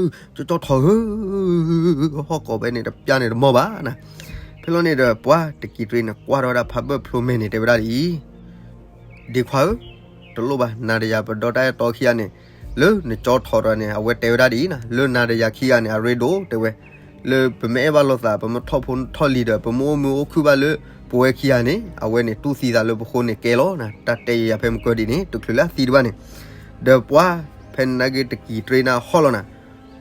ီထီၣ်ဧၢ, ဟီၣ်ကိးဖဲန့ၣ်တပျၢ်န့ၣ်တမီၢ်ဘၣ်နၤ. ဖဲလီၤန့ၣ်ဒီး ပှၤတကံၢ်တြ့န့ၣ် ကွၢ်ထီၣ်ဝဲဒၣ်ဖးဘၢၣ်ဖျိမဲာ်န့ၣ် တဲဝဲဒၣ်ဒ်အံၤ ဒ့ခွါဧၢ, တလိၣ်ဘၣ် နၤဒီးယၤပဒီတၢ်အဲၣ်တီခံဂၤန့ၣ်, လၢနကၠီထီၣ်ဒီးန့ၣ် အဝဲတဲဝဲဒၣ်ဒ်အံၤနၤ, လၢနၤဒီးယၤခံဂၤန့ၣ် အရ့ဒိၣ်တဲဝဲ, လၢပမ့ၢ်အဲၣ်ဘၣ်လိာ်သး ပမ့ၢ်ထီၣ်ဖိထီၣ်လံၤဒီး ပမ့ၢ်အိၣ်မုာ်အိၣ်ခုၣ်ဘၣ်လၢ ပဝဲခံဂၤန့ၣ် အဝဲန့ၣ်တူၢ်သံသးလၢပဃိန့ၣ်ကဲလီၤနၤ, တၢ်တဲယၤဖဲမုၢ်ကၢဒ်န့ၣ် တချုးလၢအသံတဘၣ်န့ၣ်, ဒီးပှၤဖဲန့ၣ်နာ်က့တကံၢ်တြ့နၤဟီၣ်လီၤနၤ,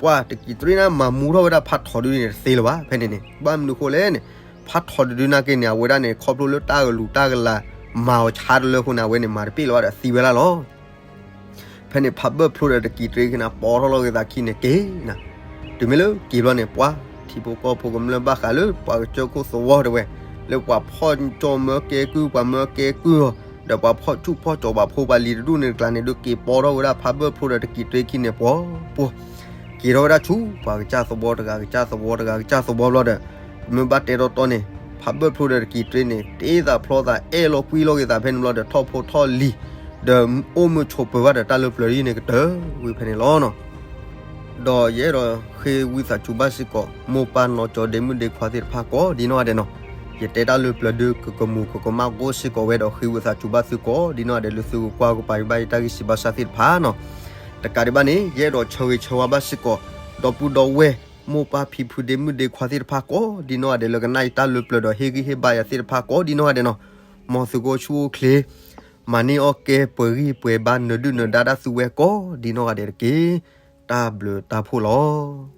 ပှၤတကံၢ်တြ့နၤမၤမူထီၣ်ဝဲဒၣ်ဖးထီၣ်တဒုန့ၣ်တသ့လၢၤဘၣ် ဖဲန့ၣ်န့ၣ်, ဘၣ်မနုၤဃိလဲၣ်န့ၣ်, ဖးထီၣ်တဒုနာ်က့န့ၣ် အဝဲဒၣ်န့ၣ် ခီဖျိလၢတၢ်ကလူၤတၢ်ကလၤ မၤအီၤဆါတလၢအဃိန့ၣ် အဝဲန့ၣ်မၤတပ့ၢ်လၢၤဘၣ်ဒီးသံဝဲဒၣ်လီၤ. ဖဲန့ၣ် ဖးဘၢၣ်ဖျိဒီးတကံးတြ့က့ၤန့ၣ် ပိာ်ထီၣ်လီၤက့ၤသးခံန့ၣ်က့ၤနၤ, တုၤမ့ၢ်လၢက့ၤဘျီန့ၣ် ပှၤထံဖိကီၢ်ဖိကမျၢၢ်ဘၣ်ဃးလၢပှၤကစၢၢ်ခိၣ်သဝီတဝဲ, လၢပှၤဖီၣ်ကၠီမၢကဲကုၢ် ပှၤမၢကဲကုၢ်အီၤ, ဒီးပှၤဖီၣ်ဆူၣ်ဖီၣ်ကၠီၤပှၤဖိပှၤလံၤတဒူၣ်န့ၣ်တကျါန့ၣ် ဒုးက့ၤပိာ်ထီၣ်ဝဲဒၣ်ဖးဘၢၣ်ဖျိဒီးတကံးတြ့ခံန့ၣ် ပှီၤပှီၤ က့ၤထီၣ်ဝဲဒၣ်ဆူ ပှၤကစၢ်သဝီတဂၤကစၢ်သဝီတဂၤကစၢ်သဝီဘျီဒီး, မ့ၢ်ဘၣ်တဲတီတီန့ၣ် ဖးဘၢၣ်ဖျိဒီးတကံးတြ့န့ၣ် တ့သးဖျီသးအဲၣ်လီၤကွံလီၤက့ၤသးဖဲန့ၣ်ဘျီဒီး ထီၣ်ဖိထီၣ်လံၤ, ဒီးအိၣ်မုာ်ဆိးပၢၤဘၣ်ဒီးတၢ်လၢပျၢၤဒ်န့ၣ်ကတၢၢ်ဝံၤဖဲန့ၣ်လီၤနီၤ. ဒီးယအဲၣ်ဒိးဃ့ဝံသးစူၤဘၣ်စ့ၢ်ကီး မိၢ်ပၢ်နီၢ်ကၠီဒ့မုၣ်ဒ့ခွါသ့ၣ်တဖၣ်ကိးဒ်နီၢ်ဂၤဒဲးနီၤ, ယတဲတၢ်လၢပျၢၤဒုးကကမူးကကမၣ်ဂီၢ်စ့ၢ်ကီးဝဲဒီးဃ့ဝံသးစူၤဘၣ်သုကိးဒ်နီၢ်ဂၤဒဲးလၢသုကကွၢ်ကပၤယဘၣ်ယတၢ်ဂ့ၢ်စံးဘၣ်စၢ်သ့ၣ်တဖၣ်နီၤ. တကးဒံးဘၣ်န့ၣ် ယအဲၣ်ဒိးဆၢဂ့ၤဆၢဝါဘၣ်စ့ၢ်ကီး ဒီပုၢ်ဒီဝဲၢ် မိၢ်ပၢ်ဖံဖုဒ့မုၣ်ဒ့ခွါသ့ၣ်တဖၣ်ကိးဒ်နီၢ်ဂၤဒဲးလၢကနၣ်ယတၢ်လၢပျၢၤဒီးဟ့ၣ်ဂံၢ်ဟ့ၣ်ဘါယၤသ့ၣ်တဖၣ်ကိးဒ်နီၢ်ဂၤဒဲးနီၤ, မ်သုကအိၣ်ဆူၣ်အိၣ်ချ့ မၤန့ၢ်အီၣ်ကဲပှဲၤဂံၢ်ပှဲၤဘါနၢၤဒုၣ်နၢၤဒါဒၣ်သုဝဲကိးဒ်နီၢ်ဂၤဒဲးတက့ၢ်. တၢ်ဘျုးတၢ်ဖှိၣ်လီၤ.